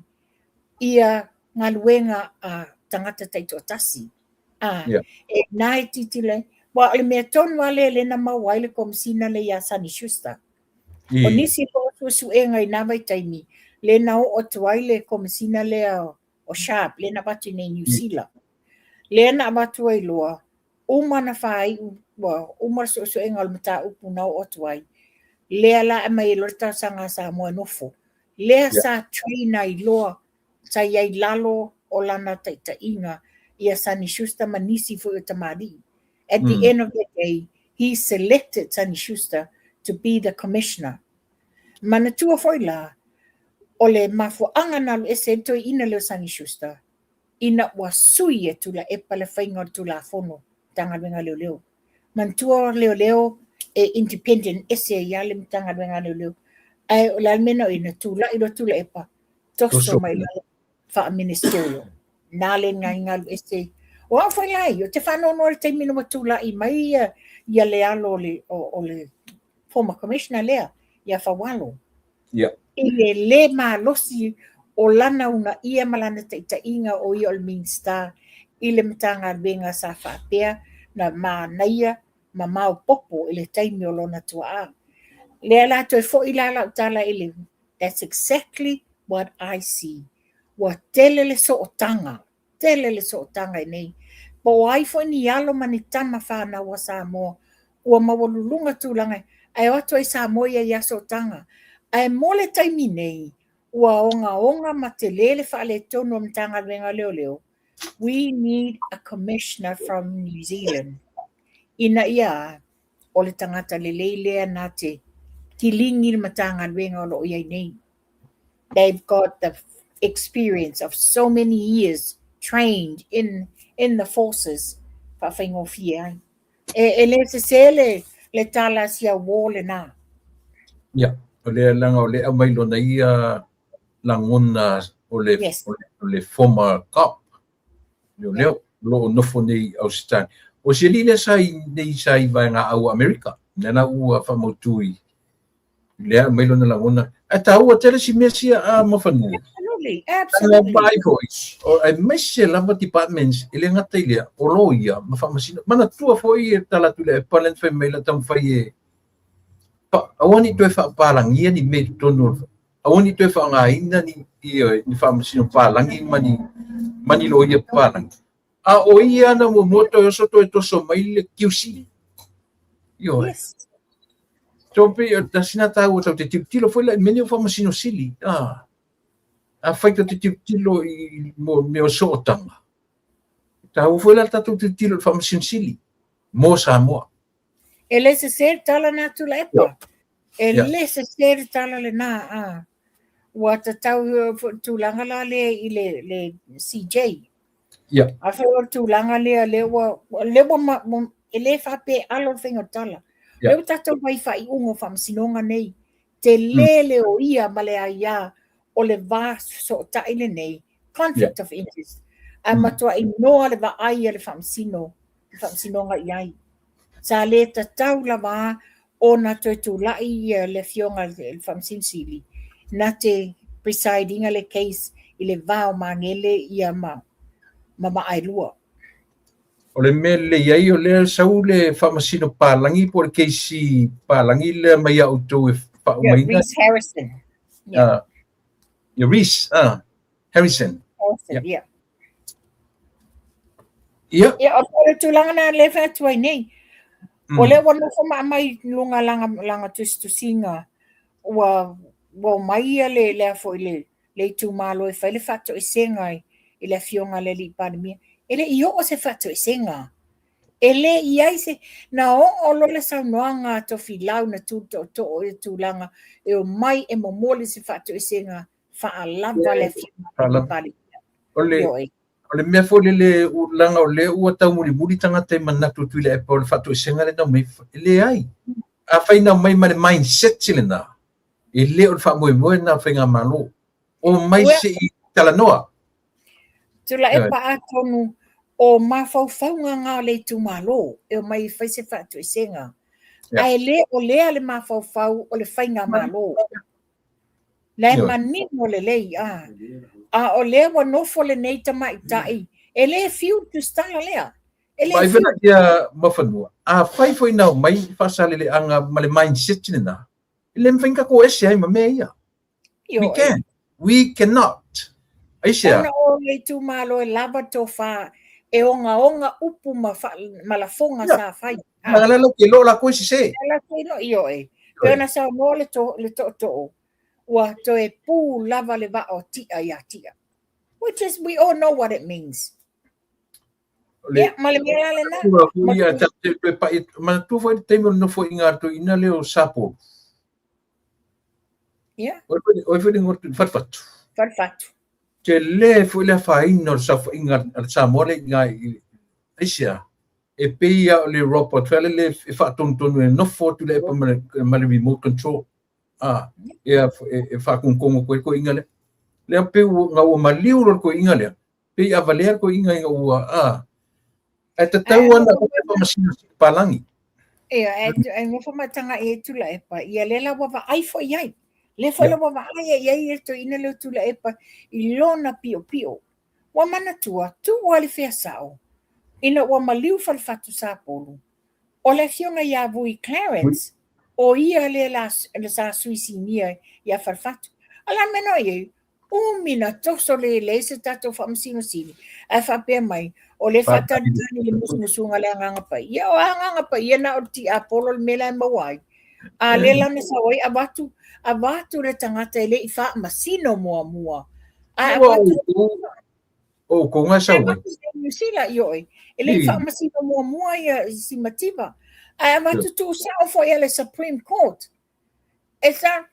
ia galuega a tagata taitoatasi. A, e na e tilotilo ai, aua o le mea tonu lava lea lea na maua ai le komesina lea ia Sonny Schuster. O nisi foi o suesuega i na vaitaimi, lea na oo atu ai le komesina lea o Sharp, lea na avatu i inei i Niu Sila. Lea na avatu ai loa, uma na faaiu, ua uma le suesuega o le mataupu na oo atu ai, lea la e aumai ai loa le talosaga a Samoa e nofo. Lea sa train ai loa, sa i ai lalo o lana taitaiga ia Sonny Schuster ma nisi foi o tamalii. At the end of the day, he selected Sonny Schuster to be the commissioner. Manatua foi la, O le mafuaaga na alu ese ai le toeaina lea o Sonny Schuster, ina ua sui e Tuilaepa le faiga o le Tulafono Matagaluega a Leoleo. Manatua o Leoleo e independent ese ai lava le Matagaluega a Leoleo. Ae o le a le mea na i ai? Na tulai loa Tuilaepa, toso mai lalo faa-ministerial. Na le na i alu ese. O au foi la ia, ou te faanoanoa i le taimi na ua tulai mai ia le alo o le, o le former commissioner lea, ia Faualo. I le le malosi o lana uunaia ma lana taitaiga o ia o le Minisita i le Matagaluega sa faapea na manaia ma maopoopo i le taimi o lona tuaa. Lea la toe foi la lau tala i le That's exactly what I see. Ua tele le sootaga, tele le sootaga i nei. Po o ai foi ni alo ma ni tama fanau a Samoa ua maualuluga tulaga ae o atu ai Samoa ia i sootaga. Ae mo le taimi nei, ua ogaoga ma tele le faaletonu o Matagaluega o Leoleo. We need a commissioner from New Zealand. Ina ia o le tagata lelei lea na te kiligi le Matagaluega o lo o i ai nei. They've got the experience of so many years trained in the forces faafaigofie ai. E le sese le tala a si au uō lena. Ia, o lea leaga o lea aumai lona ia lagona o le, Yes. o le former cop. Leoleo, o lo o nofo nei i Ausitali. O si alii lea sa i nei sa i vaegaau a Amerika, lea la ua faamautu i lea aumai lona lagona. Ae taua tele si mea sia a Mafanua. Absolutely, absolutely. Vaai foi, aemaise lava departments e le gata i lea, o loia ma faamasino. Manatua foi e tala atu i le Epa lea na fai mai la taumafai e aua ne i toe faapalagia ni mea i totonu o le aua ne i toe faaaogaina ni, ioe, ni faamasino palagi ma ni, ma ni loia palagi. A o ia na muamua toe oso toe toso mai le QC. Ioe. Yes. So pei o tasi na tāua tau te tilotilo foi la i mea nei o faamasino sili. Ah. Afai tau te tilotilo i mo mea o sootaga. Tāua foi la tatou tilotilo i le faamasino sili mo Samoa. E le sese le tala na Tuilaepa. E le sese le tala lena. A. Ua tatau tulaga la lea i le CJ. Yeah. A fai o le tulaga lea, lea ua, lea ua ma, e le faapea e alo le faiga o tala. Lea ua tatou vaai i faaiuga o faamasinoga nei. Tele le oia ma le aia o le va sootai lenei, conflict of interest. Ae matuai noa le vaai a le faamasino, le faamasinoga i ai. Sa le tatau lava ona toe tulai ia le afioga i le Faamasino Sili na te preside ina le case i le va o Magele ia ma ma Vaaelua. O le mea lelei ai o lea sau le Faamasino palagi po o le KC palagi lea mai ia outou e faaumaina. Yeah, Reece Harrison. Yeah. Yeah, Reece, Harrison. Harrison, yeah. Ia. Ia, o le tulaga na le fai atu ai nei. O lea ua nofo ma aumai i luga langa, langa tusitusiga, ua, ua omai ia le, le a foi le, le itumalo e fai le faatoesega i, i le afioga a le alii Palemia. E le i oo se faatoesega. E le i ai se, na oo loa le saunoaga a Tofilau na tu tootoo i le tulaga e omai e momoli se faatoesega faalava le afioga a le alii Palemia. O le, o le mea foi lele, leaga o lea ua taumulimuli tagata e manatu atu i le Epa o le faatoesega lea na aumai, e leai. Afai na aumai ma le mindset lena, e le o le faamoemoe lena o le faigamalo. Omai se i talanoa. Tuilaepa atonu o mafaufauga na o le itumalo e omai e fai se faatoesega. Ae le o lea le mafaufau o le faigamalo. La e manino lelei, a. A o lea ua nofo lenei tamaitai, e le fiu le tusitala lea. E le Vaai fiu. foi ia Mafanua, afai foi na omai le faasaleleaga ma le mindset lena, e le mafai ona tatou ese ai ma mea ia. We can. We cannot. Aisea? Ona o le itumalo e lava tofa e ogaoga upu ma, fa, ma lafoga Ia. sa fai. Ah. La la ke lo la koe sese. La ke lo io e. Pe ona saunoa le, to, le tootoo, ua toe pū lava le vaa o Ti'a iā Ti'a. Which is, we all know what it means. Le, Ia, ma le mea la lena. Ua hui a ta te toe pa'i atu. Manatua foi le taimi o le nofoaiga a le toeaina lea o Sapolu. Ia. O ai foi le igoa Fatufatu. Fatufatu. Tele foi le afaina o le saofaiga a le Samoa lea i ina i aisea? E pei lava o le robot foi lele e faatonutonu e nofo atu le epa ma le remote control. A, e, e faatonutonu atu ai le toeaina lea. Lea pei ua, ua maliu loa le toeaina lea, pei a valea le toeaina ina ua, a, ae tatau lava ona faamasino i palagi. Ia, e nofo ma taga'i ai Tuilaepa, ia lea la ua vaai foi i ai. Lea foi la ua vaai ai i ai le toeaina lea o Tuilaepa i lona piopio. Ua manatua, tuu lava le fea sao, ina ua maliu Falefatu Sapolu, o le afioga ia Vui Clarence, o ia lea la sa sui sinia ia Falefatu. A la mea nō i ai, umi na toso le leai se tatou faamasino sili, ae faapea mai, o lea e faatalitali le musumusuga a le Agaga Paia. O Agaga Paia na o le tiapolo le mea la e maua ai. A lea la na sau ai avatu, avatu le tagata e le i faamasino muamua. Ae avatu O kou nga sau ai. Niu Sila i oe. E le i faamasino muamua ia Simativa. Ae avatu tuusao foi a le Supreme Court. E sa,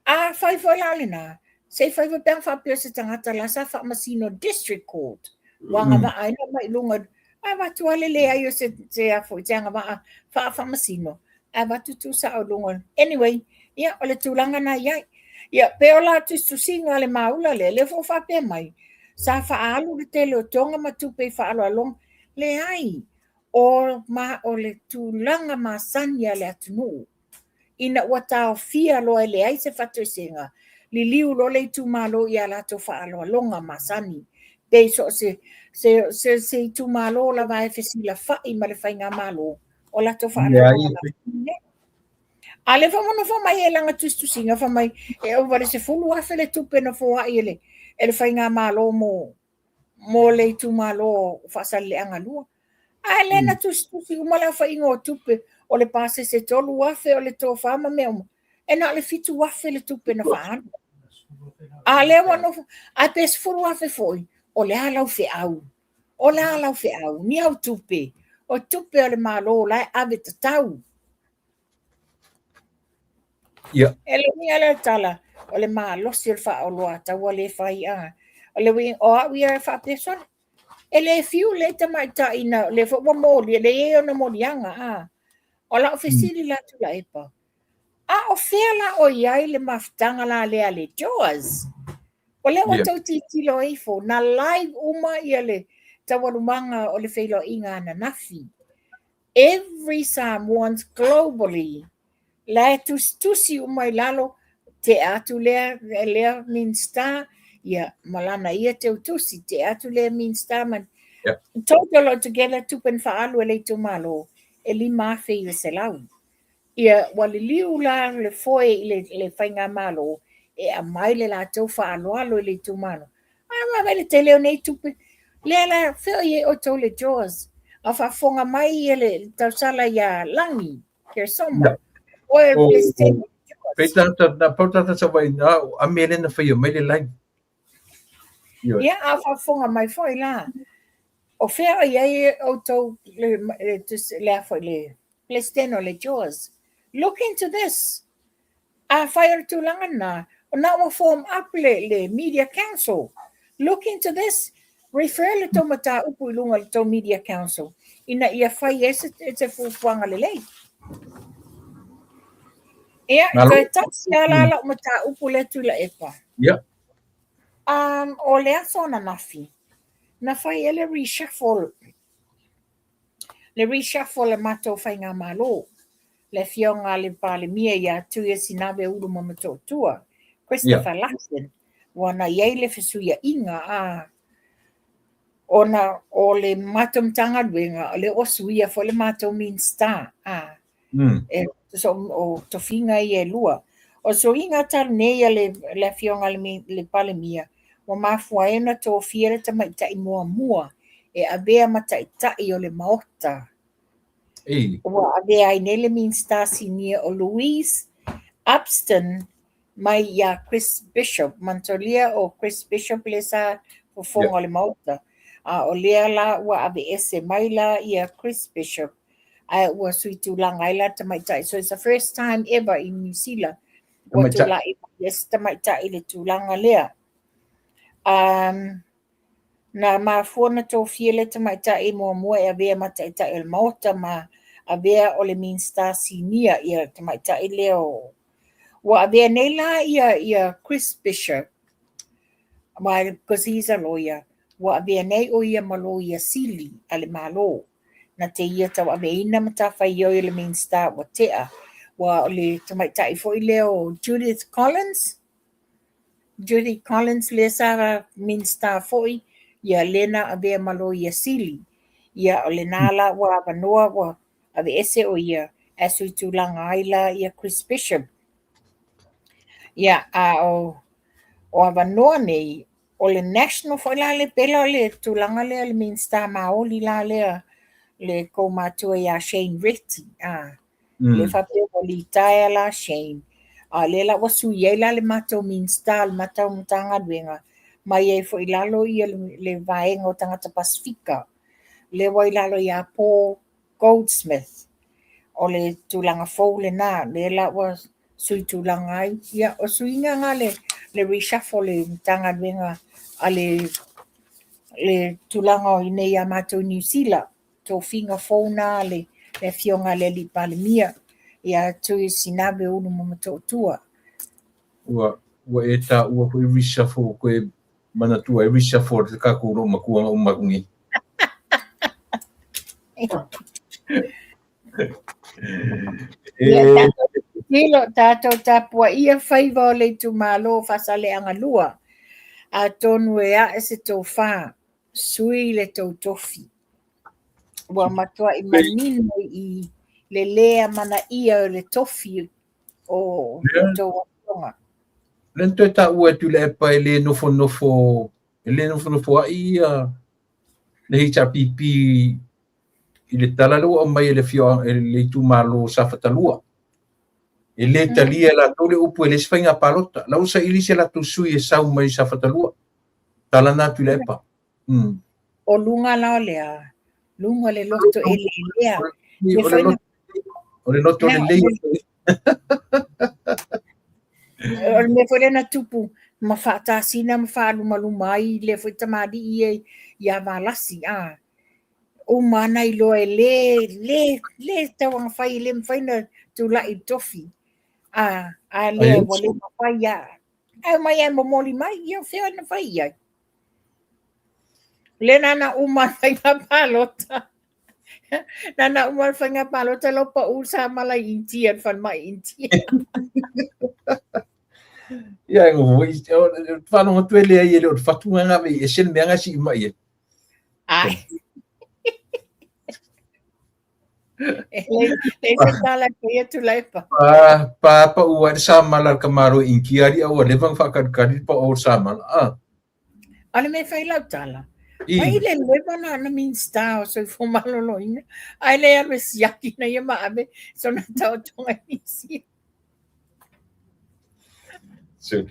a fai foi la lena, se i fai foi pe ana faapea o se tagata la sa faamasino District Court. Ua agavaa ai na mai luga, ae avatu lava le leai o se, se a foi, se agavaa faafaamasino, ae avatu tuusao i luga. Anyway, ia, o le tulaga na i ai. Ia, pe o la tusitusiga a le maula lea, lea foi ua faapea mai, sa faaalu le tele o toga ma tupe i faaaloaloga. Leai, o, ma, o le tulaga masani a le atunuu. Ina ua taofia loa e leai se fatoesega, liliu loa le itumalo i a latou faaaloaloga masani. Pe so o se, se, se, se itumalo lava e fesilafai ma le faigamalo, o latou faaaloaloga masani. A lea foi ua nofo mai e lana tusitusiga fai mai e ova i le $10,000 le tupe na foai e le, e le faigamalo mo, mo le itumalo o Faasaleleaga 2. Ae lea na tusitusi uma le aofaiga o tupe o le pasese $3,000 o le tofa ma mea uma, e na o le $7,000 le tupe na faaalu. A lea ua nofo, ae pe $10,000 foi, o le a lau feau? O le a lau feau? Ni au tupe? O tupe a le Malo la e ave tatau. Ia. E le uiga lea o le tala, o le malosi o le faaoloataua lea e fai a. O le uiga, o au ia e faapea sole. E le fiu le tamaitai na, lea foi ua moli, e le i ai ona moliaga a. O lau fesili la Tuilaepa, a o fea la o i ai le mafutaga la lea a le JOAS? O lea ua tou tilotilo ifo, na live uma ia le taualumaga o le feiloaiga ananafi. Every Samoans globally la e tusitusi uma i lalo, tea atu lea, lea Minista, ia, ma lana ia teutusi, tea atu lea Minista ma Yeah. Total altogether tupe na faaalu e le itumalo, e $5,900. Ia, ua liliu la le foe i le, le faigamalo e aumai le latou faaaloalo i le itumalo. A vaavaai le tele o nei tupe. Lea la, fea o i ai outou le JOAS? A faafofoga mai ia le tausala ia Lagi, Keresoma. Oe o le Peresetene o JOAS. Pei tata, na pau tata sa vai na a me le na faia mai le live. Ia, a faafofoga mai foi la. O fea o i ai outou le, le, le, a foi le Peresetene o le JOAS? Look into this. Afai o le tulaga lena, na ua form up le, le Media Council. Look into this. Refer le tou mataupu i luga o le tou Media Council ina ia fai ai se, se fuafuaga lelei. Ia, toe tasi lava la lau mataupu lea Tuilaepa. Ia. O le aso ananafi, na fai ai le reshuffle, le reshuffle a le matou faigamalo, le afioga a le Palemia ia Tuiasinave Ulu ma Motootua, Christopher Luxon, ua na i ai le fesuiaiga a ona o le matou Matagaluega, o lea ua suia foi le matou Minista, a e tusa o tofiga ia e lua. O suiga talu nei a le, le afioga i le Palemia, ua mafua ai ona tofia le tamaitai muamua e avea ma taitai o le Maota. Ua avea ai nei le Minista Sinia o Louise Upston mai ia Chris Bishop. Manatua o Chris Bishop lea sa fofoga o le Maota. A o lea la ua aveese mai la ia Chris Bishop ae ua sui tulaga ai la tamaitai. So it's the first time ever in New Zealand. Ua tulai mai se tamaitai i le tulaga lea. Na mafua ona tofia le tamaitai muamua e avea ma taitai o le Maota ma avea o le Minisita Sinia, ia tamaitai lea o... Ua avea nei la ia Chris Bishop, because he's a lawyer, ua avea nei o ia ma Loia Sili a le Malo, na te ia tauaveina matafaioi o le Minisita ua tea. Ua o le tamaitai foi lea o Judith Collins, Judy Collins lea sa Minisita foi, ia lea na avea ma Loia Sili. Ia o lena la ua avanoa ua aveese o ia ae sui tulaga ai la ia Chris Bishop. Ia a o avanoa nei o le National foi la le pela o le tulaga lea le Minisita Maoli la lea le kou matua ia Shane Reti. Le faapea ua litaea la Shane. A lea la ua sui ai la le matou Minisita o le matou Matagaluega mai ai foi lalo ia le vaega o tagata Pasefika. Lea ua i lalo ia Paul Goldsmith. O le tulaga fou lena, lea la ua sui tulaga ai. Ia, o suiga nga le reshuffle le Matagaluega a le tulaga o inei ia matou i Niu Sila. Tofiga fou na le afioga a le alii Palemia ia Tuisinave Ulumamatootua. Ua e taua foi reshuffle koe manatua ai reshuffle le tatou loo matua na uma atu nei. Ia, tilo tatou tapuaia faiva o le itumalo o Faasaleleaga 2. Atonu e ae se tofa, sui le tou tofi. Ua matuai manino i le lē amanaia o le tofi o tou afioga. Lea na toe taua e Tuilaepa e le nofonofo, e le nofonofo ai ia le HRPP i le tala lea ua aumai e le afioaga e le itumalo o Safata 2. E le talia e latou le upu e le se faiga palota. La ua saili se latou sui e sau mai Safata 2. Tala na Tuilaepa. O luga la o le a? Luga le loto e le lea. O le loto lelei. O le mea foi lea na tupu ma faatasina ma faalumaluma ai lea foi tamalii e ia Valasi. Uma ana iloa e le tauagafai, e le mafai na tulai i le tofi. A lea ua le mafai a. Ae mai e momoli mai, ia o fea na fai i ai. Le nana uma faiga palota. Nana uma faiga palota lo pa u sa mala i Intia, le falemai i Intia. Ia, ngo foi, whanonga tu e lea i ele o te whatu ngā ngā e se mea ngā si i mai e. Ai. E le se tala ke ia Tuilaepa. Pa pa ua le sa mala ka maro i Intia ari au leva whakakarikari pa o sa mala. A le mea fai lau tala. Mai le leva na Minista o Soifua Maloloina, ai le alu e siaki na ia ma ave sona taotoga i Nisia. So,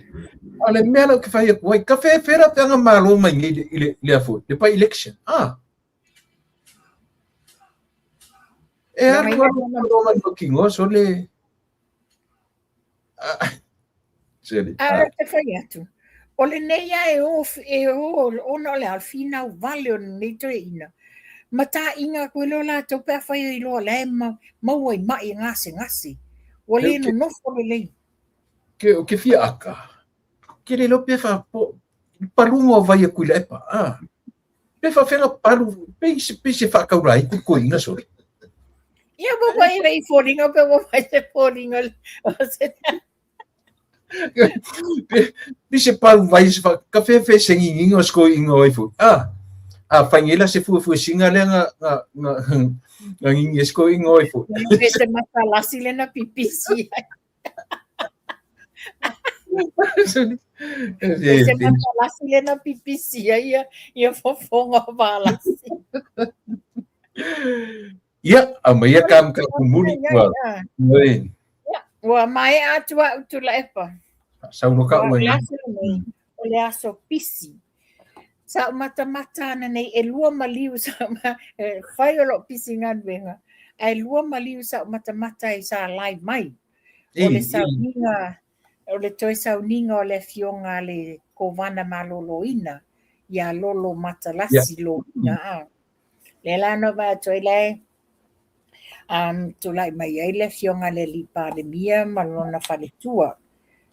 a le mea lau ke whai aku ai, ka whewhera te anga malo mai nei i le, le afo, le by election. E alu alu malo mai no kingo, so le... A te whai atu, o le nei a e o, e o, ona o le a whinau vale o nei toe ina. Ma tā inga koe leo la tau pe a whai i loa le ma, maua i mai e ngase ngase. Ua le no nofo le lei. Ke, ke fia aka. Ke le lo pe wha po, palunga o vai a kuila epa. Pe wha whenga palu, pe se, pe se whakaura i kuko inga sore. Ia, mo mai rei fōringa, pe mo mai se fōringa. Pe se palu vai se wha, ka whe whe se nginginga o sko inga o ifo. A whaingela se fue fue singa lea nga, nga, nga, nga ngingi e sko inga o ifo. Pe se matalasi le na pipisi. Pe se matalasi le na pipisi ia, ia fofonga o valasi. Ia, a mai ia ka ka kumuli ua. Oi. Ua mai atu au Tuilaepa. Saulo ka ua. O le aso pisi. Sa o matamata ana nei e lua maliu sa e whai o lo pisi galuega. Ae lua maliu sa o matamata e sa live mai. O le sauniga O le toe sauniga o le afioga a le Kovana Maloloina ia Lolo Matalasi Loina. Lea la na vaai atu ai la e tulai mai ai le afioga i le Alii Palemia ma lona faletua.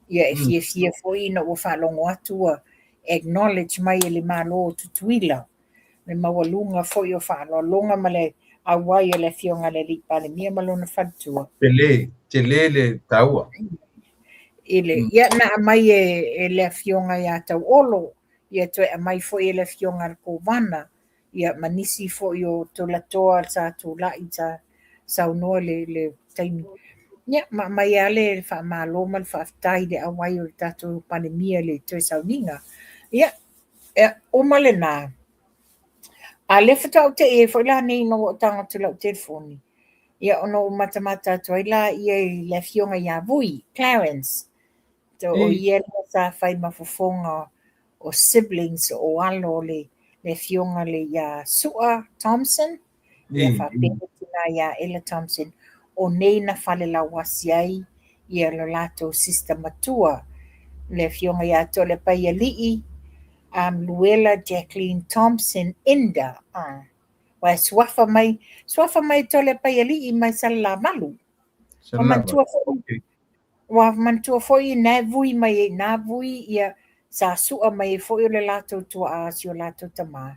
Ia e fiafia foi ina ua faalogo atu ua acknowledge mai e le Malo o Tutuila le maualuga foi o faaaloaloga ma le auai o le afioga i le Alii Palemia ma lona faletua. Tele, tele le taua. I le, ia na aumai e le afioga ia Tauolo, ia toe aumai foi e le afioga a le Kovana, ia ma nisi foi o tulatoa sa tulai sa saunoa le taimi. Ia, ma aumai lava le faamalo ma le faafetai i le auai o le tatou Palemia i le toe sauniga. Ia, uma lena. A lea faatoa ou tei ai foi la nei ina ua ou tago atu i lau telefoni, ia ona ou matamata atu ai la ia i le afioga ia Vui, Clarence. O ia lea sa fai ma fofoga o siblings o alo o le afioga le ia Sua Thompson, ia faapea le tina ia Ella Thompson, o nei na falelauasi ai ia lo latou sister matua, le afioga ia Toalepai Luella Jacqueline Thompson Enda. Ua suafa mai, suafa mai Toalepai mai Salalavalu. Manatua foi, ua manatua foi na vui mai na vui ia sa sua mai foi o le latou tuaa si o latou tamā.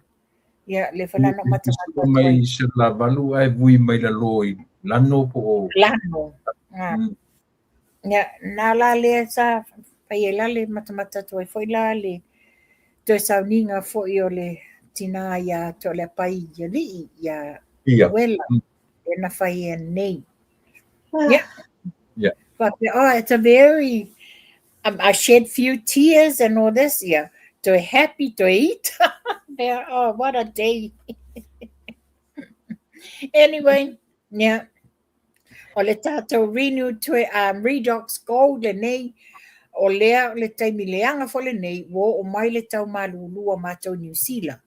Ia le falana matamata mai Salalavalu ai vui mai lalo i Lano po o Lano. Ia na la lea sa fai ai la le matamata atu ai foi la le toe sauniga foi o le tina ia Toalepai Alii ia Luella e na fai e nei. Yeah. Yeah. But oh, it's a very I shed few tears and all this. Yeah. To happy to eat. Oh, what a day. Anyway, yeah. O le tātou Renew to, Redox Gold le nei, o lea o le taimi leaga foi lenei, ua oo mai le tau malūlū a mātou Niu Sila.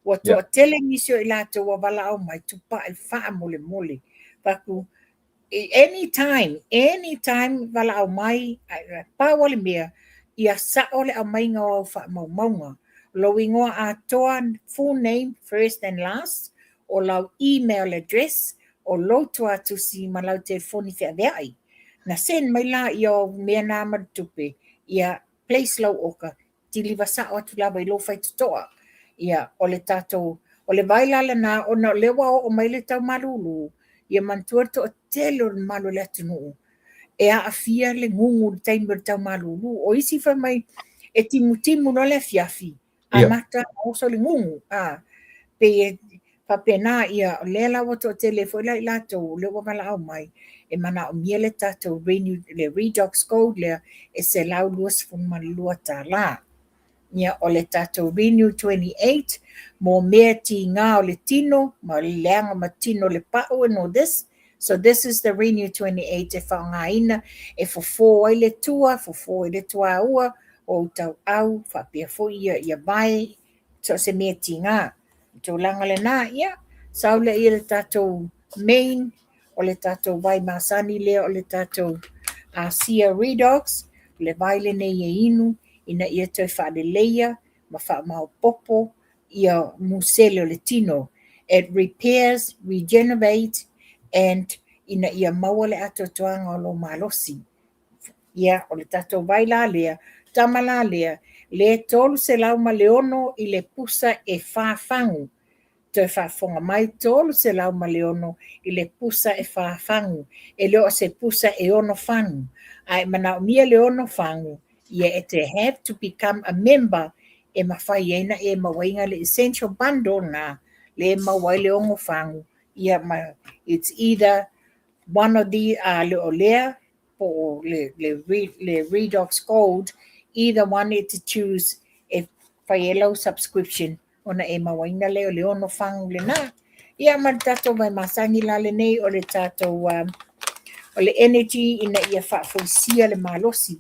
Ua toatele nisi o i latou ua valaau mai tupai faamolemole. Faku, anytime, anytime valaau mai, pau o le mea, ia sao le aumaiga o au faamaumauga. Lou ingoa atoa, full name, first and last, o lau email address, o lou tuatusi ma lau telefoni feaveai. Na send mai la ia o mea nā ma le tupe, ia place lau oka, deliver sao atu lava i lou faitotoa. Ia, o le tātou, o le vai la lena, ona o lea ua oo mai le tau malūlū, ia manatua le toatele o le mamalu o le atunuu, e aafia le gugu i le taimi o le tau malūlū. O isi fai mai, e timutimu loa le afiafi, amata oso le gugu. Pei e faapena, ia, o lea la ua toatele foi la i latou, o lea ua valaau mai, e manaomia le tatou renew, le Redox Gold lea, e $122. Ia, o le tatou Renew 28, mo mea tigā o le tino, ma le leaga ma tino le pau and all this. So this is the Renew 28 e faaaogaina, e fofo ai le tua, fofo ai le tuaua, o tauau, faapea foi ia vae, so se mea tigā. Tulaga lena, ia, sau lea ia le tatou main, o le tatou vai masani lea, o le tatou Asia Redox, le vai lenei e inu, ina ia toe faaleleia ma faamaopopo ia musele o le tino. It repairs, regenerate, and ina ia maua le atoatoaga o lou malosi. Ia, o le tatou vai la lea, tama la lea, le 306 i le pusa e 4 fagu. Toe faafofoga mai, 306 i le pusa e 4 fagu. E le o se pusa e 6 fagu. Ae manaomia le 6 fagu, ia e te have to become a member e mafai ai na e mauaina le essential bundle na le maua ai le 6 fagu. Ia ma, it's either one of the le o lea po o le Redox Gold, either one e to choose e fai e lau subscription ona e mauaina lea o le 6 fagu lena. Ia ma le tatou vai masani la lenei o le tatou o le energy ina ia faafoisia le malosi.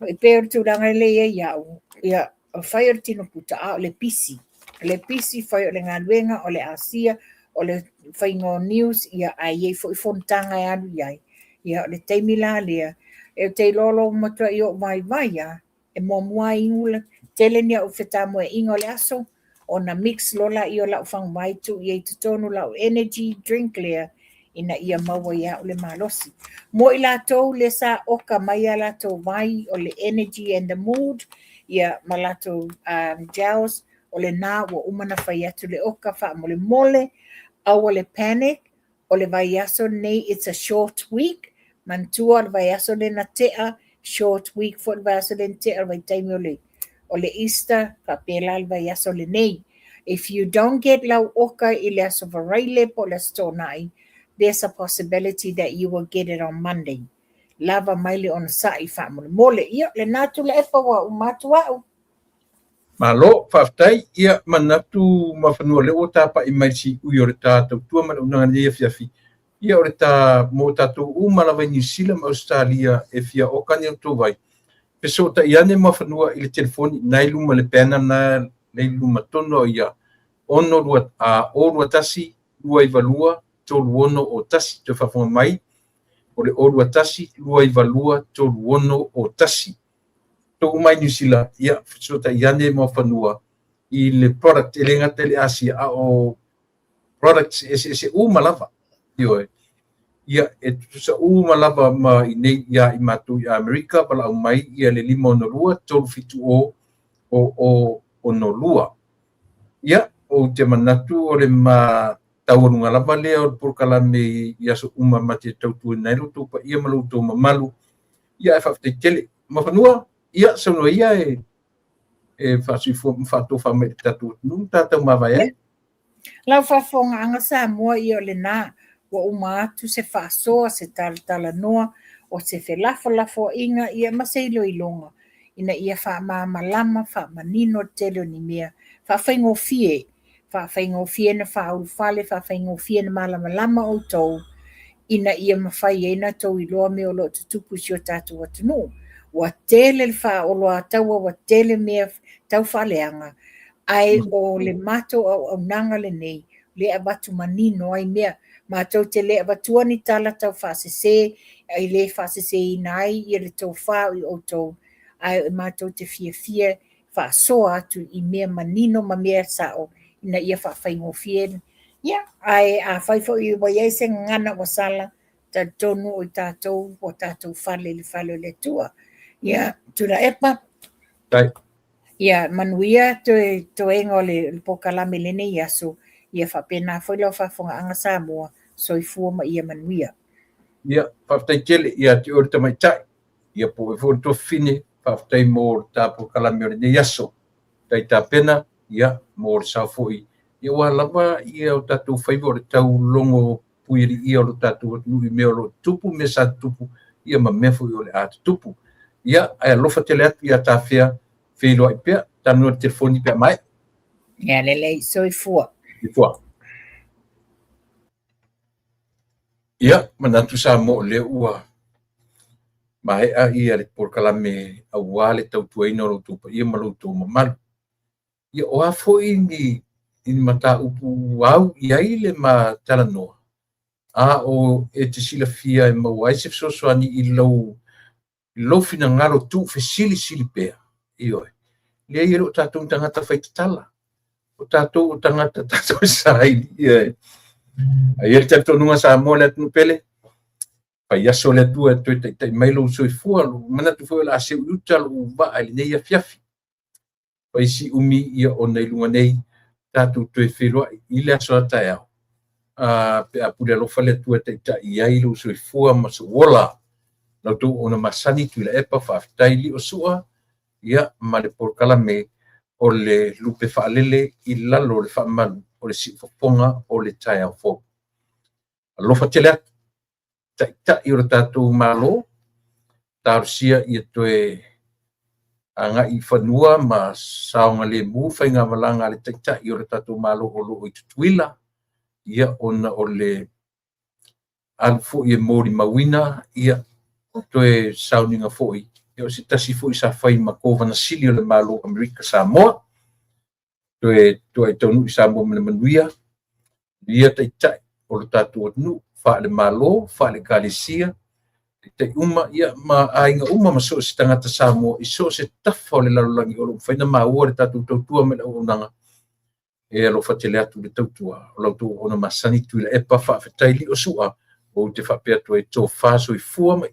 E pei o le tulaga lea ia iau, ia o fai o le tino puta, a o le pisi. Le pisi fai o le galuega, o le asia, o le faiga o news, ia ae iai foi fonotaga e alu i ai. Ia o le taimi la lea, Ou te iloa o lo o matuai ou vaivai lava, e muamua lava inu le tele ni au fetamoeaiga o le aso, ona mix loa lea o lau faguvai tuu i ai i totonu lau energy drink lea ina ia maua ia au le malosi. Mo i latou le sa oka mai a latou vai o le energy and the mood, ia ma latou gels, o lena ua uma ona fai atu le oka faamolemole, aua le panic, o le vaiaso lenei, it's a short week, manatua o le vaiaso lea na tea, short week foi le vaiaso lea na tea, o le vaitaimi o le Easter, faapela le vaiaso lenei. If you don't get lau oka i le aso Faraile po o le aso Toonai, there's a possibility that you will get it on Monday. Lava mai le onosai faamolemole. Ia, lena Tuilaepa ua uma atu au. Malo, faafetai. Ia, manatu Muafanua o lea ua tapai mai le siui o le ta tautua ma le auaunaga i lenei afiafi. Ia, o le ta mo tatou uma lava i Niu Sila ma Ausetalia e fia oka ni outou vai. Fesootai ane Muafanua i le telefoni na i luma le banner na le i luma tonu o ia 6 2 a 0 2 1 2 9 2 3 6 0 1. Toe faafofoga mai, o le 0 2 1 2 9 2 3 6 0 1. Tou uma i Niu Sila, ia, fesootai ane Muafanua i le product e le gata i le Asia, a o products eseese uma lava. Ioe. Ia, e tutusa uma lava ma i nei ia i matou i Amerika, valaau mai ia le 562 370 00 62. Ia, ou te manatu o le ma taualuga lava lea o le polokalame i aso uma ma te tautuaina ai lo outou paia ma lo outou mamalu. Ia, ae faafetai tele. Muafanua, ia, saunoa ia e faasoifua ma faatofa mai i le tatou atunuu ma tatou mavae ai. Lau faafofogaaga Samoa, ia o lena, ua uma atu se faasoa, se talatalanoa, o se felafolafoaiga, ia ma se iloiloga, ina ia faamalamalama, faamanino le tele o ni mea, faafaigofie, faafaigofie na faaulufale, faafaigofie na malamalama outou, ina ia mafai ai na outou iloa mea o lo o tutupu i si o tatou atunuu. Ua tele le faaoloataua, ua tele mea tau faaleaga, ae o le matou auaunaga lenei, le avatu manino ai mea. Matou te le avatua ni tala tau faasese, ai le faaseseina ai ia le tofa i outou, ae matou te fiafia faasoa atu i mea manino ma mea sao, ina ia faafaigofie. Ia, ae afai foi ua i ai se gagana ua sala, talitonu o i tatou ua tatou fale i le fale o le Atua. Ia, Tuilaepa. Tai. Ia, manuia toe toega o le polokalame i lenei aso. Ia faapena foi lau faafofogaaga Samoa, soifua ma ia manuia. Ia, faafetai tele ia te oe le tamaitai. Ia po o oe foi le tuafafine, faafetai mo le ta polokalame o lenei aso. Tai tapena, ia, mo le sao foi. Ia ua lava ia o tatou faiva o le tau logo puialiia o lo tatou atunuu i mea o lo o tutupu, mea sa tutupu, ia ma mea foi o le a tutupu. Ia, ae alofa tele atu ia tafea, feiloai pea, talanoa i le telefoni pe a maea. Ia lelei, soifua. Soifua. Ia, manatu Samoa o lea ua maea ia le polokalame aua le tautuaina o lo outou paia ma lo outou mamalu. Ia, o a foi ni mataupu au i ai le ma talanoa, a o e te silafia e maua ai se fesoasoani i lou finagalo tuufesilisili pea. Ioe. Leai, e le o tatou ni tagata faitatala. O tatou o tagata tatou e saili. Ioe. Ae i ai le talitonuga Samoa le atunuu pele, fai aso le Atua e toe taitai mai lou soifua, lou manatu foi o le a seu i uta lou vaa i lenei afiafi. Fai si umi ia ona i luga nei, tatou toe feiloai i le aso a taeao. Pe a pule alofa le Atua e taitai i ai lou soifua ma sou ola. La outou ona masani Tuilaepa, faafetai lio sua, ia ma le polokalame o le lupe faalele i lalo o le faamalu o le siufofoga o le taeao fou. Alofa tele atu, taitai o le tatou Malo, talosia ia toe agai i fanua ma saogalemu faigamalaga a le taitai o le tatou Malo o lo o i Tutuila, ia ona o le alu foi e molimauina ia toe sauniga foi, ia o se tasi foi sa fai ma Kovana Sili o le Malo o Amerika Samoa, toe toai taunuu i Samoa ma le manuia, ia taitai o le tatou atunuu, faale-Malo, faale-Ekalesia, Taitai uma, ia, ma aiga uma ma so o se tagata Samoa i so o se tafa o le lalolagi o lo o mafai ona maua le tatou tautua ma le auaunaga. E alofa tele atu le tautua o la outou auauna masani Tuilaepa. Faafetai Liosua, ou te faapea atu ai, tofa soifua ma